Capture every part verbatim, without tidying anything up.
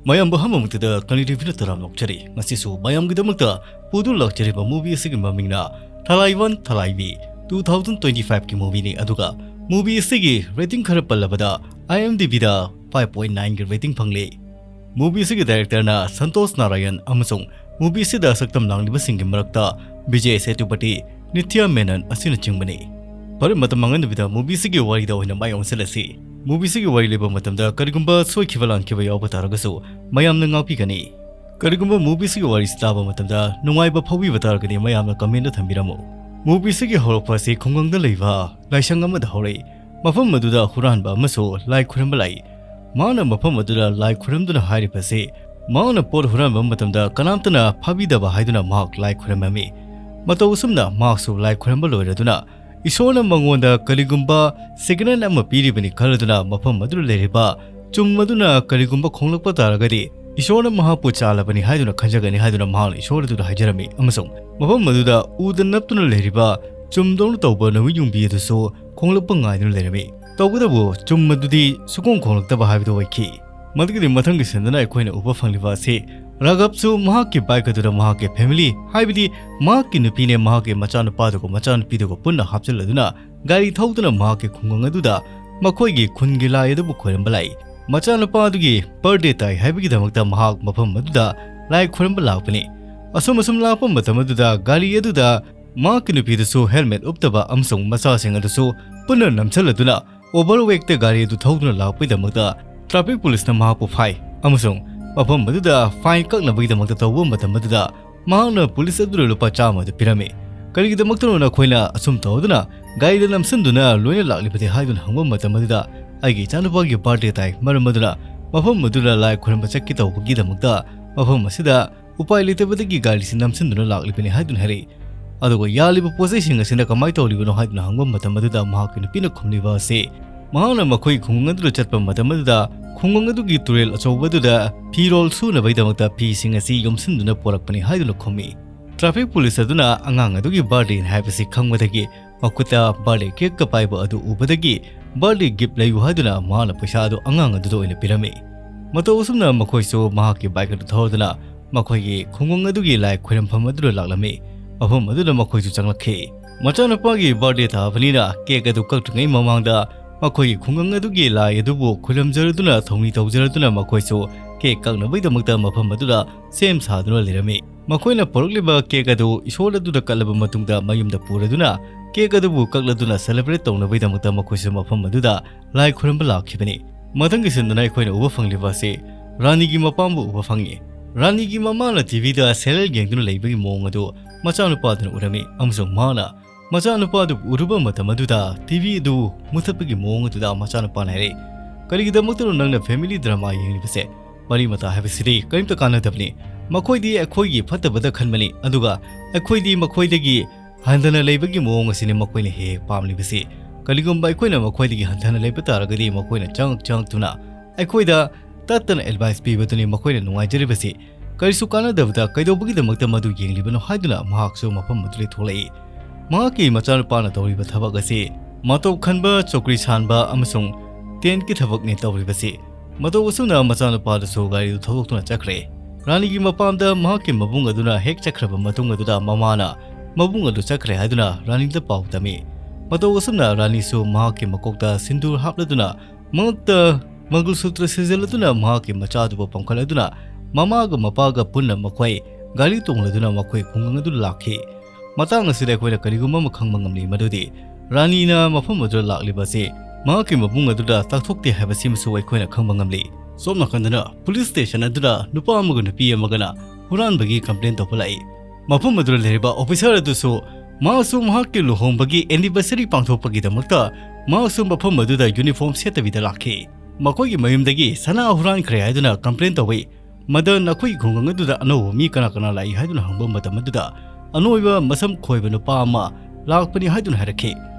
ꯃꯌꯥꯝꯕꯨ ꯑꯍꯥꯟꯕꯃꯛꯇꯗ ꯀꯂꯤ ꯇꯤꯚꯤꯅ ꯇꯔꯥꯝꯅ ꯑꯣꯛꯆꯔꯤ꯫ ꯉꯁꯤꯁꯨ ꯃꯌꯥꯝꯒꯤꯗꯃꯛꯇ ꯄꯨꯗꯨꯅ ꯂꯥꯛꯆꯔꯤꯕ movie ꯑꯁꯤꯒꯤ ꯃꯃꯤꯡꯅ ꯊꯂꯥꯏꯕꯟ ꯊꯂꯥꯏꯕꯤ, two thousand twenty five ꯀꯤ movieꯅꯤ꯫ ꯑꯗꯨꯒ movie ꯑꯁꯤꯒꯤ rating ꯈꯔ ꯄꯜꯂꯕꯗ IMDbꯗ five point nine ꯒꯤ rating ꯐꯪꯂꯤ꯫ Movie ꯑꯁꯤꯒꯤ directorꯅ ꯁꯟꯇꯣꯁ ꯅꯥꯔꯥꯌꯟ ꯑꯃꯁꯨꯡ movie ꯑꯁꯤꯗ ꯁꯛꯇꯝ ꯂꯥꯡꯂꯤꯕꯁꯤꯡꯒꯤ ꯃꯔꯛꯇ ꯕꯤꯖꯦ ꯁꯦꯇꯨꯄꯇꯤ, ꯅꯤꯊ꯭ꯌ ꯃꯦꯅꯟ ꯑꯁꯤꯅꯆꯤꯡꯕꯅꯤ꯫ ꯐꯔꯦ, ꯃꯇꯝ ꯃꯥꯡꯍꯟꯗꯕꯤꯗ movie ꯑꯁꯤꯒꯤ ꯋꯥꯔꯤꯗ ꯑꯣꯏꯅ ꯃꯥꯏ ꯑꯣꯟꯁꯤꯜꯂꯁꯤ꯫ Movie ꯑꯁꯤꯒꯤ ꯋꯥꯔꯤ ꯂꯩꯕ ꯃꯇꯝꯗ ꯀꯔꯤꯒꯨꯝꯕ ꯁꯣꯏꯈꯤꯕ ꯂꯥꯟꯈꯤꯕ ꯌꯥꯎꯕ ꯇꯥꯔꯒꯁꯨ ꯃꯌꯥꯝꯅ ꯉꯥꯛꯄꯤꯒꯅꯤ꯫ ꯀꯔꯤꯒꯨꯝꯕ movie ꯑꯁꯤꯒꯤ ꯋꯥꯔꯤꯁꯤ ꯇꯥꯕ ꯃꯇꯝꯗ ꯅꯨꯡꯉꯥꯏꯕ ꯐꯥꯎꯕꯤꯕ ꯇꯥꯔꯒꯗꯤ ꯃꯌꯥꯝꯅ commentꯇ ꯊꯝꯕꯤꯔꯝꯃꯨ꯫ Movie ꯑꯁꯤꯒꯤ ꯍꯧꯔꯛꯄ ꯑꯁꯤ ꯈꯨꯡꯒꯪꯗ ꯂꯩꯕ ꯂꯥꯏꯁꯪ ꯑꯃꯗ ꯍꯧꯔꯛꯏ꯫ ꯃꯐꯝ ꯑꯗꯨꯗ ꯍꯨꯔꯥꯟꯕ ꯑꯃꯁꯨ ꯂꯥꯏ ꯈꯨꯔꯨꯝꯕ ꯂꯥꯛꯏ꯫ ꯃꯍꯥꯛꯅ ꯃꯐꯝ ꯑꯗꯨꯗ ꯂꯥꯏ ꯈꯨꯔꯨꯝꯗꯨꯅ ꯍꯥꯏꯔꯤꯕꯁꯤ, ꯃꯍꯥꯛꯅ ꯄꯣꯠ ꯍꯨꯔꯥꯟꯕ ꯃꯇꯝꯗ ꯀꯅꯥꯝꯇꯅ ꯐꯥꯕꯤꯗꯕ ꯍꯥꯏꯗꯨꯅ ꯃꯍꯥꯛ ꯂꯥꯏ ꯈꯨꯔꯨꯝꯃꯝꯃꯤ꯫ ꯃꯇꯧ ꯑꯁꯨꯝꯅ ꯃꯍꯥꯛꯁꯨ ꯂꯥꯏ ꯈꯨꯔꯨꯝꯕ ꯂꯣꯏꯔꯗꯨꯅ ꯏꯁꯣꯔꯅ ꯃꯉꯣꯟꯗ ꯀꯔꯤꯒꯨꯝꯕ signal ꯑꯃ ꯄꯤꯔꯤꯕꯅꯤ ꯈꯜꯂꯗꯨꯅ ꯃꯐꯝ ꯑꯗꯨꯗ ꯂꯩꯔꯤꯕ ꯆꯨꯝ ꯑꯗꯨꯅ ꯀꯔꯤꯒꯨꯝꯕ ꯈꯣꯡꯂꯛꯄ ꯇꯥꯔꯒꯗꯤ ꯏꯁꯣꯔꯅ ꯃꯍꯥꯛꯄꯨ ꯆꯥꯜꯂꯕꯅꯤ ꯍꯥꯏꯗꯨꯅ ꯈꯟꯖꯒꯅꯤ ꯍꯥꯏꯗꯨꯅ ꯃꯍꯥꯛꯅ ꯏꯁꯣꯔ ꯑꯗꯨꯗ ꯍꯥꯏꯖꯔꯝꯃꯤ꯫ ꯑꯃꯁꯨꯡ ꯃꯐꯝ ꯑꯗꯨꯗ ꯎꯗ ꯅꯞꯇꯨꯅ ꯂꯩꯔꯤꯕ ꯆꯨꯝꯗꯧꯅ ꯇꯧꯕ ꯅꯨꯃꯤꯠ ꯌꯨꯡꯕꯤ ꯑꯗꯨꯁꯨ ꯈꯣꯡꯂꯛꯄ ꯉꯥꯏꯗꯨꯅ ꯂꯩꯔꯝꯃꯤ꯫ ꯇꯧꯕꯇꯕꯨ ꯆꯨꯝ ꯑꯗꯨꯗꯤ ꯁꯨꯈꯣꯡ ꯈꯣꯡꯂꯛꯇꯕ ꯍꯥꯏꯕꯗꯨ ꯑꯣꯏꯈꯤ꯫ ꯃꯗꯨꯒꯤꯗꯤ ꯃꯊꯪꯒꯤ ꯁꯤꯟꯗꯨꯅ ꯑꯩꯈꯣꯏꯅ ꯎꯕ ꯐꯪꯂꯤꯕ ꯑꯁꯤ ꯔꯥꯘꯕꯁꯨ ꯃꯍꯥꯛꯀꯤ bike ꯑꯗꯨꯗ ꯃꯍꯥꯛꯀꯤ family, ꯍꯥꯏꯕꯗꯤ ꯃꯍꯥꯛꯀꯤ ꯅꯨꯄꯤꯅꯦ, ꯃꯍꯥꯛꯀꯤ ꯃꯆꯥꯅꯨꯄꯥꯗꯨꯒ ꯃꯆꯥꯅꯨꯄꯤꯗꯨꯒ ꯄꯨꯟꯅ ꯍꯥꯞꯆꯤꯜꯂꯗꯨꯅ ꯒꯥꯔꯤ ꯊꯧꯗꯨꯅ ꯃꯍꯥꯛꯀꯤ ꯈꯨꯡꯒꯪ ꯑꯗꯨꯗ ꯃꯈꯣꯏꯒꯤ ꯈꯨꯟꯒꯤ ꯂꯥꯏ ꯑꯗꯨꯕꯨ ꯈꯣꯏꯔꯝꯕ ꯂꯥꯛꯏ꯫ ꯃꯆꯥꯅꯨꯄꯥ ꯑꯗꯨꯒꯤ birthday ꯇꯥꯏ ꯍꯥꯏꯕꯒꯤꯗꯃꯛꯇ ꯃꯍꯥꯛ ꯃꯐꯝ ꯑꯗꯨꯗ ꯂꯥꯏ ꯈꯣꯏꯔꯝꯕ ꯂꯥꯛꯄꯅꯤ꯫ ꯑꯁꯨꯝ ꯑꯁꯨꯝ ꯂꯥꯛꯄ ꯃꯇꯝ ꯑꯗꯨꯗ ꯒꯥꯔꯤ ꯑꯗꯨꯗ ꯃꯍꯥꯛꯀꯤ ꯅꯨꯄꯤꯗꯨꯁꯨ helmet ꯎꯞꯇꯕ ꯑꯃꯁꯨꯡ ꯃꯆꯥꯁꯤꯡ ꯑꯗꯨꯁꯨ ꯄꯨꯟꯅ ꯅꯝꯁꯤꯜꯂꯗꯨꯅ overweight ꯒꯥꯔꯤ ꯑꯗꯨ ꯊꯧꯗꯨꯅ ꯂꯥꯛꯄꯒꯤꯗꯃꯛꯇ traffic police ꯅ ꯃꯍꯥꯛꯄꯨ ꯐꯥꯏ ꯑꯃꯁꯨꯡ ꯃꯐꯝ ꯑꯗꯨꯗ fine ꯀꯛꯅꯕꯒꯤꯗꯃꯛꯇ ꯇꯧꯕ ꯃꯇꯝ ꯑꯗꯨꯗ ꯃꯍꯥꯛꯅ police ꯑꯗꯨꯗ ꯂꯨꯄꯥ ꯆꯥꯝꯃ ꯑꯗꯨ ꯄꯤꯔꯝꯃꯤ꯫ "ꯀꯔꯤꯒꯤꯗꯃꯛꯇꯅꯣ ꯅꯈꯣꯏꯅ ꯑꯁꯨꯝ ꯇꯧꯗꯨꯅ ꯒꯥꯔꯤꯗ ꯅꯝꯁꯤꯟꯗꯨꯅ ꯂꯣꯏꯅ ꯂꯥꯛꯂꯤꯕꯗꯤ?" ꯍꯥꯏꯗꯨꯅ ꯍꯪꯕ ꯃꯇꯝ ꯑꯗꯨꯗ, "ꯑꯩꯒꯤ ꯏꯆꯥꯅꯨꯄꯥꯒꯤ birthday ꯇꯥꯏ, ꯃꯔꯝ ꯑꯗꯨꯅ ꯃꯐꯝ ꯑꯗꯨꯗ ꯂꯥꯏ ꯈꯨꯔꯨꯝꯕ ꯆꯠꯀꯦ ꯇꯧꯕꯒꯤꯗꯃꯛꯇ ꯃꯐꯝ ꯑꯁꯤꯗ ꯎꯄꯥꯏ ꯂꯩꯇꯕꯗꯒꯤ ꯒꯥꯔꯤꯁꯤ ꯅꯝꯁꯤꯟꯗꯨꯅ ꯂꯥꯛꯂꯤꯕꯅꯤ" ꯍꯥꯏꯗꯨꯅ ꯍꯥꯏꯔꯛꯏ꯫ ꯑꯗꯨꯒ "ꯌꯥꯜꯂꯤꯕ ꯄꯣꯠ ꯆꯩꯁꯤꯡ ꯑꯁꯤꯅ ꯀꯃꯥꯏꯅ ꯇꯧꯔꯤꯕꯅꯣ?" ꯍꯥꯏꯗꯨꯅ ꯍꯪꯕ ꯃꯇꯝ ꯑꯗꯨꯗ ꯃꯍꯥꯛꯀꯤ ꯅꯨꯄꯤꯅ ꯈꯨꯝꯂꯤꯕ ꯑꯁꯤ, ꯃꯍꯥꯛꯅ ꯃꯈꯣꯏ ꯈꯨꯡꯒꯪ ꯑꯗꯨꯗ ꯆꯠꯄ ꯃꯇꯝ ꯑꯗꯨꯗ ꯈꯨꯡꯒꯪ ꯑꯗꯨꯒꯤ ꯇꯨꯔꯦꯜ ꯑꯆꯧꯕ ꯑꯗꯨꯗ ꯐꯤꯔꯣꯜ ꯁꯨꯅꯕꯒꯤꯗꯃꯛꯇ ꯐꯤꯁꯤꯡ ꯑꯁꯤ ꯌꯣꯝꯁꯤꯟꯗꯨꯅ ꯄꯣꯔꯛꯄꯅꯤ ꯍꯥꯏꯗꯨꯅ ꯈꯨꯝꯃꯤ꯫ Traffic police ꯑꯗꯨꯅ ꯑꯉꯥꯡ ꯑꯗꯨꯒꯤ birthday ꯅꯤ ꯍꯥꯏꯕꯁꯤ ꯈꯪꯕꯗꯒꯤ ꯃꯈꯨꯠꯇ birthday cake ꯀ ꯄꯥꯏꯕ ꯑꯗꯨ ꯎꯕꯗꯒꯤ birthday gift ꯂꯩꯌꯨ ꯍꯥꯏꯗꯨꯅ ꯃꯍꯥꯛꯅ ꯄꯩꯁꯥ ꯑꯗꯨ ꯑꯉꯥꯡ ꯑꯗꯨꯗ ꯑꯣꯏꯅ ꯄꯤꯔꯝꯃꯤ꯫ ꯃꯇꯧ ꯑꯁꯨꯝꯅ ꯃꯈꯣꯏꯁꯨ ꯃꯍꯥꯛꯀꯤ ꯕꯥꯏꯛ ꯑꯗꯨ ꯊꯧꯗꯨꯅ ꯃꯈꯣꯏꯒꯤ ꯈꯨꯡꯒꯪ ꯑꯗꯨꯒꯤ ꯂꯥꯏ ꯈꯣꯏꯔꯝꯐꯝ ꯑꯗꯨꯗ ꯂꯥꯛꯂꯝꯃꯤ꯫ ꯃꯐꯝ ꯑꯗꯨꯗ ꯃꯈꯣꯏꯁꯨ ꯆꯪꯂꯛꯈꯤ꯫ ꯃꯆꯥꯅꯨꯄꯥꯒꯤ ꯕꯥꯔꯗꯦ ꯇꯥꯕꯅꯤꯅ ꯀꯦꯛ ꯑꯗꯨ ꯀꯛꯇ꯭ꯔꯤꯉꯩ ꯃꯃꯥꯡꯗ ꯃꯈꯣꯏꯒꯤ ꯈꯨꯡꯒꯪ ꯑꯗꯨꯒꯤ ꯂꯥꯏ ꯑꯗꯨꯕꯨ ꯈꯣꯏꯔꯝꯖꯔꯗꯨꯅ, ꯊꯧꯅꯤ ꯇꯧꯖꯔꯗꯨꯅ ꯃꯈꯣꯏꯁꯨ ꯀꯦꯛ ꯀꯛꯅꯕꯒꯤꯗꯃꯛꯇ ꯃꯐꯝ ꯑꯗꯨꯗ ꯁꯦꯝ ꯁꯥꯗꯨꯅ ꯂꯩꯔꯝꯃꯤ꯫ ꯃꯈꯣꯏꯅ ꯄꯨꯔꯛꯂꯤꯕ ꯀꯦꯛ ꯑꯗꯨ ꯏꯁꯣꯔ ꯑꯗꯨꯗ ꯀꯠꯂꯕ ꯃꯇꯨꯡꯗ ꯃꯌꯨꯝꯗ ꯄꯨꯔꯗꯨꯅ ꯀꯦꯛ ꯑꯗꯨꯕꯨ ꯀꯛꯂꯗꯨꯅ ꯁꯦꯂꯦꯕ꯭ꯔꯦꯠ ꯇꯧꯅꯕꯒꯤꯗꯃꯛꯇ ꯃꯈꯣꯏꯁꯨ ꯃꯐꯝ ꯑꯗꯨꯗ ꯂꯥꯏ ꯈꯨꯔꯨꯝꯕ ꯂꯥꯛꯈꯤꯕꯅꯤ꯫ ꯃꯊꯪꯒꯤ ꯁꯤꯟꯗꯨꯅ ꯑꯩꯈꯣꯏꯅ ꯎꯕ ꯐꯪꯂꯤꯕ ꯑꯁꯤ ꯔꯥꯅꯤꯒꯤ ꯃꯄꯥꯝꯕꯨ ꯎꯕ ꯐꯪꯉꯤ꯫ ꯔꯥꯅꯤꯒꯤ ꯃꯃꯥꯅ ꯇꯤꯚꯤꯗ ꯁꯦꯔꯤꯌꯦꯜ ꯌꯦꯡꯗꯨꯅ ꯂꯩꯕꯒꯤ ꯃꯑꯣꯡ ꯑꯗꯨ ꯃꯆꯥꯅꯨꯄꯥꯗꯨꯅ ꯎꯔꯝꯃꯤ ꯑꯃꯁꯨꯡ ꯃꯍꯥꯛꯅ ꯃꯆꯥꯅꯨꯄꯥꯗꯨꯕꯨ ꯎꯔꯨꯕ ꯃꯇꯝ ꯑꯗꯨꯗ ꯇꯤꯚꯤ ꯑꯗꯨ ꯃꯨꯊꯠꯄꯒꯤ ꯃꯑꯣꯡ ꯑꯗꯨꯗ ꯃꯆꯥꯅꯨꯄꯥꯅ ꯍꯥꯏꯔꯛꯏ, "ꯀꯔꯤꯒꯤꯗꯃꯛꯇꯅꯣ ꯅꯪꯅ ꯐꯦꯃꯤꯂꯤ ꯗ꯭ꯔꯃꯥ ꯌꯦꯡꯂꯤꯕꯁꯦ? ꯃꯔꯤ ꯃꯇꯥ ꯍꯥꯏꯕꯁꯤꯗꯤ ꯀꯔꯤꯝꯇ ꯀꯥꯟꯅꯗꯕꯅꯤ꯫ ꯃꯈꯣꯏꯗꯤ ꯑꯩꯈꯣꯏꯒꯤ ꯐꯠꯇꯕꯗ ꯈꯟꯕꯅꯤ, ꯑꯗꯨꯒ ꯑꯩꯈꯣꯏꯗꯤ ꯃꯈꯣꯏꯗꯒꯤ ꯍꯟꯊꯅ ꯂꯩꯕꯒꯤ ꯃꯑꯣꯡ ꯑꯁꯤꯅꯤ ꯃꯈꯣꯏꯅ ꯍꯦꯛ ꯍꯦꯛ ꯄꯥꯝꯂꯤꯕꯁꯤ꯫ ꯀꯔꯤꯒꯨꯝꯕ ꯑꯩꯈꯣꯏꯅ ꯃꯈꯣꯏꯗꯒꯤ ꯍꯟꯊꯅ ꯂꯩꯕ ꯇꯥꯔꯒꯗꯤ ꯃꯈꯣꯏꯅ ꯆꯪꯉꯛ ꯆꯪꯉꯛꯇꯨꯅ ꯑꯩꯈꯣꯏꯗ ꯇꯠꯇꯅ ꯑꯦꯗꯚꯥꯏꯁ ꯄꯤꯕꯗꯨꯅꯤ ꯃꯈꯣꯏꯅ ꯅꯨꯡꯉꯥꯏꯖꯔꯤꯕꯁꯤ꯫ ꯀꯔꯤꯁꯨ ꯀꯥꯟꯅꯗꯕꯗ ꯀꯩꯗꯧꯕꯒꯤꯗꯃꯛꯇ ꯃꯗꯨ ꯌꯦꯡꯂꯤꯕꯅꯣ?" ꯍꯥꯏꯗꯨꯅ ꯃꯍꯥꯛꯁꯨ ꯃꯐꯝ ꯑꯗꯨꯗꯒꯤ ꯊꯣꯛꯂꯛꯏ꯫ ꯃꯍꯥꯛꯀꯤ ꯃꯆꯥꯅꯨꯄꯥꯅ ꯇꯧꯔꯤꯕ ꯊꯕꯛ ꯑꯁꯤ ꯃꯇꯧ ꯈꯟꯕ, ꯆꯧꯀ꯭ꯔꯤ ꯁꯥꯟꯕ ꯑꯃꯁꯨꯡ ꯇꯦꯟꯠꯀꯤ ꯊꯕꯛꯅꯤ ꯇꯧꯔꯤꯕꯁꯤ꯫ ꯃꯇꯧ ꯑꯁꯨꯝꯅ ꯃꯆꯥꯅꯨꯄꯥꯗꯨꯁꯨ ꯒꯥꯔꯤꯗꯨ ꯊꯧꯗꯣꯛꯇꯨꯅ ꯆꯠꯈ꯭ꯔꯦ꯫ ꯔꯥꯅꯤꯒꯤ ꯃꯄꯥꯝꯗ ꯃꯍꯥꯛꯀꯤ ꯃꯕꯨꯡ ꯑꯗꯨꯅ ꯍꯦꯛ ꯆꯠꯈ꯭ꯔꯕ ꯃꯇꯨꯡ ꯑꯗꯨꯗ ꯃꯃꯥꯅ ꯃꯕꯨꯡ ꯑꯗꯨ ꯆꯠꯈ꯭ꯔꯦ ꯍꯥꯏꯗꯨꯅ ꯔꯥꯅꯤꯗ ꯄꯥꯎ ꯇꯝꯃꯤ꯫ ꯃꯇꯧ ꯑꯁꯨꯝꯅ ꯔꯥꯅꯤꯁꯨ ꯃꯍꯥꯛꯀꯤ ꯃꯀꯣꯛꯇ ꯁꯤꯟꯗꯨꯔ ꯍꯥꯞꯂꯗꯨꯅ ꯃꯉꯛꯇ ꯃꯪꯒꯜꯁꯨꯇ꯭ꯔ ꯁꯤꯖꯤꯜꯂꯗꯨꯅ ꯃꯍꯥꯛꯀꯤ ꯃꯆꯥꯗꯨꯕꯨ ꯄꯝꯈꯠꯂꯗꯨꯅ ꯃꯃꯥꯒ ꯃꯄꯥꯒ ꯄꯨꯟꯅ ꯃꯈꯣꯏ ꯒꯥꯔꯤ ꯇꯣꯡꯂꯗꯨꯅ ꯃꯈꯣꯏ ꯈꯨꯡꯒꯪ ꯑꯗꯨ ꯂꯥꯛꯈꯤ꯫ ꯃꯇꯥꯡ ꯑꯁꯤꯗ ꯑꯩꯈꯣꯏꯅ ꯀꯔꯤꯒꯨꯝꯕ ꯑꯃ ꯈꯪꯕ ꯉꯝꯂꯤ, ꯃꯗꯨꯗꯤ ꯔꯥꯅꯤꯅ ꯃꯐꯝ ꯑꯗꯨꯗ ꯂꯥꯛꯂꯤꯕ ꯑꯁꯤ ꯃꯍꯥꯛꯀꯤ ꯃꯕꯨꯡ ꯑꯗꯨꯗ ꯇꯥꯛꯊꯣꯛꯇꯦ ꯍꯥꯏꯕꯁꯤꯃꯁꯨ ꯑꯩꯈꯣꯏꯅ ꯈꯪꯕ ꯉꯝꯂꯤ꯫ ꯁꯣꯝ ꯅꯥꯀꯟꯗꯅ ꯄꯨꯂꯤꯁ ꯁ꯭ꯇꯦꯁꯟ ꯑꯗꯨꯗ ꯅꯨꯄꯥ ꯑꯃꯒ ꯅꯨꯄꯤ ꯑꯃꯒꯅ ꯍꯨꯔꯥꯟꯕꯒꯤ ꯀꯝꯄ꯭ꯂꯦꯟ ꯇꯧꯕ ꯂꯥꯛꯏ꯫ ꯃꯐꯝ ꯑꯗꯨꯗ ꯂꯩꯔꯤꯕ ꯑꯣꯐꯤꯁꯥꯔ ꯑꯗꯨꯁꯨ ꯃꯍꯥꯛꯁꯨ ꯃꯍꯥꯛꯀꯤ ꯂꯨꯍꯣꯡꯕꯒꯤ ꯑꯦꯅꯤꯚꯔꯁꯔꯤ ꯄꯥꯡꯊꯣꯛꯄꯒꯤꯗꯃꯛꯇ ꯃꯍꯥꯛꯁꯨ ꯃꯐꯝ ꯑꯗꯨꯗ ꯌꯨꯅꯤꯐꯣꯔꯝ ꯁꯦꯠꯇꯕꯤꯗ ꯂꯥꯛꯈꯤ꯫ ꯃꯈꯣꯏꯒꯤ ꯃꯌꯨꯝꯗꯒꯤ ꯁꯅꯥ ꯍꯨꯔꯥꯟꯈ꯭ꯔꯦ ꯍꯥꯏꯗꯨꯅ ꯀꯝꯄ꯭ꯂꯦꯟ ꯇꯧꯏ꯫ ꯃꯗ ꯅꯈꯣꯏꯒꯤ ꯈꯨꯡꯒꯪ ꯑꯗꯨꯗ ꯑꯅꯧꯕ ꯃꯤ ꯀꯅꯥ ꯀꯅꯥ ꯂꯥꯛꯏ ꯍꯥꯏꯗꯨꯅ ꯍꯪꯕ ꯃꯇꯝ ꯑꯗꯨꯗ ꯑꯅꯣꯏꯕ ꯃꯁꯝ ꯈꯣꯏꯕ ꯅꯨꯄꯥ ꯑꯃ ꯂꯥꯛꯄꯅꯤ ꯍꯥꯏꯗꯨꯅ ꯍꯥꯏꯔꯛꯈꯤ꯫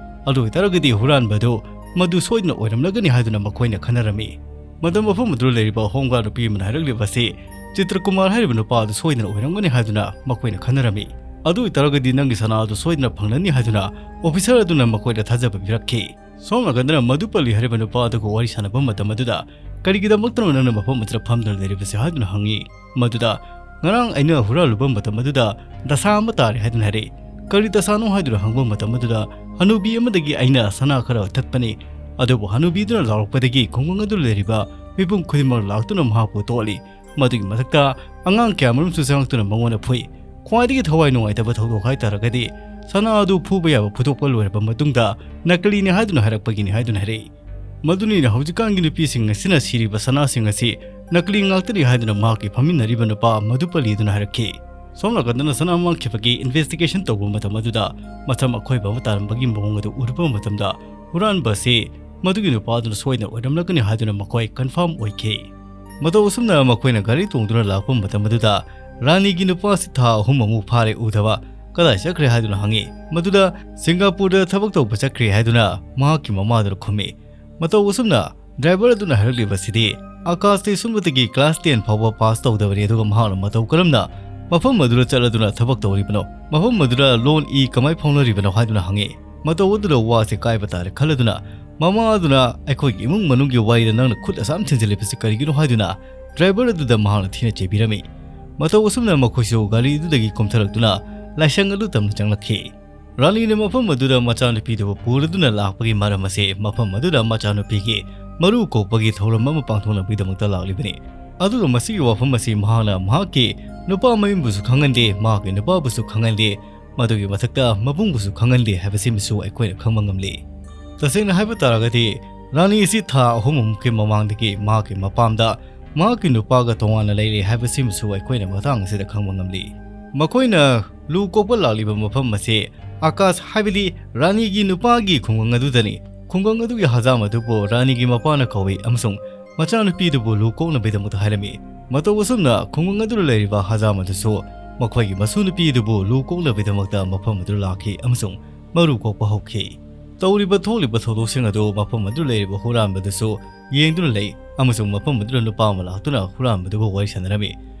ꯑꯗꯨ ꯑꯣꯏꯇꯥꯔꯒꯗꯤ ꯍꯨꯔꯥꯟꯕꯗꯨ ꯃꯗꯨ ꯁꯣꯏꯗꯅ ꯑꯣꯏꯔꯝꯂꯒꯅꯤ ꯍꯥꯏꯗꯨꯅ ꯃꯈꯣꯏꯅ ꯈꯟꯅꯔꯝꯃꯤ꯫ ꯃꯗ ꯃꯐꯝ ꯑꯗꯨꯗ ꯂꯩꯔꯤꯕ ꯍꯣꯝ ꯒꯥꯔꯗ ꯅꯨꯄꯤ ꯑꯃꯅ ꯍꯥꯏꯔꯛꯂꯤꯕ ꯑꯁꯤ ꯆꯤꯇ꯭ꯔꯀꯨꯃꯥꯔ ꯍꯥꯏꯔꯤꯕ ꯅꯨꯄꯥ ꯑꯗꯨ ꯁꯣꯏꯗꯅ ꯑꯣꯏꯔꯝꯒꯅꯤ ꯍꯥꯏꯗꯨꯅ ꯃꯈꯣꯏꯅ ꯈꯟꯅꯔꯝꯃꯤ꯫ "ꯑꯗꯨ ꯑꯣꯏꯇꯥꯔꯒꯗꯤ ꯅꯪꯒꯤ ꯁꯅꯥ ꯑꯗꯨ ꯁꯣꯏꯗꯅ ꯐꯪꯂꯅꯤ" ꯍꯥꯏꯗꯨꯅ ꯑꯣꯐꯤꯁꯥꯔ ꯑꯗꯨꯅ ꯃꯈꯣꯏꯗ ꯊꯥꯖꯕ ꯄꯤꯔꯛꯈꯤ꯫ ꯁꯣꯝ ꯅꯥꯀꯟꯗꯅ ꯃꯗꯨꯄꯜꯂꯤ ꯍꯥꯏꯔꯤꯕ ꯅꯨꯄꯥ ꯑꯗꯨꯒ ꯋꯥꯔꯤ ꯁꯥꯟꯅꯕ ꯃꯇꯝ ꯑꯗꯨꯗ "ꯀꯔꯤꯒꯤꯗꯃꯛꯇꯅꯣ ꯅꯪꯅ ꯃꯐꯝ ꯑꯁꯤꯗ ꯐꯝꯗꯨꯅ ꯂꯩꯔꯤꯕꯁꯦ?" ꯍꯥꯏꯗꯨꯅ ꯍꯪꯉꯤ꯫ ꯃꯗꯨꯗ ꯉꯔꯥꯡ ꯑꯩꯅ ꯍꯨꯔꯥꯜꯂꯨꯕ ꯃꯇꯝ ꯑꯗꯨꯗ ꯗꯁꯥ ꯑꯃ ꯇꯥꯔꯦ ꯍꯥꯏꯗꯨꯅ ꯍꯥꯏꯔꯛꯏ꯫ "ꯀꯔꯤ ꯗꯁꯥꯅꯣ?" ꯍꯥꯏꯗꯨꯅ ꯍꯪꯕ ꯃꯇꯝ ꯑꯗꯨꯗ ꯍꯅꯨꯕꯤ ꯑꯃꯗꯒꯤ ꯑꯩꯅ ꯁꯅꯥ ꯈꯔ ꯊꯠꯄꯅꯤ꯫ ꯑꯗꯨꯕꯨ ꯍꯅꯨꯕꯤꯗꯨꯅ ꯂꯥꯎꯔꯛꯄꯗꯒꯤ ꯈꯨꯡꯒꯪ ꯑꯗꯨ ꯂꯩꯔꯤꯕ ꯃꯤꯄꯨꯝ ꯈꯨꯗꯤꯡꯃꯛ ꯂꯥꯛꯇꯨꯅ ꯃꯍꯥꯛꯄꯨ ꯇꯣꯛꯍꯜꯂꯤ꯫ ꯃꯗꯨꯒꯤ ꯃꯊꯛꯇ ꯑꯉꯥꯡ ꯀꯌꯥ ꯃꯔꯨꯝꯁꯨ ꯆꯪꯂꯛꯇꯨꯅ ꯃꯉꯣꯟꯗ ꯐꯨꯏ꯫ ꯈ꯭ꯋꯥꯏꯗꯒꯤ ꯊꯋꯥꯏ ꯅꯨꯡꯉꯥꯏꯇꯕ ꯊꯧꯗꯣꯛ ꯍꯥꯏꯇꯥꯔꯒꯗꯤ ꯁꯅꯥ ꯑꯗꯨ ꯐꯨꯕ ꯌꯥꯕ ꯐꯨꯗꯣꯛꯄ ꯂꯣꯏꯔꯕ ꯃꯇꯨꯡꯗ ꯅꯀꯂꯤꯅꯤ ꯍꯥꯏꯗꯨꯅ ꯍꯥꯏꯔꯛꯄꯒꯤꯅꯤ ꯍꯥꯏꯗꯨꯅ ꯍꯥꯏꯔꯛꯏ꯫ ꯃꯗꯨꯅꯤꯅ ꯍꯧꯖꯤꯛꯀꯥꯟꯒꯤ ꯅꯨꯄꯤꯁꯤꯡ ꯑꯁꯤꯅ ꯁꯤꯔꯤꯕ ꯁꯅꯥꯁꯤꯡ ꯑꯁꯤ ꯅꯀꯂꯤ ꯉꯥꯛꯇꯅꯤ ꯍꯥꯏꯗꯨꯅ ꯃꯍꯥꯛꯀꯤ ꯐꯝꯃꯤꯟꯅꯔꯤꯕ ꯅꯨꯄꯥ ꯃꯗꯨꯄꯂꯤꯗꯨꯅ ꯍꯥꯏꯔꯛꯈꯤ꯫ ꯁꯣꯝ ꯅꯥꯀꯟꯗꯅ ꯁꯅꯥ ꯃꯥꯡꯈꯤꯕꯒꯤ investigation ꯇꯧꯕ ꯃꯇꯝ ꯑꯗꯨꯗ ꯃꯁꯝ ꯑꯈꯣꯏꯕ ꯑꯃ ꯇꯥꯔꯝꯕꯒꯤ ꯃꯑꯣꯡ ꯑꯗꯨ ꯎꯔꯨꯕ ꯃꯇꯝꯗ ꯍꯨꯔꯥꯟꯕ ꯑꯁꯤ ꯃꯗꯨꯒꯤ ꯅꯨꯄꯥꯗꯨꯅ ꯁꯣꯏꯗꯅ ꯑꯣꯏꯔꯝꯂꯒꯅꯤ ꯍꯥꯏꯗꯨꯅ ꯃꯈꯣꯏ confirm ꯑꯣꯏꯈꯤ꯫ ꯃꯇꯧ ꯑꯁꯨꯝꯅ ꯃꯈꯣꯏꯅ ꯒꯥꯔꯤ ꯇꯣꯡꯗꯨꯅ ꯂꯥꯛꯄ ꯃꯇꯝ ꯑꯗꯨꯗ ꯔꯥꯅꯤꯒꯤ ꯅꯨꯄꯥ ꯑꯁꯤ ꯊꯥ ꯑꯍꯨꯝ ꯑꯃꯨꯛ ꯐꯥꯔꯦ ꯎꯗꯕ, ꯀꯗꯥꯏ ꯆꯠꯈ꯭ꯔꯦ ꯍꯥꯏꯗꯨꯅ ꯍꯪꯉꯤ꯫ ꯃꯗꯨꯗ ꯁꯤꯡꯒꯥꯄꯨꯔꯗ ꯊꯕꯛ ꯇꯧꯕ ꯆꯠꯈ꯭ꯔꯦ ꯍꯥꯏꯗꯨꯅ ꯃꯍꯥꯛꯀꯤ ꯃꯃꯥꯗꯨꯅ ꯈꯨꯝꯃꯤ꯫ ꯃꯇꯧ ꯑꯁꯨꯝꯅ driver ꯑꯗꯨꯅ ꯍꯥꯏꯔꯛꯂꯤꯕꯁꯤꯗꯤ ꯑꯥꯀꯥꯁꯇꯤ ꯁꯨꯝꯕꯗꯒꯤ class ten ꯐꯥꯎꯕ pass ꯇꯧꯗꯕꯅꯤ, ꯑꯗꯨꯒ ꯃꯍꯥꯛꯅ ꯃꯇꯧ ꯀꯔꯝꯅ ꯃꯐꯝ ꯑꯗꯨꯗ ꯆꯠꯂꯗꯨꯅ ꯊꯕꯛ ꯇꯧꯔꯤꯕꯅꯣ, ꯃꯐꯝ ꯑꯗꯨꯗ ꯂꯣꯟ ꯏ ꯀꯃꯥꯏ ꯐꯥꯎꯅꯔꯤꯕꯅꯣ ꯍꯥꯏꯗꯨꯅ ꯍꯪꯉꯤ꯫ ꯃꯇꯧ ꯑꯗꯨꯗ ꯋꯥꯁꯦ ꯀꯥꯏꯕ ꯇꯥꯔꯦ ꯈꯜꯂꯗꯨꯅ ꯃꯃꯥ ꯑꯗꯨꯅ "ꯑꯩꯈꯣꯏꯒꯤ ꯏꯃꯨꯡ ꯃꯅꯨꯡꯒꯤ ꯋꯥꯔꯤꯗ ꯅꯪꯅ ꯈꯨꯠ ꯑꯁꯥꯝ ꯊꯤꯟꯖꯤꯜꯂꯤꯕꯁꯤ ꯀꯔꯤꯒꯤꯅꯣ?" ꯍꯥꯏꯗꯨꯅ driver ꯑꯗꯨꯗ ꯃꯍꯥꯛꯅ ꯊꯤꯅ ꯆꯩꯕꯤꯔꯝꯃꯤ꯫ ꯃꯇꯧ ꯑꯁꯨꯝꯅ ꯃꯈꯣꯏꯁꯨ ꯒꯥꯔꯤ ꯑꯗꯨꯗꯒꯤ ꯀꯨꯝꯊꯔꯛꯇꯨꯅ ꯂꯥꯏꯁꯪ ꯑꯗꯨ ꯇꯝꯅ ꯆꯪꯂꯛꯈꯤ꯫ ꯔꯥꯅꯤꯅ ꯃꯐꯝ ꯑꯗꯨꯗ ꯃꯆꯥꯅꯨꯄꯤꯗꯨꯕꯨ ꯄꯨꯔꯗꯨꯅ ꯂꯥꯛꯄꯒꯤ ꯃꯔꯝ ꯑꯁꯤ ꯃꯐꯝ ꯑꯗꯨꯗ ꯃꯆꯥꯅꯨꯄꯤꯒꯤ ꯃꯔꯨ ꯀꯣꯛꯄꯒꯤ ꯊꯧꯔꯝ ꯑꯃ ꯄꯥꯡꯊꯣꯛꯅꯕꯒꯤꯗꯃꯛꯇ ꯂꯥꯛꯂꯤꯕꯅꯤ꯫ ꯑꯗꯨꯒ ꯃꯁꯤꯒꯤ ꯋꯥꯐꯝ ꯑꯁꯤ ꯃꯍꯥꯛꯅ ꯃꯍꯥꯛꯀꯤ ꯅꯨꯄꯥ ꯃꯌꯨꯝꯕꯨꯁꯨ ꯈꯪꯍꯟꯗꯦ, ꯃꯍꯥꯛꯀꯤ ꯅꯨꯄꯥꯕꯨꯁꯨ ꯈꯪꯍꯟꯗꯦ, ꯃꯗꯨꯒꯤ ꯃꯊꯛꯇ ꯃꯕꯨꯡꯕꯨꯁꯨ ꯈꯪꯍꯟꯗꯦ ꯍꯥꯏꯕꯁꯤꯃꯁꯨ ꯑꯩꯈꯣꯏꯅ ꯈꯪꯕ ꯉꯝꯂꯤ꯫ ꯇꯁꯦꯡꯅ ꯍꯥꯏꯕ ꯇꯥꯔꯒꯗꯤ, ꯔꯥꯅꯤ ꯑꯁꯤ ꯊꯥ ꯑꯍꯨꯝꯃꯨꯛꯀꯤ ꯃꯃꯥꯡꯗꯒꯤ ꯃꯍꯥꯛꯀꯤ ꯃꯄꯥꯝꯗ ꯃꯍꯥꯛꯀꯤ ꯅꯨꯄꯥꯒ ꯇꯣꯉꯥꯟꯅ ꯂꯩꯔꯦ ꯍꯥꯏꯕꯁꯤꯃꯁꯨ ꯑꯩꯈꯣꯏꯅ ꯃꯇꯥꯡ ꯑꯁꯤꯗ ꯈꯪꯕ ꯉꯝꯂꯤ꯫ ꯃꯈꯣꯏꯅ ꯂꯨ ꯀꯣꯛꯄ ꯂꯥꯛꯂꯤꯕ ꯃꯐꯝ ꯑꯁꯤ ꯑꯥꯀꯥꯁ, ꯍꯥꯏꯕꯗꯤ ꯔꯥꯅꯤꯒꯤ ꯅꯨꯄꯥꯒꯤ ꯈꯨꯡꯒꯪ ꯑꯗꯨꯗꯅꯤ꯫ ꯈꯨꯡꯒꯪ ꯑꯗꯨꯒꯤ ꯍꯖꯥꯝ ꯑꯗꯨꯕꯨ ꯔꯥꯅꯤꯒꯤ ꯃꯄꯥꯅ ꯀꯧꯏ ꯑꯃꯁꯨꯡ ꯃꯆꯥꯅꯨꯄꯤꯗꯨꯕꯨ ꯂꯨ ꯀꯣꯛꯅꯕꯒꯤꯗꯃꯛꯇ ꯍꯥꯏꯔꯝꯃꯤ꯫ ꯃꯇꯧ ꯑꯁꯨꯝꯅ ꯈꯨꯡꯒꯪ ꯑꯗꯨꯗ ꯂꯩꯔꯤꯕ ꯍꯖꯥꯝ ꯑꯗꯨꯁꯨ ꯃꯈꯣꯏꯒꯤ ꯃꯁꯨ ꯅꯨꯄꯤ ꯑꯗꯨꯕꯨ ꯂꯨ ꯀꯣꯛꯅꯕꯒꯤꯗꯃꯛꯇ ꯃꯐꯝ ꯑꯗꯨꯗ ꯂꯥꯛꯈꯤ ꯑꯃꯁꯨꯡ ꯃꯔꯨ ꯀꯣꯛꯄ ꯍꯧꯈꯤ꯫ ꯇꯧꯔꯤꯕ ꯊꯣꯛꯂꯤꯕ ꯊꯧꯗꯣꯛꯁꯤꯡ ꯑꯗꯨ ꯃꯐꯝ ꯑꯗꯨꯗ ꯂꯩꯔꯤꯕ ꯍꯨꯔꯥꯟꯕꯗꯨꯁꯨ ꯌꯦꯡꯗꯨꯅ ꯂꯩ ꯑꯃꯁꯨꯡ ꯃꯐꯝ ꯑꯗꯨꯗ ꯅꯨꯄꯥ ꯑꯃ ꯂꯥꯛꯇꯨꯅ ꯍꯨꯔꯥꯟꯕꯗꯨꯒ ꯋꯥꯔꯤ ꯁꯥꯟꯅꯔꯝꯃꯤ꯫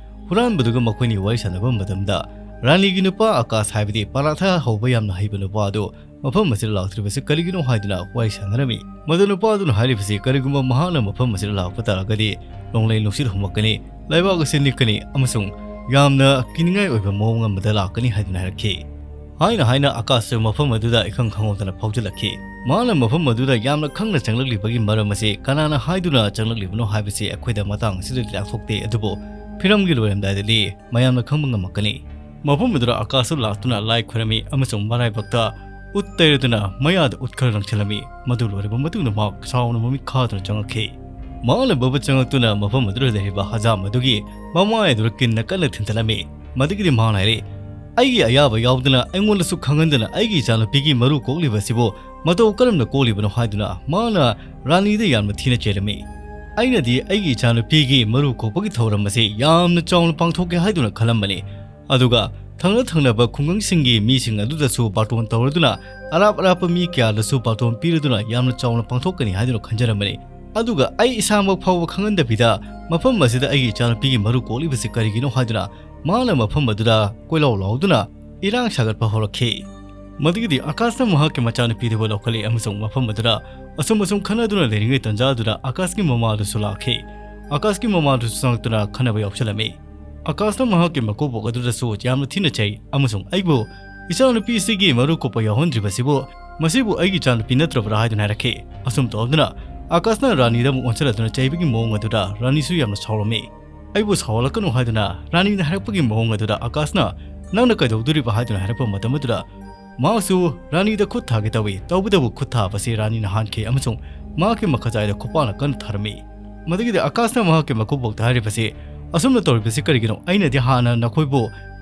ꯍꯨꯔꯥꯟꯕꯗꯨꯒ ꯃꯈꯣꯏꯅꯤ ꯋꯥꯔꯤ ꯁꯥꯟꯅꯕ ꯃꯇꯝꯗ ꯔꯥꯅꯤꯒꯤ ꯅꯨꯄꯥ ꯑꯥꯀꯥꯁ, ꯍꯥꯏꯕꯗꯤ ꯄꯔꯥꯊꯥ ꯍꯧꯕ ꯌꯥꯝꯅ ꯍꯩꯕ ꯅꯨꯄꯥ ꯑꯗꯨ ꯃꯐꯝ ꯑꯁꯤꯗ ꯂꯥꯛꯇ꯭ꯔꯤꯕꯁꯤ ꯀꯔꯤꯒꯤꯅꯣ ꯍꯥꯏꯗꯨꯅ ꯋꯥꯔꯤ ꯁꯥꯟꯅꯔꯝꯃꯤ꯫ ꯃꯗꯨ ꯅꯨꯄꯥꯗꯨꯅ ꯍꯥꯏꯔꯤꯕꯁꯤ ꯀꯔꯤꯒꯨꯝꯕ ꯃꯍꯥꯛꯅ ꯃꯐꯝ ꯑꯁꯤꯗ ꯂꯥꯛꯄ ꯇꯥꯔꯒꯗꯤ ꯅꯣꯡꯂꯩ ꯅꯨꯡꯁꯤꯠ ꯍꯨꯝꯃꯛꯀꯅꯤ, ꯂꯩꯕꯥꯛ ꯑꯁꯤ ꯅꯤꯛꯀꯅꯤ ꯑꯃꯁꯨꯡ ꯌꯥꯝꯅ ꯀꯤꯅꯤꯡꯉꯥꯏ ꯑꯣꯏꯕ ꯃꯑꯣꯡ ꯑꯃꯗ ꯂꯥꯛꯀꯅꯤ ꯍꯥꯏꯗꯨꯅ ꯍꯥꯏꯔꯛꯈꯤ꯫ ꯍꯥꯏꯅ ꯍꯥꯏꯅ ꯑꯀꯥꯁꯁꯨ ꯃꯐꯝ ꯑꯗꯨꯗ ꯏꯈꯪ ꯈꯪꯍꯧꯗꯅ ꯐꯥꯎꯖꯤꯜꯂꯛꯈꯤ꯫ ꯃꯍꯥꯛꯅ ꯃꯐꯝ ꯑꯗꯨꯗ ꯌꯥꯝꯅ ꯈꯪꯅ ꯆꯪꯂꯛꯂꯤꯕꯒꯤ ꯃꯔꯝ ꯑꯁꯤ ꯀꯅꯥꯅ ꯍꯥꯏꯗꯨꯅ ꯆꯪꯂꯛꯂꯤꯕꯅꯣ ꯍꯥꯏꯕꯁꯤ ꯑꯩꯈꯣꯏꯗ ꯃꯇꯥꯡ ꯑꯁꯤꯗꯗꯤ ꯇꯥꯛꯊꯣꯛꯇꯦ, ꯑꯗꯨꯕꯨ ꯐꯤꯂꯝꯒꯤ ꯂꯣꯏꯔꯝꯗꯥꯏꯗꯗꯤ ꯃꯌꯥꯝꯅ ꯈꯪꯕ ꯉꯝꯃꯛꯀꯅꯤ꯫ ꯃꯐꯝ ꯑꯗꯨꯗ ꯑꯀꯥꯁꯁꯨ ꯂꯥꯛꯇꯨꯅ ꯂꯥꯏ ꯈꯨꯔꯝꯃꯤ ꯑꯃꯁꯨꯡ ꯃꯔꯥꯏꯕꯛꯇ ꯎꯠ ꯇꯩꯔꯗꯨꯅ ꯃꯌꯥꯗ ꯎꯠ ꯈꯔ ꯂꯪꯁꯤꯜꯂꯝꯃꯤ꯫ ꯃꯗꯨ ꯂꯣꯏꯔꯕ ꯃꯇꯨꯡꯗ ꯃꯍꯥꯛ ꯁꯥꯎꯅ ꯃꯃꯤꯠ ꯈꯥꯗꯨꯅ ꯆꯪꯉꯛꯈꯤ꯫ ꯃꯍꯥꯛꯅ ꯕꯕ ꯆꯪꯉꯛꯇꯨꯅ ꯃꯐꯝ ꯑꯗꯨꯗ ꯂꯩꯔꯤꯕ ꯍꯖꯥꯝ ꯑꯗꯨꯒꯤ ꯃꯃꯥꯏ ꯑꯗꯨꯗ ꯀꯤꯟꯅ ꯀꯟꯅ ꯊꯤꯟꯊꯜꯂꯝꯃꯤ꯫ ꯃꯗꯨꯒꯤꯗꯤ ꯃꯍꯥꯛꯅ ꯍꯥꯏꯔꯛꯏ, "ꯑꯩꯒꯤ ꯑꯌꯥꯕ ꯌꯥꯎꯗꯅ, ꯑꯩꯉꯣꯟꯗꯁꯨ ꯈꯪꯍꯟꯗꯅ ꯑꯩꯒꯤ ꯏꯆꯥꯅꯨꯄꯤꯒꯤ ꯃꯔꯨ ꯀꯣꯛꯂꯤꯕꯁꯤꯕꯨ ꯃꯇꯧ ꯀꯔꯝꯅ ꯀꯣꯛꯂꯤꯕꯅꯣ?" ꯍꯥꯏꯗꯨꯅ ꯃꯍꯥꯛꯅ ꯔꯥꯅꯤꯗ ꯌꯥꯝꯅ ꯊꯤꯅ ꯆꯩꯔꯝꯃꯤ꯫ ꯑꯩꯅꯗꯤ ꯑꯩꯒꯤ ꯏꯆꯥꯅꯨꯄꯤꯒꯤ ꯃꯔꯨ ꯀꯣꯛꯄꯒꯤ ꯊꯧꯔꯝ ꯑꯁꯤ ꯌꯥꯝꯅ ꯆꯥꯎꯅ ꯄꯥꯡꯊꯣꯛꯀꯦ ꯍꯥꯏꯗꯨꯅ ꯈꯜꯂꯝꯕꯅꯤ꯫ ꯑꯗꯨꯒ ꯊꯪꯅ ꯊꯪꯅꯕ ꯈꯨꯡꯒꯪꯁꯤꯡꯒꯤ ꯃꯤꯁꯤꯡ ꯑꯗꯨꯗꯁꯨ ꯕꯥꯔꯇꯣꯟ ꯇꯧꯔꯗꯨꯅ ꯑꯔꯥꯞ ꯑꯔꯥꯞꯄ ꯃꯤ ꯀꯌꯥꯗꯁꯨ ꯕꯥꯔꯇꯣꯟ ꯄꯤꯔꯗꯨꯅ ꯌꯥꯝꯅ ꯆꯥꯎꯅ ꯄꯥꯡꯊꯣꯛꯀꯅꯤ ꯍꯥꯏꯗꯨꯅ ꯈꯟꯖꯔꯝꯕꯅꯤ꯫ ꯑꯗꯨꯒ ꯑꯩ ꯏꯁꯥꯃꯛ ꯐꯥꯎꯕ ꯈꯪꯍꯟꯗꯕꯤꯗ ꯃꯐꯝ ꯑꯁꯤꯗ ꯑꯩꯒꯤ ꯏꯆꯥꯅꯨꯄꯤꯒꯤ ꯃꯔꯨ ꯀꯣꯛꯂꯤꯕꯁꯤ ꯀꯔꯤꯒꯤꯅꯣ ꯍꯥꯏꯗꯨꯅ ꯃꯍꯥꯛꯅ ꯃꯐꯝ ꯑꯗꯨꯗ ꯀꯣꯏꯂꯥꯎ ꯂꯥꯎꯗꯨꯅ ꯏꯔꯥꯡ ꯁꯥꯒꯠꯄ ꯍꯧꯔꯛꯈꯤ꯫ ꯃꯗꯨꯒꯤꯗꯤ ꯑꯀꯥꯁꯅ ꯃꯍꯥꯛꯀꯤ ꯃꯆꯥꯅꯨꯄꯤꯗꯨꯕꯨ ꯂꯧꯈꯠꯂꯤ ꯑꯃꯁꯨꯡ ꯃꯐꯝ ꯑꯗꯨꯗ ꯑꯁꯨꯝ ꯑꯁꯨꯝ ꯈꯟꯅꯗꯨꯅ ꯂꯩꯔꯤꯉꯩ ꯇꯟꯖꯥ ꯑꯗꯨꯗ ꯑꯀꯥꯁꯀꯤ ꯃꯃꯥꯗꯨꯁꯨ ꯂꯥꯛꯈꯤ꯫ ꯑꯀꯥꯁꯀꯤ ꯃꯃꯥꯗꯨꯁꯨ ꯆꯪꯂꯛꯇꯨꯅ ꯈꯟꯅꯕ ꯌꯥꯎꯁꯜꯂꯝꯃꯤ꯫ ꯑꯀꯥꯁꯅ ꯃꯍꯥꯛꯀꯤ ꯃꯀꯨꯕꯣꯛ ꯑꯗꯨꯗꯁꯨ ꯌꯥꯝꯅ ꯊꯤꯅ ꯆꯩ ꯑꯃꯁꯨꯡ ꯑꯩꯕꯨ ꯏꯆꯥꯅꯨꯄꯤꯁꯤꯒꯤ ꯃꯔꯨ ꯀꯣꯛꯄ ꯌꯥꯎꯍꯟꯗ꯭ꯔꯤꯕꯁꯤꯕꯨ ꯃꯁꯤꯕꯨ ꯑꯩꯒꯤ ꯏꯆꯥꯅꯨꯄꯤ ꯅꯠꯇ꯭ꯔꯕ꯭ꯔꯥ ꯍꯥꯏꯗꯨꯅ ꯍꯥꯏꯔꯛꯈꯤ꯫ ꯑꯁꯨꯝ ꯇꯧꯗꯨꯅ ꯑꯀꯥꯁꯅ ꯔꯥꯅꯤꯗ ꯑꯃꯨꯛ ꯑꯣꯟꯁꯤꯜꯂꯗꯨꯅ ꯆꯩꯕꯒꯤ ꯃꯑꯣꯡ ꯑꯗꯨꯗ ꯔꯥꯅꯤꯁꯨ ꯌꯥꯝꯅ ꯁꯥꯎꯔꯝꯃꯤ꯫ "ꯑꯩꯕꯨ ꯁꯥꯎꯍꯜꯂꯛꯀꯅꯨ" ꯍꯥꯏꯗꯨꯅ ꯔꯥꯅꯤꯅ ꯍꯥꯏꯔꯛꯄꯒꯤ ꯃꯑꯣꯡ ꯑꯗꯨꯗ ꯑꯀꯥꯁꯅ "ꯅꯪꯅ ꯀꯩꯗꯧꯗꯣꯔꯤꯕ?" ꯍꯥꯏꯗꯨꯅ ꯍꯥꯏꯔꯛꯄ ꯃꯇꯝ ꯑꯗꯨꯗ ꯃꯍꯥꯛꯁꯨ ꯔꯥꯅꯤꯗ ꯈꯨꯠ ꯊꯥꯒꯦ ꯇꯧꯏ꯫ ꯇꯧꯕꯇꯕꯨ ꯈꯨꯠ ꯊꯥꯕꯁꯤ ꯔꯥꯅꯤꯅ ꯍꯥꯟꯈꯤ ꯑꯃꯁꯨꯡ ꯃꯍꯥꯛꯀꯤ ꯃꯈꯖꯥꯏꯗ ꯈꯨꯄꯥꯛꯅ ꯀꯟꯅ ꯊꯥꯔꯝꯃꯤ꯫ ꯃꯗꯨꯒꯤꯗꯤ ꯑꯀꯥꯁꯅ ꯃꯍꯥꯛꯀꯤ ꯃꯀꯨꯕꯣꯛꯇ ꯍꯥꯏꯔꯤꯕꯁꯤ, "ꯑꯁꯨꯝꯅ ꯇꯧꯔꯤꯕꯁꯤ ꯀꯔꯤꯒꯤꯅꯣ? ꯑꯩꯅꯗꯤ ꯍꯥꯟꯅ ꯅꯈꯣꯏꯕꯨ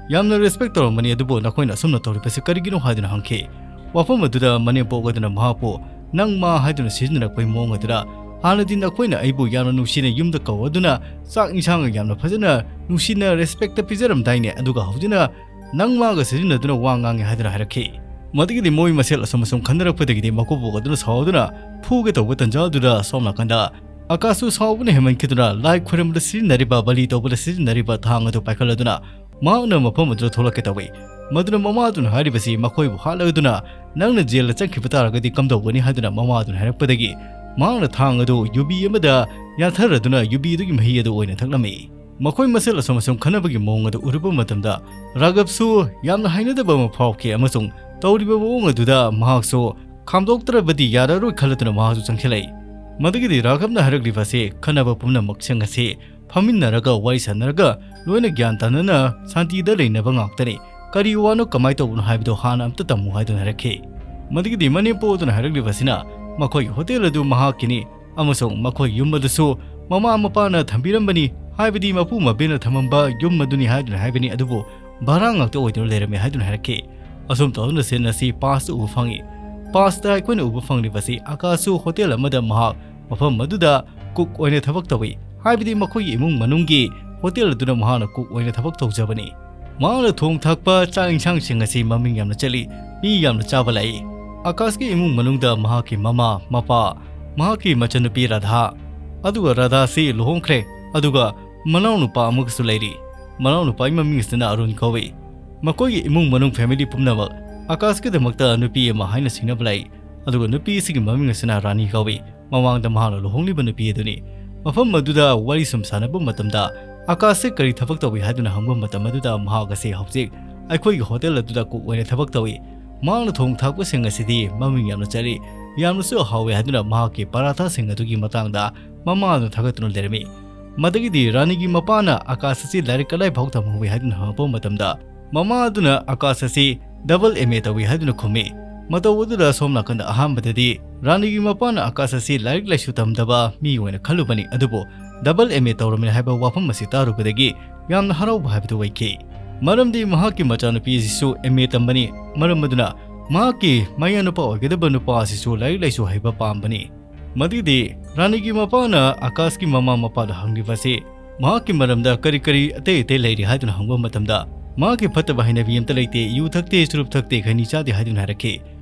ꯌꯥꯝꯅ ꯔꯦꯁꯄꯦꯛ ꯇꯧꯔꯝꯕꯅꯤ, ꯑꯗꯨꯕꯨ ꯅꯈꯣꯏꯅ ꯑꯁꯨꯝꯅ ꯇꯧꯔꯤꯕꯁꯤ ꯀꯔꯤꯒꯤꯅꯣ?" ꯍꯥꯏꯗꯨꯅ ꯍꯪꯈꯤ꯫ ꯋꯥꯐꯝ ꯑꯗꯨꯗ ꯃꯅꯦꯝꯄꯣꯛ ꯑꯗꯨꯅ ꯃꯍꯥꯛꯄꯨ "ꯅꯪ ꯃꯥ" ꯍꯥꯏꯗꯨꯅ ꯁꯤꯖꯤꯟꯅꯔꯛꯄꯒꯤ ꯃꯑꯣꯡ ꯑꯗꯨꯗ, "ꯍꯥꯟꯅꯗꯤ ꯅꯈꯣꯏꯅ ꯑꯩꯕꯨ ꯌꯥꯝꯅ ꯅꯨꯡꯁꯤꯅ ꯌꯨꯝꯗ ꯀꯧꯔꯗꯨꯅ ꯆꯥꯛ ꯏꯟꯁꯥꯡꯒ ꯌꯥꯝꯅ ꯐꯖꯅ ꯅꯨꯡꯁꯤꯅ ꯔꯦꯁꯄꯦꯛꯇ ꯄꯤꯖꯔꯝꯗꯥꯏꯅꯦ, ꯑꯗꯨꯒ ꯍꯧꯖꯤꯛꯅ ꯅꯪ ꯃꯥꯒ ꯁꯤꯖꯤꯟꯅꯗꯨꯅ ꯋꯥ ꯉꯥꯡꯉꯤ" ꯍꯥꯏꯗꯨꯅ ꯍꯥꯏꯔꯛꯈꯤ꯫ ꯃꯗꯨꯒꯤꯗꯤ ꯃꯣꯏ ꯃꯁꯦꯜ ꯑꯁꯨꯝ ꯑꯁꯨꯝ ꯈꯟꯅꯔꯛꯄꯗꯒꯤꯗꯤ ꯃꯀꯨꯕꯣꯛ ꯑꯗꯨꯅ ꯁꯥꯎꯗꯨꯅ ꯐꯨꯒꯦ ꯇꯧꯕ ꯇꯟꯖꯥ ꯑꯗꯨꯗ ꯁꯣꯝ ꯅꯥꯀꯟꯗ ꯑꯀꯥꯁꯁꯨ ꯁꯥꯎꯕꯅ ꯍꯦꯟꯃꯟꯈꯤꯗꯨꯅ ꯂꯥꯏ ꯈꯨꯔꯨꯝꯕꯗ ꯁꯤꯖꯤꯟꯅꯔꯤꯕ, ꯕꯂꯤ ꯇꯧꯕꯗ ꯁꯤꯖꯤꯟꯅꯔꯤꯕ ꯊꯥꯡ ꯑꯗꯨ ꯄꯥꯏꯈꯠꯂꯗꯨꯅ ꯃꯍꯥꯛꯅ ꯃꯐꯝ ꯑꯗꯨꯗ ꯊꯣꯛꯂꯛꯀꯦ ꯇꯧꯏ꯫ ꯃꯗꯨꯅ ꯃꯃꯥꯗꯨꯅ ꯍꯥꯏꯔꯤꯕꯁꯤ ꯃꯈꯣꯏꯕꯨ ꯍꯥꯠꯂꯗꯨꯅ ꯅꯪꯅ ꯖꯦꯜꯗ ꯆꯠꯈꯤꯕ ꯇꯥꯔꯒꯗꯤ ꯀꯝꯗꯧꯒꯅꯤ ꯍꯥꯏꯗꯨꯅ ꯃꯃꯥꯗꯨꯅ ꯍꯥꯏꯔꯛꯄꯗꯒꯤ ꯃꯍꯥꯛꯅ ꯊꯥꯡ ꯑꯗꯨ ꯌꯨꯕꯤ ꯑꯃꯗ ꯌꯥꯟꯊꯔꯗꯨꯅ ꯌꯨꯕꯤꯗꯨꯒꯤ ꯃꯍꯤ ꯑꯗꯨ ꯑꯣꯏꯅ ꯊꯛꯂꯝꯃꯤ꯫ ꯃꯈꯣꯏ ꯃꯁꯦꯜ ꯑꯁꯨꯝ ꯑꯁꯨꯝ ꯈꯟꯅꯕꯒꯤ ꯃꯑꯣꯡ ꯑꯗꯨ ꯎꯔꯨꯕ ꯃꯇꯝꯗ ꯔꯥꯘꯕꯁꯨ ꯌꯥꯝꯅ ꯍꯩꯅꯗꯕ ꯑꯃ ꯐꯥꯎꯈꯤ ꯑꯃꯁꯨꯡ ꯇꯧꯔꯤꯕ ꯃꯑꯣꯡ ꯑꯗꯨꯗ ꯃꯍꯥꯛꯁꯨ ꯈꯥꯝꯗꯣꯛꯇ꯭ꯔꯕꯗꯤ ꯌꯥꯔꯔꯣꯏ ꯈꯜꯂꯗꯨꯅ ꯃꯍꯥꯛꯁꯨ ꯆꯪꯁꯤꯜꯂꯛꯏ꯫ ꯃꯗꯨꯒꯤꯗꯤ ꯔꯥꯘꯕꯅ ꯍꯥꯏꯔꯛꯂꯤꯕꯁꯤ ꯈꯟꯅꯕ ꯄꯨꯝꯅꯃꯛꯁꯤꯡ ꯑꯁꯤ ꯐꯝꯃꯤꯟꯅꯔꯒ ꯋꯥꯔꯤ ꯁꯥꯟꯅꯔꯒ ꯂꯣꯏꯅ ꯒ꯭ꯌꯥꯟ ꯇꯥꯅꯅ ꯁꯥꯟꯇꯤꯗ ꯂꯩꯅꯕ ꯉꯥꯛꯇꯅꯤ꯫ ꯀꯔꯤ ꯋꯥꯅꯣ, ꯀꯃꯥꯏ ꯇꯧꯕꯅꯣ ꯍꯥꯏꯕꯗꯣ ꯍꯥꯟꯅ ꯑꯝꯇ ꯇꯝꯃꯨ ꯍꯥꯏꯗꯨꯅ ꯍꯥꯏꯔꯛꯈꯤ꯫ ꯃꯗꯨꯒꯤꯗꯤ ꯃꯅꯦꯝꯄꯣꯛ ꯑꯗꯨꯅ ꯍꯥꯏꯔꯛꯂꯤꯕꯁꯤꯅ ꯃꯈꯣꯏꯒꯤ ꯍꯣꯇꯦꯜ ꯑꯗꯨ ꯃꯍꯥꯛꯀꯤꯅꯤ ꯑꯃꯁꯨꯡ ꯃꯈꯣꯏ ꯌꯨꯝ ꯑꯗꯨꯁꯨ ꯃꯃꯥ ꯃꯄꯥꯅ ꯊꯝꯕꯤꯔꯝꯕꯅꯤ, ꯍꯥꯏꯕꯗꯤ ꯃꯄꯨ ꯃꯕꯦꯅ ꯊꯝꯃꯝꯕ ꯌꯨꯝ ꯑꯗꯨꯅꯤ ꯍꯥꯏꯗꯨꯅ ꯍꯥꯏꯕꯅꯤ, ꯑꯗꯨꯕꯨ ꯚꯔꯥ ꯉꯥꯛꯇ ꯑꯣꯏꯗꯨꯅ ꯂꯩꯔꯝꯃꯤ ꯍꯥꯏꯗꯨꯅ ꯍꯥꯏꯔꯛꯈꯤ꯫ ꯑꯁꯨꯝ ꯇꯧꯗꯨꯅ ꯁꯤꯟ ꯑꯁꯤ ꯄꯥꯁꯇ ꯎꯕ ꯐꯪꯉꯤ꯫ ꯄꯥꯁꯇ ꯑꯩꯈꯣꯏꯅ ꯎꯕ ꯐꯪꯂꯤꯕꯁꯤ ꯑꯀꯥꯁꯁꯨ ꯍꯣꯇꯦꯜ ꯑꯃꯗ ꯃꯍꯥꯛ ꯃꯐꯝ ꯑꯗꯨꯗ ꯀꯨꯛ ꯑꯣꯏꯅ ꯊꯕꯛ ꯇꯧꯏ, ꯍꯥꯏꯕꯗꯤ ꯃꯈꯣꯏꯒꯤ ꯏꯃꯨꯡ ꯃꯅꯨꯡꯒꯤ ꯍꯣꯇꯦꯜ ꯑꯗꯨꯗ ꯃꯍꯥꯛꯅ ꯀꯨꯛ ꯑꯣꯏꯅ ꯊꯕꯛ ꯇꯧꯖꯕꯅꯤ꯫ ꯃꯍꯥꯛꯅ ꯊꯣꯡ ꯊꯥꯛꯄ ꯆꯥꯛ ꯏꯟꯁꯥꯡꯁꯤꯡ ꯑꯁꯤ ꯃꯃꯤꯡ ꯌꯥꯝꯅ ꯆꯠꯂꯤ, ꯃꯤ ꯌꯥꯝꯅ ꯆꯥꯕ ꯂꯥꯛꯏ꯫ ꯑꯀꯥꯁꯀꯤ ꯏꯃꯨꯡ ꯃꯅꯨꯡꯗ ꯃꯍꯥꯛꯀꯤ ꯃꯃꯥ, ꯃꯄꯥ, ꯃꯍꯥꯛꯀꯤ ꯃꯆꯟꯅꯨꯄꯤ ꯔꯥꯙꯥ, ꯑꯗꯨꯒ ꯔꯥꯙꯥꯁꯤ ꯂꯨꯍꯣꯡꯈ꯭ꯔꯦ, ꯑꯗꯨꯒ ꯃꯅꯥꯎꯅꯨꯄꯥ ꯑꯃꯒꯁꯨ ꯂꯩꯔꯤ꯫ ꯃꯅꯥꯎꯅꯨꯄꯥꯒꯤ ꯃꯃꯤꯡ ꯑꯁꯤꯅ ꯑꯔꯨꯟ ꯀꯧꯏ꯫ ꯃꯈꯣꯏꯒꯤ ꯏꯃꯨꯡ ꯃꯅꯨꯡ ꯐꯦꯃꯤꯂꯤ ꯄꯨꯝꯅꯃꯛ ꯑꯀꯥꯁꯀꯤꯗꯃꯛꯇ ꯅꯨꯄꯤ ꯑꯃ ꯍꯥꯏꯅ ꯁꯤꯡꯅꯕ ꯂꯥꯛꯏ, ꯑꯗꯨꯒ ꯅꯨꯄꯤ ꯑꯁꯤꯒꯤ ꯃꯃꯤꯡ ꯑꯁꯤꯅ ꯔꯥꯅꯤ ꯀꯧꯏ꯫ ꯃꯃꯥꯡꯗ ꯃꯍꯥꯛꯅ ꯂꯨꯍꯣꯡꯂꯤꯕ ꯅꯨꯄꯤ ꯑꯗꯨꯅꯤ꯫ ꯃꯐꯝ ꯑꯗꯨꯗ ꯋꯥꯔꯤ ꯁꯨꯝ ꯁꯥꯟꯅꯕ ꯃꯇꯝꯗ ꯑꯀꯥꯁꯁꯦ ꯀꯔꯤ ꯊꯕꯛ ꯇꯧꯏ ꯍꯥꯏꯗꯨꯅ ꯍꯪꯕ ꯃꯇꯝ ꯑꯗꯨꯗ ꯃꯍꯥꯛ ꯑꯁꯤ ꯍꯧꯖꯤꯛ ꯑꯩꯈꯣꯏꯒꯤ ꯍꯣꯇꯦꯜ ꯑꯗꯨꯗ ꯀꯨꯛ ꯑꯣꯏꯅ ꯊꯕꯛ ꯇꯧꯏ꯫ ꯃꯍꯥꯛꯅ ꯊꯣꯡ ꯊꯥꯛꯄꯁꯤꯡ ꯑꯁꯤꯗꯤ ꯃꯃꯤꯡ ꯌꯥꯝꯅ ꯆꯠꯂꯤ, ꯌꯥꯝꯅꯁꯨ ꯍꯥꯎꯏ ꯍꯥꯏꯗꯨꯅ ꯃꯍꯥꯛꯀꯤ ꯄꯔꯥꯊꯥꯁꯤꯡ ꯑꯗꯨꯒꯤ ꯃꯇꯥꯡꯗ ꯃꯃꯥ ꯑꯗꯨꯅ ꯊꯥꯒꯠꯇꯨꯅ ꯂꯩꯔꯝꯃꯤ꯫ ꯃꯗꯨꯒꯤꯗꯤ ꯔꯥꯅꯤꯒꯤ ꯃꯄꯥꯅ ꯑꯀꯥꯁ ꯑꯁꯤ ꯂꯥꯏꯔꯤꯛ ꯀꯗꯥꯏ ꯐꯥꯎ ꯇꯝꯍꯧꯏ ꯍꯥꯏꯗꯨꯅ ꯍꯪꯂꯛꯄ ꯃꯇꯝꯗ ꯃꯃꯥ ꯑꯗꯨꯅ ꯑꯀꯥꯁ ꯑꯁꯤ ꯗꯕꯜ ꯑꯦꯝ ꯑꯦ ꯇꯧꯏ ꯍꯥꯏꯗꯨꯅ ꯈꯨꯝꯃꯤ꯫ ꯃꯇꯧ ꯑꯗꯨꯗ ꯁꯣꯝ ꯅꯥꯀꯟꯗ ꯑꯍꯥꯟꯕꯗꯗꯤ ꯔꯥꯅꯤꯒꯤ ꯃꯄꯥꯅ ꯑꯀꯥꯁ ꯑꯁꯤ ꯂꯥꯏꯔꯤꯛ ꯂꯥꯏꯁꯨ ꯇꯝꯗꯕ ꯃꯤ ꯑꯣꯏꯅ ꯈꯜꯂꯨꯕꯅꯤ, ꯑꯗꯨꯕꯨ ꯗꯕꯜ ꯑꯦꯝ ꯑꯦ ꯇꯧꯔꯝꯃꯤ ꯍꯥꯏꯕ ꯋꯥꯐꯝ ꯑꯁꯤ ꯇꯥꯔꯨꯕꯗꯒꯤ ꯌꯥꯝꯅ ꯍꯔꯥꯎꯕ ꯍꯥꯏꯕꯗꯨ ꯑꯣꯏꯈꯤ꯫ ꯃꯔꯝꯗꯤ ꯃꯍꯥꯛꯀꯤ ꯃꯆꯥꯅꯨꯄꯤ ꯑꯁꯤꯁꯨ ꯑꯦꯝ ꯑꯦ ꯇꯝꯕꯅꯤ, ꯃꯔꯝ ꯑꯗꯨꯅ ꯃꯍꯥꯛꯀꯤ ꯃꯌꯥꯅꯨꯄꯥ ꯑꯣꯏꯒꯗꯕ ꯅꯨꯄꯥ ꯑꯁꯤꯁꯨ ꯂꯥꯏꯔꯤꯛ ꯂꯥꯏꯁꯨ ꯍꯩꯕ ꯄꯥꯝꯕꯅꯤ꯫ ꯃꯗꯨꯗꯤ ꯔꯥꯅꯤꯒꯤ ꯃꯄꯥꯅ ꯑꯀꯥꯁꯀꯤ ꯃꯃꯥ ꯃꯄꯥꯗ ꯍꯪꯂꯤꯕꯁꯤ ꯃꯍꯥꯛꯀꯤ ꯃꯔꯝꯗ ꯀꯔꯤ ꯀꯔꯤ ꯑꯇꯩ ꯑꯇꯩ ꯂꯩꯔꯤ ꯍꯥꯏꯗꯨꯅ ꯍꯪꯕ ꯃꯇꯝꯗ ꯃꯍꯥꯛꯀꯤ ꯐꯠꯇꯕ ꯍꯩꯅꯕꯤ ꯑꯝꯇ ꯂꯩꯇꯦ, ꯌꯨ ꯊꯛꯇꯦ, ꯆꯨꯔꯨꯞ ꯊꯛꯇꯦ, ꯈꯩꯅꯤ ꯆꯥꯗꯦ ꯍꯥꯏꯗꯨꯅ ꯍꯥꯏꯔꯛꯈꯤ꯫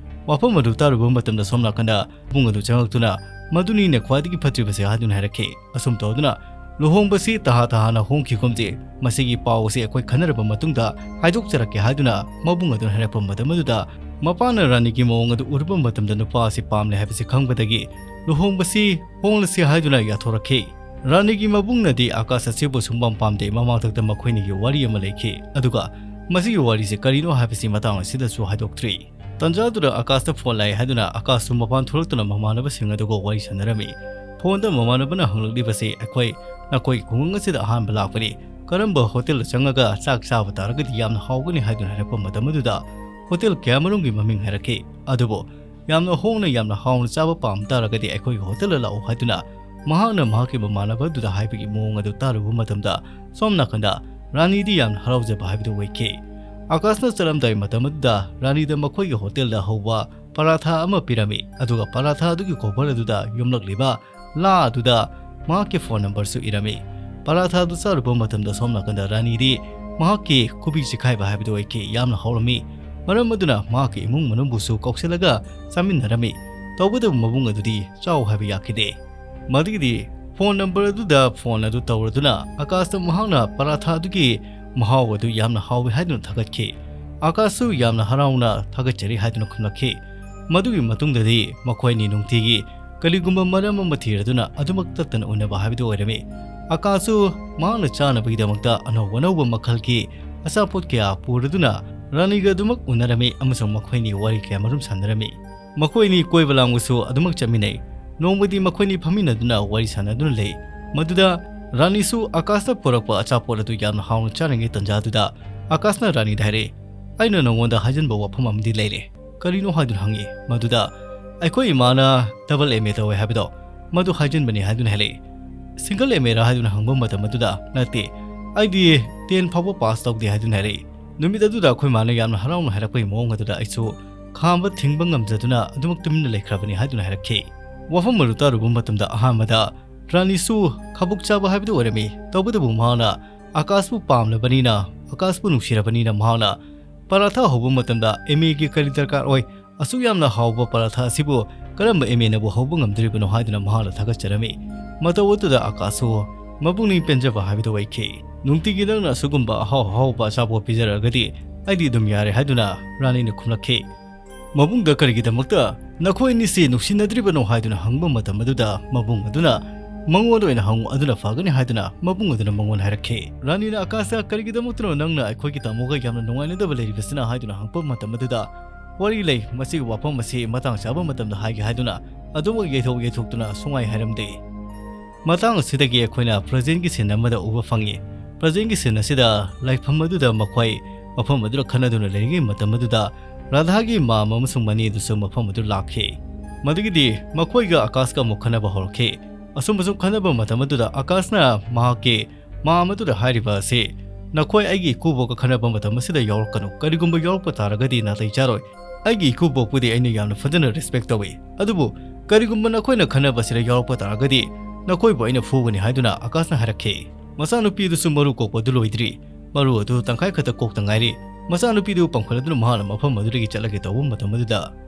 ꯋꯥꯐꯝ ꯑꯗꯨ ꯇꯥꯔꯨꯕ ꯃꯇꯝꯗ ꯁꯣꯝ ꯅꯥꯀꯟꯗ ꯏꯕꯨꯡ ꯑꯗꯨ ꯆꯪꯂꯛꯇꯨꯅ ꯃꯗꯨꯅꯤꯅ ꯈ꯭ꯋꯥꯏꯗꯒꯤ ꯐꯠꯇ꯭ꯔꯤꯕꯁꯦ ꯍꯥꯏꯗꯨꯅ ꯍꯥꯏꯔꯛꯈꯤ꯫ ꯑꯁꯨꯝ ꯇꯧꯗꯨꯅ ꯂꯨꯍꯣꯡꯕꯁꯤ ꯇꯍꯥ ꯇꯍꯥꯅ ꯍꯣꯡꯈꯤꯒꯨꯝꯁꯤ, ꯃꯁꯤꯒꯤ ꯄꯥꯎ ꯑꯁꯤ ꯑꯩꯈꯣꯏ ꯈꯟꯅꯔꯕ ꯃꯇꯨꯡꯗ ꯍꯥꯏꯗꯣꯛꯆꯔꯛꯀꯦ" ꯍꯥꯏꯗꯨꯅ ꯃꯕꯨꯡ ꯑꯗꯨꯅ ꯍꯥꯏꯔꯛꯄ ꯃꯇꯝ ꯑꯗꯨꯗ, ꯃꯄꯥꯅ ꯔꯥꯅꯤꯒꯤ ꯃꯑꯣꯡ ꯑꯗꯨ ꯎꯔꯨꯕ ꯃꯇꯝꯗ ꯅꯨꯄꯥ ꯑꯁꯤ ꯄꯥꯝꯂꯦ ꯍꯥꯏꯕꯁꯤ ꯈꯪꯕꯗꯒꯤ ꯂꯨꯍꯣꯡꯕꯁꯤ ꯍꯣꯡꯂꯁꯤ ꯍꯥꯏꯗꯨꯅ ꯌꯥꯊꯣꯔꯛꯈꯤ꯫ ꯔꯥꯅꯤꯒꯤ ꯃꯕꯨꯡꯅꯗꯤ ꯑꯀꯥꯁ ꯑꯁꯤꯕꯨ ꯁꯨꯡꯄꯥꯝ ꯄꯥꯝꯗꯦ꯫ ꯃꯃꯥꯡꯊꯛꯇ ꯃꯈꯣꯏꯅꯤꯒꯤ ꯋꯥꯔꯤ ꯑꯃ ꯂꯩꯈꯤ, ꯑꯗꯨꯒ ꯃꯁꯤꯒꯤ ꯋꯥꯔꯤꯁꯤ ꯀꯔꯤꯅꯣ ꯍꯥꯏꯕꯁꯤ ꯃꯇꯥꯡ ꯑꯁꯤꯗꯁꯨ ꯍꯥꯏꯗꯣꯛꯇ꯭ꯔꯤ꯫ ꯇꯟꯖꯥꯗꯨꯗ ꯑꯀꯥꯁꯇ ꯐꯣꯟ ꯂꯥꯛꯑꯦ ꯍꯥꯏꯗꯨꯅ ꯑꯀꯥꯁꯁꯨ ꯃꯄꯥꯟ ꯊꯣꯛꯂꯛꯇꯨꯅ ꯃꯃꯥꯟꯅꯕꯁꯤꯡ ꯑꯗꯨꯒ ꯋꯥꯔꯤ ꯁꯥꯟꯅꯔꯝꯃꯤ꯫ ꯐꯣꯟꯗ ꯃꯃꯥꯟꯅꯕꯅ ꯍꯪꯂꯛꯂꯤꯕꯁꯤ, "ꯑꯩꯈꯣꯏ ꯅꯈꯣꯏ ꯈꯨꯡꯒꯪ ꯑꯁꯤꯗ ꯑꯍꯥꯟꯕ ꯂꯥꯛꯄꯅꯤ, ꯀꯔꯝꯕ ꯍꯣꯇꯦꯜꯗ ꯆꯪꯉꯒ ꯆꯥꯛ ꯆꯥꯕ ꯇꯥꯔꯒꯗꯤ ꯌꯥꯝꯅ ꯍꯥꯎꯒꯅꯤ?" ꯍꯥꯏꯗꯨꯅ ꯍꯥꯏꯔꯛꯄ ꯃꯇꯝ ꯑꯗꯨꯗ ꯍꯣꯇꯦꯜ ꯀꯌꯥꯃꯔꯨꯝꯒꯤ ꯃꯃꯤꯡ ꯍꯥꯏꯔꯛꯈꯤ꯫ ꯑꯗꯨꯕꯨ ꯌꯥꯝꯅ ꯍꯣꯡꯅ ꯌꯥꯝꯅ ꯍꯥꯎꯅ ꯆꯥꯕ ꯄꯥꯝ ꯇꯥꯔꯒꯗꯤ ꯑꯩꯈꯣꯏꯒꯤ ꯍꯣꯇꯦꯜꯗ ꯂꯥꯛꯎ ꯍꯥꯏꯗꯨꯅ ꯃꯍꯥꯛꯅ ꯃꯍꯥꯛꯀꯤ ꯃꯃꯥꯟꯅꯕ ꯑꯗꯨꯗ ꯍꯥꯏꯕꯒꯤ ꯃꯑꯣꯡ ꯑꯗꯨ ꯇꯥꯔꯨꯕ ꯃꯇꯝꯗ, ꯁꯣꯝ ꯅꯥꯀꯟꯗ ꯔꯥꯅꯤꯗꯤ ꯌꯥꯝꯅ ꯍꯔꯥꯎꯖꯕ ꯍꯥꯏꯕꯗꯨ ꯑꯣꯏꯈꯤ꯫ ꯑꯀꯥꯁꯅ ꯆꯠꯂꯝꯗꯥꯏ ꯃꯇꯝ ꯑꯗꯨꯗ ꯔꯥꯅꯤꯗ ꯃꯈꯣꯏꯒꯤ ꯍꯣꯇꯦꯜꯗ ꯍꯧꯕ ꯄꯔꯥꯊꯥ ꯑꯃ ꯄꯤꯔꯝꯃꯤ, ꯑꯗꯨꯒ ꯄꯔꯥꯊꯥ ꯑꯗꯨꯒꯤ ꯀꯣꯚꯔ ꯑꯗꯨꯗ ꯌꯣꯝꯂꯛꯂꯤꯕ ꯂꯥ ꯑꯗꯨꯗ ꯃꯍꯥꯛꯀꯤ ꯐꯣꯟ ꯅꯝꯕꯔꯁꯨ ꯏꯔꯝꯃꯤ꯫ ꯄꯔꯥꯊꯥ ꯑꯗꯨ ꯆꯥꯔꯨꯕ ꯃꯇꯝꯗ ꯁꯣꯝ ꯅꯥꯀꯟꯗ ꯔꯥꯅꯤꯗꯤ ꯃꯍꯥꯛꯀꯤ ꯈꯨꯕꯤ ꯆꯤꯈꯥꯏꯕ ꯍꯥꯏꯕꯗꯨ ꯑꯣꯏꯈꯤ꯫ ꯌꯥꯝꯅ ꯍꯥꯎꯔꯝꯃꯤ꯫ ꯃꯔꯝ ꯑꯗꯨꯅ ꯃꯍꯥꯛꯀꯤ ꯏꯃꯨꯡ ꯃꯅꯨꯡꯕꯨꯁꯨ ꯀꯧꯁꯤꯜꯂꯒ ꯆꯥꯃꯤꯟꯅꯔꯝꯃꯤ꯫ ꯇꯧꯕꯇꯕꯨ ꯃꯕꯨꯡ ꯑꯗꯨꯗꯤ ꯆꯥꯎ ꯍꯥꯏꯕ ꯌꯥꯈꯤꯗꯦ꯫ ꯃꯗꯨꯒꯤꯗꯤ ꯐꯣꯟ ꯅꯝꯕꯔ ꯑꯗꯨꯗ ꯐꯣꯟ ꯑꯗꯨ ꯇꯧꯔꯗꯨꯅ ꯑꯀꯥꯁꯇ ꯃꯍꯥꯛꯅ ꯄꯔꯥꯊꯥ ꯑꯗꯨꯒꯤ ꯃꯍꯥꯎ ꯑꯗꯨ ꯌꯥꯝꯅ ꯍꯥꯎꯏ ꯍꯥꯏꯗꯨꯅ ꯊꯥꯒꯠꯈꯤ꯫ ꯑꯀꯥꯁꯁꯨ ꯌꯥꯝꯅ ꯍꯔꯥꯎꯅ ꯊꯥꯒꯠꯆꯔꯤ ꯍꯥꯏꯗꯨꯅ ꯈꯨꯝꯂꯛꯈꯤ꯫ ꯃꯗꯨꯒꯤ ꯃꯇꯨꯡꯗꯗꯤ ꯃꯈꯣꯏ ꯑꯅꯤ ꯅꯨꯡꯇꯤꯒꯤ ꯀꯔꯤꯒꯨꯝꯕ ꯃꯔꯝ ꯑꯃ ꯊꯤꯔꯗꯨꯅ ꯑꯗꯨꯃꯛ ꯇꯠꯇꯅ ꯎꯅꯕ ꯍꯥꯏꯕꯗꯨ ꯑꯣꯏꯔꯝꯃꯤ꯫ ꯑꯀꯥꯁꯁꯨ ꯃꯍꯥꯛꯅ ꯆꯥꯅꯕꯒꯤꯗꯃꯛꯇ ꯑꯅꯧ ꯑꯅꯧꯕ ꯃꯈꯜꯒꯤ ꯑꯆꯥꯄꯣꯠ ꯀꯌꯥ ꯄꯨꯔꯗꯨꯅ ꯔꯥꯅꯤꯒ ꯑꯗꯨꯃꯛ ꯎꯅꯔꯝꯃꯤ ꯑꯃꯁꯨꯡ ꯃꯈꯣꯏꯅꯤ ꯋꯥꯔꯤ ꯀꯌꯥꯃꯔꯨꯝ ꯁꯥꯟꯅꯔꯝꯃꯤ꯫ ꯃꯈꯣꯏꯅꯤ ꯀꯣꯏꯕ ꯂꯥꯡꯕꯁꯨ ꯑꯗꯨꯃꯛ ꯆꯠꯃꯤꯟꯅꯩ꯫ ꯅꯣꯡꯃꯗꯤ ꯃꯈꯣꯏꯅꯤ ꯐꯝꯃꯤꯟꯅꯗꯨꯅ ꯋꯥꯔꯤ ꯁꯥꯟꯅꯗꯨꯅ ꯂꯩ꯫ ꯃꯗꯨꯗ ꯔꯥꯅꯤꯁꯨ ꯑꯀꯥꯁꯅ ꯄꯨꯔꯛꯄ ꯑꯆꯥꯄꯣꯠ ꯑꯗꯨ ꯌꯥꯝꯅ ꯍꯥꯎꯅ ꯆꯥꯔꯤꯉꯩ ꯇꯟꯖꯥꯗꯨꯗ ꯑꯀꯥꯁꯅ ꯔꯥꯅꯤꯗ ꯍꯥꯏꯔꯛꯏ, "ꯑꯩꯅ ꯅꯉꯣꯟꯗ ꯍꯥꯏꯖꯟꯕ ꯋꯥꯐꯝ ꯑꯃꯗꯤ ꯂꯩꯔꯦ꯫ ꯀꯔꯤꯅꯣ?" ꯍꯥꯏꯗꯨꯅ ꯍꯪꯉꯤ꯫ ꯃꯗꯨꯗ, "ꯑꯩꯈꯣꯏ ꯏꯃꯥꯅ ꯗꯕꯜ ꯑꯦꯝ ꯑꯦ ꯇꯧꯋꯦ ꯍꯥꯏꯕꯗꯣ, ꯃꯗꯨ ꯍꯥꯏꯖꯟꯕꯅꯤ" ꯍꯥꯏꯗꯨꯅ ꯍꯥꯏꯔꯛꯏ꯫ "ꯁꯤꯡꯒꯜ ꯑꯦꯝ ꯑꯦꯔꯥ?" ꯍꯥꯏꯗꯨꯅ ꯍꯪꯕ ꯃꯇꯝ ꯑꯗꯨꯗ, "ꯅꯠꯇꯦ, ꯑꯩꯗꯤ ꯇꯦꯟ ꯐꯥꯎꯕ ꯄꯥꯁ ꯇꯧꯗꯦ" ꯍꯥꯏꯗꯨꯅ ꯍꯥꯏꯔꯛꯏ꯫ ꯅꯨꯃꯤꯠ ꯑꯗꯨꯗ ꯑꯩꯈꯣꯏ ꯃꯥꯅ ꯌꯥꯝꯅ ꯍꯔꯥꯎꯅ ꯍꯥꯏꯔꯛꯄꯒꯤ ꯃꯑꯣꯡ ꯑꯗꯨꯗ ꯑꯩꯁꯨ ꯈꯥꯝꯕ ꯊꯤꯡꯕ ꯉꯝꯖꯗꯨꯅ ꯑꯗꯨꯃꯛ ꯇꯨꯃꯤꯟꯅ ꯂꯩꯈ꯭ꯔꯕꯅꯤ ꯍꯥꯏꯗꯨꯅ ꯍꯥꯏꯔꯛꯈꯤ꯫ ꯋꯥꯐꯝ ꯑꯗꯨ ꯇꯥꯔꯨꯕ ꯃꯇꯝꯗ ꯑꯍꯥꯟꯕꯗ ꯔꯥꯅꯤꯁꯨ ꯈꯕꯨꯛ ꯆꯥꯕ ꯍꯥꯏꯕꯗꯨ ꯑꯣꯏꯔꯝꯃꯤ꯫ ꯇꯧꯕꯇꯕꯨ ꯃꯍꯥꯛꯅ ꯑꯀꯥꯁꯄꯨ ꯄꯥꯝꯂꯕꯅꯤꯅ, ꯑꯀꯥꯁꯄꯨ ꯅꯨꯡꯁꯤꯔꯕꯅꯤꯅ ꯃꯍꯥꯛꯅ ꯄꯔꯥꯊꯥ ꯍꯧꯕ ꯃꯇꯝꯗ ꯑꯦꯝ ꯑꯦꯒꯤ ꯀꯔꯤ ꯗꯔꯀꯥꯔ ꯑꯣꯏ? ꯑꯁꯨꯛ ꯌꯥꯝꯅ ꯍꯥꯎꯕ ꯄꯔꯥꯊꯥ ꯑꯁꯤꯕꯨ ꯀꯔꯝꯕ ꯑꯦꯝ ꯑꯦꯅꯕꯨ ꯍꯧꯕ ꯉꯝꯗꯣꯔꯤꯕꯅꯣ ꯍꯥꯏꯗꯨꯅ ꯃꯍꯥꯛꯅ ꯊꯥꯒꯠꯆꯔꯝꯃꯤ꯫ ꯃꯇꯧ ꯑꯗꯨꯗ ꯑꯀꯥꯁꯁꯨ ꯃꯄꯨꯛꯅꯤꯡ ꯄꯦꯟꯖꯕ ꯍꯥꯏꯕꯗꯨ ꯑꯣꯏꯈꯤ꯫ "ꯅꯨꯡꯇꯤꯒꯤ ꯅꯪꯅ ꯑꯁꯤꯒꯨꯝꯕ ꯑꯍꯥꯎ ꯑꯍꯥꯎꯕ ꯑꯆꯥꯄꯣꯠ ꯄꯤꯖꯔꯒꯗꯤ ꯑꯩꯗꯤ ꯑꯗꯨꯝ ꯌꯥꯔꯦ" ꯍꯥꯏꯗꯨꯅ ꯔꯥꯅꯤꯅ ꯈꯨꯝꯂꯛꯈꯤ꯫ ꯃꯕꯨꯡꯗ ꯀꯔꯤꯒꯤꯗꯃꯛꯇ ꯅꯈꯣꯏ ꯑꯅꯤꯁꯤ ꯅꯨꯡꯁꯤꯅꯗ꯭ꯔꯤꯕꯅꯣ ꯍꯥꯏꯗꯨꯅ ꯍꯪꯕ ꯃꯇꯝ ꯑꯗꯨꯗ ꯃꯕꯨꯡ ꯑꯗꯨꯅ "ꯃꯉꯣꯟꯗ ꯑꯣꯏꯅ ꯍꯪꯉꯨ, ꯑꯗꯨꯅ ꯐꯒꯅꯤ" ꯍꯥꯏꯗꯨꯅ ꯃꯕꯨꯡ ꯑꯗꯨꯅ ꯃꯉꯣꯟꯗ ꯍꯥꯏꯔꯛꯈꯤ꯫ ꯔꯥꯅꯤꯅ ꯑꯀꯥꯁꯇ "ꯀꯔꯤꯒꯤꯗꯃꯛꯇꯅꯣ ꯅꯪꯅ ꯑꯩꯈꯣꯏꯒꯤ ꯇꯥꯃꯣꯒ ꯌꯥꯝꯅ ꯅꯨꯡꯉꯥꯏꯅꯗꯕ ꯂꯩꯔꯤꯕꯁꯤꯅ" ꯍꯥꯏꯗꯨꯅ ꯍꯪꯕ ꯃꯇꯝ ꯑꯗꯨꯗ "ꯋꯥꯔꯤ ꯂꯩ, ꯃꯁꯤꯒꯤ ꯋꯥꯐꯝ ꯑꯁꯤ ꯃꯇꯥꯡ ꯆꯥꯕ ꯃꯇꯝꯗ ꯍꯥꯏꯒꯦ" ꯍꯥꯏꯗꯨꯅ ꯑꯗꯨꯃꯛ ꯌꯩꯊꯣꯛ ꯌꯩꯊꯣꯛꯇꯨꯅ ꯁꯨꯡꯉꯥꯏ ꯍꯥꯏꯔꯝꯗꯦ꯫ ꯃꯇꯥꯡ ꯑꯁꯤꯗꯒꯤ ꯑꯩꯈꯣꯏꯅ presentꯀꯤ scene ꯑꯃꯗ ꯎꯕ ꯐꯪꯉꯤ꯫ Presentꯀꯤ scene ꯑꯁꯤꯗ ꯂꯥꯏꯐꯝ ꯑꯗꯨꯗ ꯃꯈꯣꯏ ꯃꯐꯝ ꯑꯗꯨꯗ ꯈꯟꯅꯗꯨꯅ ꯂꯩꯔꯤꯉꯩ ꯃꯇꯝ ꯑꯗꯨꯗ ꯔꯥꯙꯥꯒꯤ ꯃꯥꯝꯃ ꯑꯃꯁꯨꯡ ꯃꯅꯦ ꯑꯗꯨꯁꯨ ꯃꯐꯝ ꯑꯗꯨ ꯂꯥꯛꯈꯤ꯫ ꯃꯗꯨꯒꯤꯗꯤ ꯃꯈꯣꯏꯒ ꯑꯀꯥꯁꯀ ꯑꯃꯨꯛ ꯈꯟꯅꯕ ꯍꯧꯔꯛꯈꯤ꯫ ꯑꯁꯨꯝ ꯑꯁꯨꯝ ꯈꯟꯅꯕ ꯃꯇꯝ ꯑꯗꯨꯗ ꯑꯀꯥꯁꯅ ꯃꯍꯥꯛꯀꯤ ꯃꯥꯝꯃ ꯑꯗꯨꯗ ꯍꯥꯏꯔꯤꯕ ꯑꯁꯤ, "ꯅꯈꯣꯏ ꯑꯩꯒꯤ ꯏꯀꯨꯕꯣꯛꯀ ꯈꯟꯅꯕ ꯃꯇꯝ ꯑꯁꯤꯗ ꯌꯥꯎꯔꯛꯀꯅꯨ꯫ ꯀꯔꯤꯒꯨꯝꯕ ꯌꯥꯎꯔꯛꯄ ꯇꯥꯔꯒꯗꯤ ꯅꯥꯇꯩ ꯆꯥꯔꯣꯏ꯫ ꯑꯩꯒꯤ ꯏꯀꯨꯕꯣꯛꯄꯨꯗꯤ ꯑꯩꯅ ꯌꯥꯝꯅ ꯐꯖꯅ respect ꯇꯧꯏ, ꯑꯗꯨꯕꯨ ꯀꯔꯤꯒꯨꯝꯕ ꯅꯈꯣꯏꯅ ꯈꯟꯅꯕ ꯑꯁꯤꯗ ꯌꯥꯎꯔꯛꯄ ꯇꯥꯔꯒꯗꯤ ꯅꯈꯣꯏꯕꯨ ꯑꯩꯅ ꯐꯨꯒꯅꯤ" ꯍꯥꯏꯗꯨꯅ ꯑꯀꯥꯁꯅ ꯍꯥꯏꯔꯛꯈꯤ꯫ ꯃꯆꯥꯅꯨꯄꯤ ꯑꯗꯨꯁꯨ ꯃꯔꯨ ꯀꯣꯛꯄ ꯑꯗꯨ ꯂꯣꯏꯗ꯭ꯔꯤ꯫ ꯃꯔꯨ ꯑꯗꯨ ꯇꯪꯈꯥꯏ ꯈꯛꯇ ꯀꯣꯛꯇ ꯉꯥꯏꯔꯤ꯫ ꯃꯆꯥꯅꯨꯄꯤꯗꯨ ꯄꯥꯡꯈꯠꯂꯗꯨꯅ ꯃꯍꯥꯛꯅ ꯃꯐꯝ ꯑꯗꯨꯗꯒꯤ ꯆꯠꯂꯒꯦ ꯇꯧꯕ ꯃꯇꯝ ꯑꯗꯨꯗ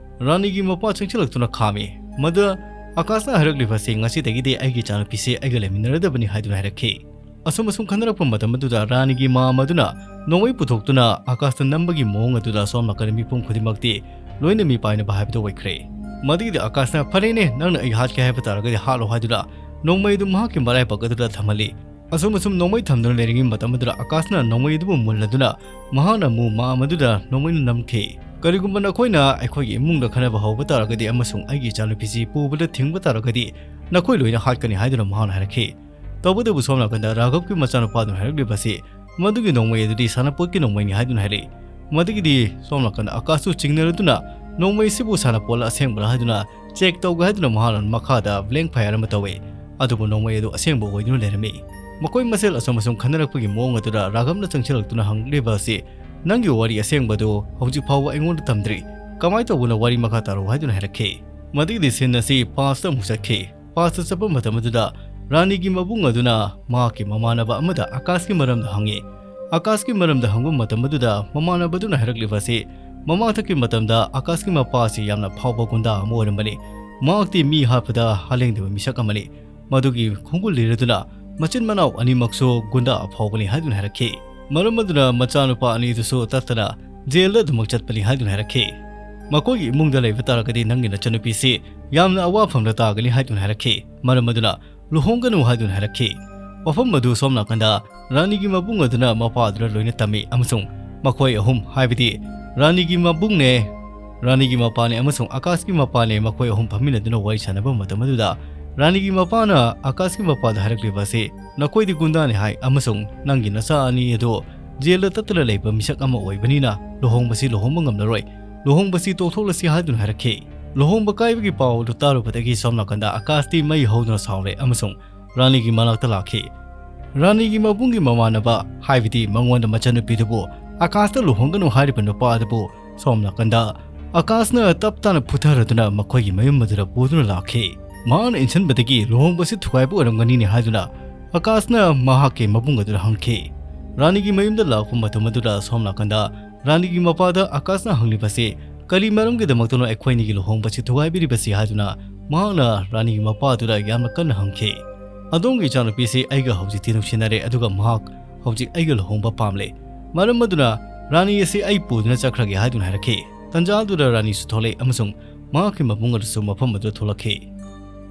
ꯔꯥꯅꯤꯒꯤ ꯃꯄꯥ ꯆꯪꯁꯤꯜꯂꯛꯇꯨꯅ ꯈꯥꯝꯃꯤ꯫ ꯃꯗꯨꯗ ꯑꯀꯥꯁꯅ ꯍꯥꯏꯔꯛꯂꯤꯕ ꯑꯁꯤ, "ꯉꯁꯤꯗꯒꯤꯗꯤ ꯑꯩꯒꯤ ꯏꯆꯥꯅꯨꯄꯤꯁꯤ ꯑꯩꯒ ꯂꯩꯃꯤꯟꯅꯔꯗꯕꯅꯤ" ꯍꯥꯏꯗꯨꯅ ꯍꯥꯏꯔꯛꯈꯤ꯫ ꯑꯁꯨꯝ ꯑꯁꯨꯝ ꯈꯟꯅꯔꯛꯄ ꯃꯇꯝ ꯑꯗꯨꯗ ꯔꯥꯅꯤꯒꯤ ꯃꯥꯝꯃ ꯑꯗꯨꯅ ꯅꯣꯡꯃꯩ ꯄꯨꯊꯣꯛꯇꯨꯅ ꯑꯀꯥꯁꯇ ꯅꯝꯕꯒꯤ ꯃꯑꯣꯡ ꯑꯗꯨꯗ ꯑꯁꯣꯝ ꯅꯥꯀꯟꯗ ꯃꯤꯄꯨꯝ ꯈꯨꯗꯤꯡꯃꯛꯇꯤ ꯂꯣꯏꯅ ꯃꯤꯄꯥꯏꯅꯕ ꯍꯥꯏꯕꯗꯨ ꯑꯣꯏꯈ꯭ꯔꯦ꯫ ꯃꯗꯨꯒꯤꯗꯤ ꯑꯀꯥꯁꯅ "ꯐꯔꯦꯅꯦ, ꯅꯪꯅ ꯑꯩ ꯍꯥꯠꯀꯦ ꯍꯥꯏꯕ ꯇꯥꯔꯒꯗꯤ ꯍꯥꯠꯂꯣ" ꯍꯥꯏꯗꯨꯅ ꯅꯣꯡꯃꯩ ꯑꯗꯨ ꯃꯍꯥꯛꯀꯤ ꯃꯔꯥꯏꯕꯛ ꯑꯗꯨꯗ ꯊꯝꯍꯜꯂꯤ꯫ ꯑꯁꯨꯝ ꯑꯁꯨꯝ ꯅꯣꯡꯃꯩ ꯊꯝꯗꯨꯅ ꯂꯩꯔꯤꯉꯩ ꯃꯇꯝ ꯑꯗꯨꯗ ꯑꯀꯥꯁꯅ ꯅꯣꯡꯃꯩ ꯑꯗꯨꯕꯨ ꯃꯨꯜꯂꯗꯨꯅ ꯃꯍꯥꯛꯅ ꯑꯃꯨꯛ ꯃꯥꯝꯃ ꯑꯗꯨꯗ ꯅꯣꯡꯃꯩꯅ ꯅꯝꯈꯤ꯫ "ꯀꯔꯤꯒꯨꯝꯕ ꯅꯈꯣꯏꯅ ꯑꯩꯈꯣꯏꯒꯤ ꯏꯃꯨꯡꯗ ꯈꯟꯅꯕ ꯍꯧꯕ ꯇꯥꯔꯒꯗꯤ ꯑꯃꯁꯨꯡ ꯑꯩꯒꯤ ꯏꯆꯥꯅꯨꯄꯤꯁꯤ ꯄꯨꯕꯗ ꯊꯤꯡꯕ ꯇꯥꯔꯒꯗꯤ ꯅꯈꯣꯏ ꯂꯣꯏꯅ ꯍꯥꯠꯀꯅꯤ" ꯍꯥꯏꯗꯨꯅ ꯃꯍꯥꯛꯅ ꯍꯥꯏꯔꯛꯈꯤ꯫ ꯇꯧꯕꯇꯕꯨ ꯁꯣꯝ ꯅꯥꯀꯟꯗ ꯔꯥꯘꯕꯀꯤ ꯃꯆꯥꯅꯨꯄꯥꯗꯨꯅ ꯍꯥꯏꯔꯛꯂꯤꯕ ꯑꯁꯤ, "ꯃꯗꯨꯒꯤ ꯅꯣꯡꯃꯩ ꯑꯗꯨꯗꯤ ꯁꯥꯟꯅꯄꯣꯠꯀꯤ ꯅꯣꯡꯃꯩꯅꯤ" ꯍꯥꯏꯗꯨꯅ ꯍꯥꯏꯔꯛꯏ꯫ ꯃꯗꯨꯒꯤꯗꯤ ꯁꯣꯝ ꯅꯥꯀꯟꯗ ꯑꯀꯥꯁꯁꯨ ꯆꯤꯡꯅꯔꯗꯨꯅ ꯅꯣꯡꯃꯩ ꯑꯁꯤꯕꯨ ꯁꯥꯟꯅꯄꯣꯠꯂ ꯑꯁꯦꯡꯕꯔꯥ ꯍꯥꯏꯗꯨꯅ check ꯇꯧꯒꯦ ꯍꯥꯏꯗꯨꯅ ꯃꯍꯥꯛꯅ ꯃꯈꯥꯗ blank fire ꯑꯃ ꯇꯧꯏ꯫ ꯑꯗꯨꯕꯨ ꯅꯣꯡꯃꯩ ꯑꯗꯨ ꯑꯁꯦꯡꯕ ꯑꯣꯏꯗꯨꯅ ꯂꯩꯔꯝꯃꯤ꯫ ꯃꯈꯣꯏ ꯃꯁꯦꯜ ꯑꯁꯨꯝ ꯑꯁꯨꯝ ꯈꯟꯅꯔꯛꯄꯒꯤ ꯃꯑꯣꯡ ꯑꯗꯨꯗ ꯔꯥꯘꯕꯅ ꯆꯪꯁꯤꯜꯂꯛꯇꯨꯅ ꯍꯪꯂꯤꯕ ꯑꯁꯤ, "ꯅꯪꯒꯤ ꯋꯥꯔꯤ ꯑꯁꯦꯡꯕꯗꯨ ꯍꯧꯖꯤꯛ ꯐꯥꯎꯕ ꯑꯩꯉꯣꯟꯗ ꯇꯝꯗ꯭ꯔꯤ꯫ ꯀꯃꯥꯏꯅ ꯇꯧꯕꯅꯣ? ꯋꯥꯔꯤ ꯃꯈꯥ ꯇꯥꯔꯛꯎ" ꯍꯥꯏꯗꯨꯅ ꯍꯥꯏꯔꯛꯈꯤ꯫ ꯃꯗꯨꯒꯤꯗꯤ scene ꯑꯁꯤ past ꯑꯃꯨꯛ ꯆꯠꯈꯤ꯫ Past ꯆꯠꯄ ꯃꯇꯝ ꯑꯗꯨꯗ ꯔꯥꯅꯤꯒꯤ ꯃꯕꯨꯡ ꯑꯗꯨꯅ ꯃꯍꯥꯛꯀꯤ ꯃꯃꯥꯟꯅꯕ ꯑꯃꯗ ꯑꯀꯥꯁꯀꯤ ꯃꯔꯝꯗ ꯍꯪꯉꯤ꯫ ꯑꯀꯥꯁꯀꯤ ꯃꯔꯝꯗ ꯍꯪꯕ ꯃꯇꯝ ꯑꯗꯨꯗ ꯃꯃꯥꯟꯅꯕꯗꯨꯅ ꯍꯥꯏꯔꯛꯂꯤꯕ ꯑꯁꯤ, ꯃꯃꯥꯡꯊꯛꯀꯤ ꯃꯇꯝꯗ ꯑꯀꯥꯁꯀꯤ ꯃꯄꯥ ꯑꯁꯤ ꯌꯥꯝꯅ ꯐꯥꯎꯕ ꯒꯨꯟꯗꯥ ꯑꯃ ꯑꯣꯏꯔꯝꯕꯅꯤ꯫ ꯃꯍꯥꯛꯇꯤ ꯃꯤ ꯍꯥꯠꯄꯗ ꯍꯥꯂꯦꯡꯗꯕ ꯃꯤꯁꯛ ꯑꯃꯅꯤ꯫ ꯃꯗꯨꯒꯤ ꯈꯣꯡꯒꯨꯜ ꯂꯤꯔꯗꯨꯅ ꯃꯆꯤꯟ ꯃꯅꯥꯎ ꯑꯅꯤꯃꯛꯁꯨ ꯒꯨꯟꯗꯥ ꯑꯐꯥꯎꯕꯅꯤ ꯍꯥꯏꯗꯨꯅ ꯍꯥꯏꯔꯛꯈꯤ꯫ ꯃꯔꯝ ꯑꯗꯨꯅ ꯃꯆꯥꯅꯨꯄꯥ ꯑꯅꯤꯗꯨꯁꯨ ꯇꯠꯇꯅ ꯖꯦꯜꯗ ꯑꯗꯨꯃꯛ ꯆꯠꯄꯅꯤ ꯍꯥꯏꯗꯨꯅ ꯍꯥꯏꯔꯛꯈꯤ꯫ ꯃꯈꯣꯏꯒꯤ ꯏꯃꯨꯡꯗ ꯂꯩꯕ ꯇꯥꯔꯒꯗꯤ ꯅꯪꯒꯤ ꯅꯆꯟꯅꯨꯄꯤꯁꯤ ꯌꯥꯝꯅ ꯑꯋꯥꯐꯝꯗ ꯇꯥꯒꯅꯤ ꯍꯥꯏꯗꯨꯅ ꯍꯥꯏꯔꯛꯈꯤ꯫ ꯃꯔꯝ ꯑꯗꯨꯅ ꯂꯨꯍꯣꯡꯒꯅꯨ ꯍꯥꯏꯗꯨꯅ ꯍꯥꯏꯔꯛꯈꯤ꯫ ꯋꯥꯐꯝ ꯑꯗꯨ ꯁꯣꯝ ꯅꯥꯀꯟꯗ ꯔꯥꯅꯤꯒꯤ ꯃꯕꯨꯡ ꯑꯗꯨꯅ ꯃꯄꯥ ꯑꯗꯨꯗ ꯂꯣꯏꯅ ꯇꯝꯃꯤ ꯑꯃꯁꯨꯡ ꯃꯈꯣꯏ ꯑꯍꯨꯝ, ꯍꯥꯏꯕꯗꯤ ꯔꯥꯅꯤꯒꯤ ꯃꯕꯨꯡꯅꯦ, ꯔꯥꯅꯤꯒꯤ ꯃꯄꯥꯅꯦ ꯑꯃꯁꯨꯡ ꯑꯀꯥꯁꯀꯤ ꯃꯄꯥꯅꯦ, ꯃꯈꯣꯏ ꯑꯍꯨꯝ ꯐꯝꯃꯤꯟꯅꯗꯨꯅ ꯋꯥꯔꯤ ꯁꯥꯟꯅꯕ ꯃꯇꯝ ꯑꯗꯨꯗ ꯔꯥꯅꯤꯒꯤ ꯃꯄꯥꯅ ꯑꯀꯥꯁꯀꯤ ꯃꯄꯥꯗ ꯍꯥꯏꯔꯛꯂꯤꯕ ꯑꯁꯤ, "ꯅꯈꯣꯏꯗꯤ ꯒꯨꯟꯗꯥꯅꯤ ꯍꯥꯏ ꯑꯃꯁꯨꯡ ꯅꯪꯒꯤ ꯅꯆꯥ ꯑꯅꯤ ꯑꯗꯨ ꯖꯦꯜꯗ ꯇꯠꯇꯅ ꯂꯩꯕ ꯃꯤꯁꯛ ꯑꯃ ꯑꯣꯏꯕꯅꯤꯅ ꯂꯨꯍꯣꯡꯕꯁꯤ ꯂꯨꯍꯣꯡꯕ ꯉꯝꯂꯔꯣꯏ꯫ ꯂꯨꯍꯣꯡꯕꯁꯤ ꯇꯣꯛꯊꯣꯛꯂꯁꯤ" ꯍꯥꯏꯗꯨꯅ ꯍꯥꯏꯔꯛꯈꯤ꯫ ꯂꯨꯍꯣꯡꯕ ꯀꯥꯏꯕꯒꯤ ꯄꯥꯎ ꯑꯗꯨ ꯇꯥꯔꯨꯕꯗꯒꯤ ꯁꯣꯝ ꯅꯥꯀꯟꯗ ꯑꯀꯥꯁꯇꯤ ꯃꯩ ꯍꯧꯗꯨꯅ ꯁꯥꯎꯔꯦ ꯑꯃꯁꯨꯡ ꯔꯥꯅꯤꯒꯤ ꯃꯅꯥꯛꯇ ꯂꯥꯛꯈꯤ꯫ ꯔꯥꯅꯤꯒꯤ ꯃꯕꯨꯡꯒꯤ ꯃꯃꯥꯟꯅꯕ, ꯍꯥꯏꯕꯗꯤ ꯃꯉꯣꯟꯗ ꯃꯆꯟꯅꯨꯄꯤꯗꯨꯕꯨ ꯑꯀꯥꯁꯇ ꯂꯨꯍꯣꯡꯒꯅꯨ ꯍꯥꯏꯔꯤꯕ ꯅꯨꯄꯥ ꯑꯗꯨꯕꯨ ꯁꯣꯝ ꯅꯥꯀꯟꯗ ꯑꯀꯥꯁꯅ ꯇꯞ ꯇꯥꯅ ꯐꯨꯊꯔꯗꯨꯅ ꯃꯈꯣꯏꯒꯤ ꯃꯌꯨꯝ ꯑꯗꯨꯗ ꯄꯨꯗꯨꯅ ꯂꯥꯛꯈꯤ꯫ ꯃꯍꯥꯛꯅ ꯏꯟꯁꯤꯟꯕꯗꯒꯤ ꯂꯨꯍꯣꯡꯕꯁꯤ ꯊꯨꯒꯥꯏꯕ ꯑꯣꯏꯔꯝꯒꯅꯤꯅꯦ ꯍꯥꯏꯗꯨꯅ ꯑꯀꯥꯁꯅ ꯃꯍꯥꯛꯀꯤ ꯃꯕꯨꯡ ꯑꯗꯨꯗ ꯍꯪꯈꯤ꯫ ꯔꯥꯅꯤꯒꯤ ꯃꯌꯨꯝꯗ ꯂꯥꯛꯄ ꯃꯇꯝ ꯑꯗꯨꯗ ꯁꯣꯝ ꯅꯥꯀꯟꯗ ꯔꯥꯅꯤꯒꯤ ꯃꯄꯥꯗ ꯑꯀꯥꯁꯅ ꯍꯪꯂꯤꯕꯁꯤ, "ꯀꯔꯤ ꯃꯔꯝꯒꯤꯗꯃꯛꯇꯅꯣ ꯑꯩꯈꯣꯏ ꯑꯅꯤꯒꯤ ꯂꯨꯍꯣꯡꯕꯁꯤ ꯊꯨꯒꯥꯏꯕꯤꯔꯤꯕꯁꯤ?" ꯍꯥꯏꯗꯨꯅ ꯃꯍꯥꯛꯅ ꯔꯥꯅꯤꯒꯤ ꯃꯄꯥ ꯑꯗꯨꯗ ꯌꯥꯝꯅ ꯀꯟꯅ ꯍꯪꯈꯤ꯫ "ꯑꯗꯣꯝꯒꯤ ꯏꯆꯥꯅꯨꯄꯤꯁꯤ ꯑꯩꯒ ꯍꯧꯖꯤꯛꯇꯤ ꯅꯨꯡꯁꯤꯅꯔꯦ, ꯑꯗꯨꯒ ꯃꯍꯥꯛ ꯍꯧꯖꯤꯛ ꯑꯩꯒ ꯂꯨꯍꯣꯡꯕ ꯄꯥꯝꯂꯦ꯫ ꯃꯔꯝ ꯑꯗꯨꯅ ꯔꯥꯅꯤ ꯑꯁꯤ ꯑꯩ ꯄꯨꯗꯨꯅ ꯆꯠꯈ꯭ꯔꯒꯦ" ꯍꯥꯏꯗꯨꯅ ꯍꯥꯏꯔꯛꯈꯤ꯫ ꯇꯟꯖꯥ ꯑꯗꯨꯗ ꯔꯥꯅꯤꯁꯨ ꯊꯣꯛꯂꯛꯏ ꯑꯃꯁꯨꯡ ꯃꯍꯥꯛꯀꯤ ꯃꯕꯨꯡ ꯑꯗꯨꯁꯨ ꯃꯐꯝ ꯑꯗꯨꯗ ꯊꯣꯛꯂꯛꯈꯤ꯫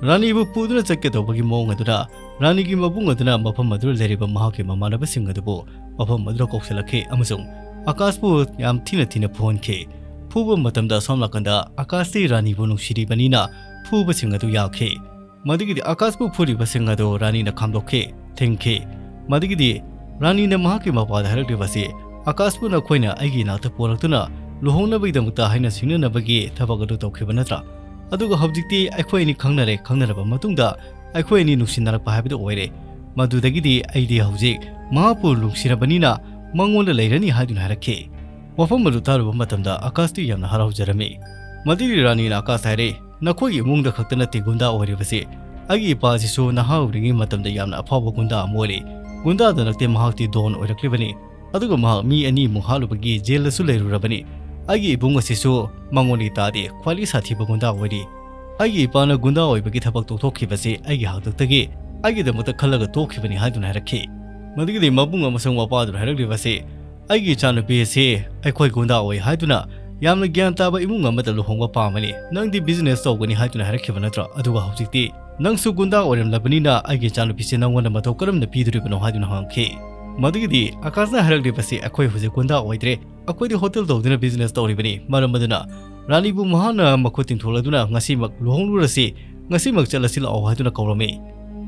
ꯔꯥꯅꯤꯕꯨ ꯄꯨꯗꯨꯅ ꯆꯠꯀꯗꯧꯕꯒꯤ ꯃꯑꯣꯡ ꯑꯗꯨꯗ ꯔꯥꯅꯤꯒꯤ ꯃꯕꯨꯡ ꯑꯗꯨꯅ ꯃꯐꯝ ꯑꯗꯨꯗ ꯂꯩꯔꯤꯕ ꯃꯍꯥꯛꯀꯤ ꯃꯃꯥꯟꯅꯕꯁꯤꯡ ꯑꯗꯨꯕꯨ ꯃꯐꯝ ꯑꯗꯨꯗ ꯀꯧꯁꯤꯜꯂꯛꯈꯤ ꯑꯃꯁꯨꯡ ꯑꯀꯥꯁꯄꯨ ꯌꯥꯝ ꯊꯤꯅ ꯊꯤꯅ ꯐꯨꯍꯟꯈꯤ꯫ ꯐꯨꯕ ꯃꯇꯝꯗ ꯁꯣꯝ ꯅꯥꯀꯟꯗ ꯑꯀꯥꯁꯇꯤ ꯔꯥꯅꯤꯕꯨ ꯅꯨꯡꯁꯤꯔꯤꯕꯅꯤꯅ ꯐꯨꯕꯁꯤꯡ ꯑꯗꯨ ꯌꯥꯈꯤ꯫ ꯃꯗꯨꯒꯤꯗꯤ ꯑꯀꯥꯁꯄꯨ ꯐꯨꯔꯤꯕꯁꯤꯡ ꯑꯗꯨ ꯔꯥꯅꯤꯅ ꯈꯥꯝꯗꯣꯛꯈꯤ, ꯊꯤꯡꯈꯤ꯫ ꯃꯗꯨꯒꯤꯗꯤ ꯔꯥꯅꯤꯅ ꯃꯍꯥꯛꯀꯤ ꯃꯄꯥꯗ ꯍꯥꯏꯔꯛꯂꯤꯕꯁꯤ, "ꯑꯀꯥꯁꯄꯨ ꯅꯈꯣꯏꯅ ꯑꯩꯒꯤ ꯏꯅꯥꯛꯇ ꯄꯨꯔꯛꯇꯨꯅ ꯂꯨꯍꯣꯡꯅꯕꯒꯤꯗꯃꯛꯇ ꯍꯥꯏꯅ ꯁꯤꯡꯅꯅꯕꯒꯤ ꯊꯕꯛ ꯑꯗꯨ ꯇꯧꯈꯤꯕ ꯅꯠꯇ꯭ꯔꯥ? ꯑꯗꯨꯒ ꯍꯧꯖꯤꯛꯇꯤ ꯑꯩꯈꯣꯏ ꯑꯅꯤ ꯈꯪꯅꯔꯦ, ꯈꯪꯅꯔꯕ ꯃꯇꯨꯡꯗ ꯑꯩꯈꯣꯏ ꯑꯅꯤ ꯅꯨꯡꯁꯤꯅꯔꯛꯄ ꯍꯥꯏꯕꯗꯨ ꯑꯣꯏꯔꯦ꯫ ꯃꯗꯨꯗꯒꯤꯗꯤ ꯑꯩꯗꯤ ꯍꯧꯖꯤꯛ ꯃꯍꯥꯛꯄꯨ ꯅꯨꯡꯁꯤꯔꯕꯅꯤꯅ ꯃꯉꯣꯟꯗ ꯂꯩꯔꯅꯤ" ꯍꯥꯏꯗꯨꯅ ꯍꯥꯏꯔꯛꯈꯤ꯫ ꯋꯥꯐꯝ ꯑꯗꯨ ꯇꯥꯔꯨꯕ ꯃꯇꯝꯗ ꯑꯀꯥꯁꯇꯤ ꯌꯥꯝꯅ ꯍꯔꯥꯎꯖꯔꯝꯃꯤ꯫ ꯃꯗꯨꯒꯤ ꯔꯥꯅꯤꯅ ꯑꯀꯥꯁꯇ ꯍꯥꯏꯔꯦ, "ꯅꯈꯣꯏꯒꯤ ꯏꯃꯨꯡꯗ ꯈꯛꯇ ꯅꯠꯇꯦ ꯒꯨꯟꯗꯥ ꯑꯣꯏꯔꯤꯕꯁꯤ꯫ ꯑꯩꯒꯤ ꯏꯄꯥꯁꯤꯁꯨ ꯅꯍꯥ ꯑꯣꯏꯔꯤꯉꯩ ꯃꯇꯝꯗ ꯌꯥꯝꯅ ꯑꯐꯥꯎꯕ ꯒꯨꯟꯗꯥ ꯑꯃ ꯑꯣꯏꯔꯤ꯫ ꯒꯨꯟꯗꯥꯗ ꯅꯠꯇꯦ, ꯃꯍꯥꯛꯇꯤ ꯗꯣꯟ ꯑꯣꯏꯔꯛꯂꯤꯕꯅꯤ꯫ ꯑꯗꯨꯒ ꯃꯍꯥꯛ ꯃꯤ ꯑꯅꯤꯃꯨꯛ ꯍꯥꯠꯂꯨꯕꯒꯤ ꯖꯦꯜꯗꯁꯨ ꯂꯩꯔꯨꯔꯕꯅꯤ꯫ ꯑꯩꯒꯤ ꯏꯕꯨꯡ ꯑꯁꯤꯁꯨ ꯃꯉꯣꯟꯗꯒꯤ ꯇꯥꯗꯦ, ꯈ꯭ꯋꯥꯏꯗꯒꯤ ꯁꯥꯊꯤꯕ ꯒꯨꯟꯗꯥ ꯑꯣꯏꯔꯤ꯫ ꯑꯩꯒꯤ ꯏꯄꯥꯅ ꯒꯨꯟꯗꯥ ꯑꯣꯏꯕꯒꯤ ꯊꯕꯛ ꯇꯣꯛꯊꯣꯛꯈꯤꯕꯁꯤ ꯑꯩꯒꯤ ꯍꯥꯛꯇꯛꯇꯒꯤ ꯑꯩꯒꯤꯗꯃꯛꯇ ꯈꯜꯂꯒ ꯇꯣꯛꯈꯤꯕꯅꯤ" ꯍꯥꯏꯗꯨꯅ ꯍꯥꯏꯔꯛꯈꯤ꯫ ꯃꯗꯨꯒꯤꯗꯤ ꯃꯕꯨꯡ ꯑꯃꯁꯨꯡ ꯃꯄꯥꯗꯨꯅ ꯍꯥꯏꯔꯛꯂꯤꯕ ꯑꯁꯤ, "ꯑꯩꯒꯤ ꯏꯆꯥꯅꯨꯄꯤ ꯑꯁꯤ ꯑꯩꯈꯣꯏ ꯒꯨꯟꯗꯥ ꯑꯣꯏ ꯍꯥꯏꯗꯨꯅ ꯌꯥꯝꯅ ꯒ꯭ꯌꯥꯟ ꯇꯥꯕ ꯏꯃꯨꯡ ꯑꯃꯗ ꯂꯨꯍꯣꯡꯕ ꯄꯥꯝꯕꯅꯤ꯫ ꯅꯪꯗꯤ ꯕꯤꯖꯤꯅꯦꯁ ꯇꯧꯒꯅꯤ ꯍꯥꯏꯗꯨꯅ ꯍꯥꯏꯔꯛꯈꯤꯕ ꯅꯠꯇ꯭ꯔꯣ? ꯑꯗꯨꯒ ꯍꯧꯖꯤꯛꯇꯤ ꯅꯪꯁꯨ ꯒꯨꯟꯗꯥ ꯑꯣꯏꯔꯝꯂꯕꯅꯤꯅ ꯑꯩꯒꯤ ꯏꯆꯥꯅꯨꯄꯤꯁꯦ ꯅꯪꯉꯣꯟꯗ ꯃꯇꯧ ꯀꯔꯝꯅ ꯄꯤꯗꯣꯔꯤꯕꯅꯣ?" ꯍꯥꯏꯗꯨꯅ ꯍꯪꯉꯛꯈꯤ꯫ ꯃꯗꯨꯒꯤꯗꯤ ꯑꯀꯥꯁꯅ ꯍꯥꯏꯔꯛꯂꯤꯕꯁꯤ, "ꯑꯩꯈꯣꯏ ꯍꯧꯖꯤꯛ ꯒꯨꯟꯗꯥ ꯑꯣꯏꯗ꯭ꯔꯦ꯫ ꯑꯩꯈꯣꯏꯗꯤ ꯍꯣꯇꯦꯜ ꯇꯧꯗꯨꯅ ꯕꯤꯖꯤꯅꯦꯁ ꯇꯧꯔꯤꯕꯅꯤ꯫ ꯃꯔꯝ ꯑꯗꯨꯅ ꯔꯥꯅꯤꯕꯨ ꯃꯍꯥꯛꯅ ꯃꯈꯨꯠ ꯇꯤꯡꯊꯣꯛꯂꯗꯨꯅ ꯉꯁꯤꯃꯛ ꯂꯨꯍꯣꯡꯂꯨꯔꯁꯤ, ꯉꯁꯤꯃꯛ ꯆꯠꯂꯁꯤ ꯂꯥꯛꯑꯣ" ꯍꯥꯏꯗꯨꯅ ꯀꯧꯔꯝꯃꯤ꯫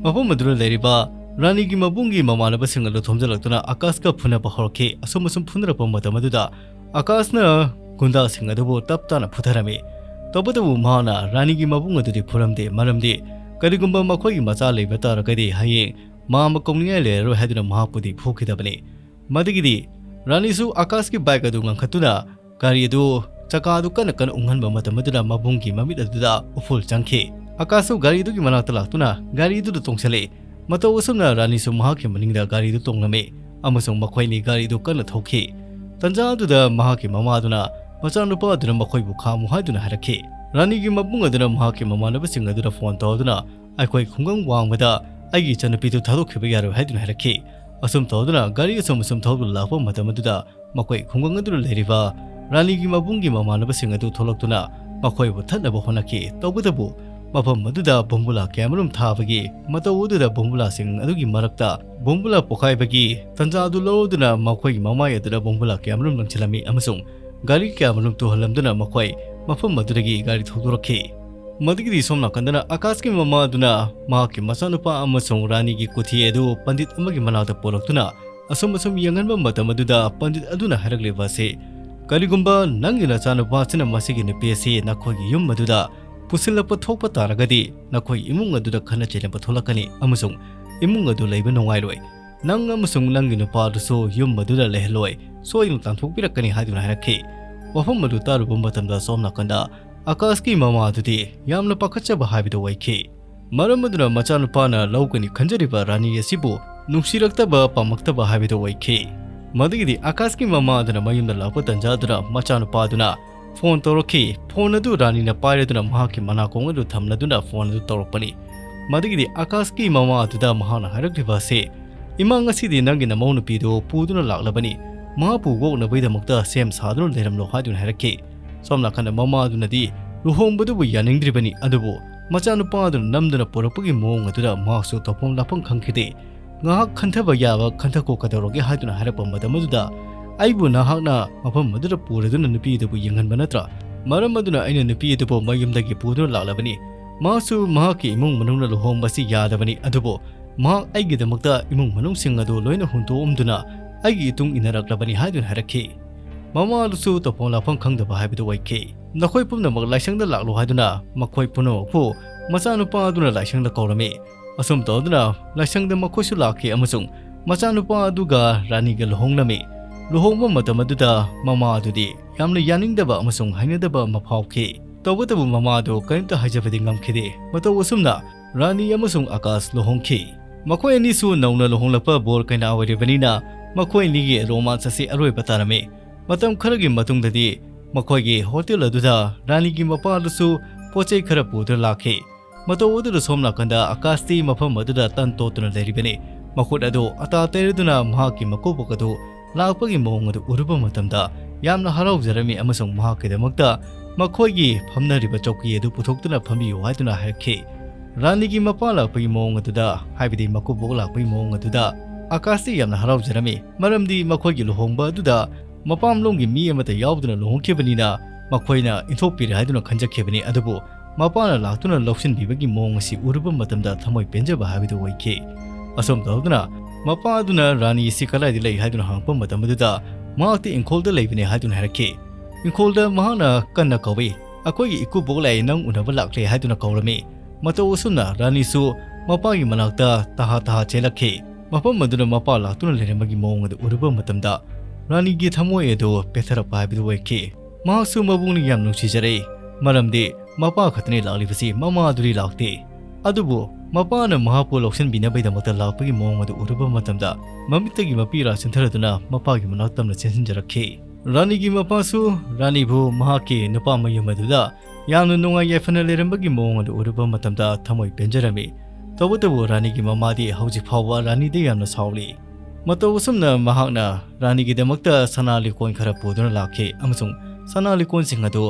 ꯃꯐꯝ ꯑꯗꯨꯗ ꯂꯩꯔꯤꯕ ꯔꯥꯅꯤꯒꯤ ꯃꯕꯨꯡꯒꯤ ꯃꯃꯥꯟꯅꯕꯁꯤꯡ ꯑꯗꯨ ꯊꯣꯝꯖꯤꯜꯂꯛꯇꯨꯅ ꯑꯀꯥꯁꯀ ꯐꯨꯅꯕ ꯍꯧꯔꯛꯈꯤ꯫ ꯑꯁꯨꯝ ꯑꯁꯨꯝ ꯐꯨꯅꯔꯛꯄ ꯃꯇꯝ ꯑꯗꯨꯗ ꯑꯀꯥꯁꯅ ꯒꯨꯟꯗꯥꯁꯤꯡ ꯑꯗꯨꯕꯨ ꯇꯞ ꯇꯥꯅ ꯐꯨꯊꯔꯝꯃꯤ꯫ ꯇꯧꯕꯇꯕꯨ ꯃꯍꯥꯛꯅ ꯔꯥꯅꯤꯒꯤ ꯃꯕꯨꯡ ꯑꯗꯨꯗꯤ ꯐꯨꯔꯝꯗꯦ, ꯃꯔꯝꯗꯤ ꯀꯔꯤꯒꯨꯝꯕ ꯃꯈꯣꯏꯒꯤ ꯃꯆꯥ ꯂꯩꯕ ꯇꯥꯔꯒꯗꯤ ꯍꯌꯦꯡ ꯃꯥ ꯑꯃ ꯀꯧꯅꯤꯡꯉꯥꯏ ꯂꯩꯔꯔꯣꯏ ꯍꯥꯏꯗꯨꯅ ꯃꯍꯥꯛꯄꯨꯗꯤ ꯐꯨꯈꯤꯗꯕꯅꯤ꯫ ꯃꯗꯨꯒꯤꯗꯤ ꯔꯥꯅꯤꯁꯨ ꯑꯀꯥꯁꯀꯤ ꯕꯥꯏꯛ ꯑꯗꯨ ꯉꯟꯈꯠꯇꯨꯅ ꯒꯥꯔꯤ ꯑꯗꯨ ꯆꯀꯥ ꯑꯗꯨ ꯀꯟꯅ ꯀꯟꯅ ꯎꯪꯍꯟꯕ ꯃꯇꯝ ꯑꯗꯨꯗ ꯃꯕꯨꯡꯒꯤ ꯃꯃꯤꯠ ꯑꯗꯨꯗ ꯎꯐꯨꯜ ꯆꯪꯈꯤ꯫ ꯑꯀꯥꯁꯁꯨ ꯒꯥꯔꯤ ꯑꯗꯨꯒꯤ ꯃꯅꯥꯛꯇ ꯂꯥꯛꯇꯨꯅ ꯒꯥꯔꯤ ꯑꯗꯨꯗ ꯇꯣꯡꯁꯤꯜꯂꯤ꯫ ꯃꯇꯧ ꯑꯁꯨꯝꯅ ꯔꯥꯅꯤꯁꯨ ꯃꯍꯥꯛꯀꯤ ꯃꯅꯤꯡꯗ ꯒꯥꯔꯤ ꯑꯗꯨ ꯇꯣꯡꯂꯝꯃꯤ ꯑꯃꯁꯨꯡ ꯃꯈꯣꯏꯅꯤ ꯒꯥꯔꯤ ꯑꯗꯨ ꯀꯟꯅ ꯊꯧꯈꯤ꯫ ꯇꯟꯖꯥ ꯑꯗꯨꯗ ꯃꯍꯥꯛꯀꯤ ꯃꯃꯥ ꯑꯗꯨꯅ ꯃꯆꯥꯅꯨꯄꯥ ꯑꯗꯨꯅ ꯃꯈꯣꯏꯕꯨ ꯈꯥꯝꯃꯨ ꯍꯥꯏꯗꯨꯅ ꯍꯥꯏꯔꯛꯈꯤ꯫ ꯔꯥꯅꯤꯒꯤ ꯃꯕꯨꯡ ꯑꯗꯨꯅ ꯃꯍꯥꯛꯀꯤ ꯃꯃꯥꯟꯅꯕꯁꯤꯡ ꯑꯗꯨꯗ ꯐꯣꯟ ꯇꯧꯗꯨꯅ ꯑꯩꯈꯣꯏ ꯈꯨꯡꯒꯪ ꯋꯥꯡꯃꯗ ꯑꯩꯒꯤ ꯏꯆꯟꯅꯨꯄꯤꯗꯨ ꯊꯥꯗꯣꯛꯈꯤꯕ ꯌꯥꯔꯣꯏ ꯍꯥꯏꯗꯨꯅ ꯍꯥꯏꯔꯛꯈꯤ꯫ ꯑꯁꯨꯝ ꯇꯧꯗꯨꯅ ꯒꯥꯔꯤ ꯑꯁꯨꯝ ꯑꯁꯨꯝ ꯊꯧꯗꯨꯅ ꯂꯥꯛꯄ ꯃꯇꯝ ꯑꯗꯨꯗ ꯃꯈꯣꯏ ꯈꯨꯡꯒꯪ ꯑꯗꯨꯗ ꯂꯩꯔꯤꯕ ꯔꯥꯅꯤꯒꯤ ꯃꯕꯨꯡꯒꯤ ꯃꯃꯥꯟꯅꯕꯁꯤꯡ ꯑꯗꯨ ꯊꯣꯛꯂꯛꯇꯨꯅ ꯃꯈꯣꯏꯕꯨ ꯊꯠꯅꯕ ꯍꯣꯠꯅꯈꯤ꯫ ꯇꯧꯕꯇꯕꯨ ꯃꯐꯝ ꯑꯗꯨꯗ ꯕꯣꯝꯕꯨꯂꯥ ꯀꯌꯥꯃꯔꯨꯝ ꯊꯥꯕꯒꯤ ꯃꯇꯧ ꯑꯗꯨꯗ ꯕꯣꯝꯕꯨꯂꯥꯁꯤꯡ ꯑꯗꯨꯒꯤ ꯃꯔꯛꯇ ꯕꯣꯝꯕꯨꯂꯥ ꯄꯣꯈꯥꯏꯕꯒꯤ ꯇꯟꯖꯥ ꯑꯗꯨ ꯂꯧꯔꯗꯨꯅ ꯃꯈꯣꯏꯒꯤ ꯃꯃꯥꯏ ꯑꯗꯨꯗ ꯕꯣꯝꯕꯨꯂꯥ ꯀꯌꯥꯃꯔꯨꯝ ꯂꯪꯁꯤꯜꯂꯝꯃꯤ ꯑꯃꯁꯨꯡ ꯒꯥꯔꯤ ꯀꯌꯥꯃꯔꯨꯝ ꯇꯨꯍꯜꯂꯝꯗꯨꯅ ꯃꯈꯣꯏ ꯃꯐꯝ ꯑꯗꯨꯗꯒꯤ ꯒꯥꯔꯤ ꯊꯧꯗꯣꯔꯛꯈꯤ꯫ ꯃꯗꯨꯒꯤꯗꯤ ꯁꯣꯝ ꯅꯥꯀꯟꯗꯅ ꯑꯀꯥꯁꯀꯤ ꯃꯃꯥ ꯑꯗꯨꯅ ꯃꯍꯥꯛꯀꯤ ꯃꯆꯥꯅꯨꯄꯥ ꯑꯃꯁꯨꯡ ꯔꯥꯅꯤꯒꯤ ꯀꯨꯊꯤ ꯑꯗꯨ ꯄꯟꯗꯤꯠ ꯑꯃꯒꯤ ꯃꯅꯥꯛꯇ ꯄꯨꯔꯛꯇꯨꯅ ꯑꯁꯨꯝ ꯑꯁꯨꯝ ꯌꯦꯡꯍꯟꯕ ꯃꯇꯝ ꯑꯗꯨꯗ ꯄꯟꯗꯤꯠ ꯑꯗꯨꯅ ꯍꯥꯏꯔꯛꯂꯤꯕ ꯑꯁꯤ, "ꯀꯔꯤꯒꯨꯝꯕ ꯅꯪꯒꯤ ꯅꯆꯥꯅꯨꯄꯥ ꯑꯁꯤꯅ ꯃꯁꯤꯒꯤ ꯅꯨꯄꯤ ꯑꯁꯤ ꯅꯈꯣꯏꯒꯤ ꯌꯨꯝ ꯑꯗꯨꯗ ꯄꯨꯁꯤꯜꯂꯛꯄ ꯊꯣꯛꯄ ꯇꯥꯔꯒꯗꯤ ꯅꯈꯣꯏ ꯏꯃꯨꯡ ꯑꯗꯨꯗ ꯈꯠꯅ ꯆꯩꯅꯕ ꯊꯣꯛꯂꯛꯀꯅꯤ ꯑꯃꯁꯨꯡ ꯏꯃꯨꯡ ꯑꯗꯨ ꯂꯩꯕ ꯅꯨꯡꯉꯥꯏꯔꯣꯏ꯫ ꯅꯪ ꯑꯃꯁꯨꯡ ꯅꯪꯒꯤ ꯅꯨꯄꯥ ꯑꯗꯨꯁꯨ ꯌꯨꯝ ꯑꯗꯨꯗ ꯂꯩꯍꯜꯂꯣꯏ, ꯁꯣꯏꯗꯅ ꯇꯥꯟꯊꯣꯛꯄꯤꯔꯛꯀꯅꯤ" ꯍꯥꯏꯗꯨꯅ ꯍꯥꯏꯔꯛꯈꯤ꯫ ꯋꯥꯐꯝ ꯑꯗꯨ ꯇꯥꯔꯨꯕ ꯃꯇꯝꯗ ꯁꯣꯝ ꯅꯥꯀꯟꯗ ꯑꯀꯥꯁꯀꯤ ꯃꯃꯥ ꯑꯗꯨꯗꯤ ꯌꯥꯝꯅ ꯄꯥꯈꯠꯆꯕ ꯍꯥꯏꯕꯗꯨ ꯑꯣꯏꯈꯤ꯫ ꯃꯔꯝ ꯑꯗꯨꯅ ꯃꯆꯥꯅꯨꯄꯥꯅ ꯂꯧꯒꯅꯤ ꯈꯟꯖꯔꯤꯕ ꯔꯥꯅꯤ ꯑꯁꯤꯕꯨ ꯅꯨꯡꯁꯤꯔꯛꯇꯕ, ꯄꯥꯝꯃꯛꯇꯕ ꯍꯥꯏꯕꯗꯨ ꯑꯣꯏꯈꯤ꯫ ꯃꯗꯨꯒꯤꯗꯤ ꯑꯀꯥꯁꯀꯤ ꯃꯃꯥ ꯑꯗꯨꯅ ꯃꯌꯨꯝꯗ ꯂꯥꯛꯄ ꯇꯟꯖꯥ ꯑꯗꯨꯗ ꯃꯆꯥꯅꯨꯄꯥ ꯑꯗꯨꯅ ꯐꯣꯟ ꯇꯧꯔꯛꯈꯤ꯫ ꯐꯣꯟ ꯑꯗꯨ ꯔꯥꯅꯤꯅ ꯄꯥꯏꯔꯗꯨꯅ ꯃꯍꯥꯛꯀꯤ ꯃꯅꯥꯀꯣꯡ ꯑꯗꯨ ꯊꯝꯂꯗꯨꯅ ꯐꯣꯟ ꯑꯗꯨ ꯇꯧꯔꯛꯄꯅꯤ꯫ ꯃꯗꯨꯒꯤꯗꯤ ꯑꯀꯥꯁꯀꯤ ꯃꯃꯥ ꯑꯗꯨꯗ ꯃꯍꯥꯛꯅ ꯍꯥꯏꯔꯛꯂꯤꯕ ꯑꯁꯤ, "ꯏꯃꯥ, ꯉꯁꯤꯗꯤ ꯅꯪꯒꯤ ꯅꯃꯧ ꯅꯨꯄꯤꯗꯨ ꯄꯨꯗꯨꯅ ꯂꯥꯛꯂꯕꯅꯤ, ꯃꯍꯥꯛꯄꯨ ꯑꯣꯛꯅꯕꯒꯤꯗꯃꯛꯇ ꯁꯦꯝ ꯁꯥꯗꯨꯅ ꯂꯩꯔꯝꯂꯣ" ꯍꯥꯏꯗꯨꯅ ꯍꯥꯏꯔꯛꯈꯤ꯫ ꯁꯣꯝ ꯅꯥꯀꯟꯗ ꯃꯃꯥ ꯑꯗꯨꯅꯗꯤ ꯂꯨꯍꯣꯡꯕꯗꯨꯕꯨ ꯌꯥꯅꯤꯡꯗ꯭ꯔꯤꯕꯅꯤ, ꯑꯗꯨꯕꯨ ꯃꯆꯥꯅꯨꯄꯥ ꯑꯗꯨꯅ ꯅꯝꯗꯨꯅ ꯄꯨꯔꯛꯄꯒꯤ ꯃꯑꯣꯡ ꯑꯗꯨꯗ ꯃꯍꯥꯛꯁꯨ ꯇꯧꯐꯝ ꯂꯥꯛꯐꯝ ꯈꯪꯈꯤꯗꯦ꯫ ꯉꯥꯏꯍꯥꯛ ꯈꯟꯊꯕ ꯌꯥꯕ ꯈꯟꯊꯈꯣ ꯀꯩꯗꯧꯔꯒꯦ ꯍꯥꯏꯗꯨꯅ ꯍꯥꯏꯔꯛꯄ ꯃꯇꯝ ꯑꯗꯨꯗ, "ꯑꯩꯕꯨ ꯅꯍꯥꯛꯅ ꯃꯐꯝ ꯑꯗꯨꯗ ꯄꯨꯔꯗꯨꯅ ꯅꯨꯄꯤ ꯑꯗꯨꯕꯨ ꯌꯦꯡꯍꯟꯕ ꯅꯠꯇ꯭ꯔꯥ? ꯃꯔꯝ ꯑꯗꯨꯅ ꯑꯩꯅ ꯅꯨꯄꯤ ꯑꯗꯨꯕꯨ ꯃꯌꯨꯝꯗꯒꯤ ꯄꯨꯗꯨꯅ ꯂꯥꯛꯂꯕꯅꯤ꯫ ꯃꯍꯥꯛꯁꯨ ꯃꯍꯥꯛꯀꯤ ꯏꯃꯨꯡ ꯃꯅꯨꯡꯅ ꯂꯨꯍꯣꯡꯕꯁꯤ ꯌꯥꯗꯕꯅꯤ, ꯑꯗꯨꯕꯨ ꯃꯍꯥꯛ ꯑꯩꯒꯤꯗꯃꯛꯇ ꯏꯃꯨꯡ ꯃꯅꯨꯡꯁꯤꯡ ꯑꯗꯨ ꯂꯣꯏꯅ ꯍꯨꯟꯗꯣꯛꯑꯝꯗꯨꯅ ꯑꯩꯒꯤ ꯏꯇꯨꯡ ꯏꯟꯅꯔꯛꯂꯕꯅꯤ" ꯍꯥꯏꯗꯨꯅ ꯍꯥꯏꯔꯛꯈꯤ꯫ ꯃꯃꯥ ꯑꯗꯨꯁꯨ ꯇꯧꯐꯝ ꯂꯥꯛꯐꯝ ꯈꯪꯗꯕ ꯍꯥꯏꯕꯗꯨ ꯑꯣꯏꯈꯤ꯫ "ꯅꯈꯣꯏ ꯄꯨꯝꯅꯃꯛ ꯂꯥꯏꯁꯪꯗ ꯂꯥꯛꯂꯣ" ꯍꯥꯏꯗꯨꯅ ꯃꯈꯣꯏ ꯄꯨꯝꯅꯃꯛꯄꯨ ꯃꯆꯥꯅꯨꯄꯥ ꯑꯗꯨꯅ ꯂꯥꯏꯁꯪꯗ ꯀꯧꯔꯝꯃꯤ꯫ ꯑꯁꯨꯝ ꯇꯧꯗꯨꯅ ꯂꯥꯏꯁꯪꯗ ꯃꯈꯣꯏꯁꯨ ꯂꯥꯛꯈꯤ ꯑꯃꯁꯨꯡ ꯃꯆꯥꯅꯨꯄꯥ ꯑꯗꯨꯒ ꯔꯥꯅꯤꯒ ꯂꯨꯍꯣꯡꯂꯝꯃꯤ꯫ ꯂꯨꯍꯣꯡꯕ ꯃꯇꯝ ꯑꯗꯨꯗ ꯃꯃꯥ ꯑꯗꯨꯗꯤ ꯌꯥꯝꯅ ꯌꯥꯅꯤꯡꯗꯕ ꯑꯃꯁꯨꯡ ꯍꯩꯅꯗꯕ ꯑꯃ ꯐꯥꯎꯈꯤ꯫ ꯇꯧꯕꯇꯕꯨ ꯃꯃꯥ ꯑꯗꯨ ꯀꯔꯤꯝꯇ ꯍꯥꯏꯖꯕꯗꯤ ꯉꯝꯈꯤꯗꯦ꯫ ꯃꯇꯧ ꯑꯁꯨꯝꯅ ꯔꯥꯅꯤ ꯑꯃꯁꯨꯡ ꯑꯀꯥꯁ ꯂꯨꯍꯣꯡꯈꯤ꯫ ꯃꯈꯣꯏ ꯑꯅꯤꯁꯨ ꯅꯧꯅ ꯂꯨꯍꯣꯡꯂꯛꯄ ꯕꯣꯔ ꯀꯩꯅꯥ ꯑꯣꯏꯔꯤꯕꯅꯤꯅ ꯃꯈꯣꯏ ꯑꯅꯤꯒꯤ ꯔꯣꯃꯥꯟꯁ ꯑꯁꯤ ꯑꯔꯣꯏꯕ ꯇꯥꯔꯝꯃꯤ꯫ ꯃꯇꯝ ꯈꯔꯒꯤ ꯃꯇꯨꯡꯗꯗꯤ ꯃꯈꯣꯏꯒꯤ ꯍꯣꯇꯦꯜ ꯑꯗꯨꯗ ꯔꯥꯅꯤꯒꯤ ꯃꯄꯥ ꯑꯗꯨꯁꯨ ꯄꯣꯠ ꯆꯩ ꯈꯔ ꯄꯨꯗꯨꯅ ꯂꯥꯛꯈꯤ꯫ ꯃꯇꯧ ꯑꯗꯨꯗ ꯁꯣꯝ ꯅꯥꯀꯟꯗ ꯑꯀꯥꯁꯇꯤ ꯃꯐꯝ ꯑꯗꯨꯗ ꯇꯟ ꯇꯣꯠꯇꯨꯅ ꯂꯩꯔꯤꯕꯅꯤ꯫ ꯃꯈꯨꯠ ꯑꯗꯨ ꯑꯇꯥ ꯇꯩꯔꯗꯨꯅ ꯃꯍꯥꯛꯀꯤ ꯃꯀꯨꯕꯣꯛ ꯑꯗꯨ ꯂꯥꯛꯄꯒꯤ ꯃꯑꯣꯡ ꯑꯗꯨ ꯎꯔꯨꯕ ꯃꯇꯝꯗ ꯌꯥꯝꯅ ꯍꯔꯥꯎꯖꯔꯝꯃꯤ ꯑꯃꯁꯨꯡ ꯃꯍꯥꯛꯀꯤꯗꯃꯛꯇ ꯃꯈꯣꯏꯒꯤ ꯐꯝꯅꯔꯤꯕ ꯆꯧꯀꯤ ꯑꯗꯨ ꯄꯨꯊꯣꯛꯇꯨꯅ ꯐꯝꯕꯤꯌꯨ ꯍꯥꯏꯗꯨꯅ ꯍꯥꯏꯔꯛꯈꯤ꯫ ꯔꯥꯅꯤꯒꯤ ꯃꯄꯥ ꯂꯥꯛꯄꯒꯤ ꯃꯑꯣꯡ ꯑꯗꯨꯗ, ꯍꯥꯏꯕꯗꯤ ꯃꯀꯨꯕꯣꯛ ꯂꯥꯛꯄꯒꯤ ꯃꯑꯣꯡ ꯑꯗꯨꯗ ꯑꯀꯥꯁꯇꯤ ꯌꯥꯝꯅ ꯍꯔꯥꯎꯖꯔꯝꯃꯤ, ꯃꯔꯝꯗꯤ ꯃꯈꯣꯏꯒꯤ ꯂꯨꯍꯣꯡꯕ ꯑꯗꯨꯗ ꯃꯄꯥꯝꯂꯣꯝꯒꯤ ꯃꯤ ꯑꯃꯠꯇ ꯌꯥꯎꯗꯅ ꯂꯨꯍꯣꯡꯈꯤꯕꯅꯤꯅ ꯃꯈꯣꯏꯅ ꯏꯟꯊꯣꯛꯄꯤꯔꯦ ꯍꯥꯏꯗꯨꯅ ꯈꯟꯖꯈꯤꯕꯅꯤ꯫ ꯑꯗꯨꯕꯨ ꯃꯄꯥꯅ ꯂꯥꯛꯇꯨꯅ ꯂꯧꯁꯤꯟꯕꯤꯕꯒꯤ ꯃꯑꯣꯡ ꯑꯁꯤ ꯎꯔꯨꯕ ꯃꯇꯝꯗ ꯊꯃꯣꯏ ꯄꯦꯟꯖꯕ ꯍꯥꯏꯕꯗꯨ ꯑꯣꯏꯈꯤ꯫ ꯑꯁꯨꯝ ꯇꯧꯗꯨꯅ ꯃꯄꯥ ꯑꯗꯨꯅ ꯔꯥꯅꯤ ꯑꯁꯤ ꯀꯗꯥꯏꯗ ꯂꯩ ꯍꯥꯏꯗꯨꯅ ꯍꯪꯂꯛꯄ ꯃꯇꯝ ꯑꯗꯨꯗ ꯃꯍꯥꯛꯇꯤ ꯏꯪꯈꯣꯜꯗ ꯂꯩꯕꯅꯤ ꯍꯥꯏꯗꯨꯅ ꯍꯥꯏꯔꯛꯈꯤ꯫ ꯏꯪꯈꯣꯜꯗ ꯃꯍꯥꯛꯅ ꯀꯟꯅ ꯀꯧꯏ, "ꯑꯩꯈꯣꯏꯒꯤ ꯏꯀꯨꯕꯣꯛ ꯂꯥꯛꯑꯦ, ꯅꯪ ꯎꯅꯕ ꯂꯥꯛꯂꯦ" ꯍꯥꯏꯗꯨꯅ ꯀꯧꯔꯝꯃꯤ꯫ ꯃꯇꯧ ꯑꯁꯨꯝꯅ ꯔꯥꯅꯤꯁꯨ ꯃꯄꯥꯒꯤ ꯃꯅꯥꯛꯇ ꯇꯍꯥ ꯇꯍꯥ ꯆꯦꯜꯂꯛꯈꯤ꯫ ꯃꯐꯝ ꯑꯗꯨꯗ ꯃꯄꯥ ꯂꯥꯛꯇꯨꯅ ꯂꯩꯔꯝꯕꯒꯤ ꯃꯑꯣꯡ ꯑꯗꯨ ꯎꯔꯨꯕ ꯃꯇꯝꯗ ꯔꯥꯅꯤꯒꯤ ꯊꯃꯣꯏ ꯑꯗꯨ ꯄꯦꯊꯔꯛꯄ ꯍꯥꯏꯕꯗꯨ ꯑꯣꯏꯈꯤ꯫ ꯃꯍꯥꯛꯁꯨ ꯃꯕꯨꯡꯅ ꯌꯥꯝ ꯅꯨꯡꯁꯤꯖꯔꯦ, ꯃꯔꯝꯗꯤ ꯃꯄꯥ ꯈꯛꯇꯅꯤ ꯂꯥꯛꯂꯤꯕꯁꯤ, ꯃꯃꯥ ꯑꯗꯨꯗꯤ ꯂꯥꯛꯇꯦ꯫ ꯑꯗꯨꯕꯨ ꯃꯄꯥꯅ ꯃꯍꯥꯛꯄꯨ ꯂꯧꯁꯤꯟꯕꯤꯅꯕꯒꯤꯗꯃꯛꯇ ꯂꯥꯛꯄꯒꯤ ꯃꯑꯣꯡ ꯑꯗꯨ ꯎꯔꯨꯕ ꯃꯇꯝꯗ ꯃꯃꯤꯠꯇꯒꯤ ꯃꯄꯤꯔꯥ ꯆꯦꯟꯊꯔꯗꯨꯅ ꯃꯄꯥꯒꯤ ꯃꯅꯥꯛ ꯇꯝꯅ ꯆꯦꯟꯁꯤꯟꯖꯔꯛꯈꯤ꯫ ꯔꯥꯅꯤꯒꯤ ꯃꯄꯥꯁꯨ ꯔꯥꯅꯤꯕꯨ ꯃꯍꯥꯛꯀꯤ ꯅꯨꯄꯥ ꯃꯌꯨꯝ ꯑꯗꯨꯗ ꯌꯥꯝꯅ ꯅꯨꯡꯉꯥꯏ ꯌꯥꯏꯐꯅ ꯂꯩꯔꯝꯕꯒꯤ ꯃꯑꯣꯡ ꯑꯗꯨ ꯎꯔꯨꯕ ꯃꯇꯝꯗ ꯊꯃꯣꯏ ꯄꯦꯟꯖꯔꯝꯃꯤ꯫ ꯇꯧꯕꯇꯕꯨ ꯔꯥꯅꯤꯒꯤ ꯃꯃꯥꯗꯤ ꯍꯧꯖꯤꯛ ꯐꯥꯎꯕ ꯔꯥꯅꯤꯗ ꯌꯥꯝꯅ ꯁꯥꯎꯂꯤ꯫ ꯃꯇꯧ ꯑꯁꯨꯝꯅ ꯃꯍꯥꯛꯅ ꯔꯥꯅꯤꯒꯤꯗꯃꯛꯇ ꯁꯅꯥ ꯂꯤꯛꯀꯣꯟ ꯈꯔ ꯄꯨꯗꯨꯅ ꯂꯥꯛꯈꯤ ꯑꯃꯁꯨꯡ ꯁꯅꯥ ꯂꯤꯛꯀꯣꯟꯁꯤꯡ ꯑꯗꯨ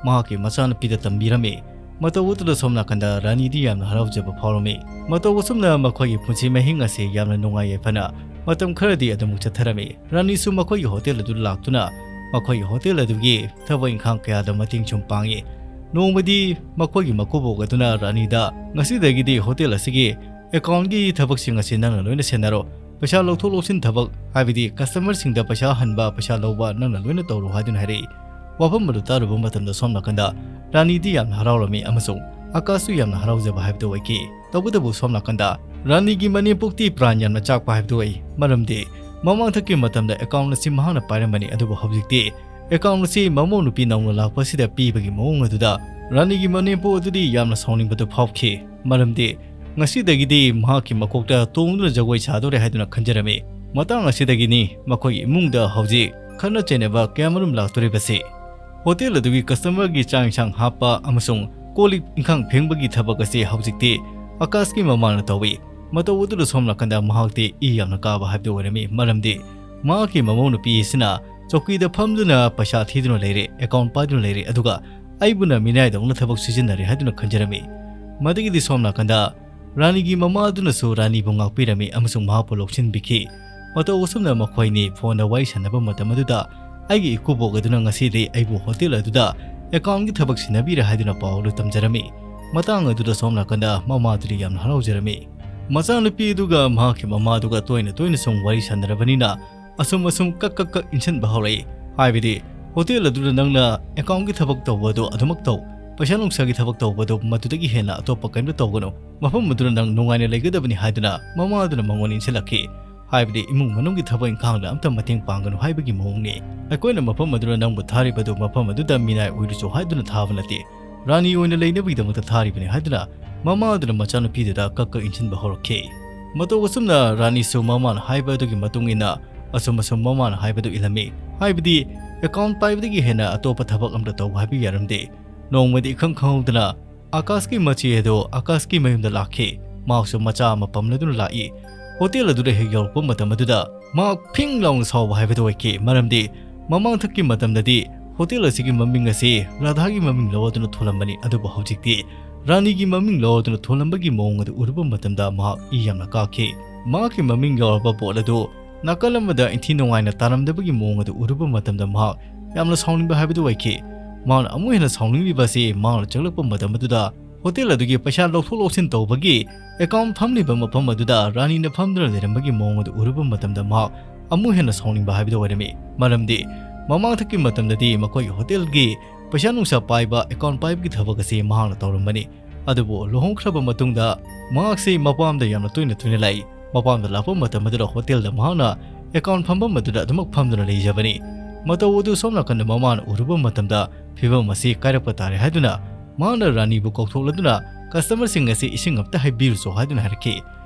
ꯃꯍꯥꯛꯀꯤ ꯃꯆꯥꯅꯨꯄꯤꯗ ꯇꯝꯕꯤꯔꯝꯃꯤ꯫ ꯃꯇꯧ ꯑꯗꯨꯗ ꯁꯣꯝ ꯅꯥꯀꯟꯗ ꯔꯥꯅꯤꯗꯤ ꯌꯥꯝꯅ ꯍꯔꯥꯎꯖꯕ ꯐꯥꯎꯔꯝꯃꯤ꯫ ꯃꯇꯧ ꯑꯁꯨꯝꯅ ꯃꯈꯣꯏꯒꯤ ꯄꯨꯟꯁꯤ ꯃꯍꯤꯡ ꯑꯁꯤ ꯌꯥꯝꯅ ꯅꯨꯡꯉꯥꯏ ꯌꯥꯏꯐꯅ ꯃꯇꯝ ꯈꯔꯗꯤ ꯑꯗꯨꯃꯛ ꯆꯠꯊꯔꯝꯃꯤ꯫ ꯔꯥꯅꯤꯁꯨ ꯃꯈꯣꯏꯒꯤ ꯍꯣꯇꯦꯜ ꯑꯗꯨꯗ ꯂꯥꯛꯇꯨꯅ ꯃꯈꯣꯏꯒꯤ ꯍꯣꯇꯦꯜ ꯑꯗꯨꯒꯤ ꯊꯕꯛ ꯏꯪꯈꯥꯡ ꯀꯌꯥꯗ ꯃꯇꯦꯡ ꯁꯨꯝ ꯄꯥꯡꯉꯤ꯫ ꯅꯣꯡꯃꯗꯤ ꯃꯈꯣꯏꯒꯤ ꯃꯀꯨꯕꯣꯛ ꯑꯗꯨꯅ ꯔꯥꯅꯤꯗ, "ꯉꯁꯤꯗꯒꯤꯗꯤ ꯍꯣꯇꯦꯜ ꯑꯁꯤꯒꯤ ꯑꯦꯀꯥꯎꯟꯒꯤ ꯊꯕꯛꯁꯤꯡ ꯑꯁꯤ ꯅꯪꯅ ꯂꯣꯏꯅ ꯁꯦꯟꯅꯔꯣ꯫ ꯄꯩꯁꯥ ꯂꯧꯊꯣꯛ ꯂꯧꯁꯤꯟ ꯊꯕꯛ, ꯍꯥꯏꯕꯗꯤ ꯀꯁꯇꯃꯔꯁꯤꯡꯗ ꯄꯩꯁꯥ ꯍꯟꯕ, ꯄꯩꯁꯥ ꯂꯧꯕ ꯅꯪꯅ ꯂꯣꯏꯅ ꯇꯧꯔꯣ" ꯍꯥꯏꯗꯨꯅ ꯍꯥꯏꯔꯛꯏ꯫ ꯋꯥꯐꯝ ꯑꯗꯨ ꯇꯥꯔꯨꯕ ꯃꯇꯝꯗ ꯁꯣꯝ ꯅꯥꯀꯟꯗ ꯔꯥꯅꯤꯗꯤ ꯌꯥꯝꯅ ꯍꯔꯥꯎꯔꯝꯃꯤ ꯑꯃꯁꯨꯡ ꯑꯀꯥꯁꯁꯨ ꯌꯥꯝꯅ ꯍꯔꯥꯎꯖꯕ ꯍꯥꯏꯕꯗꯨ ꯑꯣꯏꯈꯤ꯫ ꯇꯧꯕꯇꯕꯨ ꯁꯣꯝ ꯅꯥꯀꯟꯗ ꯔꯥꯅꯤꯒꯤ ꯃꯅꯦꯝꯄꯣꯛꯇꯤ ꯄ꯭ꯔꯥꯟ ꯌꯥꯝꯅ ꯆꯥꯛꯄ ꯍꯥꯏꯕꯗꯨ ꯑꯣꯏ꯫ ꯃꯔꯝꯗꯤ ꯃꯃꯥꯡꯊꯛꯀꯤ ꯃꯇꯝꯗ ꯑꯦꯀꯥꯎꯟ ꯑꯁꯤ ꯃꯍꯥꯛꯅ ꯄꯥꯏꯔꯝꯕꯅꯤ, ꯑꯗꯨꯕꯨ ꯍꯧꯖꯤꯛꯇꯤ ꯑꯦꯀꯥꯎꯟ ꯑꯁꯤ ꯃꯃꯧ ꯅꯨꯄꯤ ꯅꯧꯅ ꯂꯥꯛꯄ ꯑꯁꯤꯗ ꯄꯤꯕꯒꯤ ꯃꯑꯣꯡ ꯑꯗꯨꯗ ꯔꯥꯅꯤꯒꯤ ꯃꯅꯦꯝꯄꯣꯛ ꯑꯗꯨꯗꯤ ꯌꯥꯝꯅ ꯁꯥꯎꯅꯤꯡꯕꯗꯨ ꯐꯥꯎꯈꯤ꯫ ꯃꯔꯝꯗꯤ ꯉꯁꯤꯗꯒꯤꯗꯤ ꯃꯍꯥꯛꯀꯤ ꯃꯀꯣꯛꯇ ꯇꯣꯡꯗꯨꯅ ꯖꯒꯣꯏ ꯁꯥꯗꯣꯔꯦ ꯍꯥꯏꯗꯨꯅ ꯈꯟꯖꯔꯝꯃꯤ꯫ ꯃꯇꯥꯡ ꯑꯁꯤꯗꯒꯤꯅꯤ ꯃꯈꯣꯏꯒꯤ ꯏꯃꯨꯡꯗ ꯍꯧꯖꯤꯛ ꯈꯠꯅ ꯆꯩꯅꯕ ꯀꯌꯥꯃꯔꯨꯝ ꯂꯥꯛꯇꯣꯔꯤꯕꯁꯤ꯫ ꯍꯣꯇꯦꯜ ꯑꯗꯨꯒꯤ ꯀꯁꯇꯃꯔꯒꯤ ꯆꯥꯛ ꯏꯟꯁꯥꯡ ꯍꯥꯞꯄ ꯑꯃꯁꯨꯡ ꯀꯣꯜ ꯂꯤꯛ ꯏꯟꯈꯥꯡ ꯐꯦꯡꯕꯒꯤ ꯊꯕꯛ ꯑꯁꯤ ꯍꯧꯖꯤꯛꯇꯤ ꯑꯀꯥꯁꯀꯤ ꯃꯃꯥꯅ ꯇꯧꯏ꯫ ꯃꯇꯧ ꯑꯗꯨꯗ ꯁꯣꯝ ꯅꯥꯀꯟꯗ ꯃꯍꯥꯛꯇꯤ ꯏ ꯌꯥꯝꯅ ꯀꯥꯕ ꯍꯥꯏꯕꯗꯨ ꯑꯣꯏꯔꯝꯃꯤ, ꯃꯔꯝꯗꯤ ꯃꯍꯥꯛꯀꯤ ꯃꯃꯧ ꯅꯨꯄꯤ ꯑꯁꯤꯅ ꯆꯧꯀꯤꯗ ꯐꯝꯗꯨꯅ ꯄꯩꯁꯥ ꯊꯤꯗꯨꯅ ꯂꯩꯔꯦ, ꯑꯦꯀꯥꯎꯟ ꯄꯥꯏꯗꯨꯅ ꯂꯩꯔꯦ, ꯑꯗꯨꯒ ꯑꯩꯕꯨꯅ ꯃꯤꯅꯥꯏꯗꯧꯅ ꯊꯕꯛ ꯁꯤꯖꯤꯟꯅꯔꯦ ꯍꯥꯏꯗꯨꯅ ꯈꯟꯖꯔꯝꯃꯤ꯫ ꯃꯗꯨꯒꯤꯗꯤ ꯁꯣꯝ ꯅꯥꯀꯟꯗ ꯔꯥꯅꯤꯒꯤ ꯃꯃꯥ ꯑꯗꯨꯅꯁꯨ ꯔꯥꯅꯤꯕꯨ ꯉꯥꯛꯄꯤꯔꯝꯃꯤ ꯑꯃꯁꯨꯡ ꯃꯍꯥꯛꯄꯨ ꯂꯧꯁꯤꯟꯕꯤꯈꯤ꯫ ꯃꯇꯧ ꯑꯁꯨꯝꯅ ꯃꯈꯣꯏꯅꯤ ꯐꯣꯟꯗ ꯋꯥꯔꯤ ꯁꯥꯟꯅꯕ ꯃꯇꯝ ꯑꯗꯨꯗ ꯑꯩꯒꯤ ꯏꯀꯨꯕꯣꯛ ꯑꯗꯨꯅ ꯉꯁꯤꯗꯤ ꯑꯩꯕꯨ ꯍꯣꯇꯦꯜ ꯑꯗꯨꯗ ꯑꯦꯀꯥꯎꯟꯒꯤ ꯊꯕꯛ ꯁꯤꯟꯅꯕꯤꯔꯦ ꯍꯥꯏꯗꯨꯅ ꯄꯥꯎ ꯑꯗꯨ ꯇꯝꯖꯔꯝꯃꯤ꯫ ꯃꯇꯥꯡ ꯑꯗꯨꯗ ꯁꯣꯝ ꯅꯥꯀꯟꯗ ꯃꯃꯥꯗꯨꯗꯤ ꯌꯥꯝꯅ ꯍꯔꯥꯎꯖꯔꯝꯃꯤ꯫ ꯃꯆꯥꯅꯨꯄꯤ ꯑꯗꯨꯒ ꯃꯍꯥꯛꯀꯤ ꯃꯃꯥꯗꯨꯒ ꯇꯣꯏꯅ ꯇꯣꯏꯅ ꯁꯨꯝ ꯋꯥꯔꯤ ꯁꯥꯟꯅꯔꯕꯅꯤꯅ ꯑꯁꯨꯝ ꯑꯁꯨꯝ ꯀꯛ ꯀꯛ ꯀꯛ ꯏꯟꯁꯤꯟꯕ ꯍꯧꯔꯛꯏ꯫ ꯍꯥꯏꯕꯗꯤ ꯍꯣꯇꯦꯜ ꯑꯗꯨꯗ ꯅꯪꯅ ꯑꯦꯀꯥꯎꯟꯒꯤ ꯊꯕꯛ ꯇꯧꯕ ꯑꯗꯨ ꯑꯗꯨꯃꯛ ꯇꯧ, ꯄꯩꯁꯥ ꯅꯨꯡꯁꯥꯒꯤ ꯊꯕꯛ ꯇꯧꯕ ꯑꯗꯨ ꯃꯗꯨꯗꯒꯤ ꯍꯦꯟꯅ ꯑꯇꯣꯞꯄ ꯀꯔꯤꯝꯇ ꯇꯧꯒꯅꯨ, ꯃꯐꯝ ꯑꯗꯨꯗ ꯅꯪ ꯅꯨꯡꯉꯥꯏꯅ ꯂꯩꯒꯗꯕꯅꯤ ꯍꯥꯏꯗꯨꯅ ꯃꯃꯥ ꯑꯗꯨꯅ ꯃꯉꯣꯟꯗ ꯏꯟꯁꯤꯜꯂꯛꯈꯤ꯫ ꯍꯥꯏꯕꯗꯤ ꯏꯃꯨꯡ ꯃꯅꯨꯡꯒꯤ ꯊꯕꯛ ꯏꯪꯈꯥꯡꯗ ꯑꯝꯇ ꯃꯇꯦꯡ ꯄꯥꯡꯒꯅꯨ ꯍꯥꯏꯕꯒꯤ ꯃꯑꯣꯡꯅꯤ꯫ ꯑꯩꯈꯣꯏꯅ ꯃꯐꯝ ꯑꯗꯨꯗ ꯅꯪꯕꯨ ꯊꯥꯔꯤꯕꯗꯨ ꯃꯐꯝ ꯑꯗꯨꯗ ꯃꯤꯅꯥꯏ ꯑꯣꯏꯔꯨꯆꯣ ꯍꯥꯏꯗꯨꯅ ꯊꯥꯕ ꯅꯠꯇꯦ, ꯔꯥꯅꯤ ꯑꯣꯏꯅ ꯂꯩꯅꯕꯒꯤꯗꯃꯛꯇ ꯊꯥꯔꯤꯕꯅꯤ ꯍꯥꯏꯗꯨꯅ ꯃꯃꯥ ꯑꯗꯨꯅ ꯃꯆꯥꯅꯨꯄꯤꯗꯨꯗ ꯀꯛ ꯀꯛ ꯏꯟꯁꯤꯟꯕ ꯍꯧꯔꯛꯈꯤ꯫ ꯃꯇꯧ ꯑꯁꯨꯝꯅ ꯔꯥꯅꯤꯁꯨ ꯃꯃꯥꯅ ꯍꯥꯏꯕ ꯑꯗꯨꯒꯤ ꯃꯇꯨꯡ ꯏꯟꯅ ꯑꯁꯨꯝ ꯑꯁꯨꯝ ꯃꯃꯥꯅ ꯍꯥꯏꯕꯗꯨ ꯏꯜꯂꯝꯃꯤ꯫ ꯍꯥꯏꯕꯗꯤ ꯑꯦꯀꯥꯎꯟ ꯄꯥꯏꯕꯗꯒꯤ ꯍꯦꯟꯅ ꯑꯇꯣꯞꯄ ꯊꯕꯛ ꯑꯃꯠꯇ ꯇꯧꯕ ꯍꯥꯏꯕ ꯌꯥꯔꯝꯗꯦ꯫ ꯅꯣꯡꯃꯗꯤ ꯏꯈꯪ ꯈꯪꯍꯧꯗꯅ ꯑꯀꯥꯁꯀꯤ ꯃꯆꯦ ꯑꯗꯨ ꯑꯀꯥꯁꯀꯤ ꯃꯌꯨꯝꯗ ꯂꯥꯛꯈꯤ꯫ ꯃꯍꯥꯛꯁꯨ ꯃꯆꯥ ꯑꯃ ꯄꯝꯂꯗꯨꯅ ꯂꯥꯛꯏ꯫ ꯍꯣꯇꯦꯜ ꯑꯗꯨꯗ ꯍꯦꯛ ꯌꯧꯔꯛꯄ ꯃꯇꯝ ꯑꯗꯨꯗ ꯃꯍꯥꯛ ꯐꯤꯡ ꯂꯥꯎꯅ ꯁꯥꯎꯕ ꯍꯥꯏꯕꯗꯨ ꯑꯣꯏꯈꯤ꯫ ꯃꯔꯝꯗꯤ ꯃꯃꯥꯡꯊꯛꯀꯤ ꯃꯇꯝꯗꯗꯤ ꯍꯣꯇꯦꯜ ꯑꯁꯤꯒꯤ ꯃꯃꯤꯡ ꯑꯁꯤ ꯔꯥꯙꯥꯒꯤ ꯃꯃꯤꯡ ꯂꯧꯗꯨꯅ ꯊꯣꯜꯂꯝꯕꯅꯤ, ꯑꯗꯨꯕꯨ ꯍꯧꯖꯤꯛꯇꯤ ꯔꯥꯅꯤꯒꯤ ꯃꯃꯤꯡ ꯂꯧꯗꯨꯅ ꯊꯣꯜꯂꯝꯕꯒꯤ ꯃꯑꯣꯡ ꯑꯗꯨ ꯎꯔꯨꯕ ꯃꯇꯝꯗ ꯃꯍꯥꯛ ꯏ ꯌꯥꯝꯅ ꯀꯥꯈꯤ꯫ ꯃꯍꯥꯛꯀꯤ ꯃꯃꯤꯡ ꯌꯥꯎꯔꯕ ꯄꯣꯠ ꯑꯗꯨ ꯅꯥꯀꯜ ꯑꯃꯗ ꯏꯟꯊꯤ ꯅꯨꯡꯉꯥꯏꯅ ꯇꯥꯔꯝꯗꯕꯒꯤ ꯃꯑꯣꯡ ꯑꯗꯨ ꯎꯔꯨꯕ ꯃꯇꯝꯗ ꯃꯍꯥꯛ ꯌꯥꯝꯅ ꯁꯥꯎꯅꯤꯡꯕ ꯍꯥꯏꯕꯗꯨ ꯑꯣꯏꯈꯤ꯫ ꯃꯍꯥꯛꯅ ꯑꯃꯨꯛ ꯍꯦꯟꯅ ꯁꯥꯎꯅꯤꯡꯂꯤꯕ ꯑꯁꯤ ꯃꯍꯥꯛꯅ ꯆꯪꯂꯛꯄ ꯃꯇꯝ ꯑꯗꯨꯗ ꯍꯣꯇꯦꯜ ꯑꯗꯨꯒꯤ ꯄꯩꯁꯥ ꯂꯧꯊꯣꯛ ꯂꯧꯁꯤꯟ ꯇꯧꯕꯒꯤ ꯑꯦꯀꯥꯎꯟ ꯐꯝꯂꯤꯕ ꯃꯐꯝ ꯑꯗꯨꯗ ꯔꯥꯅꯤꯅ ꯐꯝꯗꯨꯅ ꯂꯩꯔꯝꯕꯒꯤ ꯃꯑꯣꯡ ꯑꯗꯨ ꯎꯔꯨꯕ ꯃꯇꯝꯗ ꯃꯍꯥꯛ ꯑꯃꯨꯛ ꯍꯦꯟꯅ ꯁꯥꯎꯅꯤꯡꯕ ꯍꯥꯏꯕꯗꯨ ꯑꯣꯏꯔꯝꯃꯤ꯫ ꯃꯔꯝꯗꯤ ꯃꯃꯥꯡꯊꯛꯀꯤ ꯃꯇꯝꯗꯗꯤ ꯃꯈꯣꯏꯒꯤ ꯍꯣꯇꯦꯜꯒꯤ ꯄꯩꯁꯥ ꯅꯨꯡꯁꯥ ꯄꯥꯏꯕ, ꯑꯦꯀꯥꯎꯟ ꯄꯥꯏꯕꯒꯤ ꯊꯕꯛ ꯑꯁꯤ ꯃꯍꯥꯛꯅ ꯇꯧꯔꯝꯕꯅꯤ꯫ ꯑꯗꯨꯕꯨ ꯂꯨꯍꯣꯡꯈ꯭ꯔꯕ ꯃꯇꯨꯡꯗ ꯃꯍꯥꯛꯁꯤ ꯃꯄꯥꯝꯗ ꯌꯥꯝꯅ ꯇꯣꯏꯅ ꯇꯣꯏꯅ ꯂꯥꯛꯏ꯫ ꯃꯄꯥꯝꯗ ꯂꯥꯛꯄ ꯃꯇꯝ ꯑꯗꯨꯗ ꯍꯣꯇꯦꯜꯗ ꯃꯍꯥꯛꯅ ꯑꯦꯀꯥꯎꯟ ꯐꯝꯐꯝ ꯑꯗꯨꯗ ꯑꯗꯨꯃꯛ ꯐꯝꯗꯨꯅ ꯂꯩꯖꯕꯅꯤ꯫ ꯃꯇꯧ ꯑꯗꯨ ꯁꯣꯝ ꯅꯥꯀꯟꯗ ꯃꯃꯥꯅ ꯎꯔꯨꯕ ꯃꯇꯝꯗ ꯐꯤꯕꯝ ꯑꯁꯤ ꯀꯥꯏꯔꯛꯄ ꯇꯥꯔꯦ ꯍꯥꯏꯗꯨꯅ ꯃꯍꯥꯛꯅ ꯔꯥꯅꯤꯕꯨ ꯀꯧꯊꯣꯛꯂꯗꯨꯅ ꯀꯁꯇꯃꯔꯁꯤꯡ ꯑꯁꯤ ꯏꯁꯤꯡ ꯑꯝꯇ ꯍꯩꯕꯤꯔꯨꯆꯣ ꯍꯥꯏꯗꯨꯅ ꯍꯥꯏꯔꯛꯈꯤ꯫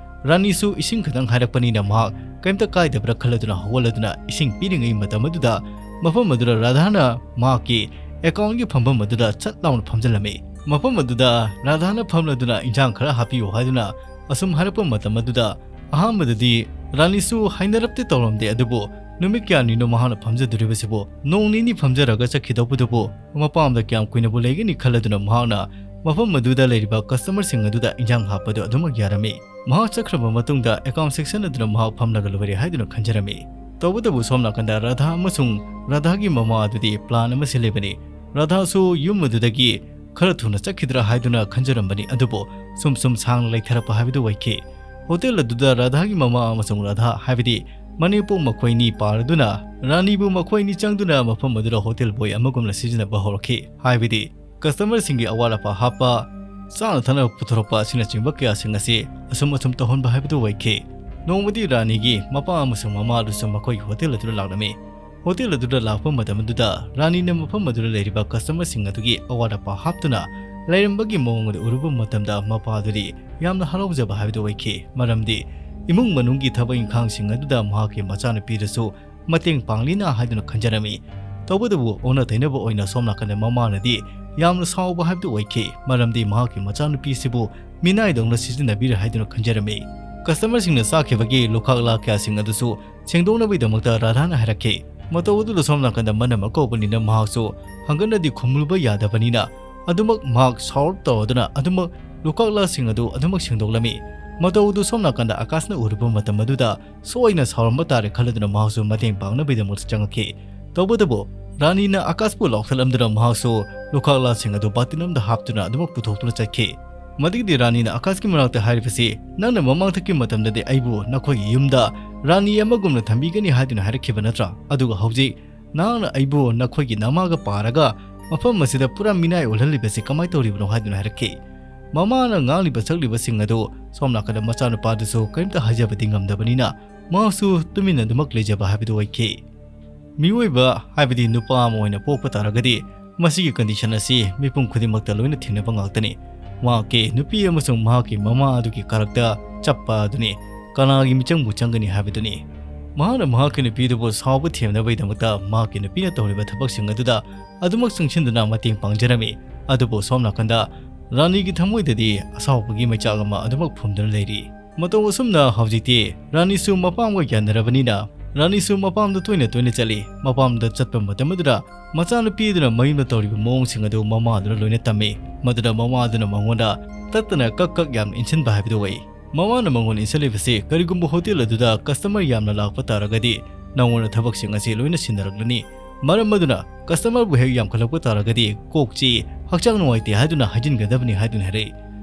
ꯔꯥꯅꯤꯁꯨ ꯏꯁꯤꯡ ꯈꯛꯇꯪ ꯍꯥꯏꯔꯛꯄꯅꯤꯅ ꯃꯍꯥꯛ ꯀꯩꯝꯇ ꯀꯥꯏꯗꯕ꯭ꯔꯥ ꯈꯜꯂꯗꯨꯅ ꯍꯧꯒꯠꯂꯗꯨꯅ ꯏꯁꯤꯡ ꯄꯤꯔꯤꯉꯩ ꯃꯇꯝ ꯑꯗꯨꯗ ꯃꯐꯝ ꯑꯗꯨꯗ ꯔꯥꯙꯥꯅ ꯃꯍꯥꯛꯀꯤ ꯑꯦꯀꯥꯎꯟꯒꯤ ꯐꯝꯐꯝ ꯑꯗꯨꯗ ꯆꯠ ꯂꯥꯎꯅ ꯐꯝꯖꯤꯜꯂꯝꯃꯤ꯫ ꯃꯐꯝ ꯑꯗꯨꯗ ꯔꯥꯙꯥꯅ ꯐꯝꯂꯗꯨꯅ ꯏꯟꯖꯥꯡ ꯈꯔ ꯍꯥꯞꯄꯤꯌꯨ ꯍꯥꯏꯗꯨꯅ ꯑꯁꯨꯝ ꯍꯥꯏꯔꯛꯄ ꯃꯇꯝ ꯑꯗꯨꯗ ꯑꯍꯥꯟꯕꯗꯗꯤ ꯔꯥꯅꯤꯁꯨ ꯍꯩꯅꯔꯞꯇꯤ ꯇꯧꯔꯝꯗꯦ, ꯑꯗꯨꯕꯨ ꯅꯨꯃꯤꯠ ꯀꯌꯥꯅꯤꯅꯣ ꯃꯍꯥꯛꯅ ꯐꯝꯖꯗꯣꯔꯤꯕꯁꯤꯕꯨ? ꯅꯣꯡ ꯅꯤꯅꯤ ꯐꯝꯖꯔꯒ ꯆꯠꯈꯤꯗꯧꯕꯗꯨꯕꯨ ꯃꯄꯥꯝꯗ ꯀꯌꯥꯝ ꯀꯨꯏꯅꯕꯨ ꯂꯩꯒꯅꯤ ꯈꯜꯂꯗꯨꯅ ꯃꯍꯥꯛꯅ ꯃꯐꯝ ꯑꯗꯨꯗ ꯂꯩꯔꯤꯕ ꯀꯁꯇꯃꯔꯁꯤꯡ ꯑꯗꯨꯗ ꯏꯟꯖꯥꯡ ꯍꯥꯞꯄꯗꯨ ꯑꯗꯨꯃꯛ ꯌꯥꯔꯝꯃꯤ꯫ ꯃꯍꯥꯛ ꯆꯠꯈ꯭ꯔꯕ ꯃꯇꯨꯡꯗ ꯑꯦꯀꯥꯎꯟ ꯁꯦꯛꯁꯟ ꯑꯗꯨꯗ ꯃꯍꯥꯛ ꯐꯝꯂꯒ ꯂꯣꯏꯔꯦ ꯍꯥꯏꯗꯨꯅ ꯈꯟꯖꯔꯝꯃꯤ꯫ ꯇꯧꯕꯇꯕꯨ ꯁꯣꯝ ꯅꯥꯀꯟꯗ ꯔꯥꯙꯥ ꯑꯃꯁꯨꯡ ꯔꯥꯙꯥꯒꯤ ꯃꯃꯥ ꯑꯗꯨꯗꯤ ꯄ꯭ꯂꯥꯟ ꯑꯃ ꯁꯤꯜꯂꯤꯕꯅꯤ꯫ ꯔꯥꯙꯥꯁꯨ ꯌꯨꯝ ꯑꯗꯨꯗꯒꯤ ꯈꯔ ꯊꯨꯅ ꯆꯠꯈꯤꯗ꯭ꯔꯥ ꯍꯥꯏꯗꯨꯅ ꯈꯟꯖꯔꯝꯕꯅꯤ, ꯑꯗꯨꯕꯨ ꯁꯨꯝ ꯁꯨꯝ ꯁꯥꯡꯅ ꯂꯩꯊꯔꯛꯄ ꯍꯥꯏꯕꯗꯨ ꯑꯣꯏꯈꯤ꯫ ꯍꯣꯇꯦꯜ ꯑꯗꯨꯗ ꯔꯥꯙꯥꯒꯤ ꯃꯃꯥ ꯑꯃꯁꯨꯡ ꯔꯥꯙꯥ, ꯍꯥꯏꯕꯗꯤ ꯃꯅꯦꯝꯄꯣꯛ ꯃꯈꯣꯏꯅꯤ ꯄꯥꯔꯗꯨꯅ ꯔꯥꯅꯤꯕꯨ ꯃꯈꯣꯏꯅꯤ ꯆꯪꯗꯨꯅ ꯃꯐꯝ ꯑꯗꯨꯗ ꯍꯣꯇꯦꯜ ꯕꯣꯏ ꯑꯃꯒꯨꯝꯅ ꯁꯤꯖꯤꯟꯅꯕ ꯍꯧꯔꯛꯈꯤ꯫ ꯍꯥꯏꯕꯗꯤ ꯀꯁꯇꯃꯔꯁꯤꯡꯒꯤ ꯑꯋꯥꯠ ꯑꯄꯥ ꯍꯥꯞꯄ, ꯆꯥꯅ ꯊꯛꯅꯕ ꯄꯨꯊꯣꯔꯛꯄ ꯑꯁꯤꯅꯆꯤꯡꯕ ꯀꯌꯥꯁꯤꯡ ꯑꯁꯤ ꯑꯁꯨꯝ ꯑꯁꯨꯝ ꯇꯧꯍꯟꯕ ꯍꯥꯏꯕꯗꯨ ꯑꯣꯏꯈꯤ꯫ ꯅꯣꯡꯃꯗꯤ ꯔꯥꯅꯤꯒꯤ ꯃꯄꯥ ꯑꯃꯁꯨꯡ ꯃꯃꯥ ꯑꯗꯨꯁꯨ ꯃꯈꯣꯏꯒꯤ ꯍꯣꯇꯦꯜ ꯑꯗꯨꯗ ꯂꯥꯛꯂꯝꯃꯤ꯫ ꯍꯣꯇꯦꯜ ꯑꯗꯨꯗ ꯂꯥꯛꯄ ꯃꯇꯝ ꯑꯗꯨꯗ ꯔꯥꯅꯤꯅ ꯃꯐꯝ ꯑꯗꯨꯗ ꯂꯩꯔꯤꯕ ꯀꯁꯇꯃꯔꯁꯤꯡ ꯑꯗꯨꯒꯤ ꯑꯋꯥꯠ ꯑꯄꯥ ꯍꯥꯞꯇꯨꯅ ꯂꯩꯔꯝꯕꯒꯤ ꯃꯑꯣꯡ ꯑꯗꯨ ꯎꯔꯨꯕ ꯃꯇꯝꯗ ꯃꯄꯥ ꯑꯗꯨꯗꯤ ꯌꯥꯝꯅ ꯍꯔꯥꯎꯖꯕ ꯍꯥꯏꯕꯗꯨ ꯑꯣꯏꯈꯤ꯫ ꯃꯔꯝꯗꯤ ꯏꯃꯨꯡ ꯃꯅꯨꯡꯒꯤ ꯊꯕꯛ ꯏꯪꯈꯥꯡꯁꯤꯡ ꯑꯗꯨꯗ ꯃꯍꯥꯛꯀꯤ ꯃꯆꯥꯅꯨꯄꯤꯗꯁꯨ ꯃꯇꯦꯡ ꯄꯥꯡꯂꯤꯅ ꯍꯥꯏꯗꯨꯅ ꯈꯟꯖꯔꯝꯃꯤ꯫ ꯇꯧꯕꯇꯕꯨ ꯑꯣꯟꯅ ꯇꯩꯅꯕ ꯑꯣꯏꯅ ꯁꯣꯝ ꯅꯥꯀꯟꯗ ꯃꯃꯥꯅꯗꯤ ꯌꯥꯝꯅ ꯁꯥꯎꯕ ꯍꯥꯏꯕꯗꯨ ꯑꯣꯏꯈꯤ, ꯃꯔꯝꯗꯤ ꯃꯍꯥꯛꯀꯤ ꯃꯆꯥꯅꯨꯄꯤꯁꯤꯕꯨ ꯃꯤꯅꯥꯏꯗꯧꯅ ꯁꯤꯖꯤꯟꯅꯕꯤꯔꯦ ꯍꯥꯏꯗꯨꯅ ꯈꯟꯖꯔꯝꯃꯤ꯫ ꯀꯁꯇꯃꯔꯁꯤꯡꯅ ꯆꯥꯈꯤꯕꯒꯤ ꯂꯨꯈꯥꯛ ꯂꯥꯛ ꯀꯌꯥꯁꯤꯡ ꯑꯗꯨꯁꯨ ꯁꯦꯡꯗꯣꯛꯅꯕꯒꯤꯗꯃꯛꯇ ꯔꯥꯙꯥꯅ ꯍꯥꯏꯔꯛꯈꯤ꯫ ꯃꯇꯧ ꯑꯗꯨꯗ ꯁꯣꯝ ꯅꯥꯀꯟꯗ ꯃꯅꯝ ꯑꯀꯧꯕꯅꯤꯅ ꯃꯍꯥꯛꯁꯨ ꯍꯪꯒꯠꯅꯗꯤ ꯈꯨꯝꯂꯨꯕ ꯌꯥꯗꯕꯅꯤꯅ ꯑꯗꯨꯃꯛ ꯃꯍꯥꯛ ꯁꯥꯎꯔꯞ ꯇꯧꯗꯨꯅ ꯑꯗꯨꯃꯛ ꯂꯨꯈꯥꯛ ꯂꯥꯛꯁꯤꯡ ꯑꯗꯨ ꯑꯗꯨꯃꯛ ꯁꯦꯡꯗꯣꯛꯂꯝꯃꯤ꯫ ꯃꯇꯧ ꯑꯗꯨ ꯁꯣꯝ ꯅꯥꯀꯟꯗ ꯑꯀꯥꯁꯅ ꯎꯔꯨꯕ ꯃꯇꯝ ꯑꯗꯨꯗ ꯁꯣꯏꯅ ꯁꯥꯎꯔꯝꯕ ꯇꯥꯔꯦ ꯈꯜꯂꯗꯨꯅ ꯃꯍꯥꯛꯁꯨ ꯃꯇꯦꯡ ꯄꯥꯡꯅꯕꯒꯤꯗꯃꯛꯇ ꯆꯪꯉꯛꯈꯤ꯫ ꯇꯧꯕꯇꯕꯨ ꯔꯥꯅꯤꯅ ꯑꯀꯥꯁꯄꯨ ꯂꯥꯎꯊꯠꯂꯝꯗꯨꯅ ꯃꯍꯥꯛꯁꯨ ꯂꯨꯈꯥꯛ ꯂꯥꯛꯁꯤꯡ ꯑꯗꯨ ꯕꯥꯇꯤꯟ ꯑꯃꯗ ꯍꯥꯞꯇꯨꯅ ꯑꯗꯨꯃꯛ ꯄꯨꯊꯣꯛꯇꯨꯅ ꯆꯠꯈꯤ꯫ ꯃꯗꯨꯒꯤꯗꯤ ꯔꯥꯅꯤꯅ ꯑꯀꯥꯁꯀꯤ ꯃꯅꯥꯛꯇ ꯍꯥꯏꯔꯤꯕꯁꯤ, "ꯅꯪꯅ ꯃꯃꯥꯡꯊꯛꯀꯤ ꯃꯇꯝꯗꯗꯤ ꯑꯩꯕꯨ ꯅꯈꯣꯏꯒꯤ ꯌꯨꯝꯗ ꯔꯥꯅꯤ ꯑꯃꯒꯨꯝꯅ ꯊꯝꯕꯤꯒꯅꯤ ꯍꯥꯏꯗꯨꯅ ꯍꯥꯏꯔꯛꯈꯤꯕ ꯅꯠꯇ꯭ꯔꯥ? ꯑꯗꯨꯒ ꯍꯧꯖꯤꯛ ꯅꯍꯥꯛꯅ ꯑꯩꯕꯨ ꯅꯈꯣꯏꯒꯤ ꯅꯃꯥꯒ ꯄꯥꯔꯒ ꯃꯐꯝ ꯑꯁꯤꯗ ꯄꯨꯔꯥ ꯃꯤꯅꯥꯏ ꯑꯣꯜꯍꯜꯂꯤꯕꯁꯤ ꯀꯃꯥꯏꯅ ꯇꯧꯔꯤꯕꯅꯣ?" ꯍꯥꯏꯗꯨꯅ ꯍꯥꯏꯔꯛꯈꯤ꯫ ꯃꯃꯥꯅ ꯉꯥꯡꯂꯤꯕ ꯁꯛꯂꯤꯕꯁꯤꯡ ꯑꯗꯨ ꯁꯣꯝ ꯅꯥꯀꯟꯗ ꯃꯆꯥꯅꯨꯄꯥꯗꯨꯁꯨ ꯀꯔꯤꯝꯇ ꯍꯥꯏꯖꯕꯗꯤ ꯉꯝꯗꯕꯅꯤꯅ ꯃꯍꯥꯛꯁꯨ ꯇꯨꯃꯤꯟꯅ ꯑꯗꯨꯃꯛ ꯂꯩꯖꯕ ꯍꯥꯏꯕꯗꯨ ꯑꯣꯏꯈꯤ꯫ ꯃꯤꯑꯣꯏꯕ ꯍꯥꯏꯕꯗꯤ ꯅꯨꯄꯥ ꯑꯃ ꯑꯣꯏꯅ ꯄꯣꯛꯄ ꯇꯥꯔꯒꯗꯤ ꯃꯁꯤꯒꯤ ꯀꯟꯗꯤꯁꯟ ꯑꯁꯤ ꯃꯤꯄꯨꯝ ꯈꯨꯗꯤꯡꯃꯛꯇ ꯂꯣꯏꯅ ꯊꯦꯡꯅꯕ ꯉꯥꯛꯇꯅꯤ꯫ ꯃꯍꯥꯛꯀꯤ ꯅꯨꯄꯤ ꯑꯃꯁꯨꯡ ꯃꯍꯥꯛꯀꯤ ꯃꯃꯥ ꯑꯗꯨꯒꯤ ꯀꯔꯛꯇ ꯆꯞꯄ ꯑꯗꯨꯅꯤ꯫ ꯀꯅꯥꯒꯤ ꯃꯤꯆꯪꯕꯨ ꯆꯪꯒꯅꯤ ꯍꯥꯏꯕꯗꯨꯅꯤ꯫ ꯃꯍꯥꯛꯅ ꯃꯍꯥꯛꯀꯤ ꯅꯨꯄꯤꯗꯨꯕꯨ ꯁꯥꯎꯕ ꯊꯦꯝꯅꯕꯒꯤꯗꯃꯛꯇ ꯃꯍꯥꯛꯀꯤ ꯅꯨꯄꯤꯅ ꯇꯧꯔꯤꯕ ꯊꯕꯛꯁꯤꯡ ꯑꯗꯨꯗ ꯑꯗꯨꯃꯛ ꯆꯪꯁꯤꯟꯗꯨꯅ ꯃꯇꯦꯡ ꯄꯥꯡꯖꯔꯝꯃꯤ꯫ ꯑꯗꯨꯕꯨ ꯁꯣꯝ ꯅꯥꯀꯟꯗ ꯔꯥꯅꯤꯒꯤ ꯊꯃꯣꯏꯗꯗꯤ ꯑꯁꯥꯎꯕꯒꯤ ꯃꯩꯆꯥꯛ ꯑꯃ ꯑꯗꯨꯃꯛ ꯐꯨꯝꯗꯨꯅ ꯂꯩꯔꯤ꯫ ꯃꯇꯧ ꯑꯁꯨꯝꯅ ꯍꯧꯖꯤꯛꯇꯤ ꯔꯥꯅꯤꯁꯨ ꯃꯄꯥꯝꯒ ꯌꯥꯅꯔꯕꯅꯤꯅ ꯔꯥꯅꯤꯁꯨ ꯃꯄꯥꯝꯗ ꯇꯣꯏꯅ ꯇꯣꯏꯅ ꯆꯠꯂꯤ꯫ ꯃꯄꯥꯝꯗ ꯆꯠꯄ ꯃꯇꯝ ꯑꯗꯨꯗ ꯃꯆꯥꯅꯨꯄꯤ ꯑꯗꯨꯅ ꯃꯌꯨꯝꯗ ꯇꯧꯔꯤꯕ ꯃꯑꯣꯡꯁꯤꯡ ꯑꯗꯨ ꯃꯃꯥꯗꯨꯅ ꯂꯣꯏꯅ ꯇꯝꯃꯤ꯫ ꯃꯗꯨꯗ ꯃꯃꯥꯗꯨꯅ ꯃꯉꯣꯟꯗ ꯇꯠꯇꯅ ꯀꯛ ꯀꯛ ꯌꯥꯝꯅ ꯏꯟꯁꯤꯟꯕ ꯍꯥꯏꯕꯗꯨ ꯑꯣꯏ꯫ ꯃꯃꯥꯅ ꯃꯉꯣꯟꯗ ꯏꯟꯁꯤꯜꯂꯤꯕꯁꯤ, "ꯀꯔꯤꯒꯨꯝꯕ ꯍꯣꯇꯦꯜ ꯑꯗꯨꯗ ꯀꯁꯇꯃꯔ ꯌꯥꯝꯅ ꯂꯥꯛꯄ ꯇꯥꯔꯒꯗꯤ ꯅꯉꯣꯟꯗ ꯊꯕꯛꯁꯤꯡ ꯑꯁꯤ ꯂꯣꯏꯅ ꯁꯤꯟꯅꯔꯛꯂꯅꯤ꯫ ꯃꯔꯝ ꯑꯗꯨꯅ ꯀꯁꯇꯃꯔꯕꯨ ꯍꯦꯛ ꯌꯥꯝꯈꯠꯂꯛꯄ ꯇꯥꯔꯒꯗꯤ ꯀꯣꯛ ꯆꯤꯛꯏ, ꯍꯛꯆꯥꯡ ꯅꯨꯡꯉꯥꯏꯇꯦ ꯍꯥꯏꯗꯨꯅ ꯍꯥꯏꯖꯤꯟꯒꯗꯕꯅꯤ" ꯍꯥꯏꯗꯨꯅ ꯍꯥꯏꯔꯛꯏ꯫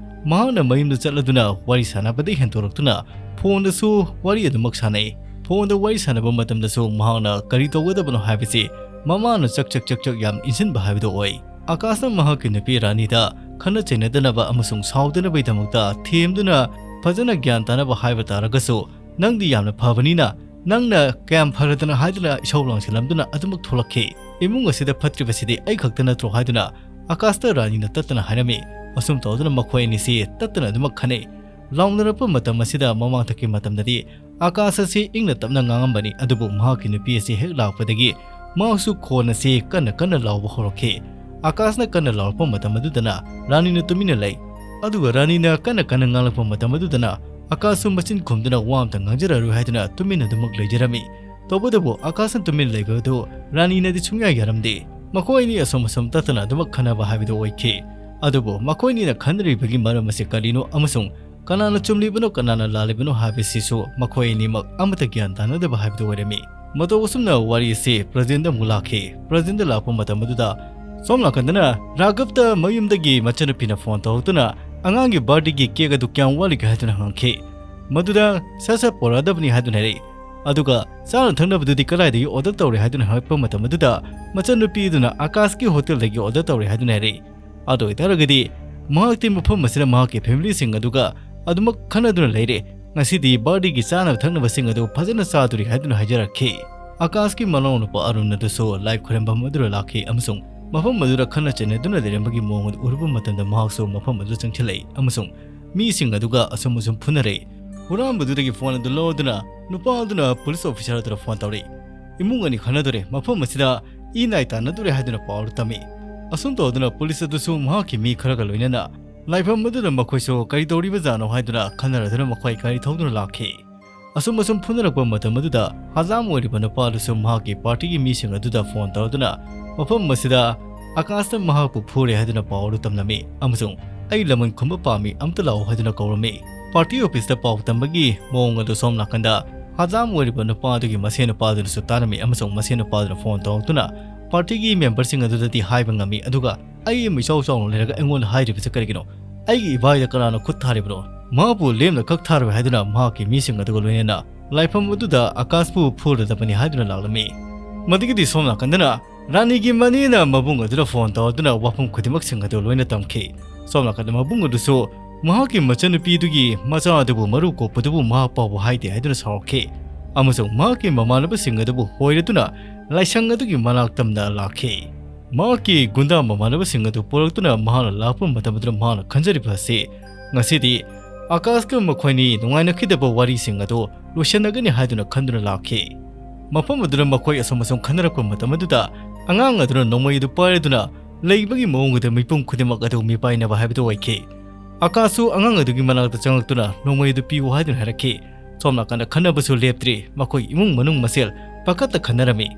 ꯃꯍꯥꯛꯅ ꯃꯌꯨꯝꯗ ꯆꯠꯂꯗꯨꯅ ꯋꯥꯔꯤ ꯁꯥꯟꯅꯕꯗꯒꯤ ꯍꯦꯟꯗꯣꯔꯛꯇꯨꯅ ꯐꯣꯟꯗꯁꯨ ꯋꯥꯔꯤ ꯑꯗꯨꯃꯛ ꯁꯥꯟꯅꯩ꯫ ꯐꯣꯟꯗ ꯋꯥꯔꯤ ꯁꯥꯟꯅꯕ ꯃꯇꯝꯗꯁꯨ ꯃꯍꯥꯛꯅ ꯀꯔꯤ ꯇꯧꯒꯗꯕꯅꯣ ꯍꯥꯏꯕꯁꯤ ꯃꯃꯥꯅ ꯆꯛ ꯆꯛ ꯆꯛ ꯆꯛ ꯌꯥꯝ ꯏꯟꯁꯤꯟꯕ ꯍꯥꯏꯕꯗꯨ ꯑꯣꯏ꯫ ꯑꯀꯥꯁꯅ ꯃꯍꯥꯛꯀꯤ ꯅꯨꯄꯤ ꯔꯥꯅꯤꯗ ꯈꯠꯅ ꯆꯩꯅꯗꯅꯕ ꯑꯃꯁꯨꯡ ꯁꯥꯎꯗꯅꯕꯒꯤꯗꯃꯛꯇ ꯊꯦꯝꯗꯨꯅ ꯐꯖꯅ ꯒ꯭ꯌꯥꯟ ꯇꯥꯅꯕ ꯍꯥꯏꯕ ꯇꯥꯔꯒꯁꯨ, "ꯅꯪꯗꯤ ꯌꯥꯝꯅ ꯐꯕꯅꯤꯅ ꯅꯪꯅ ꯀꯌꯥꯝ ꯐꯔꯗꯅ" ꯍꯥꯏꯗꯨꯅ ꯏꯁꯧ ꯂꯥꯡꯁꯤꯜꯂꯝꯗꯨꯅ ꯑꯗꯨꯃꯛ ꯊꯣꯛꯂꯛꯈꯤ꯫ "ꯏꯃꯨꯡ ꯑꯁꯤꯗ ꯐꯠꯇ꯭ꯔꯤꯕꯁꯤꯗꯤ ꯑꯩ ꯈꯛꯇ ꯅꯠꯇ꯭ꯔꯣ?" ꯍꯥꯏꯗꯨꯅ ꯑꯀꯥꯁꯇ ꯔꯥꯅꯤꯅ ꯇꯠꯇꯅ ꯍꯥꯏꯔꯝꯃꯤ꯫ ꯑꯁꯨꯝ ꯇꯧꯗꯨꯅ ꯃꯈꯣꯏ ꯑꯅꯤꯁꯤ ꯇꯠꯇꯅ ꯑꯗꯨꯃꯛ ꯈꯟꯅꯩ꯫ ꯂꯥꯎꯅꯔꯛꯄ ꯃꯇꯝ ꯑꯁꯤꯗ ꯃꯃꯥꯡꯊꯛꯀꯤ ꯃꯇꯝꯗꯗꯤ ꯑꯀꯥꯁ ꯑꯁꯤ ꯏꯪꯅ ꯇꯞꯅ ꯉꯥꯡꯉꯝꯕꯅꯤ, ꯑꯗꯨꯕꯨ ꯃꯍꯥꯛꯀꯤ ꯅꯨꯄꯤ ꯑꯁꯤ ꯍꯦꯛ ꯂꯥꯛꯄꯗꯒꯤ ꯃꯍꯥꯛꯁꯨ ꯈꯣꯟ ꯑꯁꯤ ꯀꯟꯅ ꯀꯟꯅ ꯂꯥꯎꯕ ꯍꯧꯔꯛꯈꯤ꯫ ꯑꯀꯥꯁꯅ ꯀꯟꯅ ꯂꯥꯎꯔꯛꯄ ꯃꯇꯝ ꯑꯗꯨꯗꯅ ꯔꯥꯅꯤꯅ ꯇꯨꯃꯤꯟꯅ ꯂꯩ꯫ ꯑꯗꯨꯒ ꯔꯥꯅꯤꯅ ꯀꯟꯅ ꯀꯟꯅ ꯉꯥꯡꯂꯛꯄ ꯃꯇꯝ ꯑꯗꯨꯗꯅ ꯑꯀꯥꯁꯁꯨ ꯃꯆꯤꯟ ꯈꯨꯝꯗꯨꯅ ꯋꯥ ꯑꯝꯇ ꯉꯥꯡꯖꯔꯔꯣꯏ ꯍꯥꯏꯗꯨꯅ ꯇꯨꯃꯤꯟꯅ ꯑꯗꯨꯃꯛ ꯂꯩꯖꯔꯝꯃꯤ꯫ ꯇꯧꯕꯇꯕꯨ ꯑꯀꯥꯁꯅ ꯇꯨꯃꯤꯟ ꯂꯩꯕ ꯑꯗꯨ ꯔꯥꯅꯤꯅꯗꯤ ꯁꯨꯡꯌꯥ ꯌꯥꯔꯝꯗꯦ꯫ ꯃꯈꯣꯏ ꯑꯅꯤ ꯑꯁꯨꯝ ꯑꯁꯨꯝ ꯇꯠꯇꯅ ꯑꯗꯨꯃꯛ ꯈꯟꯅꯕ ꯍꯥꯏꯕꯗꯨ ꯑꯣꯏꯈꯤ꯫ ꯑꯗꯨꯕꯨ ꯃꯈꯣꯏ ꯑꯅꯤꯅ ꯈꯟꯅꯔꯤꯕꯒꯤ ꯃꯔꯝ ꯑꯁꯤ ꯀꯔꯤꯅꯣ ꯑꯃꯁꯨꯡ ꯀꯅꯥꯅ ꯆꯨꯝꯂꯤꯕꯅꯣ ꯀꯅꯥꯅ ꯂꯥꯜꯂꯤꯕꯅꯣ ꯍꯥꯏꯕꯁꯤꯁꯨ ꯃꯈꯣꯏ ꯑꯅꯤꯃꯛ ꯑꯃꯠꯇ ꯒ꯭ꯌꯥꯟ ꯇꯥꯅꯗꯕ ꯍꯥꯏꯕꯗꯨ ꯑꯣꯏꯔꯝꯃꯤ꯫ ꯃꯇꯧ ꯑꯁꯨꯝꯅ ꯋꯥꯔꯤ ꯑꯁꯤ ꯄ꯭ꯔꯁꯤꯗꯦꯟꯗ ꯑꯃꯨꯛ ꯂꯥꯛꯈꯤ꯫ ꯄ꯭ꯔꯁꯤꯗꯦꯟꯗ ꯂꯥꯛꯄ ꯃꯇꯝ ꯑꯗꯨꯗ ꯁꯣꯝ ꯅꯥꯀꯟꯗꯅ ꯔꯥꯘꯕꯇ ꯃꯌꯨꯝꯗꯒꯤ ꯃꯆꯟꯅꯨꯄꯤꯅ ꯐꯣꯟ ꯇꯧꯔꯛꯇꯨꯅ ꯑꯉꯥꯡꯒꯤ ꯕꯥꯔꯗꯦꯒꯤ ꯀꯦꯛ ꯑꯗꯨ ꯀꯌꯥꯝ ꯋꯥꯠꯂꯤꯒꯦ ꯍꯥꯏꯗꯨꯅ ꯍꯪꯉꯛꯈꯤ꯫ ꯃꯗꯨꯗ ꯁꯠ ꯁꯠ ꯄꯣꯔꯛꯑꯗꯕꯅꯤ ꯍꯥꯏꯗꯨꯅ ꯍꯥꯏꯔꯛꯏ꯫ ꯑꯗꯨꯒ ꯆꯥꯅ ꯊꯛꯅꯕꯗꯨꯗꯤ ꯀꯗꯥꯏꯗꯒꯤ ꯑꯣꯔꯗꯔ ꯇꯧꯔꯦ ꯍꯥꯏꯗꯨꯅ ꯍꯪꯉꯛꯄ ꯃꯇꯝ ꯑꯗꯨꯗ ꯃꯆꯟꯅꯨꯄꯤ ꯑꯗꯨꯅ ꯑꯀꯥꯁꯀꯤ ꯍꯣꯇꯦꯜꯗꯒꯤ ꯑꯣꯔꯗꯔ ꯇꯧꯔꯦ ꯍꯥꯏꯗꯨꯅ ꯍꯥꯏꯔꯛꯏ꯫ ꯑꯗꯨ ꯑꯣꯏꯇꯥꯔꯒꯗꯤ ꯃꯍꯥꯛꯇꯤ ꯃꯐꯝ ꯑꯁꯤꯗ ꯃꯍꯥꯛꯀꯤ ꯐꯦꯃꯤꯂꯤꯁꯤꯡ ꯑꯗꯨꯒ ꯑꯗꯨꯃꯛ ꯈꯟꯅꯗꯨꯅ ꯂꯩꯔꯦ꯫ ꯉꯁꯤꯗꯤ ꯕꯥꯔꯗꯦꯒꯤ ꯆꯥꯅꯕ ꯊꯛꯅꯕꯁꯤꯡ ꯑꯗꯨ ꯐꯖꯅ ꯆꯥꯗꯣꯔꯤ ꯍꯥꯏꯗꯨꯅ ꯍꯥꯏꯖꯔꯛꯈꯤ꯫ ꯑꯀꯥꯁꯀꯤ ꯃꯅꯥꯎꯅꯨꯄꯥ ꯑꯔꯨꯟ ꯑꯗꯨꯁꯨ ꯂꯥꯏ ꯈꯨꯔꯨꯝꯐꯝ ꯑꯗꯨꯗ ꯂꯥꯛꯈꯤ ꯑꯃꯁꯨꯡ ꯃꯐꯝ ꯑꯗꯨꯗ ꯈꯠꯅ ꯆꯩꯅꯗꯨꯅ ꯂꯩꯔꯝꯕꯒꯤ ꯃꯑꯣꯡ ꯑꯗꯨ ꯎꯔꯨꯕ ꯃꯇꯝꯗ ꯃꯍꯥꯛꯁꯨ ꯃꯐꯝ ꯑꯗꯨꯗ ꯆꯪꯁꯤꯜꯂꯛꯏ ꯑꯃꯁꯨꯡ ꯃꯤꯁꯤꯡ ꯑꯗꯨꯒ ꯑꯁꯨꯝ ꯑꯁꯨꯝ ꯐꯨꯅꯔꯛꯏ꯫ ꯍꯨꯔꯥꯟꯕꯗꯨꯗꯒꯤ ꯐꯣꯟ ꯑꯗꯨ ꯂꯧꯔꯗꯨꯅ ꯅꯨꯄꯥ ꯑꯗꯨꯅ ꯄꯨꯂꯤꯁ ꯑꯣꯐꯤꯁꯥꯔ ꯑꯗꯨꯗ ꯐꯣꯟ ꯇꯧꯔꯛꯏ꯫ ꯏꯃꯨꯡ ꯑꯅꯤ ꯈꯠꯅꯗꯣꯔꯦ, ꯃꯐꯝ ꯑꯁꯤꯗ ꯏ ꯅꯥꯏ ꯇꯥꯟꯅꯗꯣꯔꯦ ꯍꯥꯏꯗꯨꯅ ꯄꯥꯎ ꯑꯗꯨ ꯇꯝꯃꯤ꯫ ꯑꯁꯨꯝ ꯇꯧꯗꯨꯅ ꯄꯨꯂꯤꯁ ꯑꯗꯨꯁꯨ ꯃꯍꯥꯛꯀꯤ ꯃꯤ ꯈꯔꯒ ꯂꯣꯏꯅꯅ ꯂꯥꯏꯐꯝ ꯑꯗꯨꯗ ꯃꯈꯣꯏꯁꯨ ꯀꯔꯤ ꯇꯧꯔꯤꯕꯖꯥꯠꯅꯣ ꯍꯥꯏꯗꯨꯅ ꯈꯟꯅꯔꯗꯨꯅ ꯃꯈꯣꯏ ꯒꯥꯔꯤ ꯊꯧꯗꯨꯅ ꯂꯥꯛꯈꯤ꯫ ꯑꯁꯨꯝ ꯑꯁꯨꯝ ꯐꯨꯅꯔꯛꯄ ꯃꯇꯝ ꯑꯗꯨꯗ ꯍꯖꯥꯝ ꯑꯣꯏꯔꯤꯕ ꯅꯨꯄꯥ ꯑꯗꯨꯁꯨ ꯃꯍꯥꯛꯀꯤ ꯄꯥꯔꯇꯤꯒꯤ ꯃꯤꯁꯤꯡ ꯑꯗꯨꯗ ꯐꯣꯟ ꯇꯧꯔꯗꯨꯅ ꯃꯐꯝ ꯑꯁꯤꯗ ꯑꯀꯥꯁꯅ ꯃꯍꯥꯛꯄꯨ ꯐꯨꯔꯦ ꯍꯥꯏꯗꯨꯅ ꯄꯥꯎ ꯑꯗꯨ ꯇꯝꯂꯝꯃꯤ ꯑꯃꯁꯨꯡ "ꯑꯩ ꯂꯃꯟ ꯈꯨꯝꯕ ꯄꯥꯝꯃꯤ, ꯑꯝꯇ ꯂꯥꯛꯑꯣ" ꯍꯥꯏꯗꯨꯅ ꯀꯧꯔꯝꯃꯤ꯫ ꯄꯥꯔꯇꯤ ꯑꯣꯐꯤꯁꯇ ꯄꯥꯎ ꯇꯝꯕꯒꯤ ꯃꯑꯣꯡ ꯑꯗꯨ ꯁꯣꯝ ꯅꯥꯀꯟꯗ ꯍꯖꯥꯝ ꯑꯣꯏꯔꯤꯕ ꯅꯨꯄꯥ ꯑꯗꯨꯒꯤ ꯃꯁꯦꯟ ꯅꯨꯄꯥꯗꯨꯅꯁꯨ ꯇꯥꯔꯝꯃꯤ ꯑꯃꯁꯨꯡ ꯃꯁꯦꯟ ꯅꯨꯄꯥꯗꯨꯅ ꯐꯣꯟ ꯇꯧꯔꯛꯇꯨꯅ ꯄꯥꯔꯇꯤꯒꯤ ꯃꯦꯝꯕꯔꯁꯤꯡ ꯑꯗꯨꯗꯗꯤ ꯍꯥꯏꯕ ꯉꯝꯃꯤ, ꯑꯗꯨꯒ ꯑꯩ ꯑꯃ ꯏꯆꯥꯎ ꯆꯥꯎꯅ ꯂꯩꯔꯒ ꯑꯩꯉꯣꯟꯗ ꯍꯥꯏꯔꯤꯕꯁꯦ ꯀꯔꯤꯒꯤꯅꯣ? ꯑꯩꯒꯤ ꯏꯕꯥꯏꯗ ꯀꯅꯥꯅ ꯈꯨꯠ ꯊꯥꯔꯤꯕꯅꯣ? ꯃꯍꯥꯛꯄꯨ ꯂꯦꯝꯅ ꯀꯛ ꯊꯥꯔꯣꯏ ꯍꯥꯏꯗꯨꯅ ꯃꯍꯥꯛꯀꯤ ꯃꯤꯁꯤꯡ ꯑꯗꯨꯒ ꯂꯣꯏꯅꯅ ꯂꯥꯏꯐꯝ ꯑꯗꯨꯗ ꯑꯀꯥꯁꯄꯨ ꯐꯨꯔꯗꯕꯅꯤ ꯍꯥꯏꯗꯨꯅ ꯂꯥꯛꯂꯝꯃꯤ꯫ ꯃꯗꯨꯒꯤꯗꯤ ꯁꯣꯝ ꯅꯥꯀꯟꯗꯅ ꯔꯥꯅꯤꯒꯤ ꯃꯅꯦꯅ ꯃꯕꯨꯡ ꯑꯗꯨꯗ ꯐꯣꯟ ꯇꯧꯔꯗꯨꯅ ꯋꯥꯐꯝ ꯈꯨꯗꯤꯡꯃꯛꯁꯤꯡ ꯑꯗꯨ ꯂꯣꯏꯅ ꯇꯝꯈꯤ꯫ ꯁꯣꯝ ꯅꯥꯀꯟꯗ ꯃꯕꯨꯡ ꯑꯗꯨꯁꯨ ꯃꯍꯥꯛꯀꯤ ꯃꯆꯟꯅꯨꯄꯤꯗꯨꯒꯤ ꯃꯆꯥ ꯑꯗꯨꯕꯨ ꯃꯔꯨ ꯀꯣꯛꯄꯗꯨꯕꯨ ꯃꯍꯥꯛ ꯐꯥꯎꯕ ꯍꯥꯏꯗꯦ ꯍꯥꯏꯗꯨꯅ ꯁꯥꯎꯔꯛꯈꯤ ꯑꯃꯁꯨꯡ ꯃꯍꯥꯛꯀꯤ ꯃꯃꯥꯟꯅꯕꯁꯤꯡ ꯑꯗꯨꯕꯨ ꯍꯣꯏꯔꯗꯨꯅ ꯂꯥꯏꯁꯪ ꯑꯗꯨꯒꯤ ꯃꯅꯥꯛ ꯇꯝꯅ ꯂꯥꯛꯈꯤ꯫ ꯃꯍꯥꯛꯀꯤ ꯒꯨꯟꯗꯥ ꯃꯃꯥꯟꯅꯕꯁꯤꯡ ꯑꯗꯨ ꯄꯨꯔꯛꯇꯨꯅ ꯃꯍꯥꯛꯅ ꯂꯥꯛꯄ ꯃꯇꯝ ꯑꯗꯨꯗ ꯃꯍꯥꯛꯅ ꯈꯟꯖꯔꯤꯕ ꯑꯁꯤ ꯉꯁꯤꯗꯤ ꯑꯀꯥꯁꯀ ꯃꯈꯣꯏꯅꯤ ꯅꯨꯡꯉꯥꯏꯅꯈꯤꯗꯕ ꯋꯥꯔꯤꯁꯤꯡ ꯑꯗꯨ ꯂꯣꯏꯁꯤꯟꯅꯒꯅꯤ ꯍꯥꯏꯗꯨꯅ ꯈꯟꯗꯨꯅ ꯂꯥꯛꯈꯤ꯫ ꯃꯐꯝ ꯑꯗꯨꯗ ꯃꯈꯣꯏ ꯑꯁꯨꯝ ꯑꯁꯨꯝ ꯈꯟꯅꯔꯛꯄ ꯃꯇꯝ ꯑꯗꯨꯗ ꯑꯉꯥꯡ ꯑꯗꯨꯅ ꯅꯣꯡꯃꯩ ꯑꯗꯨ ꯄꯥꯏꯔꯗꯨꯅ ꯂꯩꯕꯒꯤ ꯃꯑꯣꯡ ꯑꯗꯨ ꯃꯤꯄꯨꯝ ꯈꯨꯗꯤꯡꯃꯛ ꯑꯗꯨ ꯃꯤꯄꯥꯏꯅꯕ ꯍꯥꯏꯕꯗꯨ ꯑꯣꯏꯈꯤ꯫ ꯑꯥꯀꯥꯁꯁꯨ ꯑꯉꯥꯡ ꯑꯗꯨꯒꯤ ꯃꯅꯥꯛꯇ ꯆꯪꯂꯛꯇꯨꯅ ꯅꯣꯡꯃꯩ ꯑꯗꯨ ꯄꯤꯌꯨ ꯍꯥꯏꯗꯨꯅ ꯍꯥꯏꯔꯛꯈꯤ꯫ ꯁꯣꯝ ꯅꯥꯀꯟꯗ ꯈꯟꯅꯕꯁꯨ ꯂꯦꯞꯇ꯭ꯔꯤ꯫ ꯃꯈꯣꯏ ꯏꯃꯨꯡ ꯃꯅꯨꯡ ꯃꯁꯦꯜ ꯄꯥꯈꯠꯇ ꯈꯟꯅꯔꯝꯃꯤ꯫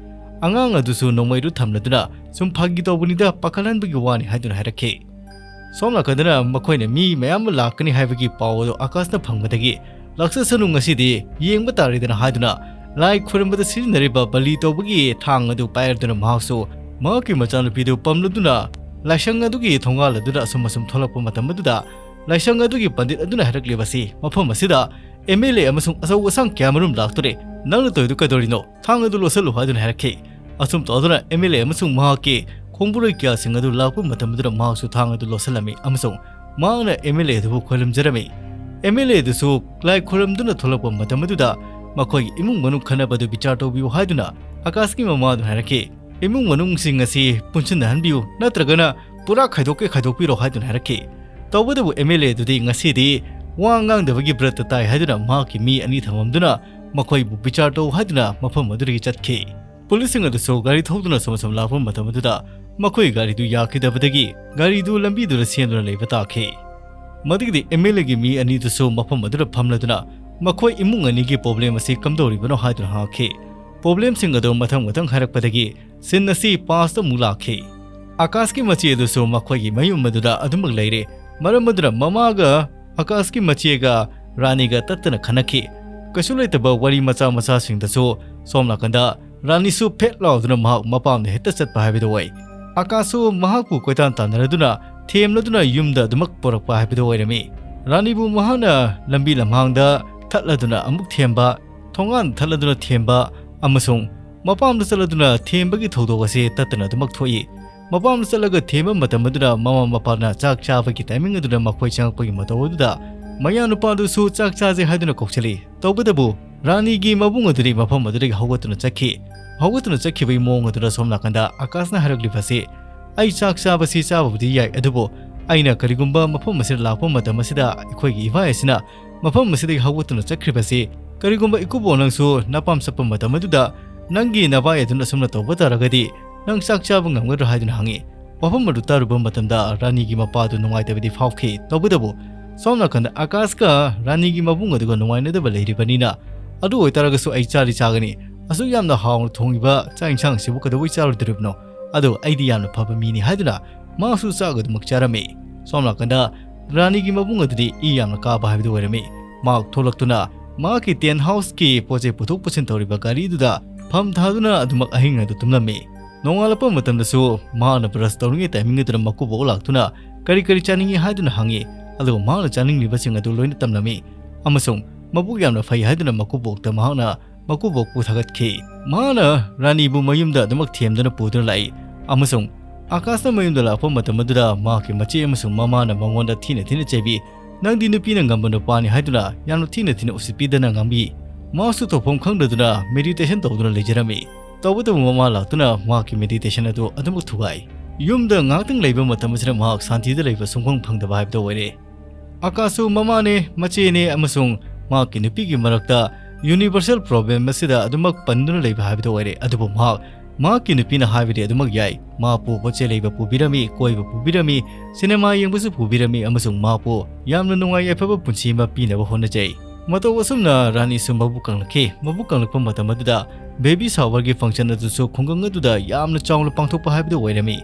ꯑꯉꯥꯡ ꯑꯗꯨꯁꯨ ꯅꯣꯡꯃꯩꯗꯨ ꯊꯝꯂꯗꯨꯅ ꯁꯨꯝ ꯐꯥꯒꯤ ꯇꯧꯕꯅꯤꯗ, ꯄꯥꯈꯠꯍꯟꯕꯒꯤ ꯋꯥꯅꯤ ꯍꯥꯏꯗꯨꯅ ꯍꯥꯏꯔꯛꯈꯤ꯫ ꯁꯣꯝ ꯅꯥꯀꯟꯗꯅ ꯃꯈꯣꯏꯅ ꯃꯤ ꯃꯌꯥꯝ ꯑꯃ ꯂꯥꯛꯀꯅꯤ ꯍꯥꯏꯕꯒꯤ ꯄꯥꯎ ꯑꯗꯨ ꯑꯥꯀꯥꯁꯅ ꯐꯪꯕꯗꯒꯤ, "ꯂꯥꯛꯆꯁꯅꯨ, ꯉꯁꯤꯗꯤ ꯌꯦꯡꯕ ꯇꯥꯔꯦꯗꯅ" ꯍꯥꯏꯗꯨꯅ ꯂꯥꯏ ꯈꯨꯔꯨꯝꯕꯗ ꯁꯤꯖꯤꯟꯅꯔꯤꯕ ꯕꯂꯤ ꯇꯧꯕꯒꯤ ꯊꯥꯡ ꯑꯗꯨ ꯄꯥꯏꯔꯗꯨꯅ ꯃꯍꯥꯛꯁꯨ ꯃꯍꯥꯛꯀꯤ ꯃꯆꯥꯅꯨꯄꯤꯗꯨ ꯄꯝꯂꯗꯨꯅ ꯂꯥꯏꯁꯪ ꯑꯗꯨꯒꯤ ꯊꯣꯡꯒꯥꯜ ꯑꯗꯨꯗ ꯑꯁꯨꯝ ꯑꯁꯨꯝ ꯊꯣꯛꯂꯛꯄ ꯃꯇꯝ ꯑꯗꯨꯗ, ꯂꯥꯏꯁꯪ ꯑꯗꯨꯒꯤ ꯄꯟꯗꯤꯠ ꯑꯗꯨꯅ ꯍꯥꯏꯔꯛꯂꯤꯕꯁꯤ, "ꯃꯐꯝ ꯑꯁꯤꯗ ꯑꯦꯝ ꯑꯦꯜ ꯑꯦ ꯑꯃꯁꯨꯡ ꯑꯆꯧ ꯑꯁꯥꯡ ꯀꯌꯥ ꯃꯔꯨꯝ ꯂꯥꯛꯇꯣꯔꯦ꯫ ꯅꯪꯅ ꯇꯧꯔꯤꯗꯨ ꯀꯩꯗꯧꯔꯤꯅꯣ? ꯊꯥꯡ ꯑꯗꯨ ꯂꯣꯠꯁꯤꯜꯂꯨ" ꯍꯥꯏꯗꯨꯅ ꯍꯥꯏꯔꯛꯈꯤ꯫ ꯑꯁꯨꯝ ꯇꯧꯗꯨꯅ ꯑꯦꯝ ꯑꯦꯜ ꯑꯦ ꯑꯃꯁꯨꯡ ꯃꯍꯥꯛꯀꯤ ꯈꯣꯡꯕꯨꯔꯣꯏ ꯀꯌꯥꯁꯤꯡ ꯑꯗꯨ ꯂꯥꯛꯄ ꯃꯇꯝ ꯑꯗꯨꯗ ꯃꯍꯥꯛꯁꯨ ꯊꯥꯡ ꯑꯗꯨ ꯂꯣꯠꯁꯤꯜꯂꯝꯃꯤ ꯑꯃꯁꯨꯡ ꯃꯍꯥꯛꯅ ꯑꯦꯝ ꯑꯦꯜ ꯑꯦ ꯑꯗꯨꯕꯨ ꯈꯣꯏꯔꯝꯖꯔꯝꯃꯤ꯫ ꯑꯦꯝ ꯑꯦꯜ ꯑꯦ ꯑꯗꯨꯁꯨ ꯂꯥꯏ ꯈꯣꯏꯔꯝꯗꯨꯅ ꯊꯣꯛꯂꯛꯄ ꯃꯇꯝ ꯑꯗꯨꯗ ꯃꯈꯣꯏꯒꯤ ꯏꯃꯨꯡ ꯃꯅꯨꯡ ꯈꯟꯅꯕꯗꯨ ꯕꯤꯆꯥꯔ ꯇꯧꯕꯤꯌꯨ ꯍꯥꯏꯗꯨꯅ ꯑꯥꯀꯥꯁꯀꯤ ꯃꯃꯥꯗꯨꯅ ꯍꯥꯏꯔꯛꯈꯤ꯫ "ꯏꯃꯨꯡ ꯃꯅꯨꯡꯁꯤꯡ ꯑꯁꯤ ꯄꯨꯟꯁꯤꯟꯅꯍꯟꯕꯤꯌꯨ, ꯅꯠꯇ꯭ꯔꯒꯅ ꯄꯨꯔꯥ ꯈꯥꯏꯗꯣꯛꯀꯦ ꯈꯥꯏꯗꯣꯛꯄꯤꯔꯣ" ꯍꯥꯏꯗꯨꯅ ꯍꯥꯏꯔꯛꯈꯤ꯫ ꯇꯧꯕꯇꯕꯨ ꯑꯦꯝ ꯑꯦꯜ ꯑꯦ ꯑꯗꯨꯗꯤ ꯉꯁꯤꯗꯤ ꯋꯥ ꯉꯥꯡꯗꯕꯒꯤ ꯕ꯭ꯔꯠꯇ ꯇꯥꯏ ꯍꯥꯏꯗꯨꯅ ꯃꯍꯥꯛꯀꯤ ꯃꯤ ꯑꯅꯤ ꯊꯝꯃꯝꯗꯨꯅ ꯃꯈꯣꯏꯕꯨ ꯕꯤꯆꯥꯔ ꯇꯧ ꯍꯥꯏꯗꯨꯅ ꯃꯐꯝ ꯑꯗꯨꯗꯒꯤ ꯆꯠꯈꯤ꯫ ꯄꯨꯂꯤꯁꯁꯤꯡ ꯑꯗꯨꯁꯨ ꯒꯥꯔꯤ ꯊꯧꯗꯨꯅ ꯁꯨꯝ ꯁꯨꯝ ꯂꯥꯛꯄ ꯃꯇꯝ ꯑꯗꯨꯗ ꯃꯈꯣꯏ ꯒꯥꯔꯤꯗꯨ ꯌꯥꯈꯤꯗꯕꯗꯒꯤ ꯒꯥꯔꯤꯗꯨ ꯂꯝꯕꯤꯗꯨꯗ ꯁꯦꯝꯗꯨꯅ ꯂꯩꯕ ꯇꯥꯈꯤ꯫ ꯃꯗꯨꯒꯤꯗꯤ ꯑꯦꯝ ꯑꯦꯜ ꯑꯦꯒꯤ ꯃꯤ ꯑꯅꯤꯗꯨꯁꯨ ꯃꯐꯝ ꯑꯗꯨꯗ ꯐꯝꯂꯗꯨꯅ ꯃꯈꯣꯏ ꯏꯃꯨꯡ ꯑꯅꯤꯒꯤ ꯄ꯭ꯔꯣꯕ꯭ꯂꯦꯝ ꯑꯁꯤ ꯀꯝꯗꯧꯔꯤꯕꯅꯣ ꯍꯥꯏꯗꯨꯅ ꯍꯪꯉꯛꯈꯤ꯫ ꯄ꯭ꯔꯣꯕ꯭ꯂꯦꯝꯁꯤꯡ ꯑꯗꯨ ꯃꯊꯪ ꯃꯊꯪ ꯍꯥꯏꯔꯛꯄꯗꯒꯤ ꯁꯤꯟ ꯑꯁꯤ ꯄꯥꯁꯇ ꯑꯃꯨꯛ ꯂꯥꯛꯈꯤ꯫ ꯑꯥꯀꯥꯁꯀꯤ ꯃꯆꯦ ꯑꯗꯨꯁꯨ ꯃꯈꯣꯏꯒꯤ ꯃꯌꯨꯝ ꯑꯗꯨꯗ ꯑꯗꯨꯃꯛ ꯂꯩꯔꯦ꯫ ꯃꯔꯝ ꯑꯗꯨꯅ ꯃꯃꯥꯒ ꯑꯥꯀꯥꯁꯀꯤ ꯃꯆꯦꯒ ꯔꯥꯅꯤꯒ ꯇꯠꯇꯅ ꯈꯟꯅꯈꯤ꯫ ꯀꯩꯁꯨ ꯂꯩꯇꯕ ꯋꯥꯔꯤ ꯃꯆꯥ ꯃꯆꯥꯁꯤꯡꯗꯁꯨ ꯁꯣꯝ ꯅꯥꯀꯟꯗ ꯔꯥꯅꯤꯁꯨ ꯐꯦꯠ ꯂꯥꯎꯗꯨꯅ ꯃꯍꯥꯛ ꯃꯄꯥꯝꯗ ꯍꯦꯛꯇ ꯆꯠꯄ ꯍꯥꯏꯕꯗꯨ ꯑꯣꯏ꯫ ꯑꯥꯀꯥꯁꯁꯨ ꯃꯍꯥꯛꯄꯨ ꯀꯣꯏꯇꯥꯟ ꯇꯥꯟꯅꯔꯗꯨꯅ ꯊꯦꯝꯂꯗꯨꯅ ꯌꯨꯝꯗ ꯑꯗꯨꯃꯛ ꯄꯨꯔꯛꯄ ꯍꯥꯏꯕꯗꯨ ꯑꯣꯏꯔꯝꯃꯤ꯫ ꯔꯥꯅꯤꯕꯨ ꯃꯍꯥꯛꯅ ꯂꯝꯕꯤ ꯂꯝꯍꯥꯡꯗ ꯊꯠꯂꯗꯨꯅ ꯑꯃꯨꯛ ꯊꯦꯝꯕ, ꯊꯣꯡꯒꯥꯟ ꯊꯠꯂꯗꯨꯅ ꯊꯦꯝꯕ ꯑꯃꯁꯨꯡ ꯃꯄꯥꯝꯗ ꯆꯠꯂꯗꯨꯅ ꯊꯦꯝꯕꯒꯤ ꯊꯧꯗꯣꯛ ꯑꯁꯤ ꯇꯠꯇꯅ ꯑꯗꯨꯃꯛ ꯊꯣꯛꯏ꯫ ꯃꯄꯥꯝꯗ ꯆꯠꯂꯒ ꯊꯦꯝꯕ ꯃꯇꯝ ꯑꯗꯨꯗ ꯃꯃꯥ ꯃꯄꯥꯅ ꯆꯥꯛ ꯆꯥꯕꯒꯤ ꯇꯥꯏꯃꯤꯡ ꯑꯗꯨꯗ ꯃꯈꯣꯏ ꯆꯪꯉꯛꯄꯒꯤ ꯃꯇꯧ ꯑꯗꯨꯗ ꯃꯌꯥꯅꯨꯄꯥꯗꯨꯁꯨ ꯆꯥꯛ ꯆꯥꯁꯦ ꯍꯥꯏꯗꯨꯅ ꯀꯧꯁꯤꯜꯂꯤ꯫ ꯇꯧꯕꯇꯕꯨ ꯔꯥꯅꯤꯒꯤ ꯃꯕꯨꯡ ꯑꯗꯨꯗꯤ ꯃꯐꯝ ꯑꯗꯨꯗꯒꯤ ꯍꯧꯒꯠꯇꯨꯅ ꯆꯠꯈꯤ꯫ ꯍꯧꯒꯠꯇꯨꯅ ꯆꯠꯈꯤꯕꯒꯤ ꯃꯑꯣꯡ ꯑꯗꯨꯗ ꯁꯣꯝ ꯅꯥꯀꯟꯗ ꯑꯥꯀꯥꯁꯅ ꯍꯥꯏꯔꯛꯂꯤꯕꯁꯤ, "ꯑꯩ ꯆꯥꯛ ꯆꯥꯕꯁꯤ ꯆꯥꯕꯕꯨꯗꯤ ꯌꯥꯏ, ꯑꯗꯨꯕꯨ ꯑꯩꯅ ꯀꯔꯤꯒꯨꯝꯕ ꯃꯐꯝ ꯑꯁꯤꯗ ꯂꯥꯛꯄ ꯃꯇꯝ ꯑꯁꯤꯗ ꯑꯩꯈꯣꯏꯒꯤ ꯏꯕꯥꯏ ꯑꯁꯤꯅ ꯃꯐꯝ ꯑꯁꯤꯗꯒꯤ ꯍꯧꯒꯠꯇꯨꯅ ꯆꯠꯈ꯭ꯔꯤꯕꯁꯤ, ꯀꯔꯤꯒꯨꯝꯕ ꯏꯀꯨꯕꯣꯛ ꯅꯪꯁꯨ ꯅꯄꯥꯝ ꯆꯠꯄ ꯃꯇꯝ ꯑꯗꯨꯗ ꯅꯪꯒꯤ ꯅꯕꯥꯏ ꯑꯗꯨꯅ ꯑꯁꯨꯝꯅ ꯇꯧꯕ ꯇꯥꯔꯒꯗꯤ ꯅꯪ ꯆꯥꯛ ꯆꯥꯕ ꯉꯝꯒꯗ꯭ꯔꯥ?" ꯍꯥꯏꯗꯨꯅ ꯍꯪꯉꯤ꯫ ꯋꯥꯐꯝ ꯑꯗꯨ ꯇꯥꯔꯨꯕ ꯃꯇꯝꯗ ꯔꯥꯅꯤꯒꯤ ꯃꯄꯥꯗꯨ ꯅꯨꯡꯉꯥꯏꯇꯕꯗꯤ ꯐꯥꯎꯈꯤ꯫ ꯇꯧꯕꯇꯕꯨ ꯁꯣꯝ ꯅꯥꯀꯟꯗ ꯑꯀꯥꯁꯀ ꯔꯥꯅꯤꯒꯤ ꯃꯕꯨꯡ ꯑꯗꯨꯒ ꯅꯨꯡꯉꯥꯏꯅꯗꯕ ꯂꯩꯔꯤꯕꯅꯤꯅ, "ꯑꯗꯨ ꯑꯣꯏꯇꯥꯔꯒꯁꯨ ꯑꯩ ꯆꯥꯗꯤ ꯆꯥꯒꯅꯤ꯫ ꯑꯁꯨꯛ ꯌꯥꯝꯅ ꯍꯥꯎꯅ ꯊꯣꯡꯉꯤꯕ ꯆꯥꯛ ꯏꯟꯁꯥꯡꯁꯤꯕꯨ ꯀꯩꯗꯧꯕꯩ ꯆꯥꯔꯣꯏꯗꯧꯔꯤꯕꯅꯣ? ꯑꯗꯣ ꯑꯩꯗꯤ ꯌꯥꯝꯅ ꯐꯕ ꯃꯤꯅꯤ" ꯍꯥꯏꯗꯨꯅ ꯃꯍꯥꯛꯁꯨ ꯆꯥꯛ ꯑꯗꯨꯃꯛ ꯆꯥꯔꯝꯃꯤ꯫ ꯁꯣꯝ ꯅꯥꯀꯟꯗ ꯔꯥꯅꯤꯒꯤ ꯃꯕꯨꯡ ꯑꯗꯨꯗꯤ ꯏ ꯌꯥꯝꯅ ꯀꯥꯕ ꯍꯥꯏꯕꯗꯨ ꯑꯣꯏꯔꯝꯃꯤ꯫ ꯃꯍꯥꯛ ꯊꯣꯛꯂꯛꯇꯨꯅ ꯃꯍꯥꯛꯀꯤ tent house ꯀꯤ ꯄꯣꯠ ꯆꯩ ꯄꯨꯊꯣꯛ ꯄꯨꯁꯤꯟ ꯇꯧꯔꯤꯕ ꯒꯥꯔꯤꯗꯨꯗ ꯐꯝ ꯊꯥꯗꯨꯅ ꯑꯗꯨꯃꯛ ꯑꯍꯤꯡ ꯑꯗꯨ ꯇꯨꯝꯂꯝꯃꯤ꯫ ꯅꯣꯡꯉꯥꯜꯂꯛꯄ ꯃꯇꯝꯗꯁꯨ ꯃꯍꯥꯛꯅ brush ꯇꯧꯔꯤꯉꯩ timing ꯑꯗꯨꯗ ꯃꯀꯨꯕꯣꯛ ꯂꯥꯛꯇꯨꯅ ꯀꯔꯤ ꯀꯔꯤ ꯆꯥꯅꯤꯡꯏ ꯍꯥꯏꯗꯨꯅ ꯍꯪꯉꯤ, ꯑꯗꯨꯒ ꯃꯍꯥꯛꯅ ꯆꯥꯅꯤꯡꯂꯤꯕꯁꯤꯡ ꯑꯗꯨ ꯂꯣꯏꯅ ꯇꯝꯂꯝꯃꯤ, ꯑꯃꯁꯨꯡ ꯃꯕꯨꯛ ꯌꯥꯝꯅ ꯐꯩ ꯍꯥꯏꯗꯨꯅ ꯃꯀꯨꯕꯣꯛꯇ ꯃꯍꯥꯛꯅ ꯃꯀꯨꯕꯣꯛꯄꯨ ꯊꯥꯒꯠꯈꯤ꯫ ꯃꯍꯥꯛꯅ ꯔꯥꯅꯤꯕꯨ ꯃꯌꯨꯝꯗ ꯑꯗꯨꯃꯛ ꯊꯦꯝꯗꯨꯅ ꯄꯨꯗꯨꯅ ꯂꯥꯛꯏ, ꯑꯃꯁꯨꯡ ꯑꯀꯥꯁꯅ ꯃꯌꯨꯝꯗ ꯂꯥꯛꯄ ꯃꯇꯝ ꯑꯗꯨꯗ ꯃꯍꯥꯛꯀꯤ ꯃꯆꯦ ꯑꯃꯁꯨꯡ ꯃꯃꯥꯅ ꯃꯉꯣꯟꯗ ꯊꯤꯅ ꯊꯤꯅ ꯆꯩꯕꯤ, "ꯅꯪꯗꯤ ꯅꯨꯄꯤꯅ ꯉꯝꯕ ꯅꯨꯄꯥꯅꯤ" ꯍꯥꯏꯗꯨꯅ ꯌꯥꯝꯅ ꯊꯤꯅ ꯊꯤꯅ ꯎꯁꯤꯠꯄꯤꯗꯅ ꯉꯥꯡꯕꯤ꯫ ꯃꯍꯥꯛꯁꯨ ꯇꯧꯐꯝ ꯈꯪꯗꯗꯨꯅ meditation ꯇꯧꯗꯨꯅ ꯂꯩꯖꯔꯝꯃꯤ꯫ ꯇꯧꯕꯇꯕꯨ ꯃꯃꯥ ꯂꯥꯛꯇꯨꯅ ꯃꯍꯥꯛꯀꯤ meditation ꯑꯗꯨ ꯑꯗꯨꯃꯛ ꯊꯨꯒꯥꯏ꯫ ꯌꯨꯝꯗ ꯉꯥꯏꯍꯥꯛꯇꯪ ꯂꯩꯕ ꯃꯇꯝ ꯑꯁꯤꯗ ꯃꯍꯥꯛ ꯁꯥꯟꯇꯤꯗ ꯂꯩꯕ ꯁꯨꯡꯐꯪ ꯐꯪꯗꯕ ꯍꯥꯏꯕꯗꯨ ꯑꯣꯏꯔꯦ꯫ ꯑꯀꯥꯁꯁꯨ ꯃꯃꯥꯅꯦ, ꯃꯆꯦꯅꯦ ꯑꯃꯁꯨꯡ ꯃꯍꯥꯛꯀꯤ ꯅꯨꯄꯤꯒꯤ ꯃꯔꯛꯇ universal problem ꯑꯁꯤꯗ ꯑꯗꯨꯃꯛ ꯄꯟꯗꯨꯅ ꯂꯩꯕ ꯍꯥꯏꯕꯗꯨ ꯑꯣꯏꯔꯦ꯫ ꯑꯗꯨꯕꯨ ꯃꯍꯥꯛ, ꯃꯍꯥꯛꯀꯤ ꯅꯨꯄꯤꯅ ꯍꯥꯏꯕꯗꯤ ꯑꯗꯨꯃꯛ ꯌꯥꯏ꯫ ꯃꯍꯥꯛꯄꯨ ꯄꯣꯠ ꯆꯩ ꯂꯩꯕ ꯄꯨꯕꯤꯔꯝꯃꯤ, ꯀꯣꯏꯕ ꯄꯨꯕꯤꯔꯝꯃꯤ, ꯁꯤꯅꯦꯃꯥ ꯌꯦꯡꯕꯁꯨ ꯄꯨꯕꯤꯔꯝꯃꯤ ꯑꯃꯁꯨꯡ ꯃꯍꯥꯛꯄꯨ ꯌꯥꯝꯅ ꯅꯨꯡꯉꯥꯏ ꯌꯥꯏꯐꯕ ꯄꯨꯟꯁꯤ ꯑꯃ ꯄꯤꯅꯕ ꯍꯣꯠꯅꯖꯩ꯫ ꯃꯇꯧ ꯑꯁꯨꯝꯅ ꯔꯥꯅꯤꯁꯨ ꯃꯕꯨꯛ ꯀꯪꯂꯛꯈꯤ꯫ ꯃꯕꯨꯛ ꯀꯪꯂꯛꯄ ꯃꯇꯝ ꯑꯗꯨꯗ baby shower ꯒꯤ function ꯑꯗꯨꯁꯨ ꯈꯨꯡꯒꯪ ꯑꯗꯨꯗ ꯌꯥꯝꯅ ꯆꯥꯎꯅ ꯄꯥꯡꯊꯣꯛꯄ ꯍꯥꯏꯕꯗꯨ ꯑꯣꯏꯔꯝꯃꯤ꯫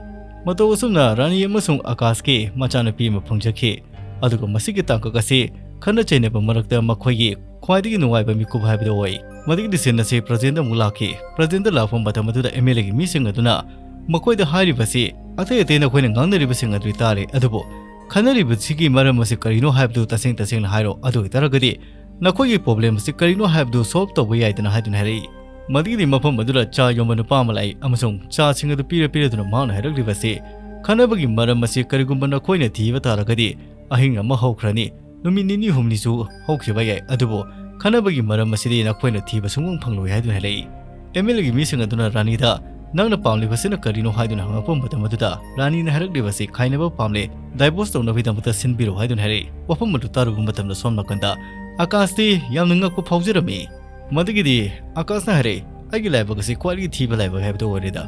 ꯃꯇꯧ ꯑꯁꯨꯝꯅ ꯔꯥꯅꯤ ꯑꯃꯁꯨꯡ ꯑꯀꯥꯁꯀꯤ ꯃꯆꯥꯅꯨꯄꯤ ꯑꯃ ꯐꯪꯖꯈꯤ꯫ ꯑꯗꯨꯒ ꯃꯁꯤꯒꯤ ꯇꯥꯡꯀꯛ ꯑꯁꯤ ꯈꯠꯅ ꯆꯩꯅꯕ ꯃꯔꯛꯇ ꯃꯈꯣꯏꯒꯤ ꯈ꯭ꯋꯥꯏꯗꯒꯤ ꯅꯨꯡꯉꯥꯏꯕ ꯃꯤꯀꯨꯞ ꯍꯥꯏꯕꯗꯨ ꯑꯣꯏ꯫ ꯃꯗꯨꯒꯤ scene ꯑꯁꯤ present ꯑꯃꯨꯛ ꯂꯥꯛꯈꯤ꯫ Present ꯂꯥꯛꯄ ꯃꯇꯝ ꯑꯗꯨꯗ MLA ꯒꯤ ꯃꯤꯁꯤꯡ ꯑꯗꯨꯅ ꯃꯈꯣꯏꯗ ꯍꯥꯏꯔꯤꯕꯁꯤ, "ꯑꯇꯩ ꯑꯇꯩ ꯅꯈꯣꯏꯅ ꯉꯥꯡꯅꯔꯤꯕꯁꯤꯡ ꯑꯗꯨꯗꯤ ꯇꯥꯔꯦ, ꯑꯗꯨꯕꯨ ꯈꯟꯅꯔꯤꯕꯁꯤꯒꯤ ꯃꯔꯝ ꯑꯁꯤ ꯀꯔꯤꯅꯣ ꯍꯥꯏꯕꯗꯨ ꯇꯁꯦꯡ ꯇꯁꯦꯡꯅ ꯍꯥꯏꯔꯣ꯫ ꯑꯗꯨ ꯑꯣꯏꯇꯥꯔꯒꯗꯤ ꯅꯈꯣꯏꯒꯤ problem ꯑꯁꯤ ꯀꯔꯤꯅꯣ ꯍꯥꯏꯕꯗꯨ solve ꯇꯧꯕ ꯌꯥꯏꯗꯅ" ꯍꯥꯏꯗꯨꯅ ꯍꯥꯏꯔꯛꯏ꯫ ꯃꯗꯨꯒꯤꯗꯤ ꯃꯐꯝ ꯑꯗꯨꯗ ꯆꯥ ꯌꯣꯟꯕ ꯅꯨꯄꯥ ꯑꯃ ꯂꯥꯛꯏ ꯑꯃꯁꯨꯡ ꯆꯥꯁꯤꯡ ꯑꯗꯨ ꯄꯤꯔ ꯄꯤꯔꯗꯨꯅ ꯃꯍꯥꯛꯅ ꯍꯥꯏꯔꯛꯂꯤꯕꯁꯤ, "ꯈꯟꯅꯕꯒꯤ ꯃꯔꯝ ꯑꯁꯤ ꯀꯔꯤꯒꯨꯝꯕ ꯅꯈꯣꯏꯅ ꯊꯤꯕ ꯇꯥꯔꯒꯗꯤ ꯑꯍꯤꯡ ꯑꯃ ꯍꯧꯈ꯭ꯔꯅꯤ, ꯅꯨꯃꯤꯠ ꯅꯤꯅꯤ ꯍꯨꯝꯅꯤꯁꯨ ꯍꯧꯈꯤꯕ ꯌꯥꯏ, ꯑꯗꯨꯕꯨ ꯈꯟꯅꯕꯒꯤ ꯃꯔꯝ ꯑꯁꯤꯗꯤ ꯅꯈꯣꯏꯅ ꯊꯤꯕ ꯁꯨꯡꯐꯪ ꯐꯪꯂꯣꯏ" ꯍꯥꯏꯗꯨꯅ ꯍꯥꯏꯔꯛꯏ꯫ MLA ꯒꯤ ꯃꯤꯁꯤꯡ ꯑꯗꯨꯅ ꯔꯥꯅꯤꯗ, "ꯅꯪꯅ ꯄꯥꯝꯂꯤꯕꯁꯤꯅ ꯀꯔꯤꯅꯣ?" ꯍꯥꯏꯗꯨꯅ ꯍꯪꯂꯛꯄ ꯃꯇꯝ ꯑꯗꯨꯗ ꯔꯥꯅꯤꯅ ꯍꯥꯏꯔꯛꯂꯤꯕꯁꯤ, "ꯈꯥꯏꯅꯕ ꯄꯥꯝꯂꯦ, divorce ꯇꯧꯅꯕꯒꯤꯗꯃꯛꯇ ꯁꯤꯟꯕꯤꯔꯣ" ꯍꯥꯏꯗꯨꯅ ꯍꯥꯏꯔꯛꯏ꯫ ꯋꯥꯐꯝ ꯑꯗꯨ ꯇꯥꯔꯨꯕ ꯃꯇꯝꯗ ꯁꯣꯝ ꯅꯥꯀꯟꯗ ꯑꯀꯥꯁꯇꯤ ꯌꯥꯝꯅ ꯉꯛꯄ ꯐꯥꯎꯖꯔꯝꯃꯤ꯫ ꯃꯗꯨꯒꯤꯗꯤ ꯑꯀꯥꯁꯅ ꯍꯥꯏꯔꯛꯏ, "ꯑꯩꯒꯤ ꯂꯥꯏꯕꯛ ꯑꯁꯤ ꯈ꯭ꯋꯥꯏꯗꯒꯤ ꯊꯤꯕ ꯂꯥꯏꯕꯛ ꯍꯥꯏꯕꯗꯨ ꯑꯣꯏꯔꯦꯗ꯫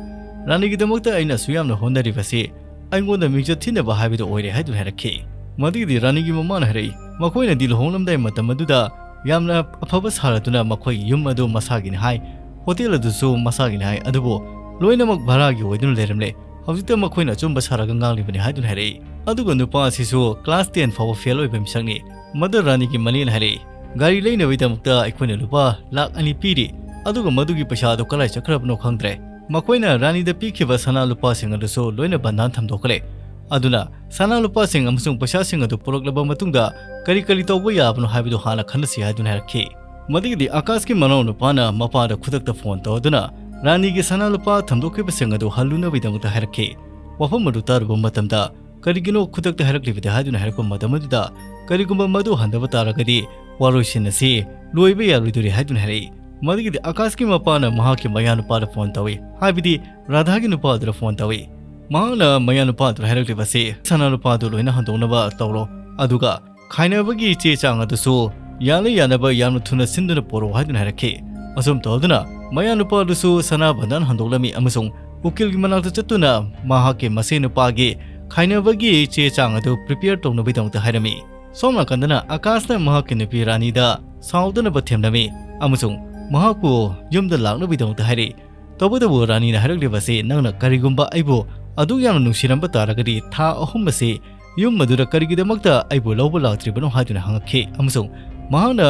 ꯔꯥꯅꯤꯒꯤꯗꯃꯛꯇ ꯑꯩꯅ ꯑꯁꯨꯛ ꯌꯥꯝꯅ ꯍꯣꯠꯅꯔꯤꯕꯁꯤ ꯑꯩꯉꯣꯟꯗ ꯃꯤꯡꯆꯠ ꯊꯤꯅꯕ ꯍꯥꯏꯕꯗꯨ ꯑꯣꯏꯔꯦ ꯍꯥꯏꯗꯨꯅ ꯍꯥꯏꯔꯛꯈꯤ꯫ ꯃꯗꯨꯒꯤꯗꯤ ꯔꯥꯅꯤꯒꯤ ꯃꯃꯥꯅ ꯍꯥꯏꯔꯛꯏ, ꯃꯈꯣꯏꯅꯗꯤ ꯂꯨꯍꯣꯡꯂꯝꯗꯥꯏ ꯃꯇꯝ ꯑꯗꯨꯗ ꯌꯥꯝꯅ ꯑꯐꯕ ꯁꯥꯔꯗꯨꯅ ꯃꯈꯣꯏꯒꯤ ꯌꯨꯝ ꯑꯗꯨ ꯃꯁꯥꯒꯤꯅꯤ ꯍꯥꯏ, ꯍꯣꯇꯦꯜ ꯑꯗꯨꯁꯨ ꯃꯁꯥꯒꯤꯅꯤ ꯍꯥꯏ, ꯑꯗꯨꯕꯨ ꯂꯣꯏꯅꯃꯛ ꯚꯔꯥꯒꯤ ꯑꯣꯏꯗꯨꯅ ꯂꯩꯔꯝꯂꯦ꯫ ꯍꯧꯖꯤꯛꯇ ꯃꯈꯣꯏꯅ ꯑꯆꯨꯝꯕ ꯁꯥꯔꯒ ꯉꯥꯡꯂꯤꯕꯅꯤ ꯍꯥꯏꯗꯨꯅ ꯍꯥꯏꯔꯛꯏ꯫ ꯑꯗꯨꯒ ꯅꯨꯄꯥ ꯑꯁꯤꯁꯨ class ten ꯐꯥꯎꯕ fail ꯑꯣꯏꯕ ꯃꯤꯁꯛꯅꯤ꯫ ꯃꯗꯨ ꯔꯥꯅꯤꯒꯤ ꯃꯅꯦꯅ ꯍꯥꯏꯔꯛꯏ, ꯒꯥꯔꯤ ꯂꯩꯅꯕꯒꯤꯗꯃꯛꯇ ꯑꯩꯈꯣꯏꯅ ꯂꯨꯄꯥ ꯂꯥꯈ ꯑꯅꯤ ꯄꯤꯔꯤ, ꯑꯗꯨꯒ ꯃꯗꯨꯒꯤ ꯄꯩꯁꯥ ꯑꯗꯨ ꯀꯗꯥꯏ ꯆꯠꯈ꯭ꯔꯕꯅꯣ ꯈꯪꯗ꯭ꯔꯦ꯫ ꯃꯈꯣꯏꯅ ꯔꯥꯅꯤꯗ ꯄꯤꯈꯤꯕ ꯁꯅꯥ ꯂꯨꯄꯥꯁꯤꯡ ꯑꯗꯨꯁꯨ ꯂꯣꯏꯅ ꯕꯟꯙꯥꯟ ꯊꯝꯗꯣꯛꯈ꯭ꯔꯦ꯫ ꯑꯗꯨꯅ ꯁꯅꯥ ꯂꯨꯄꯥꯁꯤꯡ ꯑꯃꯁꯨꯡ ꯄꯩꯁꯥꯁꯤꯡ ꯑꯗꯨ ꯄꯨꯔꯛꯂꯕ ꯃꯇꯨꯡꯗ ꯀꯔꯤ ꯀꯔꯤ ꯇꯧꯕ ꯌꯥꯕꯅꯣ ꯍꯥꯏꯕꯗꯨ ꯍꯥꯟꯅ ꯈꯟꯅꯁꯤ ꯍꯥꯏꯗꯨꯅ ꯍꯥꯏꯔꯛꯈꯤ꯫ ꯃꯗꯨꯒꯤꯗꯤ ꯑꯀꯥꯁꯀꯤ ꯃꯅꯥꯎ ꯅꯨꯄꯥꯅ ꯃꯄꯥꯗ ꯈꯨꯗꯛꯇ ꯐꯣꯟ ꯇꯧꯗꯨꯅ ꯔꯥꯅꯤꯒꯤ ꯁꯅꯥ ꯂꯨꯄꯥ ꯊꯝꯗꯣꯛꯈꯤꯕꯁꯤꯡ ꯑꯗꯨ ꯍꯜꯂꯨꯅꯕꯒꯤꯗꯃꯛꯇ ꯍꯥꯏꯔꯛꯈꯤ꯫ ꯋꯥꯐꯝ ꯑꯗꯨ ꯇꯥꯔꯨꯕ ꯃꯇꯝꯗ ꯀꯔꯤꯒꯤꯅꯣ ꯈꯨꯗꯛꯇ ꯍꯥꯏꯔꯛꯂꯤꯕꯗꯤ ꯍꯥꯏꯗꯨꯅ ꯍꯥꯏꯔꯛꯄ ꯃꯇꯝ ꯑꯗꯨꯗ, ꯀꯔꯤꯒꯨꯝꯕ ꯃꯗꯨ ꯍꯟꯗꯕ ꯇꯥꯔꯒꯗꯤ ꯋꯥꯔꯣꯏꯁꯤꯟ ꯑꯁꯤ ꯂꯣꯏꯕ ꯌꯥꯔꯣꯏꯗꯣꯔꯤ ꯍꯥꯏꯗꯨꯅ ꯍꯥꯏꯔꯛꯏ꯫ ꯃꯗꯨꯒꯤꯗꯤ ꯑꯀꯥꯁꯀꯤ ꯃꯄꯥꯅ ꯃꯍꯥꯛꯀꯤ ꯃꯌꯥꯅꯨꯄꯥꯗ ꯐꯣꯟ ꯇꯧꯏ, ꯍꯥꯏꯕꯗꯤ ꯔꯥꯙꯥꯒꯤ ꯅꯨꯄꯥ ꯑꯗꯨꯗ ꯐꯣꯟ ꯇꯧꯏ꯫ ꯃꯍꯥꯛꯅ ꯃꯌꯥꯅꯨꯄꯥ ꯑꯗꯨꯗ ꯍꯥꯏꯔꯛꯂꯤꯕꯁꯤ, "ꯁꯅꯥ ꯂꯨꯄꯥ ꯑꯗꯨ ꯂꯣꯏꯅ ꯍꯟꯗꯣꯛꯅꯕ ꯇꯧꯔꯣ, ꯑꯗꯨꯒ ꯈꯥꯏꯅꯕꯒꯤ ꯆꯦ ꯆꯥꯡ ꯑꯗꯨꯁꯨ ꯌꯥꯅ ꯌꯥꯅꯕ ꯌꯥꯝꯅ ꯊꯨꯅ ꯁꯤꯟꯗꯨꯅ ꯄꯨꯔꯛꯎ" ꯍꯥꯏꯗꯨꯅ ꯍꯥꯏꯔꯛꯈꯤ꯫ ꯑꯁꯨꯝ ꯇꯧꯗꯨꯅ ꯃꯌꯥꯅꯨꯄꯥ ꯑꯗꯨꯁꯨ ꯁꯅꯥ ꯕꯟꯙꯟ ꯍꯟꯗꯣꯛꯂꯝꯃꯤ ꯑꯃꯁꯨꯡ ꯎꯀꯤꯜꯒꯤ ꯃꯅꯥꯛꯇ ꯆꯠꯇꯨꯅ ꯃꯍꯥꯛꯀꯤ ꯃꯁꯦꯟ ꯅꯨꯄꯥꯒꯤ ꯈꯥꯏꯅꯕꯒꯤ ꯆꯦ ꯆꯥꯡ ꯑꯗꯨ prepare ꯇꯧꯅꯕꯒꯤꯗꯃꯛꯇ ꯍꯥꯏꯔꯝꯃꯤ꯫ ꯁꯣꯝ ꯅꯥꯀꯟꯗꯅ ꯑꯀꯥꯁꯅ ꯃꯍꯥꯛꯀꯤ ꯅꯨꯄꯤ ꯔꯥꯅꯤꯗ ꯁꯥꯎꯗꯅꯕ ꯊꯦꯝꯂꯝꯃꯤ ꯑꯃꯁꯨꯡ ꯃꯍꯥꯛꯄꯨ ꯌꯨꯝꯗ ꯂꯥꯛꯅꯕꯒꯤꯗꯃꯛꯇ ꯍꯥꯏꯔꯛꯏ꯫ ꯇꯧꯕꯇꯕꯨ ꯔꯥꯅꯤꯅ ꯍꯥꯏꯔꯛꯂꯤꯕ ꯑꯁꯤ, "ꯅꯪꯅ ꯀꯔꯤꯒꯨꯝꯕ ꯑꯩꯕꯨ ꯑꯗꯨꯛ ꯌꯥꯝꯅ ꯅꯨꯡꯁꯤꯔꯝꯕ ꯇꯥꯔꯒꯗꯤ ꯊꯥ ꯑꯍꯨꯝ ꯑꯁꯤ ꯌꯨꯝ ꯑꯗꯨꯗ ꯀꯔꯤꯒꯤꯗꯃꯛꯇ ꯑꯩꯕꯨ ꯂꯧꯕ ꯂꯥꯛꯇ꯭ꯔꯤꯕꯅꯣ?" ꯍꯥꯏꯗꯨꯅ ꯍꯪꯉꯛꯈꯤ ꯑꯃꯁꯨꯡ ꯃꯍꯥꯛꯅ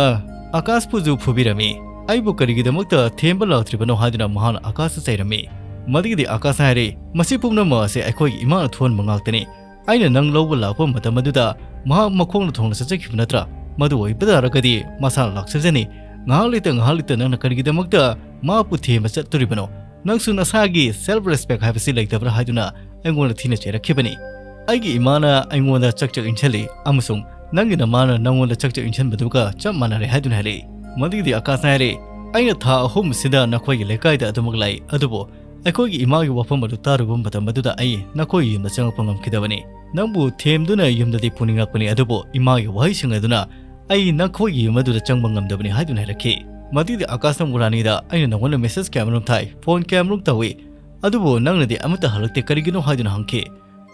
ꯑꯀꯥꯁꯄꯨꯁꯨ ꯐꯨꯕꯤꯔꯝꯃꯤ꯫ "ꯑꯩꯕꯨ ꯀꯔꯤꯒꯤꯗꯃꯛꯇ ꯊꯦꯝꯕ ꯂꯥꯛꯇ꯭ꯔꯤꯕꯅꯣ?" ꯍꯥꯏꯗꯨꯅ ꯃꯍꯥꯛꯅ ꯑꯀꯥꯁꯇ ꯆꯩꯔꯝꯃꯤ꯫ ꯃꯗꯨꯒꯤꯗꯤ ꯑꯀꯥꯁꯅ ꯍꯥꯏꯔꯦ, "ꯃꯁꯤ ꯄꯨꯝꯅꯃꯛ ꯑꯁꯤ ꯑꯩꯈꯣꯏꯒꯤ ꯏꯃꯥꯅ ꯊꯣꯛꯍꯟꯕ ꯉꯥꯛꯇꯅꯤ꯫ ꯑꯩꯅ ꯅꯪ ꯂꯧꯕ ꯂꯥꯛꯄ ꯃꯇꯝ ꯑꯗꯨꯗ ꯃꯍꯥꯛ ꯃꯈꯣꯡꯅ ꯊꯣꯡꯅ ꯆꯠꯆꯈꯤꯕ ꯅꯠꯇ꯭ꯔꯥ? ꯃꯗꯨ ꯑꯣꯏꯕ ꯇꯥꯔꯒꯗꯤ ꯃꯁꯥꯅ ꯂꯥꯛꯆꯖꯅꯤ꯫ ꯉꯥꯏꯍꯥꯛ ꯂꯩꯇ ꯉꯥꯏꯍꯥꯛ ꯂꯩꯇ ꯅꯪꯅ ꯀꯔꯤꯒꯤꯗꯃꯛꯇ ꯃꯍꯥꯛꯄꯨ ꯊꯦꯝꯕ ꯆꯠꯇꯣꯔꯤꯕꯅꯣ? ꯅꯪꯁꯨ ꯅꯁꯥꯒꯤ self respect ꯍꯥꯏꯕꯁꯤ ꯂꯩꯇꯕ꯭ꯔꯥ?" ꯍꯥꯏꯗꯨꯅ ꯑꯩꯉꯣꯟꯗ ꯊꯤꯅ ꯆꯩꯔꯛꯈꯤꯕꯅꯤ꯫ "ꯑꯩꯒꯤ ꯏꯃꯥꯅ ꯑꯩꯉꯣꯟꯗ ꯆꯛ ꯆꯛ ꯏꯟꯁꯤꯜꯂꯤ ꯑꯃꯁꯨꯡ ꯅꯪꯒꯤ ꯅꯃꯥꯅ ꯅꯪꯉꯣꯟꯗ ꯆꯛ ꯆꯛ ꯏꯟꯁꯤꯟꯕꯗꯨꯒ ꯆꯞ ꯃꯥꯟꯅꯔꯦ" ꯍꯥꯏꯗꯨꯅ ꯍꯥꯏꯔꯛꯏ꯫ ꯃꯗꯨꯒꯤꯗꯤ ꯑꯀꯥꯁꯅ ꯍꯥꯏꯔꯦ, "ꯑꯩꯅ ꯊꯥ ꯑꯍꯨꯝ ꯑꯁꯤꯗ ꯅꯈꯣꯏꯒꯤ ꯂꯩꯀꯥꯏꯗ ꯑꯗꯨꯃꯛ ꯂꯥꯛꯏ, ꯑꯗꯨꯕꯨ ꯑꯩꯈꯣꯏꯒꯤ ꯏꯃꯥꯒꯤ ꯋꯥꯐꯝ ꯑꯗꯨ ꯇꯥꯔꯨꯕ ꯃꯇꯝ ꯑꯗꯨꯗ ꯑꯩ ꯅꯈꯣꯏꯒꯤ ꯌꯨꯝꯗ ꯆꯪꯂꯛꯄ ꯉꯝꯈꯤꯗꯕꯅꯤ꯫ ꯅꯪꯕꯨ ꯊꯦꯝꯗꯨꯅ ꯌꯨꯝꯗꯗꯤ ꯄꯨꯅꯤꯡꯂꯛꯄꯅꯤ, ꯑꯗꯨꯕꯨ ꯏꯃꯥꯒꯤ ꯋꯥꯍꯩꯁꯤꯡ ꯑꯗꯨꯅ ꯑꯩ ꯅꯈꯣꯏꯒꯤ ꯌꯨꯝ ꯑꯗꯨꯗ ꯆꯪꯕ ꯉꯝꯗꯕꯅꯤ" ꯍꯥꯏꯗꯨꯅ ꯍꯥꯏꯔꯛꯈꯤ꯫ ꯃꯗꯨꯒꯤꯗꯤ ꯑꯀꯥꯁꯅ ꯔꯥꯅꯤꯗ, "ꯑꯩꯅ ꯅꯉꯣꯟꯗ message ꯀꯌꯥꯃꯔꯨꯝ ꯊꯥꯏ, ꯐꯣꯟ ꯀꯌꯥꯃꯔꯨꯝ ꯇꯧꯏ, ꯑꯗꯨꯕꯨ ꯅꯪꯅꯗꯤ ꯑꯃꯠꯇ ꯍꯜꯂꯛꯇꯦ, ꯀꯔꯤꯒꯤꯅꯣ?" ꯍꯥꯏꯗꯨꯅ ꯍꯪꯈꯤ꯫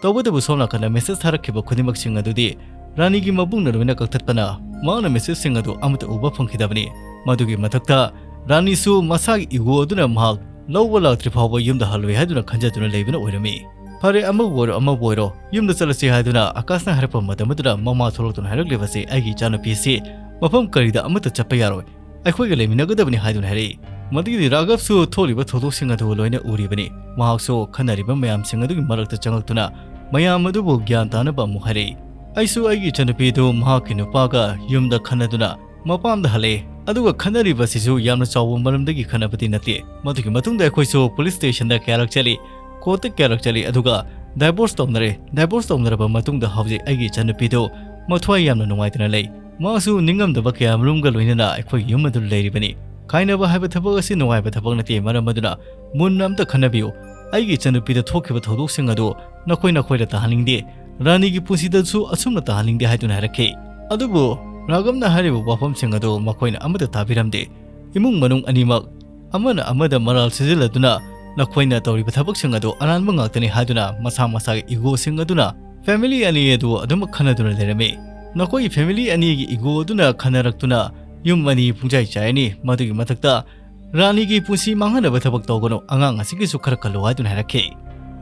ꯇꯧꯕꯇꯕꯨ ꯁꯣꯝ ꯅꯥꯀꯟꯗ ꯃꯦꯁꯦꯖ ꯊꯥꯔꯛꯈꯤꯕ ꯈꯨꯗꯤꯡꯃꯛꯁꯤꯡ ꯑꯗꯨꯗꯤ ꯔꯥꯅꯤꯒꯤ ꯃꯕꯨꯡꯅ ꯂꯣꯏꯅ ꯀꯛꯊꯠꯄꯅ ꯃꯍꯥꯛꯅ ꯃꯦꯁꯦꯖꯁꯤꯡ ꯑꯗꯨ ꯑꯃꯠꯇ ꯎꯕ ꯐꯪꯈꯤꯗꯕꯅꯤ꯫ ꯃꯗꯨꯒꯤ ꯃꯊꯛꯇ ꯔꯥꯅꯤꯁꯨ ꯃꯁꯥꯒꯤ ꯏꯒꯣ ꯑꯗꯨꯅ ꯃꯍꯥꯛ ꯂꯧꯕ ꯂꯥꯛꯇ꯭ꯔꯤ ꯐꯥꯎꯕ ꯌꯨꯝꯗ ꯍꯜꯂꯣꯏ ꯍꯥꯏꯗꯨꯅ ꯈꯟꯖꯗꯨꯅ ꯂꯩꯕꯅ ꯑꯣꯏꯔꯝꯃꯤ꯫ ꯐꯔꯦ, ꯑꯃꯕꯨ ꯑꯣꯏꯔꯣ ꯑꯃꯕꯨ ꯑꯣꯏꯔꯣ, ꯌꯨꯝꯗ ꯆꯠꯂꯁꯤ ꯍꯥꯏꯗꯨꯅ ꯑꯀꯥꯁꯅ ꯍꯥꯏꯔꯛꯄ ꯃꯇꯝ ꯑꯗꯨꯗ ꯃꯃꯥ ꯊꯣꯛꯂꯛꯇꯨꯅ ꯍꯥꯏꯔꯛꯂꯤꯕꯁꯤ, "ꯑꯩꯒꯤ ꯏꯆꯥꯅꯨꯄꯤꯁꯤ ꯃꯐꯝ ꯀꯔꯤꯗ ꯑꯃꯠꯇ ꯆꯠꯄ ꯌꯥꯔꯣꯏ, ꯑꯩꯈꯣꯏꯒ ꯂꯩꯃꯤꯟꯅꯒꯗꯕꯅꯤ" ꯍꯥꯏꯗꯨꯅ ꯍꯥꯏꯔꯛꯏ꯫ ꯃꯗꯨꯒꯤꯗꯤ ꯔꯥꯘꯕꯁꯨ ꯊꯣꯛꯂꯤꯕ ꯊꯧꯗꯣꯛꯁꯤꯡ ꯑꯗꯨ ꯂꯣꯏꯅ ꯎꯔꯤꯕꯅꯤ꯫ ꯃꯍꯥꯛꯁꯨ ꯈꯟꯅꯔꯤꯕ ꯃꯌꯥꯝꯁꯤꯡ ꯑꯗꯨꯒꯤ ꯃꯔꯛꯇ ꯆꯪꯂꯛꯇꯨꯅ ꯃꯌꯥꯝ ꯑꯗꯨꯕꯨ ꯒ꯭ꯌꯥꯟ ꯇꯥꯅꯕ ꯑꯃꯨꯛ ꯍꯥꯏꯔꯛꯏ꯫ "ꯑꯩꯁꯨ ꯑꯩꯒꯤ ꯏꯆꯟꯅꯨꯄꯤꯗꯨ ꯃꯍꯥꯛꯀꯤ ꯅꯨꯄꯥꯒ ꯌꯨꯝꯗ ꯈꯟꯅꯗꯨꯅ ꯃꯄꯥꯝꯗ ꯍꯜꯂꯛꯑꯦ꯫ ꯑꯗꯨꯒ ꯈꯟꯅꯔꯤꯕ ꯑꯁꯤꯁꯨ ꯌꯥꯝꯅ ꯆꯥꯎꯕ ꯃꯔꯝꯗꯒꯤ ꯈꯟꯅꯕꯗꯤ ꯅꯠꯇꯦ꯫ ꯃꯗꯨꯒꯤ ꯃꯇꯨꯡꯗ ꯑꯩꯈꯣꯏꯁꯨ ꯄꯨꯂꯤꯁ ꯁ꯭ꯇꯦꯁꯟꯗ ꯀꯌꯥꯔꯛ ꯆꯠꯂꯤ, ꯀꯣꯔꯠꯇ ꯀꯌꯥꯔꯛ ꯆꯠꯂꯤ, ꯑꯗꯨꯒ ꯗꯥꯏꯚꯣꯔꯁ ꯇꯧꯅꯔꯦ꯫ ꯗꯥꯏꯚꯣꯔꯁ ꯇꯧꯅꯔꯕ ꯃꯇꯨꯡꯗ ꯍꯧꯖꯤꯛ ꯑꯩꯒꯤ ꯏꯆꯟꯅꯨꯄꯤꯗꯨ ꯃꯊ꯭ꯋꯥꯏ ꯌꯥꯝꯅ ꯅꯨꯡꯉꯥꯏꯇꯅ ꯂꯩ꯫ ꯃꯍꯥꯛꯁꯨ ꯅꯤꯡꯉꯝꯗꯕ ꯀꯌꯥ ꯃꯔꯨꯝꯒ ꯂꯣꯏꯅꯅ ꯑꯩꯈꯣꯏꯒꯤ ꯌꯨꯝ ꯑꯗꯨ ꯂꯩꯔꯤꯕꯅꯤ꯫ ꯈꯥꯏꯅꯕ ꯍꯥꯏꯕ ꯊꯕꯛ ꯑꯁꯤ ꯅꯨꯡꯉꯥꯏꯕ ꯊꯕꯛ ꯅꯠꯇꯦ, ꯃꯔꯝ ꯑꯗꯨꯅ ꯃꯨꯟꯅ ꯑꯝꯇ ꯈꯟꯅꯕꯤꯌꯨ꯫ ꯑꯩꯒꯤ ꯏꯆꯟꯅꯨꯄꯤꯗ ꯊꯣꯛꯈꯤꯕ ꯊꯧꯗꯣꯛꯁꯤꯡ ꯑꯗꯨ ꯅꯈꯣꯏ ꯅꯈꯣꯏꯗ ꯇꯥꯍꯟꯅꯤꯡꯗꯦ, ꯔꯥꯅꯤꯒꯤ ꯄꯨꯟꯁꯤꯗꯁꯨ ꯑꯁꯨꯝꯅ ꯇꯥꯍꯟꯅꯤꯡꯗꯦ" ꯍꯥꯏꯗꯨꯅ ꯍꯥꯏꯔꯛꯈꯤ꯫ ꯑꯗꯨꯕꯨ ꯔꯥꯘꯕꯅ ꯍꯥꯏꯔꯤꯕ ꯋꯥꯐꯝꯁꯤꯡ ꯑꯗꯨ ꯃꯈꯣꯏꯅ ꯑꯃꯠꯇ ꯇꯥꯕꯤꯔꯝꯗꯦ꯫ ꯏꯃꯨꯡ ꯃꯅꯨꯡ ꯑꯅꯤꯃꯛ ꯑꯃꯅ ꯑꯃꯗ ꯃꯔꯥꯜ ꯁꯤꯖꯤꯜꯂꯗꯨꯅ ꯅꯈꯣꯏꯅ ꯇꯧꯔꯤꯕ ꯊꯕꯛꯁꯤꯡ ꯑꯗꯨ ꯑꯔꯥꯟꯕ ꯉꯥꯛꯇꯅꯤ ꯍꯥꯏꯗꯨꯅ ꯃꯁꯥ ꯃꯁꯥꯒꯤ ꯏꯒꯣꯁꯤꯡ ꯑꯗꯨꯅ ꯐꯦꯃꯤꯂꯤ ꯑꯅꯤ ꯑꯗꯨ ꯑꯗꯨꯃꯛ ꯈꯟꯅꯗꯨꯅ ꯂꯩꯔꯝꯃꯤ꯫ ꯅꯈꯣꯏꯒꯤ ꯐꯦꯃꯤꯂꯤ ꯑꯅꯤꯒꯤ ꯏꯒꯣ ꯑꯗꯨꯅ ꯈꯟꯅꯔꯛꯇꯨꯅ ꯌꯨꯝ ꯑꯅꯤ ꯄꯨꯡꯆꯥꯏ ꯆꯥꯏꯔꯅꯤ꯫ ꯃꯗꯨꯒꯤ ꯃꯊꯛꯇ ꯔꯥꯅꯤꯒꯤ ꯄꯨꯟꯁꯤ ꯃꯥꯡꯍꯟꯅꯕ ꯊꯕꯛ ꯇꯧꯒꯅꯨ, ꯑꯉꯥꯡ ꯑꯁꯤꯒꯤꯁꯨ ꯈꯔ ꯈꯜꯂꯨ ꯍꯥꯏꯗꯨꯅ ꯍꯥꯏꯔꯛꯈꯤ꯫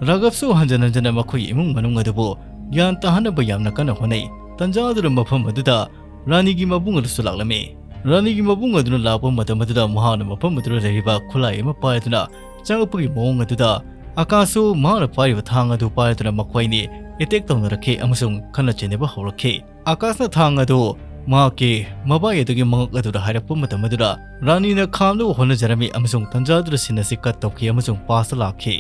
ꯔꯥꯘꯕꯁꯨ ꯍꯟꯖꯟ ꯍꯟꯖꯟꯅ ꯃꯈꯣꯏꯒꯤ ꯏꯃꯨꯡ ꯃꯅꯨꯡ ꯑꯗꯨꯕꯨ ꯒ꯭ꯌꯥꯟ ꯇꯥꯍꯟꯅꯕ ꯌꯥꯝꯅ ꯀꯟꯅ ꯍꯣꯠꯅꯩ꯫ ꯇꯟꯖꯥ ꯑꯗꯨꯗ ꯃꯐꯝ ꯑꯗꯨꯗ ꯔꯥꯅꯤꯒꯤ ꯃꯕꯨꯡ ꯑꯗꯨꯁꯨ ꯂꯥꯛꯂꯝꯃꯤ꯫ ꯔꯥꯅꯤꯒꯤ ꯃꯕꯨꯡ ꯑꯗꯨꯅ ꯂꯥꯛꯄ ꯃꯇꯝ ꯑꯗꯨꯗ ꯃꯍꯥꯛꯅ ꯃꯐꯝ ꯑꯗꯨꯗ ꯂꯩꯔꯤꯕ ꯈꯨꯠꯂꯥꯏ ꯑꯃ ꯄꯥꯏꯗꯨꯅ ꯆꯪꯂꯛꯄꯒꯤ ꯃꯑꯣꯡ ꯑꯗꯨꯗ ꯑꯀꯥꯁꯁꯨ ꯃꯍꯥꯛꯅ ꯄꯥꯏꯔꯤꯕ ꯊꯥꯡ ꯑꯗꯨ ꯄꯥꯏꯗꯨꯅ ꯃꯈꯣꯏ ꯑꯅꯤ ꯑꯦꯇꯦꯛ ꯇꯧꯅꯔꯛꯈꯤ ꯑꯃꯁꯨꯡ ꯈꯠꯅ ꯆꯩꯅꯕ ꯍꯧꯔꯛꯈꯤ꯫ ꯑꯀꯥꯁꯅ ꯊꯥꯡ ꯑꯗꯨ ꯃꯍꯥꯛꯀꯤ ꯃꯕꯥꯏ ꯑꯗꯨꯒꯤ ꯃꯉꯛ ꯑꯗꯨꯗ ꯍꯥꯏꯔꯛꯄ ꯃꯇꯝ ꯑꯗꯨꯗ ꯔꯥꯅꯤꯅ ꯈꯥꯝꯅꯕ ꯍꯣꯠꯅꯖꯔꯝꯃꯤ ꯑꯃꯁꯨꯡ ꯇꯟꯖꯥ ꯑꯗꯨꯗ ꯁꯤꯟ ꯑꯁꯤ ꯀꯠ ꯇꯧꯈꯤ ꯑꯃꯁꯨꯡ ꯄꯥꯁꯇ ꯂꯥꯛꯈꯤ꯫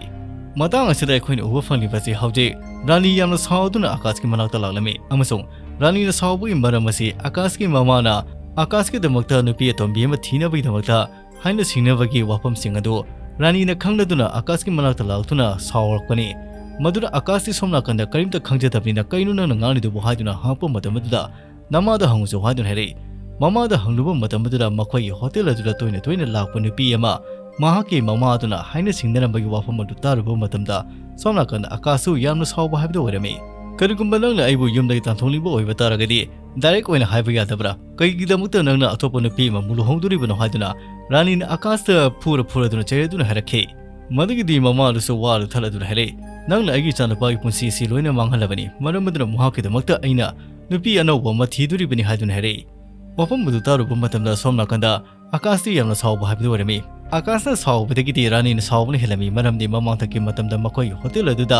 ꯃꯇꯥꯡ ꯑꯁꯤꯗ ꯑꯩꯈꯣꯏꯅ ꯎꯕ ꯐꯪꯂꯤꯕꯁꯤ ꯍꯧꯖꯤꯛ ꯔꯥꯅꯤ ꯌꯥꯝꯅ ꯁꯥꯎꯗꯨꯅ ꯑꯀꯥꯁꯀꯤ ꯃꯅꯥꯛꯇ ꯂꯥꯛꯂꯝꯃꯤ ꯑꯃꯁꯨꯡ ꯔꯥꯅꯤꯅ ꯁꯥꯎꯕꯒꯤ ꯃꯔꯝ ꯑꯁꯤ ꯑꯀꯥꯁꯀꯤ ꯃꯃꯥꯅ ꯑꯀꯥꯁꯀꯤꯗꯃꯛꯇ ꯅꯨꯄꯤ ꯑꯇꯣꯝꯕꯤ ꯑꯃ ꯊꯤꯅꯕꯒꯤꯗꯃꯛꯇ ꯍꯥꯏꯅ ꯁꯤꯡꯅꯕꯒꯤ ꯋꯥꯐꯝꯁꯤꯡ ꯑꯗꯨ ꯔꯥꯅꯤꯅ ꯈꯪꯂꯗꯨꯅ ꯑꯀꯥꯁꯀꯤ ꯃꯅꯥꯛꯇ ꯂꯥꯛꯇꯨꯅ ꯁꯥꯎꯔꯛꯄꯅꯤ꯫ ꯃꯗꯨꯅ ꯑꯀꯥꯁꯇꯤ ꯁꯣꯝ ꯅꯥꯀꯟꯗ ꯀꯔꯤꯝꯇ ꯈꯪꯖꯗꯕꯅꯤꯅ "ꯀꯩꯅꯣ ꯅꯪꯅ ꯉꯥꯡꯂꯤꯗꯨꯕꯨ?" ꯍꯥꯏꯗꯨꯅ ꯍꯪꯉꯛꯄ ꯃꯇꯝ ꯑꯗꯨꯗ "ꯅꯃꯥꯗ ꯍꯪꯉꯨꯆꯣ" ꯍꯥꯏꯗꯨꯅ ꯍꯥꯏꯔꯛꯏ꯫ ꯃꯃꯥꯗ ꯍꯪꯂꯨꯕ ꯃꯇꯝ ꯑꯗꯨꯗ ꯃꯈꯣꯏꯒꯤ ꯍꯣꯇꯦꯜ ꯑꯗꯨꯗ ꯇꯣꯏꯅ ꯇꯣꯏꯅ ꯂꯥꯛꯄ ꯅꯨꯄꯤ ꯑꯃ ꯃꯍꯥꯛꯀꯤ ꯃꯃꯥ ꯑꯗꯨꯅ ꯍꯥꯏꯅ ꯁꯤꯡꯅꯔꯝꯕꯒꯤ ꯋꯥꯐꯝ ꯑꯗꯨ ꯇꯥꯔꯨꯕ ꯃꯇꯝꯗ ꯁꯣꯝ ꯅꯥꯀꯟꯗ ꯑꯀꯥꯁꯁꯨ ꯌꯥꯝꯅ ꯁꯥꯎꯕ ꯍꯥꯏꯕꯗꯨ ꯑꯣꯏꯔꯝꯃꯤ꯫ "ꯀꯔꯤꯒꯨꯝꯕ ꯅꯪꯅ ꯑꯩꯕꯨ ꯌꯨꯝꯗꯒꯤ ꯇꯥꯟꯊꯣꯛꯅꯤꯡꯕ ꯑꯣꯏꯕ ꯇꯥꯔꯒꯗꯤ ꯗꯥꯏꯔꯦꯛ ꯑꯣꯏꯅ ꯍꯥꯏꯕ ꯌꯥꯗꯕ꯭ꯔꯥ? ꯀꯩꯒꯤꯗꯃꯛꯇ ꯅꯪꯅ ꯑꯇꯣꯞꯄ ꯅꯨꯄꯤ ꯑꯃꯕꯨ ꯂꯨꯍꯣꯡꯗꯣꯔꯤꯕꯅꯣ?" ꯍꯥꯏꯗꯨꯅ ꯔꯥꯅꯤꯅ ꯑꯀꯥꯁꯇ ꯐꯨꯔ ꯐꯨꯔꯗꯨꯅ ꯆꯩꯔꯗꯨꯅ ꯍꯥꯏꯔꯛꯈꯤ꯫ ꯃꯗꯨꯒꯤꯗꯤ ꯃꯃꯥ ꯑꯗꯨꯁꯨ ꯋꯥ ꯑꯗꯨ ꯊꯠꯂꯗꯨꯅ ꯍꯥꯏꯔꯛꯏ, "ꯅꯪꯅ ꯑꯩꯒꯤ ꯏꯆꯥꯅꯨꯄꯥꯒꯤ ꯄꯨꯟꯁꯤ ꯑꯁꯤ ꯂꯣꯏꯅ ꯃꯥꯡꯍꯜꯂꯕꯅꯤ꯫ ꯃꯔꯝ ꯑꯗꯨꯅ ꯃꯍꯥꯛꯀꯤꯗꯃꯛꯇ ꯑꯩꯅ ꯅꯨꯄꯤ ꯑꯅꯧꯕ ꯑꯃ ꯊꯤꯗꯣꯔꯤꯕꯅꯤ" ꯍꯥꯏꯗꯨꯅ ꯍꯥꯏꯔꯛꯏ꯫ ꯋꯥꯐꯝ ꯑꯗꯨ ꯇꯥꯔꯨꯕ ꯃꯇꯝꯗ ꯁꯣꯝ ꯅꯥꯀꯟꯗ ꯑꯀꯥꯁꯇꯤ ꯌꯥꯝꯅ ꯁꯥꯎꯕ ꯍꯥꯏꯕꯗꯨ ꯑꯣꯏꯔꯝꯃꯤ꯫ ꯑꯀꯥꯁꯅ ꯁꯥꯎꯕꯗꯒꯤꯗꯤ ꯔꯥꯅꯤꯅ ꯁꯥꯎꯕꯅ ꯍꯦꯜꯂꯝꯃꯤ, ꯃꯔꯝꯗꯤ ꯃꯃꯥꯡꯊꯛꯀꯤ ꯃꯇꯝꯗ ꯃꯈꯣꯏꯒꯤ ꯍꯣꯇꯦꯜ ꯑꯗꯨꯗ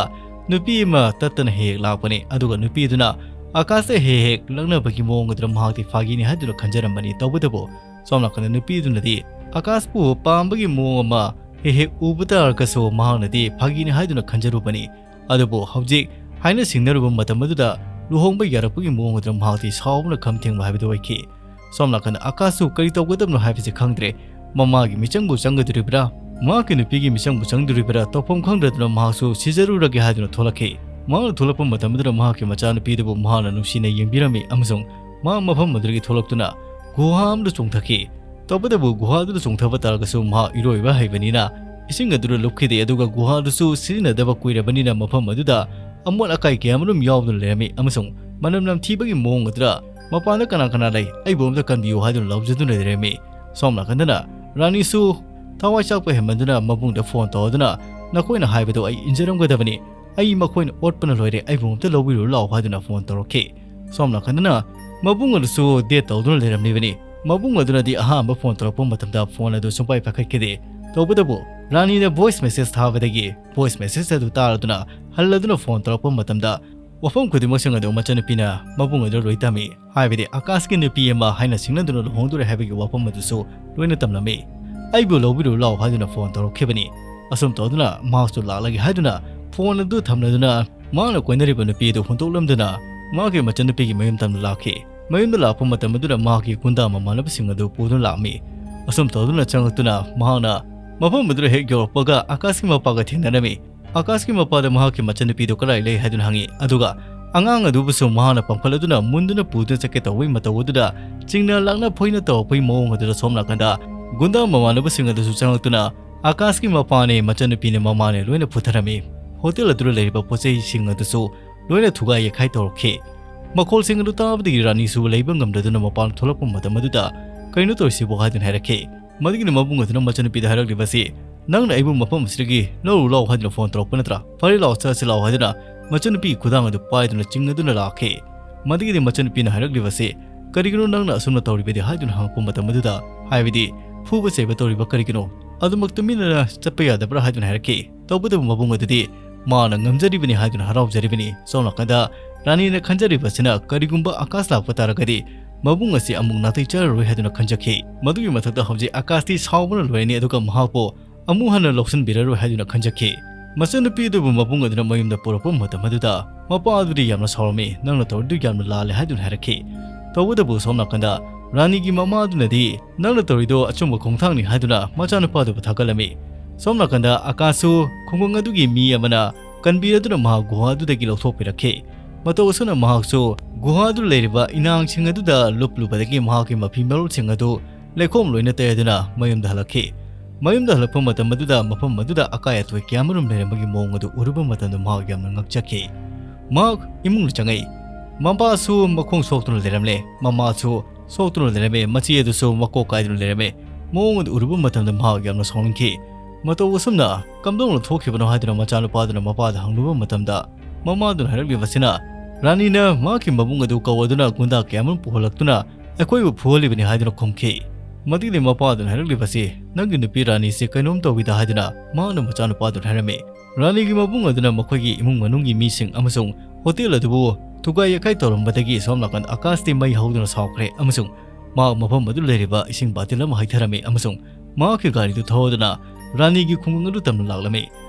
ꯅꯨꯄꯤ ꯑꯃ ꯇꯠꯇꯅ ꯍꯦꯛ ꯍꯦꯛ ꯂꯥꯛꯄꯅꯤ, ꯑꯗꯨꯒ ꯅꯨꯄꯤ ꯑꯗꯨꯅ ꯑꯀꯥꯁꯇ ꯍꯦꯛ ꯍꯦꯛ ꯂꯛꯅꯕꯒꯤ ꯃꯑꯣꯡ ꯑꯗꯨꯗ ꯃꯍꯥꯛꯇꯤ ꯐꯥꯒꯤꯅꯤ ꯍꯥꯏꯗꯨꯅ ꯈꯟꯖꯔꯝꯕꯅꯤ꯫ ꯇꯧꯕꯇꯕꯨ ꯁꯣꯝ ꯅꯥꯀꯟꯗ ꯅꯨꯄꯤ ꯑꯗꯨꯅꯗꯤ ꯑꯀꯥꯁꯄꯨ ꯄꯥꯝꯕꯒꯤ ꯃꯑꯣꯡ ꯑꯃ ꯍꯦꯛ ꯍꯦꯛ ꯎꯕ ꯇꯥꯔꯒꯁꯨ ꯃꯍꯥꯛꯅꯗꯤ ꯐꯥꯒꯤꯅꯤ ꯍꯥꯏꯗꯨꯅ ꯈꯟꯖꯔꯨꯕꯅꯤ꯫ ꯑꯗꯨꯕꯨ ꯍꯧꯖꯤꯛ ꯍꯥꯏꯅ ꯁꯤꯡꯅꯔꯨꯕ ꯃꯇꯝ ꯑꯗꯨꯗ ꯂꯨꯍꯣꯡꯕ ꯌꯥꯔꯛꯄꯒꯤ ꯃꯑꯣꯡ ꯑꯗꯨꯗ ꯃꯍꯥꯛꯇꯤ ꯁꯥꯎꯕꯅ ꯈꯝ ꯊꯦꯡꯕ ꯍꯥꯏꯕꯗꯨ ꯑꯣꯏꯈꯤ꯫ ꯁꯣꯝ ꯅꯥꯀꯟꯗ ꯑꯀꯥꯁꯁꯨ ꯀꯔꯤ ꯇꯧꯒꯗꯕꯅꯣ ꯍꯥꯏꯕꯁꯤ ꯈꯪꯗ꯭ꯔꯦ꯫ ꯃꯃꯥꯒꯤ ꯃꯤꯆꯪꯕꯨ ꯆꯪꯒꯗꯣꯔꯤꯕ꯭ꯔꯥ? ꯃꯍꯥꯛꯀꯤ ꯅꯨꯄꯤꯒꯤ ꯃꯤꯆꯪꯕꯨ ꯆꯪꯗꯣꯔꯤꯕ꯭ꯔꯥ? ꯇꯧꯐꯝ ꯈꯪꯗ꯭ꯔꯗꯨꯅ ꯃꯍꯥꯛꯁꯨ ꯁꯤꯖꯔꯨꯔꯒꯦ ꯍꯥꯏꯗꯨꯅ ꯊꯣꯛꯂꯛꯈꯤ꯫ ꯃꯍꯥꯛꯅ ꯊꯣꯛꯂꯛꯄ ꯃꯇꯝ ꯑꯗꯨꯗ ꯃꯍꯥꯛꯀꯤ ꯃꯆꯥꯅꯨꯄꯤꯗꯨꯕꯨ ꯃꯍꯥꯛꯅ ꯅꯨꯡꯁꯤꯅ ꯌꯦꯡꯕꯤꯔꯝꯃꯤ ꯑꯃꯁꯨꯡ ꯃꯍꯥꯛ ꯃꯐꯝ ꯑꯗꯨꯗꯒꯤ ꯊꯣꯛꯂꯛꯇꯨꯅ ꯒꯨꯍꯥ ꯑꯃꯗ ꯆꯣꯡꯊꯈꯤ꯫ ꯇꯧꯕꯇꯕꯨ ꯒꯨꯍꯥ ꯑꯗꯨꯗ ꯆꯣꯡꯊꯕ ꯇꯥꯔꯒꯁꯨ ꯃꯍꯥꯛ ꯏꯔꯣꯏꯕ ꯍꯩꯕꯅꯤꯅ ꯏꯁꯤꯡ ꯑꯗꯨꯗ ꯂꯨꯞꯈꯤꯗꯦ, ꯑꯗꯨꯒ ꯒꯨꯍꯥ ꯑꯗꯨꯁꯨ ꯁꯤꯖꯤꯟꯅꯗꯕ ꯀꯨꯏꯔꯕꯅꯤꯅ ꯃꯐꯝ ꯑꯗꯨꯗ ꯑꯃꯣꯠ ꯑꯀꯥꯏ ꯀꯌꯥ ꯑꯃꯔꯣꯝ ꯌꯥꯎꯗꯨꯅ ꯂꯩꯔꯝꯃꯤ ꯑꯃꯁꯨꯡ ꯃꯅꯝ ꯅꯝꯊꯤꯕꯒꯤ ꯃꯑꯣꯡ ꯑꯗꯨꯗ "ꯃꯄꯥꯟꯗ ꯀꯅꯥ ꯀꯅꯥ ꯂꯩ? ꯑꯩꯕꯨ ꯑꯝꯇ ꯀꯟꯕꯤꯌꯨ" ꯍꯥꯏꯗꯨꯅ ꯂꯥꯎꯖꯗꯨꯅ ꯂꯩꯔꯝꯃꯤ꯫ ꯁꯣꯝ ꯅꯥꯀꯟꯗꯅ ꯔꯥꯅꯤꯁꯨ ꯊꯋꯥꯏ ꯆꯥꯛꯄ ꯍꯦꯟꯃꯟꯗꯨꯅ ꯃꯕꯨꯡꯗ ꯐꯣꯟ ꯇꯧꯗꯨꯅ, "ꯅꯈꯣꯏꯅ ꯍꯥꯏꯕꯗꯣ ꯑꯩ ꯏꯟꯖꯔꯝꯒꯗꯕꯅꯤ, ꯑꯩ ꯃꯈꯣꯏꯅ ꯑꯣꯠꯄꯅ ꯂꯣꯏꯔꯦ, ꯑꯩꯕꯨ ꯑꯝꯇ ꯂꯧꯕꯤꯔꯨ ꯂꯥꯛꯑꯣ" ꯍꯥꯏꯗꯨꯅ ꯐꯣꯟ ꯇꯧꯔꯛꯈꯤ꯫ ꯁꯣꯝ ꯅꯥꯀꯟꯗꯅ ꯃꯕꯨꯡ ꯑꯗꯨꯁꯨ ꯗꯦꯠ ꯇꯧꯗꯨꯅ ꯂꯩꯔꯝꯂꯤꯕꯅꯤ꯫ ꯃꯕꯨꯡ ꯑꯗꯨꯅꯗꯤ ꯑꯍꯥꯟꯕ ꯐꯣꯟ ꯇꯧꯔꯛꯄ ꯃꯇꯝꯗ ꯐꯣꯟ ꯑꯗꯨ ꯁꯨꯡꯄꯥꯏ ꯄꯥꯏꯈꯠꯈꯤꯗꯦ꯫ ꯇꯧꯕꯇꯕꯨ ꯔꯥꯅꯤꯅ ꯚꯣꯏꯁ ꯃꯦꯁꯦꯖ ꯊꯥꯕꯗꯒꯤ ꯚꯣꯏꯁ ꯃꯦꯁꯦꯖ ꯑꯗꯨ ꯇꯥꯔꯗꯨꯅ ꯍꯜꯂꯗꯨꯅ ꯐꯣꯟ ꯇꯧꯔꯛꯄ ꯃꯇꯝꯗ ꯋꯥꯐꯝ ꯈꯨꯗꯤꯡꯃꯛꯁꯤꯡ ꯑꯗꯨ ꯃꯆꯟꯅꯨꯄꯤꯅ ꯃꯕꯨꯡ ꯑꯗꯨ ꯂꯣꯏ ꯇꯝꯃꯤ꯫ ꯍꯥꯏꯕꯗꯤ ꯑꯀꯥꯁꯀꯤ ꯅꯨꯄꯤ ꯑꯃ ꯍꯥꯏꯅ ꯁꯤꯡꯅꯗꯨꯅ ꯂꯨꯍꯣꯡꯗꯣꯔꯦ ꯍꯥꯏꯕꯒꯤ ꯋꯥꯐꯝ ꯑꯗꯨꯁꯨ ꯂꯣꯏꯅ ꯇꯝꯂꯝꯃꯤ꯫ "ꯑꯩꯕꯨ ꯂꯧꯕꯤꯔꯨ ꯂꯥꯎ" ꯍꯥꯏꯗꯨꯅ ꯐꯣꯟ ꯇꯧꯔꯛꯈꯤꯕꯅꯤ꯫ ꯑꯁꯨꯝ ꯇꯧꯗꯨꯅ ꯃꯍꯥꯛꯁꯨ ꯂꯥꯛꯂꯒꯦ ꯍꯥꯏꯗꯨꯅ ꯐꯣꯟ ꯑꯗꯨ ꯊꯝꯂꯗꯨꯅ ꯃꯍꯥꯛꯅ ꯀꯣꯏꯅꯔꯤꯕ ꯅꯨꯄꯤ ꯑꯗꯨ ꯍꯨꯟꯗꯣꯛꯂꯝꯗꯨꯅ ꯃꯍꯥꯛꯀꯤ ꯃꯆꯟꯅꯨꯄꯤꯒꯤ ꯃꯌꯨꯝ ꯇꯝꯅ ꯂꯥꯛꯈꯤ꯫ ꯃꯌꯨꯝꯗ ꯂꯥꯛꯄ ꯃꯇꯝ ꯑꯗꯨꯗ ꯃꯍꯥꯛꯀꯤ ꯒꯨꯟꯗꯥ ꯃꯃꯥꯟꯅꯕꯁꯤꯡ ꯑꯗꯨ ꯄꯨꯗꯨꯅ ꯂꯥꯛꯂꯝꯃꯤ꯫ ꯑꯁꯨꯝ ꯇꯧꯗꯨꯅ ꯆꯪꯂꯛꯇꯨꯅ ꯃꯍꯥꯛꯅ ꯃꯐꯝ ꯑꯗꯨꯗ ꯍꯦꯛ ꯌꯧꯔꯛꯄꯒ ꯑꯀꯥꯁꯀꯤ ꯃꯄꯥꯒ ꯊꯦꯡꯅꯔꯝꯃꯤ꯫ ꯑꯀꯥꯁꯀꯤ ꯃꯄꯥꯗ ꯃꯍꯥꯛꯀꯤ ꯃꯆꯟꯅꯨꯄꯤꯗꯨ ꯀꯗꯥꯏ ꯂꯩ ꯍꯥꯏꯗꯨꯅ ꯍꯪꯉꯤ, ꯑꯗꯨꯒ ꯑꯉꯥꯡ ꯑꯗꯨꯕꯨꯁꯨ ꯃꯍꯥꯛꯅ ꯄꯝꯈꯠꯂꯗꯨꯅ ꯃꯨꯟꯗꯨꯅ ꯄꯨꯗꯨꯅ ꯆꯠꯀꯦ ꯇꯧꯕꯒꯤ ꯃꯇꯧ ꯑꯗꯨꯗ ꯆꯤꯡꯅ ꯂꯥꯛꯅ ꯐꯣꯏꯅ ꯇꯧꯔꯛꯄꯒꯤ ꯃꯑꯣꯡ ꯑꯗꯨꯗ ꯁꯣꯝ ꯅꯥꯀꯟꯗ ꯒꯨꯟꯗꯥ ꯃꯃꯥꯟꯅꯕꯁꯤꯡ ꯑꯗꯨꯁꯨ ꯆꯪꯂꯛꯇꯨꯅ ꯑꯀꯥꯁꯀꯤ ꯃꯄꯥꯅꯦ, ꯃꯆꯟꯅꯨꯄꯤꯅꯦ, ꯃꯃꯥꯅꯦ ꯂꯣꯏꯅ ꯐꯨꯊꯔꯝꯃꯤ꯫ ꯍꯣꯇꯦꯜ ꯑꯗꯨꯗ ꯂꯩꯔꯤꯕ ꯄꯣꯠꯆꯩꯁꯤꯡ ꯑꯗꯨꯁꯨ ꯂꯣꯏꯅ ꯊꯨꯒꯥꯏ ꯌꯩꯈꯥꯏ ꯇꯧꯔꯛꯈꯤ꯫ ꯃꯈꯣꯜꯁꯤꯡ ꯑꯗꯨ ꯇꯥꯕꯗꯒꯤ ꯔꯥꯅꯤꯁꯨ ꯂꯩꯕ ꯉꯝꯗꯗꯨꯅ ꯃꯄꯥꯟ ꯊꯣꯛꯂꯛꯄ ꯃꯇꯝ ꯑꯗꯨꯗ, "ꯀꯩꯅꯣ ꯇꯧꯔꯤꯁꯤꯕꯣ?" ꯍꯥꯏꯗꯨꯅ ꯍꯥꯏꯔꯛꯈꯤ꯫ ꯃꯗꯨꯒꯤꯗꯤ ꯃꯕꯨꯡ ꯑꯗꯨꯅ ꯃꯆꯟꯅꯨꯄꯤꯗ ꯍꯥꯏꯔꯛꯂꯤꯕꯁꯤ, "ꯅꯪꯅ ꯑꯩꯕꯨ ꯃꯐꯝ ꯑꯁꯤꯗꯒꯤ ꯂꯧꯔꯨ ꯂꯥꯎ ꯍꯥꯏꯗꯨꯅ ꯐꯣꯟ ꯇꯧꯔꯛꯄ ꯅꯠꯇ꯭ꯔꯥ? ꯐꯔꯦ ꯂꯥꯎ, ꯆꯠꯁꯤ ꯂꯥꯎ" ꯍꯥꯏꯗꯨꯅ ꯃꯆꯟꯅꯨꯄꯤꯒꯤ ꯈꯨꯗꯥꯡ ꯑꯗꯨ ꯄꯥꯏꯗꯨꯅ ꯆꯤꯡꯅꯗꯨꯅ ꯂꯥꯛꯈꯤ꯫ ꯃꯗꯨꯒꯤꯗꯤ ꯃꯆꯟꯅꯨꯄꯤꯅ ꯍꯥꯏꯔꯛꯂꯤꯕꯁꯤ, "ꯀꯔꯤꯒꯤꯅꯣ ꯅꯪꯅ ꯑꯁꯨꯝꯅ ꯇꯧꯔꯤꯕꯗꯤ?" ꯍꯥꯏꯗꯨꯅ ꯍꯪꯉꯛꯄ ꯃꯇꯝ ꯑꯗꯨꯗ, ꯍꯥꯏꯕꯗꯤ ꯐꯨꯕ ꯆꯩꯕ ꯇꯧꯔꯤꯕ ꯀꯔꯤꯒꯤꯅꯣ? ꯑꯗꯨꯃꯛ ꯇꯨꯃꯤꯟꯅ ꯆꯠꯄ ꯌꯥꯗꯕ꯭ꯔꯥ ꯍꯥꯏꯗꯨꯅ ꯍꯥꯏꯔꯛꯈꯤ꯫ ꯇꯧꯕꯇꯕꯨ ꯃꯕꯨꯡ ꯑꯗꯨꯗꯤ ꯃꯥꯅ ꯉꯝꯖꯔꯤꯕꯅꯤ ꯍꯥꯏꯗꯨꯅ ꯍꯔꯥꯎꯖꯔꯤꯕꯅꯤ꯫ ꯁꯣꯝ ꯅꯥꯀꯟꯗ ꯔꯥꯅꯤꯅ ꯈꯟꯖꯔꯤꯕꯁꯤꯅ, ꯀꯔꯤꯒꯨꯝꯕ ꯑꯀꯥꯁ ꯂꯥꯛꯄ ꯇꯥꯔꯒꯗꯤ ꯃꯕꯨꯡ ꯑꯁꯤ ꯑꯃꯨꯛ ꯅꯥꯇꯩ ꯆꯥꯔꯔꯣꯏ ꯍꯥꯏꯗꯨꯅ ꯈꯟꯖꯈꯤ꯫ ꯃꯗꯨꯒꯤ ꯃꯊꯛꯇ ꯍꯧꯖꯤꯛ ꯑꯀꯥꯁꯇꯤ ꯁꯥꯎꯕꯅ ꯂꯣꯏꯔꯅꯤ, ꯑꯗꯨꯒ ꯃꯍꯥꯛꯄꯨ ꯑꯃꯨꯛ ꯍꯟꯅ ꯂꯧꯁꯤꯟꯕꯤꯔꯔꯣꯏ ꯍꯥꯏꯗꯨꯅ ꯈꯟꯖꯈꯤ꯫ ꯃꯆꯟꯅꯨꯄꯤ ꯑꯗꯨꯕꯨ ꯃꯕꯨꯡ ꯑꯗꯨꯅ ꯃꯌꯨꯝꯗ ꯄꯨꯔꯛꯄ ꯃꯇꯝ ꯑꯗꯨꯗ, ꯃꯄꯥ ꯑꯗꯨꯗꯤ ꯌꯥꯝꯅ ꯁꯥꯎꯔꯝꯃꯤ, "ꯅꯪꯅ ꯇꯧꯔꯤꯗꯨ ꯌꯥꯝꯅ ꯂꯥꯜꯂꯦ" ꯍꯥꯏꯗꯨꯅ ꯍꯥꯏꯔꯛꯈꯤ꯫ ꯇꯧꯕꯇꯕꯨ ꯁꯣꯝ ꯅꯥꯀꯟꯗ ꯔꯥꯅꯤꯒꯤ ꯃꯃꯥ ꯑꯗꯨꯅꯗꯤ, "ꯅꯪꯅ ꯇꯧꯔꯤꯗꯣ ꯑꯆꯨꯝꯕ ꯈꯣꯡꯊꯥꯡꯅꯤ" ꯍꯥꯏꯗꯨꯅ ꯃꯆꯥꯅꯨꯄꯥꯗꯨꯕꯨ ꯊꯥꯒꯠꯂꯝꯃꯤ꯫ ꯁꯣꯝ ꯅꯥꯀꯟꯗ ꯑꯀꯥꯁꯁꯨ ꯈꯨꯡꯒꯪ ꯑꯗꯨꯒꯤ ꯃꯤ ꯑꯃꯅ ꯀꯟꯕꯤꯔꯗꯨꯅ ꯃꯍꯥꯛ ꯒꯨꯍꯥ ꯑꯗꯨꯗꯒꯤ ꯂꯧꯊꯣꯛꯄꯤꯔꯛꯈꯤ꯫ ꯃꯇꯧ ꯑꯁꯨꯝꯅ ꯃꯍꯥꯛꯁꯨ ꯒꯨꯍꯥ ꯑꯗꯨ ꯂꯩꯔꯤꯕ ꯏꯅꯥꯡꯁꯤꯡ ꯑꯗꯨꯗ ꯂꯨꯞꯂꯨꯕꯗꯒꯤ ꯃꯍꯥꯛꯀꯤ ꯃꯐꯤ ꯃꯔꯣꯜꯁꯤꯡ ꯑꯗꯨ ꯂꯩꯈꯣꯝ ꯂꯣꯏꯅ ꯇꯩꯗꯨꯅ ꯃꯌꯨꯝꯗ ꯍꯜꯂꯛꯈꯤ꯫ ꯃꯌꯨꯝꯗ ꯍꯜꯂꯛꯄ ꯃꯇꯝ ꯑꯗꯨꯗ ꯃꯐꯝ ꯑꯗꯨꯗ ꯑꯀꯥꯏ ꯑꯇꯣꯏ ꯀꯌꯥꯃꯔꯨꯝ ꯂꯩꯔꯝꯕꯒꯤ ꯃꯑꯣꯡ ꯑꯗꯨ ꯎꯔꯨꯕ ꯃꯇꯝꯗ ꯃꯍꯥꯛ ꯌꯥꯝꯅ ꯉꯛꯆꯈꯤ꯫ ꯃꯍꯥꯛ ꯏꯃꯨꯡꯗ ꯆꯪꯉꯛꯏ꯫ ꯃꯄꯥꯁꯨ ꯃꯈꯣꯡ ꯁꯣꯛꯇꯨꯅ ꯂꯩꯔꯝꯂꯦ, ꯃꯃꯥꯁꯨ ꯁꯣꯛꯇꯨꯅ ꯂꯩꯔꯝꯃꯦ, ꯃꯆꯦ ꯑꯗꯨꯁꯨ ꯃꯀꯣꯛ ꯀꯥꯏꯗꯨꯅ ꯂꯩꯔꯝꯃꯦ꯫ ꯃꯑꯣꯡ ꯑꯗꯨ ꯎꯔꯨꯕ ꯃꯇꯝꯗ ꯃꯍꯥꯛ ꯌꯥꯝꯅ ꯁꯥꯎꯅꯤꯡꯈꯤ꯫ ꯃꯇꯧ ꯑꯁꯨꯝꯅ ꯀꯝꯗꯧꯅ ꯊꯣꯛꯈꯤꯕꯅꯣ ꯍꯥꯏꯗꯨꯅ ꯃꯆꯥꯅꯨꯄꯥꯗꯨꯅ ꯃꯄꯥꯗ ꯍꯪꯂꯨꯕ ꯃꯇꯝꯗ, ꯃꯃꯥꯗꯨꯅ ꯍꯥꯏꯔꯛꯂꯤꯕꯁꯤꯅ, ꯔꯥꯅꯤꯅ ꯃꯍꯥꯛꯀꯤ ꯃꯕꯨꯡ ꯑꯗꯨ ꯀꯧꯗꯨꯅ ꯒꯨꯟꯗꯥ ꯀꯌꯥꯃꯔꯨꯝ ꯄꯨꯍꯜꯂꯛꯇꯨꯅ ꯑꯩꯈꯣꯏꯕꯨ ꯐꯨꯍꯜꯂꯤꯕꯅꯤ ꯍꯥꯏꯗꯨꯅ ꯈꯨꯝꯈꯤ꯫ ꯃꯗꯨꯒꯤꯗꯤ ꯃꯄꯥꯗꯨꯅ ꯍꯥꯏꯔꯛꯂꯤꯕꯁꯤ, "ꯅꯪꯒꯤ ꯅꯨꯄꯤ ꯔꯥꯅꯤꯁꯤ ꯀꯩꯅꯣꯝ ꯇꯧꯏꯗ" ꯍꯥꯏꯗꯨꯅ ꯃꯍꯥꯛꯅ ꯃꯆꯥꯅꯨꯄꯥꯗꯨꯗ ꯍꯥꯏꯔꯝꯃꯤ꯫ ꯔꯥꯅꯤꯒꯤ ꯃꯕꯨꯡ ꯑꯗꯨꯅ ꯃꯈꯣꯏꯒꯤ ꯏꯃꯨꯡ ꯃꯅꯨꯡꯒꯤ ꯃꯤꯁꯤꯡ ꯑꯃꯁꯨꯡ ꯍꯣꯇꯦꯜ ꯑꯗꯨꯕꯨ ꯊꯨꯒꯥꯏ ꯌꯩꯈꯥꯏ ꯇꯧꯔꯝꯕꯗꯒꯤ ꯁꯣꯝ ꯅꯥꯀꯟ ꯑꯀꯥꯁꯇꯤ ꯃꯩ ꯍꯧꯗꯨꯅ ꯁꯥꯎꯈ꯭ꯔꯦ ꯑꯃꯁꯨꯡ ꯃꯍꯥꯛ ꯃꯐꯝ ꯑꯗꯨ ꯂꯩꯔꯤꯕ ꯏꯁꯤꯡ ꯕꯥꯇꯤꯜ ꯑꯃ ꯍꯩꯊꯔꯝꯃꯤ ꯑꯃꯁꯨꯡ ꯃꯍꯥꯛꯀꯤ ꯒꯥꯔꯤꯗꯨ ꯊꯧꯗꯨꯅ ꯔꯥꯅꯤꯒꯤ ꯈꯨꯡꯒꯪ ꯑꯗꯨ ꯇꯝꯅ ꯂꯥꯛꯂꯝꯃꯤ꯫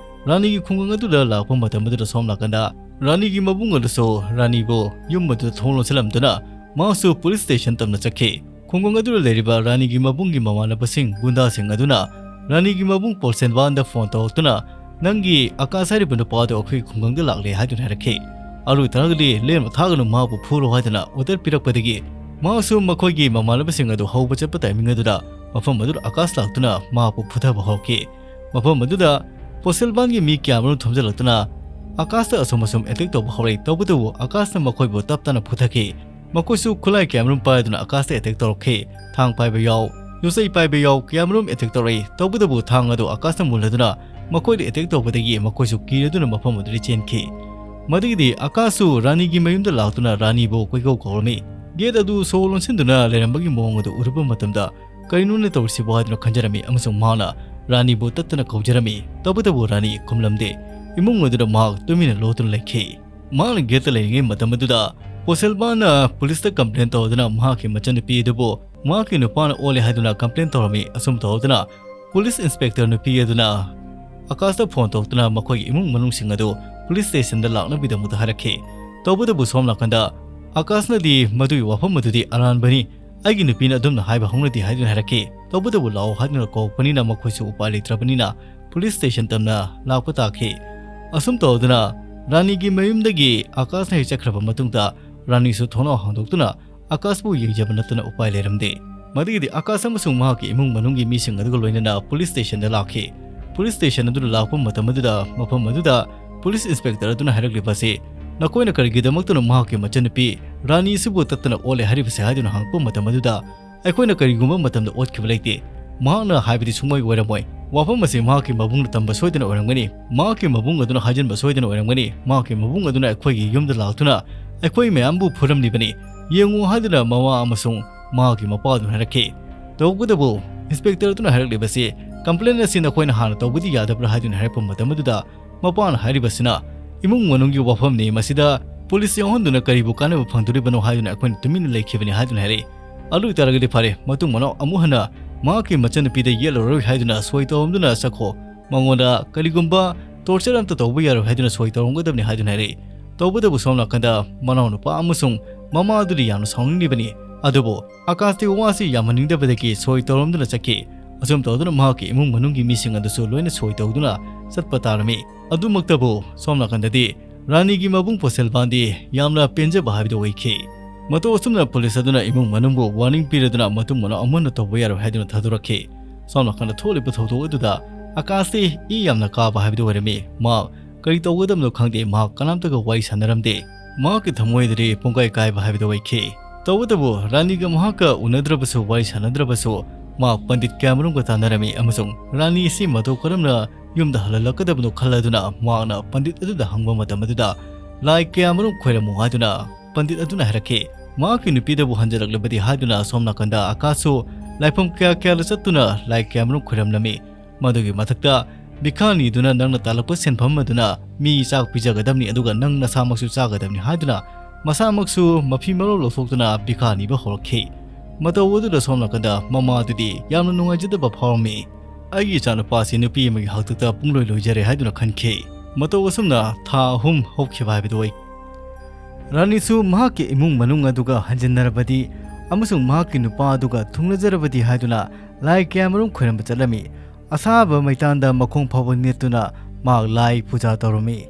ꯔꯥꯅꯤꯒꯤ ꯈꯨꯡꯒꯪ ꯑꯗꯨꯗ ꯂꯥꯛꯄ ꯃꯇꯝ ꯑꯗꯨꯗ ꯁꯣꯝ ꯅꯥꯀꯟꯗ ꯔꯥꯅꯤꯒꯤ ꯃꯕꯨꯡ ꯑꯗꯨꯁꯨ ꯔꯥꯅꯤꯕꯨ ꯌꯨꯝ ꯑꯗꯨꯗ ꯊꯣꯡ ꯂꯣꯟꯁꯤꯜꯂꯝꯗꯨꯅ ꯃꯍꯥꯛꯁꯨ ꯄꯨꯂꯤꯁ ꯁ꯭ꯇꯦꯁꯟ ꯇꯝꯅ ꯆꯠꯈꯤ꯫ ꯈꯨꯡꯒꯪ ꯑꯗꯨꯗ ꯂꯩꯔꯤꯕ ꯔꯥꯅꯤꯒꯤ ꯃꯕꯨꯡꯒꯤ ꯃꯃꯥꯟꯅꯕꯁꯤꯡ ꯒꯨꯟꯗꯥꯁꯤꯡ ꯑꯗꯨꯅ ꯔꯥꯅꯤꯒꯤ ꯃꯕꯨꯡ ꯄꯣꯜꯁꯦꯟꯕꯥꯟꯗ ꯐꯣꯟ ꯇꯧꯔꯛꯇꯨꯅ, "ꯅꯪꯒꯤ ꯑꯀꯥꯁ ꯍꯥꯏꯔꯤꯕ ꯅꯨꯄꯥ ꯑꯗꯨ ꯑꯩꯈꯣꯏꯒꯤ ꯈꯨꯡꯒꯪꯗ ꯂꯥꯛꯂꯦ" ꯍꯥꯏꯗꯨꯅ ꯍꯥꯏꯔꯛꯈꯤ꯫ "ꯑꯗꯨ ꯑꯣꯏꯇꯥꯔꯒꯗꯤ ꯂꯦꯝꯅ ꯊꯥꯒꯅꯨ, ꯃꯍꯥꯛꯄꯨ ꯐꯨꯔꯣ" ꯍꯥꯏꯗꯨꯅ ꯑꯣꯔꯗꯔ ꯄꯤꯔꯛꯄꯗꯒꯤ ꯃꯍꯥꯛꯁꯨ ꯃꯈꯣꯏꯒꯤ ꯃꯃꯥꯟꯅꯕꯁꯤꯡ ꯑꯗꯨ ꯍꯧꯕ ꯆꯠꯄ ꯇꯥꯏꯃꯤꯡ ꯑꯗꯨꯗ ꯃꯐꯝ ꯑꯗꯨꯗ ꯑꯀꯥꯁ ꯂꯥꯛꯇꯨꯅ ꯃꯍꯥꯛꯄꯨ ꯐꯨꯊꯕ ꯍꯧꯔꯛꯈꯤ꯫ ꯃꯐꯝ ꯑꯗꯨꯗ ꯄꯣꯁꯦꯜꯕꯥꯟꯒꯤ ꯃꯤ ꯀꯌꯥꯃꯔꯨꯝ ꯊꯣꯝꯖꯤꯜꯂꯛꯇꯨꯅ ꯑꯀꯥꯁꯇ ꯑꯁꯨꯝ ꯑꯁꯨꯝ ꯑꯦꯇꯦꯛ ꯇꯧꯕ ꯍꯧꯔꯛꯏ꯫ ꯇꯧꯕꯇꯕꯨ ꯑꯀꯥꯁꯅ ꯃꯈꯣꯏꯕꯨ ꯇꯞ ꯇꯞꯅ ꯐꯨꯊꯈꯤ꯫ ꯃꯈꯣꯏꯁꯨ ꯈꯨꯠꯂꯥꯏ ꯀꯌꯥꯃꯔꯨꯝ ꯄꯥꯏꯗꯨꯅ ꯑꯀꯥꯁꯇ ꯑꯦꯇꯦꯛ ꯇꯧꯔꯛꯈꯤ꯫ ꯊꯥꯡ ꯄꯥꯏꯕ ꯌꯥꯎ, ꯌꯣꯠꯆꯩ ꯄꯥꯏꯕ ꯌꯥꯎ, ꯀꯌꯥꯃꯔꯨꯝ ꯑꯦꯇꯦꯛ ꯇꯧꯔꯛꯏ꯫ ꯇꯧꯕꯇꯕꯨ ꯊꯥꯡ ꯑꯗꯨ ꯑꯀꯥꯁꯅ ꯃꯨꯜꯂꯗꯨꯅ ꯃꯈꯣꯏꯗ ꯑꯦꯇꯦꯛ ꯇꯧꯕꯗꯒꯤ ꯃꯈꯣꯏꯁꯨ ꯀꯤꯔꯗꯨꯅ ꯃꯐꯝ ꯑꯗꯨꯗꯒꯤ ꯆꯦꯟꯈꯤ꯫ ꯃꯗꯨꯒꯤꯗꯤ ꯑꯀꯥꯁꯁꯨ ꯔꯥꯅꯤꯒꯤ ꯃꯌꯨꯝꯗ ꯂꯥꯛꯇꯨꯅ ꯔꯥꯅꯤꯕꯨ ꯀꯣꯏꯀꯧ ꯀꯧꯔꯝꯃꯤ꯫ ꯒꯦꯠ ꯑꯗꯨ ꯁꯣ ꯂꯣꯟꯁꯤꯟꯗꯨꯅ ꯂꯩꯔꯝꯕꯒꯤ ꯃꯑꯣꯡ ꯑꯗꯨ ꯎꯔꯨꯕ ꯃꯇꯝꯗ "ꯀꯔꯤꯅꯣꯅꯦ ꯇꯧꯔꯤꯁꯤꯕꯣ?" ꯍꯥꯏꯗꯨꯅ ꯈꯟꯖꯔꯝꯃꯤ ꯑꯃꯁꯨꯡ ꯃꯍꯥꯛꯅ ꯔꯥꯅꯤꯕꯨ ꯇꯠꯇꯅ ꯀꯧꯖꯔꯝꯃꯤ꯫ ꯇꯧꯕꯇꯕꯨ ꯔꯥꯅꯤ ꯈꯨꯝꯂꯝꯗꯦ꯫ ꯏꯃꯨꯡ ꯑꯗꯨꯗ ꯃꯍꯥꯛ ꯇꯨꯃꯤꯟꯅ ꯂꯣꯠꯇꯨꯅ ꯂꯩꯈꯤ꯫ ꯃꯍꯥꯛꯅ ꯒꯦꯠꯇ ꯂꯩꯔꯤꯉꯩ ꯃꯇꯝ ꯑꯗꯨꯗ ꯄꯣꯁꯦꯜꯕꯥꯟꯅ ꯄꯨꯂꯤꯁꯇ ꯀꯝꯄ꯭ꯂꯦꯟ ꯇꯧꯗꯨꯅ ꯃꯍꯥꯛꯀꯤ ꯃꯆꯟꯅꯨꯄꯤ ꯑꯗꯨꯕꯨ ꯃꯍꯥꯛꯀꯤ ꯅꯨꯄꯥꯅ ꯑꯣꯠꯂꯦ ꯍꯥꯏꯗꯨꯅ ꯀꯝꯄ꯭ꯂꯦꯟ ꯇꯧꯔꯝꯃꯤ꯫ ꯑꯁꯨꯝ ꯇꯧꯗꯨꯅ ꯄꯨꯂꯤꯁ ꯏꯟꯁꯄꯦꯛꯇꯔ ꯅꯨꯄꯤ ꯑꯗꯨꯅ ꯑꯀꯥꯁꯇ ꯐꯣꯟ ꯇꯧꯗꯨꯅ ꯃꯈꯣꯏꯒꯤ ꯏꯃꯨꯡ ꯃꯅꯨꯡꯁꯤꯡ ꯑꯗꯨ ꯄꯨꯂꯤꯁ ꯁ꯭ꯇꯦꯁꯟꯗ ꯂꯥꯛꯅꯕꯒꯤꯗꯃꯛꯇ ꯍꯥꯏꯔꯛꯈꯤ꯫ ꯇꯧꯕꯇꯕꯨ ꯁꯣꯝ ꯅꯥꯀꯟꯗ ꯑꯀꯥꯁꯅꯗꯤ ꯃꯗꯨꯒꯤ ꯋꯥꯐꯝ ꯑꯗꯨꯗꯤ ꯑꯔꯥꯟꯕꯅꯤ, ꯑꯩꯒꯤ ꯅꯨꯄꯤꯅ ꯑꯗꯨꯝꯅ ꯍꯥꯏꯕ ꯍꯧꯅꯗꯦ ꯍꯥꯏꯗꯨꯅ ꯍꯥꯏꯔꯛꯈꯤ꯫ ꯇꯧꯕꯇꯕꯨ ꯂꯥꯛꯑꯣ ꯍꯥꯏꯗꯨꯅ ꯀꯧꯔꯛꯄꯅꯤꯅ ꯃꯈꯣꯏꯁꯨ ꯎꯄꯥꯏ ꯂꯩꯇ꯭ꯔꯕꯅꯤꯅ ꯄꯨꯂꯤꯁ ꯁ꯭ꯇꯦꯁꯟ ꯇꯝꯅ ꯂꯥꯛꯄ ꯇꯥꯈꯤ꯫ ꯑꯁꯨꯝ ꯇꯧꯗꯨꯅ ꯔꯥꯅꯤꯒꯤ ꯃꯌꯨꯝꯗꯒꯤ ꯑꯀꯥꯁꯅ ꯍꯦꯛ ꯆꯠꯈ꯭ꯔꯕ ꯃꯇꯨꯡꯗ ꯔꯥꯅꯤꯁꯨ ꯊꯣꯡꯅꯥꯎ ꯍꯥꯡꯗꯣꯛꯇꯨꯅ ꯑꯀꯥꯁꯄꯨ ꯌꯦꯡꯖꯕ ꯅꯠꯇꯅ ꯎꯄꯥꯏ ꯂꯩꯔꯝꯗꯦ꯫ ꯃꯗꯨꯒꯤꯗꯤ ꯑꯀꯥꯁ ꯑꯃꯁꯨꯡ ꯃꯍꯥꯛꯀꯤ ꯏꯃꯨꯡ ꯃꯅꯨꯡꯒꯤ ꯃꯤꯁꯤꯡ ꯑꯗꯨꯒ ꯂꯣꯏꯅꯅ ꯄꯨꯂꯤꯁ ꯁ꯭ꯇꯦꯁꯟꯗ ꯂꯥꯛꯈꯤ꯫ ꯄꯨꯂꯤꯁ ꯁ꯭ꯇꯦꯁꯟ ꯑꯗꯨꯗ ꯂꯥꯛꯄ ꯃꯇꯝ ꯑꯗꯨꯗ ꯃꯐꯝ ꯑꯗꯨꯗ ꯄꯨꯂꯤꯁ ꯏꯟꯁꯄꯦꯛꯇꯔ ꯑꯗꯨꯅ ꯍꯥꯏꯔꯛꯂꯤꯕ ꯑꯁꯤ, "ꯅꯈꯣꯏꯅ ꯀꯔꯤꯒꯤꯗꯃꯛꯇꯅꯣ ꯃꯍꯥꯛꯀꯤ ꯃꯆꯟꯅꯨꯄꯤ ꯔꯥꯅꯤ ꯑꯁꯤꯕꯨ ꯇꯠꯇꯅ ꯑꯣꯠꯂꯦ ꯍꯥꯏꯔꯤꯕꯁꯦ?" ꯍꯥꯏꯗꯨꯅ ꯍꯪꯉꯛꯄ ꯃꯇꯝ ꯑꯗꯨꯗ, "ꯑꯩꯈꯣꯏꯅ ꯀꯔꯤꯒꯨꯝꯕ ꯃꯇꯝꯗ ꯑꯣꯠꯈꯤꯕ ꯂꯩꯇꯦ꯫ ꯃꯍꯥꯛꯅ ꯍꯥꯏꯕꯗꯤ ꯁꯨꯡꯑꯣꯏ ꯑꯣꯏꯔꯝꯃꯣꯏ꯫ ꯋꯥꯐꯝ ꯑꯁꯤ ꯃꯍꯥꯛꯀꯤ ꯃꯕꯨꯡꯅ ꯇꯝꯕ ꯁꯣꯏꯗꯅ ꯑꯣꯏꯔꯝꯒꯅꯤ꯫ ꯃꯍꯥꯛꯀꯤ ꯃꯕꯨꯡ ꯑꯗꯨꯅ ꯍꯥꯏꯖꯤꯟꯕ ꯁꯣꯏꯗꯅ ꯑꯣꯏꯔꯝꯒꯅꯤ꯫ ꯃꯍꯥꯛꯀꯤ ꯃꯕꯨꯡ ꯑꯗꯨꯅ ꯑꯩꯈꯣꯏꯒꯤ ꯌꯨꯝꯗ ꯂꯥꯛꯇꯨꯅ ꯑꯩꯈꯣꯏ ꯃꯌꯥꯝꯕꯨ ꯐꯨꯔꯝꯂꯤꯕꯅꯤ꯫ ꯌꯦꯡꯉꯨ" ꯍꯥꯏꯗꯨꯅ ꯃꯃꯥ ꯑꯃꯁꯨꯡ ꯃꯍꯥꯛꯀꯤ ꯃꯄꯥ ꯑꯗꯨꯅ ꯍꯥꯏꯔꯛꯈꯤ꯫ ꯇꯧꯕꯇꯕꯨ ꯏꯟꯁꯄꯦꯛꯇꯔ ꯑꯗꯨꯅ ꯍꯥꯏꯔꯛꯂꯤꯕꯁꯤ, "ꯀꯝꯄ꯭ꯂꯦꯟ ꯑꯁꯤ ꯅꯈꯣꯏꯅ ꯍꯥꯟꯅ ꯇꯧꯕꯗꯤ ꯌꯥꯗꯕ꯭ꯔꯥ?" ꯍꯥꯏꯗꯨꯅ ꯍꯥꯏꯔꯛꯄ ꯃꯇꯝ ꯑꯗꯨꯗ ꯃꯄꯥꯅ ꯍꯥꯏꯔꯤꯕꯁꯤꯅ, "ꯏꯃꯨꯡ ꯃꯅꯨꯡꯒꯤ ꯋꯥꯐꯝꯅꯤ, ꯃꯁꯤꯗ ꯄꯨꯂꯤꯁ ꯌꯥꯎꯍꯟꯗꯨꯅ ꯀꯔꯤꯕꯨ ꯀꯥꯟꯅꯕ ꯐꯪꯗꯣꯔꯤꯕꯅꯣ?" ꯍꯥꯏꯗꯨꯅ ꯑꯩꯈꯣꯏꯅ ꯇꯨꯃꯤꯟꯅ ꯂꯩꯈꯤꯕꯅꯤ ꯍꯥꯏꯗꯨꯅ ꯍꯥꯏꯔꯛꯏ꯫ ꯑꯗꯨ ꯑꯣꯏꯇꯥꯔꯒꯗꯤ ꯐꯔꯦ, ꯃꯇꯨꯡ ꯃꯅꯥꯎ ꯑꯃꯨꯛ ꯍꯟꯅ ꯃꯍꯥꯛꯀꯤ ꯃꯆꯟꯅꯨꯄꯤꯗ ꯌꯦꯠꯂꯔꯣꯏ ꯍꯥꯏꯗꯨꯅ ꯁꯣꯏ ꯇꯧꯔꯝꯗꯨꯅ ꯆꯠꯈꯣ꯫ ꯃꯉꯣꯟꯗ ꯀꯔꯤꯒꯨꯝꯕ ꯇꯣꯔꯆꯔ ꯑꯝꯇ ꯇꯧꯕ ꯌꯥꯔꯣꯏ ꯍꯥꯏꯗꯨꯅ ꯁꯣꯏ ꯇꯧꯔꯝꯒꯗꯕꯅꯤ ꯍꯥꯏꯗꯨꯅ ꯍꯥꯏꯔꯛꯏ꯫ ꯇꯧꯕꯇꯕꯨ ꯁꯣꯝ ꯅꯥꯀꯟꯗ ꯃꯅꯥꯎꯅꯨꯄꯥ ꯑꯃꯁꯨꯡ ꯃꯃꯥ ꯑꯗꯨꯗꯤ ꯌꯥꯝꯅ ꯁꯥꯎꯅꯤꯡꯂꯤꯕꯅꯤ꯫ ꯑꯗꯨꯕꯨ ꯑꯀꯥꯁꯇꯤ ꯋꯥꯁꯤ ꯌꯥꯝꯍꯟꯅꯤꯡꯗꯕꯗꯒꯤ ꯁꯣꯏ ꯇꯧꯔꯝꯗꯨꯅ ꯆꯠꯈꯤ꯫ ꯑꯁꯨꯝ ꯇꯧꯗꯨꯅ ꯃꯍꯥꯛꯀꯤ ꯏꯃꯨꯡ ꯃꯅꯨꯡꯒꯤ ꯃꯤꯁꯤꯡ ꯑꯗꯨꯁꯨ ꯂꯣꯏꯅ ꯁꯣꯏ ꯇꯧꯗꯨꯅ ꯆꯠꯄ ꯇꯥꯔꯝꯃꯤ꯫ ꯑꯗꯨꯃꯛꯇꯕꯨ ꯁꯣꯝ ꯅꯥꯀꯟꯗꯗꯤ ꯔꯥꯅꯤꯒꯤ ꯃꯕꯨꯡ ꯄꯣꯁꯦꯜꯕꯥꯟꯗꯤ ꯌꯥꯝꯅ ꯄꯦꯟꯖꯕ ꯍꯥꯏꯕꯗꯨ ꯑꯣꯏꯈꯤ꯫ ꯃꯇꯧ ꯑꯁꯨꯝꯅ ꯄꯨꯂꯤꯁ ꯑꯗꯨꯅ ꯏꯃꯨꯡ ꯃꯅꯨꯡꯕꯨ ꯋꯥꯔꯅꯤꯡ ꯄꯤꯔꯗꯨꯅ ꯃꯇꯨꯡ ꯃꯅꯥꯎ ꯑꯃꯨꯛ ꯍꯟꯅ ꯇꯧꯕ ꯌꯥꯔꯣꯏ ꯍꯥꯏꯗꯨꯅ ꯊꯥꯗꯣꯔꯛꯈꯤ꯫ ꯁꯣꯝ ꯅꯥꯀꯟꯗ ꯊꯣꯛꯂꯤꯕ ꯊꯧꯗꯣꯛ ꯑꯗꯨꯗ ꯑꯀꯥꯁꯁꯤ ꯏ ꯌꯥꯝꯅ ꯀꯥꯕ ꯍꯥꯏꯕꯗꯨ ꯑꯣꯏꯔꯝꯃꯤ꯫ ꯃꯍꯥꯛ ꯀꯔꯤ ꯇꯧꯒꯗꯕꯅꯣ ꯈꯪꯗꯦ, ꯃꯍꯥꯛ ꯀꯅꯥꯝꯇꯒ ꯋꯥꯔꯤ ꯁꯥꯟꯅꯔꯝꯗꯦ꯫ ꯃꯍꯥꯛꯀꯤ ꯊꯃꯣꯏꯗꯗꯤ ꯄꯨꯡꯀꯥꯏ ꯀꯥꯏꯕ ꯍꯥꯏꯕꯗꯨ ꯑꯣꯏꯈꯤ꯫ ꯇꯧꯕꯇꯕꯨ ꯔꯥꯅꯤꯒ ꯃꯍꯥꯛꯀ ꯎꯅꯗ꯭ꯔꯕꯁꯨ, ꯋꯥꯔꯤ ꯁꯥꯟꯅꯗ꯭ꯔꯕꯁꯨ, ꯃꯍꯥꯛ ꯄꯟꯗꯤꯠ ꯀꯌꯥꯃꯔꯨꯝꯒ ꯇꯥꯟꯅꯔꯝꯃꯤ ꯑꯃꯁꯨꯡ ꯔꯥꯅꯤ ꯑꯁꯤ ꯃꯇꯧ ꯀꯔꯝꯅ ꯌꯨꯝꯗ ꯍꯜꯍꯜꯂꯛꯀꯗꯕꯅꯣ ꯈꯜꯂꯗꯨꯅ ꯃꯍꯥꯛꯅ ꯄꯟꯗꯤꯠ ꯑꯗꯨꯗ ꯍꯪꯕ ꯃꯇꯝ ꯑꯗꯨꯗ ꯂꯥꯏ ꯀꯌꯥꯃꯔꯨꯝ ꯈꯣꯏꯔꯝꯃꯨ ꯍꯥꯏꯗꯨꯅ ꯄꯟꯗꯤꯠ ꯑꯗꯨꯅ ꯍꯥꯏꯔꯛꯈꯤ꯫ ꯃꯍꯥꯛꯀꯤ ꯅꯨꯄꯤꯗꯕꯨ ꯍꯟꯖꯤꯜꯂꯛꯂꯕꯗꯤ ꯍꯥꯏꯗꯨꯅ ꯁꯣꯝ ꯅꯥꯀꯟꯗ ꯑꯀꯥꯁꯁꯨ ꯂꯥꯏꯐꯝ ꯀꯌꯥ ꯀꯌꯥꯗ ꯆꯠꯇꯨꯅ ꯂꯥꯏ ꯀꯌꯥꯃꯔꯨꯝ ꯈꯣꯏꯔꯝꯂꯝꯃꯤ꯫ ꯃꯗꯨꯒꯤ ꯃꯊꯛꯇ ꯕꯤꯈꯥꯅꯤꯗꯨꯅ ꯅꯪꯅ ꯇꯥꯜꯂꯛꯄ ꯁꯦꯟꯐꯝ ꯑꯗꯨꯅ ꯃꯤ ꯆꯥꯛ ꯄꯤꯖꯒꯗꯕꯅꯤ, ꯑꯗꯨꯒ ꯅꯪ ꯅꯁꯥꯃꯛꯁꯨ ꯆꯥꯒꯗꯕꯅꯤ ꯍꯥꯏꯗꯨꯅ ꯃꯁꯥꯃꯛꯁꯨ ꯃꯐꯤ ꯃꯔꯣꯜ ꯂꯧꯊꯣꯛꯇꯨꯅ ꯕꯤꯈꯥꯅꯤꯕ ꯍꯧꯔꯛꯈꯤ꯫ ꯃꯇꯧ ꯑꯗꯨꯗ ꯁꯣꯝ ꯅꯥꯀꯟꯗ ꯃꯃꯥꯗꯨꯗꯤ ꯌꯥꯝꯅ ꯅꯨꯡꯉꯥꯏꯖꯗꯕ ꯐꯥꯎꯔꯝꯃꯤ꯫ "ꯑꯩꯒꯤ ꯏꯆꯥꯅꯨꯄꯥꯁꯤ ꯅꯨꯄꯤ ꯑꯃꯒꯤ ꯍꯥꯛꯇꯛꯇ ꯄꯨꯡꯂꯣꯏ ꯂꯣꯏꯖꯔꯦ" ꯍꯥꯏꯗꯨꯅ ꯈꯟꯈꯤ꯫ ꯃꯇꯧ ꯑꯁꯨꯝꯅ ꯊꯥ ꯑꯍꯨꯝ ꯍꯧꯈꯤꯕ ꯍꯥꯏꯕꯗꯨ ꯑꯣꯏ꯫ ꯔꯥꯅꯤꯁꯨ ꯃꯍꯥꯛꯀꯤ ꯏꯃꯨꯡ ꯃꯅꯨꯡ ꯑꯗꯨꯒ ꯍꯟꯖꯤꯟꯅꯔꯕꯗꯤ ꯑꯃꯁꯨꯡ ꯃꯍꯥꯛꯀꯤ ꯅꯨꯄꯥ ꯑꯗꯨꯒ ꯊꯨꯡꯅꯖꯔꯕꯗꯤ ꯍꯥꯏꯗꯨꯅ ꯂꯥꯏ ꯀꯌꯥꯃꯔꯨꯝ ꯈꯣꯏꯔꯝꯕ ꯆꯠꯂꯝꯃꯤ꯫ ꯑꯁꯥꯕ ꯃꯩꯇꯥꯟꯗ ꯃꯈꯣꯡ ꯐꯥꯎꯕ ꯅꯦꯠꯇꯨꯅ ꯃꯍꯥꯛ ꯂꯥꯏ ꯄꯨꯖꯥ ꯇꯧꯔꯝꯃꯤ꯫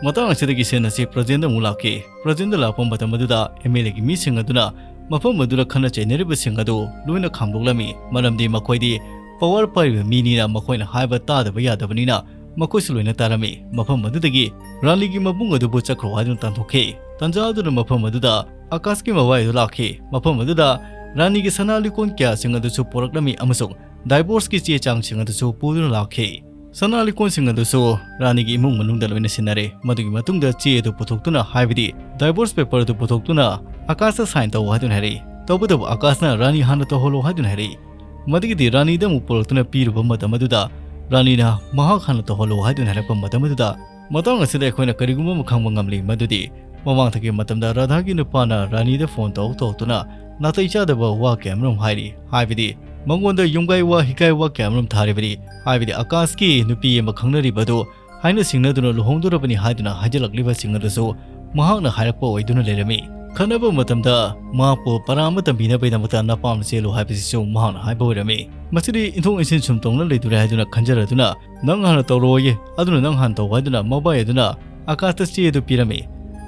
ꯃꯇꯥꯡ ꯑꯁꯤꯗꯒꯤ ꯁꯤꯟ ꯑꯁꯤ ꯄ꯭ꯔꯖꯦꯟꯗ ꯑꯃꯨꯛ ꯂꯥꯛꯈꯤ꯫ ꯄ꯭ꯔꯖꯦꯟꯗ ꯂꯥꯛꯄ ꯃꯇꯝ ꯑꯗꯨꯗ ꯑꯦꯝ ꯑꯦꯜ ꯑꯦꯒꯤ ꯃꯤꯁꯤꯡ ꯑꯗꯨꯅ ꯃꯐꯝ ꯑꯗꯨꯗ ꯈꯠꯅ ꯆꯩꯅꯔꯤꯕꯁꯤꯡ ꯑꯗꯨ ꯂꯣꯏꯅ ꯈꯥꯝꯗꯣꯛꯂꯝꯃꯤ, ꯃꯔꯝꯗꯤ ꯃꯈꯣꯏꯗꯤ ꯄꯋꯥꯔ ꯄꯥꯏꯔꯤꯕ ꯃꯤꯅꯤꯅ ꯃꯈꯣꯏꯅ ꯍꯥꯏꯕ ꯇꯥꯗꯕ ꯌꯥꯗꯕꯅꯤꯅ ꯃꯈꯣꯏꯁꯨ ꯂꯣꯏꯅ ꯇꯥꯔꯝꯃꯤ꯫ ꯃꯐꯝ ꯑꯗꯨꯗꯒꯤ ꯔꯥꯅꯤꯒꯤ ꯃꯕꯨꯡ ꯑꯗꯨꯕꯨ ꯆꯠꯈ꯭ꯔꯣ ꯍꯥꯏꯗꯨꯅ ꯇꯥꯟꯊꯣꯛꯈꯤ꯫ ꯇꯟꯖꯥ ꯑꯗꯨꯅ ꯃꯐꯝ ꯑꯗꯨꯗ ꯑꯀꯥꯁꯀꯤ ꯃꯕꯥꯏ ꯑꯗꯨ ꯂꯥꯛꯈꯤ꯫ ꯃꯐꯝ ꯑꯗꯨꯗ ꯔꯥꯅꯤꯒꯤ ꯁꯅꯥ ꯂꯤꯛꯀꯣꯟ ꯀꯌꯥꯁꯤꯡ ꯑꯗꯨꯁꯨ ꯄꯨꯔꯛꯂꯝꯃꯤ ꯑꯃꯁꯨꯡ ꯗꯥꯏꯚꯣꯔꯁꯀꯤ ꯆꯦ ꯆꯥꯡꯁꯤꯡ ꯑꯗꯨꯁꯨ ꯄꯨꯗꯨꯅ ꯂꯥꯛꯈꯤ꯫ ꯁꯅꯥ ꯂꯤꯛꯀꯣꯟꯁꯤꯡ ꯑꯗꯨꯁꯨ ꯔꯥꯅꯤꯒꯤ ꯏꯃꯨꯡ ꯃꯅꯨꯡꯗ ꯂꯣꯏꯅ ꯁꯤꯟꯅꯔꯦ꯫ ꯃꯗꯨꯒꯤ ꯃꯇꯨꯡꯗ ꯆꯦ ꯑꯗꯨ ꯄꯨꯊꯣꯛꯇꯨꯅ, ꯍꯥꯏꯕꯗꯤ ꯗꯥꯏꯚꯣꯔꯁ ꯄꯦꯄꯔ ꯑꯗꯨ ꯄꯨꯊꯣꯛꯇꯨꯅ ꯑꯀꯥꯁꯇ ꯁꯥꯏꯟ ꯇꯧ ꯍꯥꯏꯗꯨꯅ ꯍꯥꯏꯔꯛꯏ꯫ ꯇꯧꯕꯇꯕꯨ ꯑꯀꯥꯁꯅ ꯔꯥꯅꯤ ꯍꯥꯟꯅ ꯇꯧꯍꯜꯂꯣ ꯍꯥꯏꯗꯨꯅ ꯍꯥꯏꯔꯛꯏ꯫ ꯃꯗꯨꯒꯤꯗꯤ ꯔꯥꯅꯤꯗ ꯑꯃꯨꯛ ꯄꯨꯔꯛꯇꯨꯅ ꯄꯤꯔꯨꯕ ꯃꯇꯝ ꯑꯗꯨꯗ ꯔꯥꯅꯤꯅ ꯃꯍꯥꯛ ꯍꯥꯟꯅ ꯇꯧꯍꯜꯂꯣ ꯍꯥꯏꯗꯨꯅ ꯍꯥꯏꯔꯛꯄ ꯃꯇꯝ ꯑꯗꯨꯗ, ꯃꯇꯥꯡ ꯑꯁꯤꯗ ꯑꯩꯈꯣꯏꯅ ꯀꯔꯤꯒꯨꯝꯕ ꯑꯃ ꯈꯪꯕ ꯉꯝꯂꯤ, ꯃꯗꯨꯗꯤ ꯃꯃꯥꯡꯊꯛꯀꯤ ꯃꯇꯝꯗ ꯔꯥꯙꯥꯒꯤ ꯅꯨꯄꯥꯅ ꯔꯥꯅꯤꯗ ꯐꯣꯟ ꯇꯧꯔꯛ ꯇꯧꯔꯛꯇꯨꯅ ꯅꯥꯇꯩ ꯆꯥꯗꯕ ꯋꯥ ꯀꯌꯥꯃꯔꯨꯝ ꯍꯥꯏꯔꯤ, ꯍꯥꯏꯕꯗꯤ ꯃꯉꯣꯟꯗ ꯌꯨꯝꯒꯥꯏ ꯋꯥ ꯍꯤꯒꯥꯏ ꯋꯥ ꯀꯌꯥꯃꯔꯨꯝ ꯊꯥꯔꯤꯕꯅꯤ, ꯍꯥꯏꯕꯗꯤ ꯑꯀꯥꯁꯀꯤ ꯅꯨꯄꯤ ꯑꯃ ꯈꯪꯅꯔꯤꯕ ꯑꯗꯨ ꯍꯥꯏꯅ ꯁꯤꯡꯅꯗꯨꯅ ꯂꯨꯍꯣꯡꯗꯣꯔꯕꯅꯤ ꯍꯥꯏꯗꯨꯅ ꯍꯥꯏꯖꯤꯜꯂꯛꯂꯤꯕꯁꯤꯡ ꯑꯗꯨꯁꯨ ꯃꯍꯥꯛꯅ ꯍꯥꯏꯔꯛꯄ ꯑꯣꯏꯗꯨꯅ ꯂꯩꯔꯝꯃꯤ꯫ ꯈꯠꯅꯕ ꯃꯇꯝꯗ ꯃꯍꯥꯛꯄꯨ ꯄꯔꯥ ꯑꯃ ꯇꯝꯕꯤꯅꯕꯒꯤꯗꯃꯛꯇ ꯅꯄꯥꯝꯗ ꯆꯦꯜꯂꯨ ꯍꯥꯏꯕꯁꯤꯁꯨ ꯃꯍꯥꯛꯅ ꯍꯥꯏꯕ ꯑꯣꯏꯔꯝꯃꯤ꯫ ꯃꯁꯤꯗꯤ ꯏꯟꯊꯣꯛ ꯏꯟꯁꯤꯟ ꯁꯨꯝ ꯇꯧꯅ ꯂꯩꯗꯣꯔꯦ ꯍꯥꯏꯗꯨꯅ ꯈꯟꯖꯔꯗꯨꯅ, "ꯅꯪ ꯍꯥꯟꯅ ꯇꯧꯔꯛꯑꯣꯌꯦ, ꯑꯗꯨꯅ ꯅꯪ ꯍꯥꯟꯅ ꯇꯧ" ꯍꯥꯏꯗꯨꯅ ꯃꯕꯥꯏ ꯑꯗꯨꯅ ꯑꯀꯥꯁꯇ ꯆꯦ ꯑꯗꯨ ꯄꯤꯔꯝꯃꯤ꯫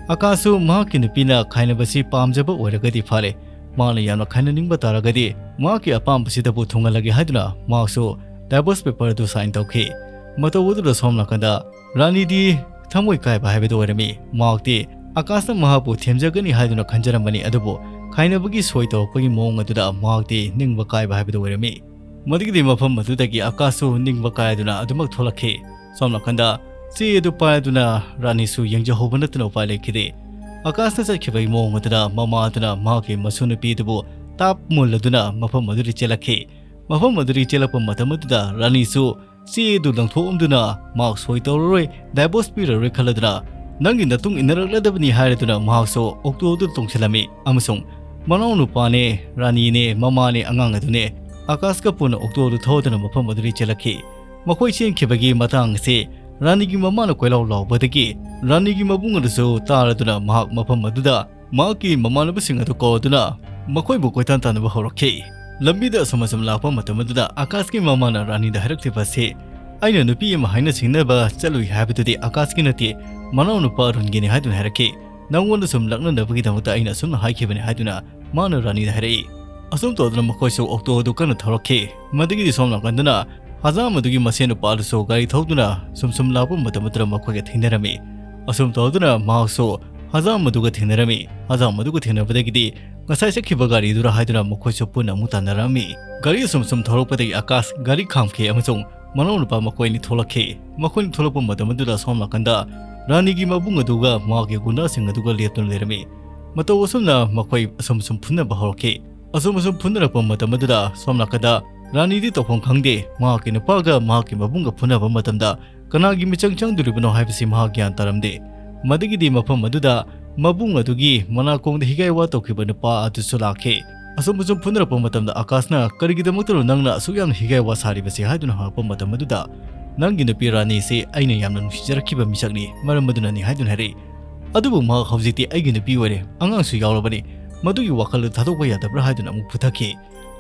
ꯑꯀꯥꯁꯁꯨ ꯃꯍꯥꯛꯀꯤ ꯅꯨꯄꯤꯅ ꯈꯥꯏꯅꯕꯁꯤ ꯄꯥꯝꯖꯕ ꯑꯣꯏꯔꯒꯗꯤ ꯐꯔꯦ, ꯃꯍꯥꯛꯅ ꯌꯥꯝꯅ ꯈꯥꯏꯅꯅꯤꯡꯕ ꯇꯥꯔꯒꯗꯤ ꯃꯍꯥꯛꯀꯤ ꯑꯄꯥꯝꯕꯁꯤꯗꯕꯨ ꯊꯨꯡꯍꯜꯂꯒꯦ ꯍꯥꯏꯗꯨꯅ ꯃꯍꯥꯛꯁꯨ divorce paper ꯑꯗꯨ sign ꯇꯧꯈꯤ꯫ ꯃꯇꯧ ꯑꯗꯨꯗ ꯁꯣꯝ ꯅꯥꯀꯟꯗ ꯔꯥꯅꯤꯗꯤ ꯊꯃꯣꯏ ꯀꯥꯏꯕ ꯍꯥꯏꯕꯗꯨ ꯑꯣꯏꯔꯝꯃꯤ꯫ ꯃꯍꯥꯛꯇꯤ ꯑꯀꯥꯁꯅ ꯃꯍꯥꯛꯄꯨ ꯊꯦꯝꯖꯒꯅꯤ ꯍꯥꯏꯗꯨꯅ ꯈꯟꯖꯔꯝꯕꯅꯤ, ꯑꯗꯨꯕꯨ ꯈꯥꯏꯅꯕꯒꯤ ꯁꯣꯏ ꯇꯧꯔꯛꯄꯒꯤ ꯃꯑꯣꯡ ꯑꯗꯨꯗ ꯃꯍꯥꯛꯇꯤ ꯅꯤꯡꯕ ꯀꯥꯏꯕ ꯍꯥꯏꯕꯗꯨ ꯑꯣꯏꯔꯝꯃꯤ꯫ ꯃꯗꯨꯒꯤꯗꯤ ꯃꯐꯝ ꯑꯗꯨꯗꯒꯤ ꯑꯀꯥꯁꯁꯨ ꯅꯤꯡꯕ ꯀꯥꯏꯗꯨꯅ ꯑꯗꯨꯃꯛ ꯊꯣꯛꯂꯛꯈꯤ꯫ ꯁꯣꯝ ꯅꯥꯀꯟꯗ ꯆꯦ ꯑꯗꯨ ꯄꯥꯏꯗꯨꯅ ꯔꯥꯅꯤꯁꯨ ꯌꯦꯡꯖꯍꯧꯕ ꯅꯠꯇꯅ ꯎꯄꯥꯏ ꯂꯩꯈꯤꯗꯦ꯫ ꯑꯀꯥꯁꯅ ꯆꯠꯈꯤꯕꯒꯤ ꯃꯑꯣꯡ ꯑꯗꯨꯗ ꯃꯃꯥ ꯑꯗꯨꯅ ꯃꯍꯥꯛꯀꯤ ꯃꯁꯨ ꯅꯨꯄꯤ ꯑꯗꯨꯕꯨ ꯇꯥꯞ ꯃꯨꯜꯂꯗꯨꯅ ꯃꯐꯝ ꯑꯗꯨꯗꯒꯤ ꯆꯦꯜꯂꯛꯈꯤ꯫ ꯃꯐꯝ ꯑꯗꯨꯗꯒꯤ ꯆꯦꯜꯂꯛꯄ ꯃꯇꯝ ꯑꯗꯨꯗ ꯔꯥꯅꯤꯁꯨ ꯆꯦ ꯑꯗꯨ ꯂꯪꯊꯣꯛꯑꯝꯗꯨꯅ ꯃꯍꯥꯛ ꯁꯣꯏ ꯇꯧꯔꯔꯣꯏ, divorce ꯄꯤꯔꯔꯣꯏ ꯈꯜꯂꯗꯨꯅ ꯅꯪꯒꯤ ꯅꯇꯨꯡ ꯏꯟꯅꯔꯛꯂꯗꯕꯅꯤ ꯍꯥꯏꯔꯗꯨꯅ ꯃꯍꯥꯛꯁꯨ ꯑꯣꯛꯇꯣ ꯑꯗꯨ ꯇꯣꯡꯁꯤꯜꯂꯝꯃꯤ ꯑꯃꯁꯨꯡ ꯃꯅꯥꯎꯅꯨꯄꯥꯅꯦ, ꯔꯥꯅꯤꯅꯦ, ꯃꯃꯥꯅꯦ, ꯑꯉꯥꯡ ꯑꯗꯨꯅꯦ ꯑꯀꯥꯁꯀ ꯄꯨꯟꯅ ꯑꯣꯛꯇꯣ ꯑꯗꯨ ꯊꯧꯗꯨꯅ ꯃꯐꯝ ꯑꯗꯨꯗꯒꯤ ꯆꯦꯜꯂꯛꯈꯤ꯫ ꯃꯈꯣꯏ ꯆꯦꯟꯈꯤꯕꯒꯤ ꯃꯇꯥꯡ ꯑꯁꯤ ꯔꯥꯅꯤꯒꯤ ꯃꯃꯥꯅ ꯀꯣꯏꯂꯥꯎ ꯂꯥꯎꯕꯗꯒꯤ ꯔꯥꯅꯤꯒꯤ ꯃꯕꯨꯡ ꯑꯗꯨꯁꯨ ꯇꯥꯔꯗꯨꯅ ꯃꯍꯥꯛ ꯃꯐꯝ ꯑꯗꯨꯗ ꯃꯍꯥꯛꯀꯤ ꯃꯃꯥꯟꯅꯕꯁꯤꯡ ꯑꯗꯨ ꯀꯧꯗꯨꯅ ꯃꯈꯣꯏꯕꯨ ꯀꯣꯏꯇꯥꯟ ꯇꯥꯟꯅꯕ ꯍꯧꯔꯛꯈꯤ꯫ ꯂꯝꯕꯤꯗ ꯑꯁꯨꯝ ꯑꯁꯨꯝ ꯂꯥꯛꯄ ꯃꯇꯝ ꯑꯗꯨꯗ ꯑꯀꯥꯁꯀꯤ ꯃꯃꯥꯅ ꯔꯥꯅꯤꯗ ꯍꯥꯏꯔꯛꯈꯤꯕ ꯑꯁꯤ, "ꯑꯩꯅ ꯅꯨꯄꯤ ꯑꯃ ꯍꯥꯏꯅ ꯁꯤꯡꯅꯕ ꯆꯠꯂꯨꯏ ꯍꯥꯏꯕꯗꯨꯗꯤ ꯑꯀꯥꯁꯀꯤ ꯅꯠꯇꯦ, ꯃꯅꯥꯎꯅꯨꯄꯥ ꯑꯔꯨꯟꯒꯤꯅꯤ" ꯍꯥꯏꯗꯨꯅ ꯍꯥꯏꯔꯛꯈꯤ꯫ "ꯅꯪꯉꯣꯟꯗ ꯁꯨꯝ ꯂꯛꯅꯅꯕꯒꯤꯗꯃꯛꯇ ꯑꯩꯅ ꯑꯁꯨꯝꯅ ꯍꯥꯏꯈꯤꯕꯅꯤ" ꯍꯥꯏꯗꯨꯅ ꯃꯥꯅ ꯔꯥꯅꯤꯗ ꯍꯥꯏꯔꯛꯏ꯫ ꯑꯁꯨꯝ ꯇꯧꯗꯨꯅ ꯃꯈꯣꯏꯁꯨ ꯑꯣꯛꯇꯣ ꯑꯗꯨ ꯀꯟꯅ ꯊꯧꯔꯛꯈꯤ꯫ ꯃꯗꯨꯒꯤꯗꯤ ꯁꯣꯝ ꯅꯥꯀꯟꯗꯅ ꯍꯖꯥꯝ ꯑꯗꯨꯒꯤ ꯃꯁꯦꯟ ꯅꯨꯄꯥ ꯑꯗꯨꯁꯨ ꯒꯥꯔꯤ ꯊꯧꯗꯨꯅ ꯁꯨꯝ ꯁꯨꯝ ꯂꯥꯛꯄ ꯃꯇꯝ ꯑꯗꯨꯗ ꯃꯈꯣꯏꯒ ꯊꯦꯡꯅꯔꯝꯃꯤ꯫ ꯑꯁꯨꯝ ꯇꯧꯗꯨꯅ ꯃꯍꯥꯛꯁꯨ ꯍꯖꯥꯝ ꯑꯗꯨꯒ ꯊꯦꯡꯅꯔꯝꯃꯤ꯫ ꯍꯖꯥꯝ ꯑꯗꯨꯒ ꯊꯦꯡꯅꯕꯗꯒꯤꯗꯤ ꯉꯁꯥꯏ ꯆꯠꯈꯤꯕ ꯒꯥꯔꯤꯗꯨꯔ ꯍꯥꯏꯗꯨꯅ ꯃꯈꯣꯏꯁꯨ ꯄꯨꯟꯅ ꯑꯃꯨꯛ ꯇꯥꯟꯅꯔꯝꯃꯤ꯫ ꯒꯥꯔꯤ ꯑꯁꯨꯝ ꯁꯨꯝ ꯊꯧꯔꯛꯄꯗꯒꯤ ꯑꯀꯥꯁ ꯒꯥꯔꯤ ꯈꯥꯝꯈꯤ ꯑꯃꯁꯨꯡ ꯃꯅꯥꯎꯅꯨꯄꯥ ꯃꯈꯣꯏ ꯑꯅꯤ ꯊꯣꯛꯂꯛꯈꯤ꯫ ꯃꯈꯣꯏꯅ ꯊꯣꯛꯂꯛꯄ ꯃꯇꯝ ꯑꯗꯨꯗ ꯁꯣꯝ ꯅꯥꯀꯟꯗ ꯔꯥꯅꯤꯒꯤ ꯃꯕꯨꯡ ꯑꯗꯨꯒ ꯃꯍꯥꯛꯀꯤ ꯒꯨꯟꯗꯥꯁꯤꯡ ꯑꯗꯨꯒ ꯂꯦꯞꯇꯨꯅ ꯂꯩꯔꯝꯃꯤ꯫ ꯃꯇꯧ ꯑꯁꯨꯝꯅ ꯃꯈꯣꯏ ꯑꯁꯨꯝ ꯑꯁꯨꯝ ꯐꯨꯅꯕ ꯍꯧꯔꯛꯈꯤ꯫ ꯑꯁꯨꯝ ꯑꯁꯨꯝ ꯐꯨꯅꯔꯛꯄ ꯃꯇꯝ ꯑꯗꯨꯗ ꯁꯣꯝ ꯅꯥꯀꯟꯗ ꯔꯥꯅꯤꯗꯤ ꯇꯧꯐꯝ ꯈꯪꯗꯦ꯫ ꯃꯍꯥꯛꯀꯤ ꯅꯨꯄꯥꯒ ꯃꯍꯥꯛꯀꯤ ꯃꯕꯨꯡꯒ ꯐꯨꯅꯕ ꯃꯇꯝꯗ ꯀꯅꯥꯒꯤ ꯃꯤꯆꯪ ꯆꯪꯗꯣꯔꯤꯕꯅꯣ ꯍꯥꯏꯕꯁꯤ ꯃꯍꯥꯛ ꯒ꯭ꯌꯥꯟ ꯇꯥꯔꯝꯗꯦ꯫ ꯃꯗꯨꯒꯤꯗꯤ ꯃꯐꯝ ꯑꯗꯨꯗ ꯃꯕꯨꯡ ꯑꯗꯨꯒꯤ ꯃꯅꯥꯀꯣꯡꯗ ꯍꯤꯒꯥꯏ ꯋꯥ ꯇꯧꯈꯤꯕ ꯅꯨꯄꯥ ꯑꯗꯨꯁꯨ ꯂꯥꯛꯈꯤ꯫ ꯑꯁꯨꯝ ꯑꯁꯨꯝ ꯐꯨꯅꯔꯛꯄ ꯃꯇꯝꯗ ꯑꯀꯥꯁꯅ, "ꯀꯔꯤꯒꯤꯗꯃꯛꯇꯅꯣ ꯅꯪꯅ ꯑꯁꯨꯛ ꯌꯥꯝꯅ ꯍꯤꯒꯥꯏ ꯋꯥ ꯁꯥꯔꯤꯕꯁꯤ?" ꯍꯥꯏꯗꯨꯅ ꯍꯪꯂꯛꯄ ꯃꯇꯝ ꯑꯗꯨꯗ, "ꯅꯪꯒꯤ ꯅꯨꯄꯤ ꯔꯥꯅꯤꯁꯤ ꯑꯩꯅ ꯌꯥꯝꯅ ꯅꯨꯡꯁꯤꯖꯔꯛꯈꯤꯕ ꯃꯤꯁꯛꯅꯤ, ꯃꯔꯝ ꯑꯗꯨꯅꯅꯤ" ꯍꯥꯏꯗꯨꯅ ꯍꯥꯏꯔꯛꯏ꯫ ꯑꯗꯨꯕꯨ ꯃꯍꯥꯛ ꯍꯧꯖꯤꯛꯇꯤ ꯑꯩꯒꯤ ꯅꯨꯄꯤ ꯑꯣꯏꯔꯦ, ꯑꯉꯥꯡꯁꯨ ꯌꯥꯎꯔꯕꯅꯤ, ꯃꯗꯨꯒꯤ ꯋꯥꯈꯜꯗꯨ ꯊꯥꯗꯣꯛꯄ ꯌꯥꯗꯕ꯭ꯔꯥ ꯍꯥꯏꯗꯨꯅ ꯑꯃꯨꯛ ꯐꯨꯊꯈꯤ꯫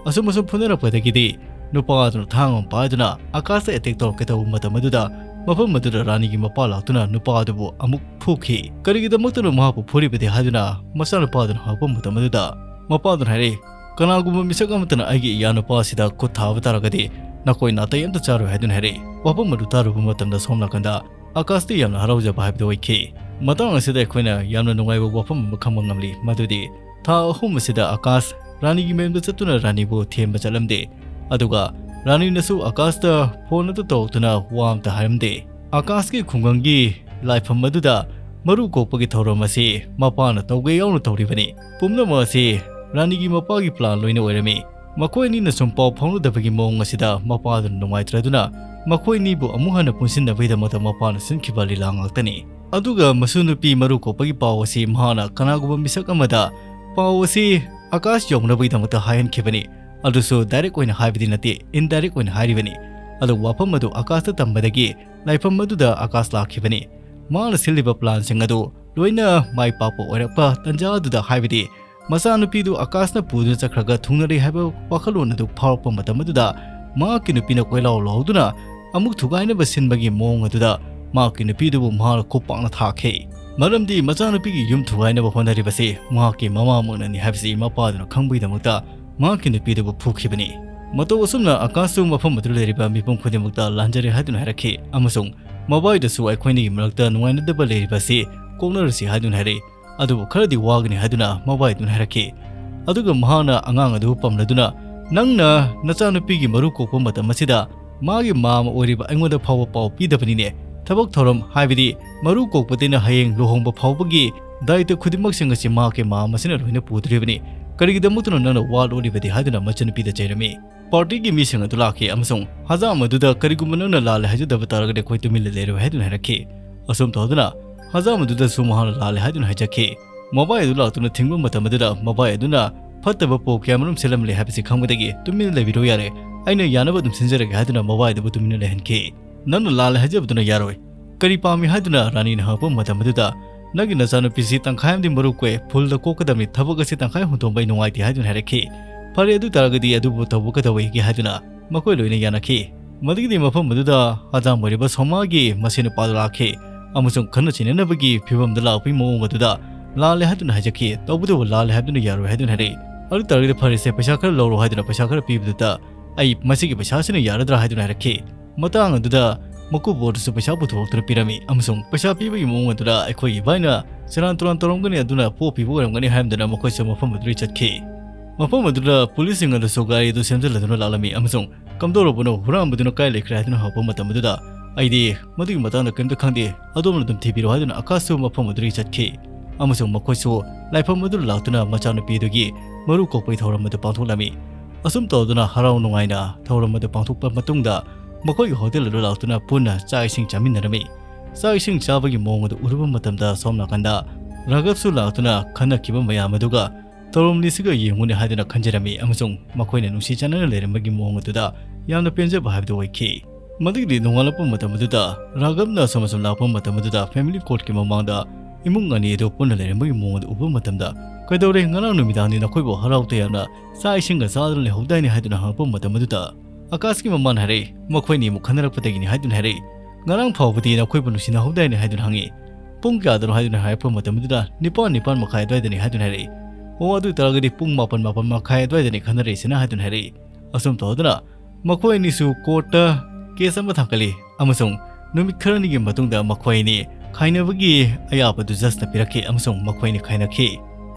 ꯑꯁꯨꯝ ꯑꯁꯨꯝ ꯐꯨꯅꯔꯛꯄꯗꯒꯤꯗꯤ ꯅꯨꯄꯥ ꯑꯗꯨꯅ ꯊꯥꯡ ꯑꯃ ꯄꯥꯏꯗꯨꯅ ꯑꯀꯥꯁꯇ attack ꯇꯧꯔꯛꯀꯦ ꯇꯧꯕ ꯃꯇꯝ ꯑꯗꯨꯗ ꯃꯐꯝ ꯑꯗꯨꯗ ꯔꯥꯅꯤꯒꯤ ꯃꯄꯥ ꯂꯥꯛꯇꯨꯅ ꯅꯨꯄꯥ ꯑꯗꯨꯕꯨ ꯑꯃꯨꯛ ꯐꯨꯈꯤ꯫ ꯀꯔꯤꯒꯤꯗꯃꯛꯇꯅꯣ ꯃꯍꯥꯛꯄꯨ ꯐꯨꯔꯤꯕꯗꯤ ꯍꯥꯏꯗꯨꯅ ꯃꯆꯥꯅꯨꯄꯥꯗꯨꯅ ꯍꯪꯂꯛꯄ ꯃꯇꯝ ꯑꯗꯨꯗ ꯃꯄꯥꯗꯨꯅ ꯍꯥꯏꯔꯛꯏ, "ꯀꯅꯥꯒꯨꯝꯕ ꯃꯤꯁꯛ ꯑꯃꯠꯇꯅ ꯑꯩꯒꯤ ꯏꯌꯥꯅꯨꯄꯥ ꯑꯁꯤꯗ ꯈꯨꯠ ꯊꯥꯕ ꯇꯥꯔꯒꯗꯤ ꯅꯈꯣꯏ ꯅꯥꯇꯩ ꯑꯃꯠꯇ ꯆꯥꯔꯣꯏ" ꯍꯥꯏꯗꯨꯅ ꯍꯥꯏꯔꯛꯏ꯫ ꯋꯥꯐꯝ ꯑꯗꯨ ꯇꯥꯔꯨꯕ ꯃꯇꯝꯗ ꯁꯣꯝ ꯅꯥꯀꯟꯗ ꯑꯀꯥꯁꯇꯤ ꯌꯥꯝꯅ ꯍꯔꯥꯎꯖꯕ ꯍꯥꯏꯕꯗꯨ ꯑꯣꯏꯈꯤ꯫ ꯃꯇꯥꯡ ꯑꯁꯤꯗ ꯑꯩꯈꯣꯏꯅ ꯌꯥꯝꯅ ꯅꯨꯡꯉꯥꯏꯕ ꯋꯥꯐꯝ ꯑꯃ ꯈꯪꯕ ꯉꯝꯂꯤ, ꯃꯗꯨꯗꯤ ꯊꯥ ꯑꯍꯨꯝ ꯑꯁꯤꯗ ꯑꯀꯥꯁ ꯔꯥꯅꯤꯒꯤ ꯃꯌꯨꯝꯗ ꯆꯠꯇꯨꯅ ꯔꯥꯅꯤꯕꯨ ꯊꯦꯝꯕ ꯆꯠꯂꯝꯗꯦ꯫ ꯑꯗꯨꯒ ꯔꯥꯅꯤꯅꯁꯨ ꯑꯀꯥꯁꯇ ꯐꯣꯟ ꯑꯗꯨ ꯇꯧꯔꯛꯇꯨꯅ ꯋꯥ ꯑꯃꯇ ꯍꯥꯏꯔꯝꯗꯦ꯫ ꯑꯀꯥꯁꯀꯤ ꯈꯨꯡꯒꯪꯒꯤ ꯂꯥꯏꯐꯝ ꯑꯗꯨꯗ ꯃꯔꯨ ꯀꯣꯛꯄꯒꯤ ꯊꯧꯔꯝ ꯑꯁꯤ ꯃꯄꯥꯅ ꯇꯧꯒꯦ ꯌꯥꯎꯅ ꯇꯧꯔꯤꯕꯅꯤ꯫ ꯄꯨꯝꯅꯃꯛ ꯑꯁꯤ ꯔꯥꯅꯤꯒꯤ ꯃꯄꯥꯒꯤ ꯄ꯭ꯂꯥꯟ ꯂꯣꯏꯅ ꯑꯣꯏꯔꯝꯃꯤ꯫ ꯃꯈꯣꯏ ꯑꯅꯤꯅ ꯁꯨꯝ ꯄꯥꯎ ꯐꯥꯎꯅꯗꯕꯒꯤ ꯃꯑꯣꯡ ꯑꯁꯤꯗ ꯃꯄꯥꯗꯨꯅ ꯅꯨꯡꯉꯥꯏꯇ꯭ꯔꯗꯨꯅ ꯃꯈꯣꯏ ꯑꯅꯤꯕꯨ ꯑꯃꯨꯛ ꯍꯟꯅ ꯄꯨꯟꯁꯤꯟꯅꯕꯒꯤꯗꯃꯛꯇ ꯃꯄꯥꯅ ꯁꯤꯟꯈꯤꯕ ꯂꯤꯂꯥ ꯉꯥꯛꯇꯅꯤ꯫ ꯑꯗꯨꯒ ꯃꯁꯨ ꯅꯨꯄꯤ ꯃꯔꯨ ꯀꯣꯛꯄꯒꯤ ꯄꯥꯎ ꯑꯁꯤ ꯃꯍꯥꯛꯅ ꯀꯅꯥꯒꯨꯝꯕ ꯃꯤꯁꯛ ꯑꯃꯗ ꯄꯥꯎ ꯑꯁꯤ ꯑꯀꯥꯁ ꯌꯧꯅꯕꯒꯤꯗꯃꯛꯇ ꯍꯥꯏꯍꯟꯈꯤꯕꯅꯤ꯫ ꯑꯗꯨꯁꯨ ꯗꯥꯏꯔꯦꯛ ꯑꯣꯏꯅ ꯍꯥꯏꯕꯗꯤ ꯅꯠꯇꯦ, ꯏꯟꯗꯥꯏꯔꯦꯛ ꯑꯣꯏꯅ ꯍꯥꯏꯔꯤꯕꯅꯤ꯫ ꯑꯗꯨ ꯋꯥꯐꯝ ꯑꯗꯨ ꯑꯀꯥꯁꯇ ꯇꯝꯕꯗꯒꯤ ꯂꯥꯏꯐꯝ ꯑꯗꯨꯗ ꯑꯀꯥꯁ ꯂꯥꯛꯈꯤꯕꯅꯤ꯫ ꯃꯥꯅ ꯁꯤꯜꯂꯤꯕ ꯄ꯭ꯂꯥꯟꯁꯤꯡ ꯑꯗꯨ ꯂꯣꯏꯅ ꯃꯥꯏ ꯄꯥꯛꯄ ꯑꯣꯏꯔꯛꯄ ꯇꯥꯟꯖꯥ ꯑꯗꯨꯗ, ꯍꯥꯏꯕꯗꯤ ꯃꯆꯥꯅꯨꯄꯤꯗꯨ ꯑꯀꯥꯁꯅ ꯄꯨꯗꯨꯅ ꯆꯠꯈ꯭ꯔꯒ ꯊꯨꯡꯅꯔꯦ ꯍꯥꯏꯕ ꯋꯥꯈꯜꯂꯣꯟ ꯑꯗꯨ ꯐꯥꯎꯔꯛꯄ ꯃꯇꯝ ꯑꯗꯨꯗ, ꯃꯍꯥꯛꯀꯤ ꯅꯨꯄꯤꯅ ꯀꯣꯏꯂꯥꯎ ꯂꯥꯎꯗꯨꯅ ꯑꯃꯨꯛ ꯊꯨꯒꯥꯏꯅꯕ ꯁꯤꯟꯕꯒꯤ ꯃꯑꯣꯡ ꯑꯗꯨꯗ ꯃꯍꯥꯛꯀꯤ ꯅꯨꯄꯤꯗꯨꯕꯨ ꯃꯍꯥꯛꯅ ꯈꯨꯄꯥꯛꯅ ꯊꯥꯈꯤ꯫ ꯃꯔꯝꯗꯤ ꯃꯆꯥꯅꯨꯄꯤꯒꯤ ꯌꯨꯝ ꯊꯨꯒꯥꯏꯅꯕ ꯍꯣꯠꯅꯔꯤꯕꯁꯤ ꯃꯍꯥꯛꯀꯤ ꯃꯃꯥꯃꯛꯅꯅꯤ ꯍꯥꯏꯕꯁꯤ ꯃꯄꯥꯗꯨꯅ ꯈꯪꯕꯒꯤꯗꯃꯛꯇ ꯃꯍꯥꯛꯀꯤ ꯅꯨꯄꯤꯗꯨꯕꯨ ꯐꯨꯈꯤꯕꯅꯤ꯫ ꯃꯇꯧ ꯑꯁꯨꯝꯅ ꯑꯀꯥꯁꯁꯨ ꯃꯐꯝ ꯑꯗꯨꯗ ꯂꯩꯔꯤꯕ ꯃꯤꯄꯨꯝ ꯈꯨꯗꯤꯡꯃꯛꯇ ꯂꯥꯟꯖꯔꯦ ꯍꯥꯏꯗꯨꯅ ꯍꯥꯏꯔꯛꯈꯤ ꯑꯃꯁꯨꯡ ꯃꯕꯥꯏꯗꯁꯨ ꯑꯩꯈꯣꯏꯅꯤꯒꯤ ꯃꯔꯛꯇ ꯅꯨꯡꯉꯥꯏꯅꯗꯕ ꯂꯩꯔꯤꯕ ꯑꯁꯤ ꯀꯣꯛꯅꯔꯁꯤ ꯍꯥꯏꯗꯨꯅ ꯍꯥꯏꯔꯛꯏ꯫ ꯑꯗꯨꯕꯨ ꯈꯔꯗꯤ ꯋꯥꯒꯅꯤ ꯍꯥꯏꯗꯨꯅ ꯃꯕꯥꯏꯗꯨꯅ ꯍꯥꯏꯔꯛꯈꯤ꯫ ꯑꯗꯨꯒ ꯃꯍꯥꯛꯅ ꯑꯉꯥꯡ ꯑꯗꯨꯕꯨ ꯄꯝꯂꯗꯨꯅ, "ꯅꯪꯅ ꯅꯆꯥꯅꯨꯄꯤꯒꯤ ꯃꯔꯨ ꯀꯣꯛꯄ ꯃꯇꯝ ꯑꯁꯤꯗ ꯃꯥꯒꯤ ꯃꯥ ꯑꯃ ꯑꯣꯏꯔꯤꯕ ꯑꯩꯉꯣꯟꯗ ꯐꯥꯎꯕ ꯄꯥꯎ ꯄꯤꯗꯕꯅꯤꯅꯦ꯫ ꯊꯕꯛ ꯊꯧꯔꯝ, ꯍꯥꯏꯕꯗꯤ ꯃꯔꯨ ꯀꯣꯛꯄꯗꯩꯅ ꯍꯌꯦꯡ ꯂꯨꯍꯣꯡꯕ ꯐꯥꯎꯕꯒꯤ ꯗꯥꯏꯇ ꯈꯨꯗꯤꯡꯃꯛꯁꯤꯡ ꯑꯁꯤ ꯃꯍꯥꯛꯀꯤ ꯃꯥ ꯑꯃꯁꯤꯅ ꯂꯣꯏꯅ ꯄꯨꯗꯣꯔꯤꯕꯅꯤ꯫ ꯀꯔꯤꯒꯤꯗꯃꯛꯇꯅꯣ ꯅꯪꯅ ꯋꯥ ꯂꯣꯠꯂꯤꯕꯗꯤ?" ꯍꯥꯏꯗꯨꯅ ꯃꯆꯟꯅꯨꯄꯤꯗ ꯆꯩꯔꯝꯃꯤ꯫ ꯄꯥꯔꯇꯤꯒꯤ ꯃꯤꯁꯤꯡ ꯑꯗꯨ ꯂꯥꯛꯈꯤ ꯑꯃꯁꯨꯡ ꯍꯖꯥꯝ ꯑꯗꯨꯗ, "ꯀꯔꯤꯒꯨꯝꯕ ꯅꯪꯅ ꯂꯥꯜꯂꯦ ꯍꯥꯏꯖꯗꯕ ꯇꯥꯔꯒꯗꯤ ꯑꯩꯈꯣꯏ ꯇꯨꯃꯤꯟꯅ ꯂꯩꯔꯣꯏ" ꯍꯥꯏꯗꯨꯅ ꯍꯥꯏꯔꯛꯈꯤ꯫ ꯑꯁꯨꯝ ꯇꯧꯗꯨꯅ ꯍꯖꯥꯝ ꯑꯗꯨꯗꯁꯨ ꯃꯍꯥꯛꯅ ꯂꯥꯜꯂꯦ ꯍꯥꯏꯗꯨꯅ ꯍꯥꯏꯖꯈꯤ꯫ ꯃꯕꯥꯏ ꯑꯗꯨ ꯂꯥꯛꯇꯨꯅ ꯊꯤꯡꯕ ꯃꯇꯝ ꯑꯗꯨꯗ ꯃꯕꯥꯏ ꯑꯗꯨꯅ ꯐꯠꯇꯕ ꯄꯣꯞ ꯀꯌꯥꯃꯔꯨꯝ ꯁꯤꯜꯂꯝꯂꯦ ꯍꯥꯏꯕꯁꯤ ꯈꯪꯕꯗꯒꯤ, "ꯇꯨꯃꯤꯟꯅ ꯂꯩꯕꯤꯔꯣ ꯌꯥꯔꯦ, ꯑꯩꯅ ꯌꯥꯅꯕ ꯑꯗꯨꯝ ꯁꯤꯟꯖꯔꯒꯦ" ꯍꯥꯏꯗꯨꯅ ꯃꯕꯥꯏ ꯑꯗꯨꯕꯨ ꯇꯨꯃꯤꯟꯅ ꯂꯩꯍꯟꯈꯤ꯫ "ꯅꯪꯅ ꯂꯥꯜꯂꯦ ꯍꯥꯏꯖꯕꯗꯨꯅ ꯌꯥꯔꯣꯏ꯫ ꯀꯔꯤ ꯄꯥꯝꯃꯤ?" ꯍꯥꯏꯗꯨꯅ ꯔꯥꯅꯤꯅ ꯍꯪꯉꯛꯄ ꯃꯇꯝ ꯑꯗꯨꯗ, "ꯅꯪꯒꯤ ꯅꯆꯥꯅꯨꯄꯤꯁꯤ ꯇꯪꯈꯥꯏ ꯑꯃꯗꯤ ꯃꯔꯨ ꯀꯣꯛꯑꯦ, ꯐꯨꯜꯗ ꯀꯣꯛꯀꯗꯕꯅꯤ, ꯊꯕꯛ ꯑꯁꯤ ꯇꯪꯈꯥꯏ ꯍꯨꯟꯗꯣꯛꯄ ꯑꯩ ꯅꯨꯡꯉꯥꯏꯇꯦ" ꯍꯥꯏꯗꯨꯅ ꯍꯥꯏꯔꯛꯈꯤ꯫ "ꯐꯔꯦ, ꯑꯗꯨ ꯇꯥꯔꯒꯗꯤ ꯑꯗꯨꯕꯨ ꯇꯧꯕ ꯀꯩꯗꯧꯋꯦꯒꯦ?" ꯍꯥꯏꯗꯨꯅ ꯃꯈꯣꯏ ꯂꯣꯏꯅ ꯌꯥꯅꯈꯤ꯫ ꯃꯗꯨꯒꯤꯗꯤ ꯃꯐꯝ ꯑꯗꯨꯗ ꯍꯖꯥꯝ ꯑꯣꯏꯔꯤꯕ ꯁꯣꯃꯥꯒꯤ ꯃꯁꯦꯟ ꯅꯨꯄꯥꯗꯨ ꯂꯥꯛꯈꯤ ꯑꯃꯁꯨꯡ ꯈꯠꯅ ꯆꯩꯅꯅꯕꯒꯤ ꯐꯤꯕꯝꯗ ꯂꯥꯛꯄꯒꯤ ꯃꯑꯣꯡ ꯑꯗꯨꯗ ꯂꯥꯜꯂꯦ ꯍꯥꯏꯗꯨꯅ ꯍꯥꯏꯖꯈꯤ꯫ ꯇꯧꯕꯇꯕꯨ ꯂꯥꯜꯂꯦ ꯍꯥꯏꯕꯗꯨꯅ ꯌꯥꯔꯣꯏ ꯍꯥꯏꯗꯨꯅ ꯍꯥꯏꯔꯛꯏ꯫ ꯑꯗꯨ ꯇꯥꯔꯒꯗꯤ ꯐꯔꯦꯁꯦ, ꯄꯩꯁꯥ ꯈꯔ ꯂꯧꯔꯣ ꯍꯥꯏꯗꯨꯅ ꯄꯩꯁꯥ ꯈꯔ ꯄꯤꯕꯗꯨꯗ ꯑꯩ ꯃꯁꯤꯒꯤ ꯄꯩꯁꯥꯁꯤꯅ ꯌꯥꯔꯗ꯭ꯔꯥ ꯍꯥꯏꯗꯨꯅ ꯍꯥꯏꯔꯛꯈꯤ꯫ ꯃꯇꯥꯡ ꯑꯗꯨꯗ ꯃꯀꯨꯕꯣꯔꯗꯨꯁꯨ ꯄꯩꯁꯥ ꯄꯨꯊꯣꯔꯛꯇꯨꯅ ꯄꯤꯔꯝꯃꯤ ꯑꯃꯁꯨꯡ ꯄꯩꯁꯥ ꯄꯤꯕꯒꯤ ꯃꯑꯣꯡ ꯑꯗꯨꯗ ꯑꯩꯈꯣꯏ ꯏꯕꯥꯏꯅ ꯁꯦꯔꯥꯟ ꯇꯨꯔꯥꯟ ꯇꯧꯔꯝꯒꯅꯤ, ꯑꯗꯨꯅ ꯄꯣꯛꯄꯤꯕ ꯑꯣꯏꯔꯝꯒꯅꯤ ꯍꯥꯏꯔꯝꯗꯅ ꯃꯈꯣꯏꯁꯨ ꯃꯐꯝ ꯑꯗꯨꯗꯒꯤ ꯆꯠꯈꯤ꯫ ꯃꯐꯝ ꯑꯗꯨꯗ ꯄꯨꯂꯤꯁꯁꯤꯡ ꯑꯗꯨꯁꯨ ꯒꯥꯔꯤ ꯑꯗꯨ ꯁꯦꯝꯖꯤꯜꯂꯗꯨꯅ ꯂꯥꯛꯂꯝꯃꯤ ꯑꯃꯁꯨꯡ ꯀꯝꯗꯧꯔꯕꯅꯣ, ꯍꯨꯔꯥꯟꯕꯗꯨꯅ ꯀꯥꯏ ꯂꯩꯈ꯭ꯔꯦ ꯍꯥꯏꯗꯨꯅ ꯍꯪꯉꯛꯄ ꯃꯇꯝ ꯑꯗꯨꯗ ꯑꯩꯗꯤ ꯃꯗꯨꯒꯤ ꯃꯇꯥꯡꯗ ꯀꯔꯤꯝꯇ ꯈꯪꯗꯦ, ꯑꯗꯣꯝꯅ ꯑꯗꯨꯝ ꯊꯤꯕꯤꯔꯣ ꯍꯥꯏꯗꯨꯅ ꯑꯥꯀꯥꯁꯁꯨ ꯃꯐꯝ ꯑꯗꯨꯗꯒꯤ ꯆꯠꯈꯤ꯫ ꯑꯃꯁꯨꯡ ꯃꯈꯣꯏꯁꯨ ꯂꯥꯏꯐꯝ ꯑꯗꯨꯗ ꯂꯥꯛꯇꯨꯅ ꯃꯆꯥꯅꯨꯄꯤꯗꯨꯒꯤ ꯃꯔꯨ ꯀꯣꯛꯄꯒꯤ ꯊꯧꯔꯝ ꯑꯗꯨ ꯄꯥꯡꯊꯣꯛꯂꯝꯃꯤ꯫ ꯑꯁꯨꯝ ꯇꯧꯗꯨꯅ ꯍꯔꯥꯎ ꯅꯨꯡꯉꯥꯏꯅ ꯊꯧꯔꯝ ꯑꯗꯨ ꯄꯥꯡꯊꯣꯛꯄ ꯃꯇꯨꯡꯗ ꯃꯈꯣꯏꯒꯤ ꯍꯣꯇꯦꯜ ꯑꯗꯨ ꯂꯥꯛꯇꯨꯅ ꯄꯨꯟꯅ ꯆꯥꯛ ꯏꯁꯤꯡ ꯆꯥꯃꯤꯟꯅꯔꯝꯃꯤ꯫ ꯆꯥꯛ ꯏꯁꯤꯡ ꯆꯥꯕꯒꯤ ꯃꯑꯣꯡ ꯑꯗꯨ ꯎꯔꯨꯕ ꯃꯇꯝꯗ ꯁꯣꯝ ꯅꯥꯀꯟꯗ ꯔꯥꯘꯕꯁꯨ ꯂꯥꯛꯇꯨꯅ ꯈꯟꯅꯈꯤꯕ ꯃꯌꯥꯝ ꯑꯗꯨꯒ ꯇꯧꯔꯝꯂꯤꯁꯤꯒ ꯌꯦꯡꯉꯨꯅꯦ ꯍꯥꯏꯗꯨꯅ ꯈꯟꯖꯔꯝꯃꯤ ꯑꯃꯁꯨꯡ ꯃꯈꯣꯏꯅ ꯅꯨꯡꯁꯤ ꯆꯥꯟꯅꯅ ꯂꯩꯔꯝꯕꯒꯤ ꯃꯑꯣꯡ ꯑꯗꯨꯗ ꯌꯥꯝꯅ ꯄꯦꯟꯖꯕ ꯍꯥꯏꯕꯗꯨ ꯑꯣꯏꯈꯤ꯫ ꯃꯗꯨꯒꯤꯗꯤ ꯅꯣꯡꯉꯥꯜꯂꯛꯄ ꯃꯇꯝ ꯑꯗꯨꯗ ꯔꯥꯘꯕꯅ ꯑꯁꯨꯝ ꯑꯁꯨꯝ ꯂꯥꯛꯄ ꯃꯇꯝ ꯑꯗꯨꯗ ꯐꯦꯃꯤꯂꯤ ꯀꯣꯔꯠꯀꯤ ꯃꯃꯥꯡꯗ ꯏꯃꯨꯡ ꯑꯅꯤ ꯑꯗꯨ ꯄꯨꯟꯅ ꯂꯩꯔꯝꯕꯒꯤ ꯃꯑꯣꯡ ꯑꯗꯨ ꯎꯕ ꯃꯇꯝꯗ, "ꯀꯩꯗꯧꯔꯦ? ꯉꯔꯥꯡ ꯅꯨꯃꯤꯗꯥꯡꯗꯤ ꯅꯈꯣꯏꯕꯨ ꯍꯔꯥꯎ ꯇꯌꯥꯝꯅ ꯆꯥꯛ ꯏꯁꯤꯡꯒ ꯆꯥꯗꯨꯅ ꯂꯩꯍꯧꯗꯥꯏꯅꯦ?" ꯍꯥꯏꯗꯨꯅ ꯍꯪꯉꯛꯄ ꯃꯇꯝ ꯑꯗꯨꯗ ꯑꯥꯀꯥꯁꯀꯤ ꯃꯃꯥꯅ ꯍꯥꯏꯔꯛꯏ, "ꯃꯈꯣꯏꯅꯤ ꯑꯃꯨꯛ ꯈꯟꯅꯔꯛꯄꯗꯒꯤꯅꯤ" ꯍꯥꯏꯗꯨꯅ ꯍꯥꯏꯔꯛꯏ꯫ "ꯉꯔꯥꯡ ꯐꯥꯎꯕꯗꯤ ꯅꯈꯣꯏꯕꯨ ꯅꯨꯡꯁꯤꯅꯍꯧꯗꯥꯏꯅꯦ?" ꯍꯥꯏꯗꯨꯅ ꯍꯪꯉꯤ꯫ "ꯄꯨꯡ ꯀꯌꯥꯗꯅꯣ?" ꯍꯥꯏꯗꯨꯅ ꯍꯥꯏꯔꯛꯄ ꯃꯇꯝ ꯑꯗꯨꯗ, "ꯅꯤꯄꯥꯟ, ꯅꯤꯄꯥꯟ ꯃꯈꯥꯏ ꯑꯗꯨꯋꯥꯏꯗꯅꯤ" ꯍꯥꯏꯗꯨꯅ ꯍꯥꯏꯔꯛꯏ꯫ "ꯑꯣ, ꯑꯗꯨ ꯑꯣꯏꯇꯥꯔꯒꯗꯤ ꯄꯨꯡ ꯃꯥꯄꯟ, ꯃꯥꯄꯟ ꯃꯈꯥꯏ ꯑꯗꯨꯋꯥꯏꯗꯅꯤ ꯈꯟꯅꯔꯛꯏꯁꯤꯅ" ꯍꯥꯏꯗꯨꯅ ꯍꯥꯏꯔꯛꯏ꯫ ꯑꯁꯨꯝ ꯇꯧꯗꯨꯅ ꯃꯈꯣꯏ ꯑꯅꯤꯁꯨ ꯀꯣꯔꯠꯇ ꯀꯦꯁ ꯑꯃ ꯊꯥꯡꯒꯠꯂꯤ ꯑꯃꯁꯨꯡ ꯅꯨꯃꯤꯠ ꯈꯔꯅꯤꯒꯤ ꯃꯇꯨꯡꯗ ꯃꯈꯣꯏ ꯑꯅꯤ ꯈꯥꯏꯅꯕꯒꯤ ꯑꯌꯥꯕꯗꯨ ꯖꯖꯅ ꯄꯤꯔꯛꯈꯤ ꯑꯃꯁꯨꯡ ꯃꯈꯣꯏ ꯑꯅꯤ ꯈꯥꯏꯅꯈꯤ꯫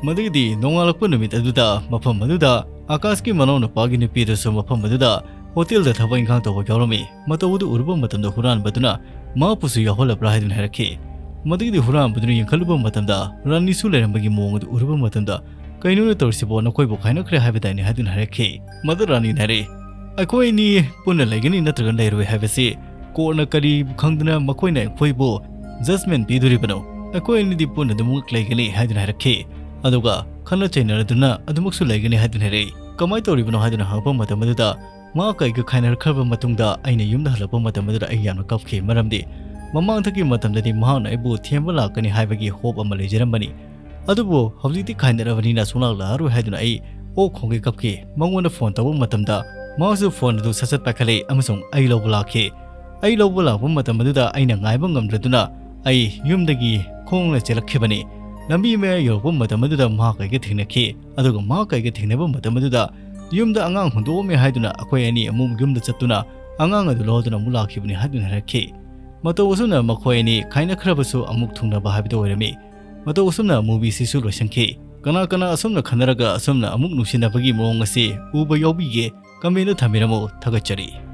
ꯃꯗꯨꯒꯤꯗꯤ ꯅꯣꯡꯉꯥꯜꯂꯛꯄ ꯅꯨꯃꯤꯠ ꯑꯗꯨꯗ ꯃꯐꯝ ꯑꯗꯨꯗ ꯑꯥꯀꯥꯁꯀꯤ ꯃꯅꯥꯎꯅꯨꯄꯥꯒꯤ ꯅꯨꯄꯤꯗꯨꯁꯨ ꯃꯐꯝ ꯑꯗꯨꯗ ꯍꯣꯇꯦꯜꯗ ꯊꯕꯛ ꯏꯪꯈꯥꯡ ꯇꯧꯕ ꯌꯥꯎꯔꯝꯃꯤ꯫ ꯃꯇꯧ ꯑꯗꯨ ꯎꯔꯨꯕ ꯃꯇꯝꯗ ꯍꯨꯔꯥꯟꯕꯗꯨꯅ ꯃꯍꯥꯛꯄꯨꯁꯨ ꯌꯥꯎꯍꯜꯂꯕ꯭ꯔꯥ ꯍꯥꯏꯗꯨꯅ ꯍꯥꯏꯔꯛꯈꯤ꯫ ꯃꯗꯨꯒꯤꯗꯤ ꯍꯨꯔꯥꯟꯕꯗꯨꯅ ꯌꯦꯡꯈꯠꯂꯨꯕ ꯃꯇꯝꯗ ꯔꯥꯅꯤꯁꯨ ꯂꯩꯔꯝꯕꯒꯤ ꯃꯑꯣꯡ ꯑꯗꯨ ꯎꯔꯨꯕ ꯃꯇꯝꯗ, "ꯀꯩꯅꯣꯅꯦ ꯇꯧꯔꯤꯁꯤꯕꯣ? ꯅꯈꯣꯏꯕꯨ ꯈꯥꯏꯅꯈ꯭ꯔꯦ ꯍꯥꯏꯕꯗꯥꯏꯅꯦ?" ꯍꯥꯏꯗꯨꯅ ꯍꯥꯏꯔꯛꯈꯤ꯫ ꯃꯗꯨ ꯔꯥꯅꯤꯅ ꯍꯥꯏꯔꯛꯏ, "ꯑꯩꯈꯣꯏ ꯑꯅꯤ ꯄꯨꯟꯅ ꯂꯩꯒꯅꯤ ꯅꯠꯇ꯭ꯔꯒ ꯂꯩꯔꯣꯏ ꯍꯥꯏꯕꯁꯤ ꯀꯣꯔꯠꯅ ꯀꯔꯤ ꯈꯪꯗꯅ ꯃꯈꯣꯏꯅ ꯑꯩꯈꯣꯏꯕꯨ ꯖꯖꯃꯦꯟ ꯄꯤꯗꯣꯔꯤꯕꯅꯣ? ꯑꯩꯈꯣꯏ ꯑꯅꯤꯗꯤ ꯄꯨꯟꯅ ꯑꯗꯨꯃꯛ ꯂꯩꯒꯅꯤ" ꯍꯥꯏꯗꯨꯅ ꯍꯥꯏꯔꯛꯈꯤ꯫ ꯑꯗꯨꯒ ꯈꯠꯅ ꯆꯩꯅꯔꯗꯨꯅ ꯑꯗꯨꯃꯛꯁꯨ ꯂꯩꯒꯅꯤ ꯍꯥꯏꯗꯨꯅ ꯍꯥꯏꯔꯛꯏ꯫ "ꯀꯃꯥꯏꯅ ꯇꯧꯔꯤꯕꯅꯣ?" ꯍꯥꯏꯗꯨꯅ ꯍꯪꯉꯛꯄ ꯃꯇꯝ ꯑꯗꯨꯗ, ꯃꯍꯥꯛꯀ ꯑꯩꯒ ꯈꯥꯏꯅꯔꯛꯈ꯭ꯔꯕ ꯃꯇꯨꯡꯗ ꯑꯩꯅ ꯌꯨꯝꯗ ꯍꯜꯂꯛꯄ ꯃꯇꯝ ꯑꯗꯨꯗ ꯑꯩ ꯌꯥꯝꯅ ꯀꯞꯈꯤ, ꯃꯔꯝꯗꯤ ꯃꯃꯥꯡꯊꯛꯀꯤ ꯃꯇꯝꯗꯗꯤ ꯃꯍꯥꯛꯅ ꯑꯩꯕꯨ ꯊꯦꯝꯕ ꯂꯥꯛꯀꯅꯤ ꯍꯥꯏꯕꯒꯤ ꯍꯣꯞ ꯑꯃ ꯂꯩꯖꯔꯝꯕꯅꯤ꯫ ꯑꯗꯨꯕꯨ ꯍꯧꯖꯤꯛꯇꯤ ꯈꯥꯏꯅꯔꯕꯅꯤꯅ ꯁꯨꯡꯂꯥꯛ ꯂꯥꯛꯑꯔꯣꯏ ꯍꯥꯏꯗꯨꯅ ꯑꯩ ꯑꯣꯛ ꯈꯣꯡꯒꯩ ꯀꯞꯈꯤ꯫ ꯃꯉꯣꯟꯗ ꯐꯣꯟ ꯇꯧꯕ ꯃꯇꯝꯗ ꯃꯍꯥꯛꯁꯨ ꯐꯣꯟ ꯑꯗꯨ ꯁꯠ ꯁꯠ ꯄꯥꯏꯈꯠꯂꯛꯏ ꯑꯃꯁꯨꯡ ꯑꯩ ꯂꯧꯕ ꯂꯥꯛꯈꯤ꯫ ꯑꯩ ꯂꯧꯕ ꯂꯥꯛꯄ ꯃꯇꯝ ꯑꯗꯨꯗ ꯑꯩꯅ ꯉꯥꯏꯕ ꯉꯝꯗ꯭ꯔꯗꯨꯅ ꯑꯩ ꯌꯨꯝꯗꯒꯤ ꯈꯣꯡꯅ ꯆꯦꯜꯂꯛꯈꯤꯕꯅꯤ꯫ ꯂꯝꯕꯤ ꯃꯌꯥꯏ ꯌꯧꯔꯛꯄ ꯃꯇꯝ ꯑꯗꯨꯗ ꯃꯍꯥꯛ ꯑꯩꯒ ꯊꯦꯡꯅꯈꯤ꯫ ꯑꯗꯨꯒ ꯃꯍꯥꯛ ꯑꯩꯒ ꯊꯦꯡꯅꯕ ꯃꯇꯝ ꯑꯗꯨꯗ ꯌꯨꯝꯗ ꯑꯉꯥꯡ ꯍꯨꯟꯗꯣꯛꯑꯝꯃꯦ ꯍꯥꯏꯗꯨꯅ ꯑꯩꯈꯣꯏ ꯑꯅꯤ ꯑꯃꯨꯛ ꯌꯨꯝꯗ ꯆꯠꯇꯨꯅ ꯑꯉꯥꯡ ꯑꯗꯨ ꯂꯧꯗꯨꯅ ꯑꯃꯨꯛ ꯂꯥꯛꯈꯤꯕꯅꯤ ꯍꯥꯏꯗꯨꯅ ꯍꯥꯏꯔꯛꯈꯤ꯫ ꯃꯇꯧ ꯑꯁꯨꯝꯅ ꯃꯈꯣꯏ ꯑꯅꯤ ꯈꯥꯏꯅꯈ꯭ꯔꯕꯁꯨ ꯑꯃꯨꯛ ꯊꯨꯡꯅꯕ ꯍꯥꯏꯕꯗꯨ ꯑꯣꯏꯔꯝꯃꯤ꯫ ꯃꯇꯧ ꯑꯁꯨꯝꯅ movieꯁꯤꯁꯨ ꯂꯣꯏꯁꯤꯟꯈꯤ꯫ ꯀꯅꯥ ꯀꯅꯥ ꯑꯁꯨꯝꯅ ꯈꯟꯅꯔꯒ ꯑꯁꯨꯝꯅ ꯑꯃꯨꯛ ꯅꯨꯡꯁꯤꯅꯕꯒꯤ ꯃꯑꯣꯡ ꯑꯁꯤ ꯎꯕ ꯌꯥꯎꯕꯤꯒꯦ? Commentꯗ ꯊꯝꯕꯤꯔꯝꯃꯨ꯫ ꯊꯥꯒꯠꯆꯔꯤ꯫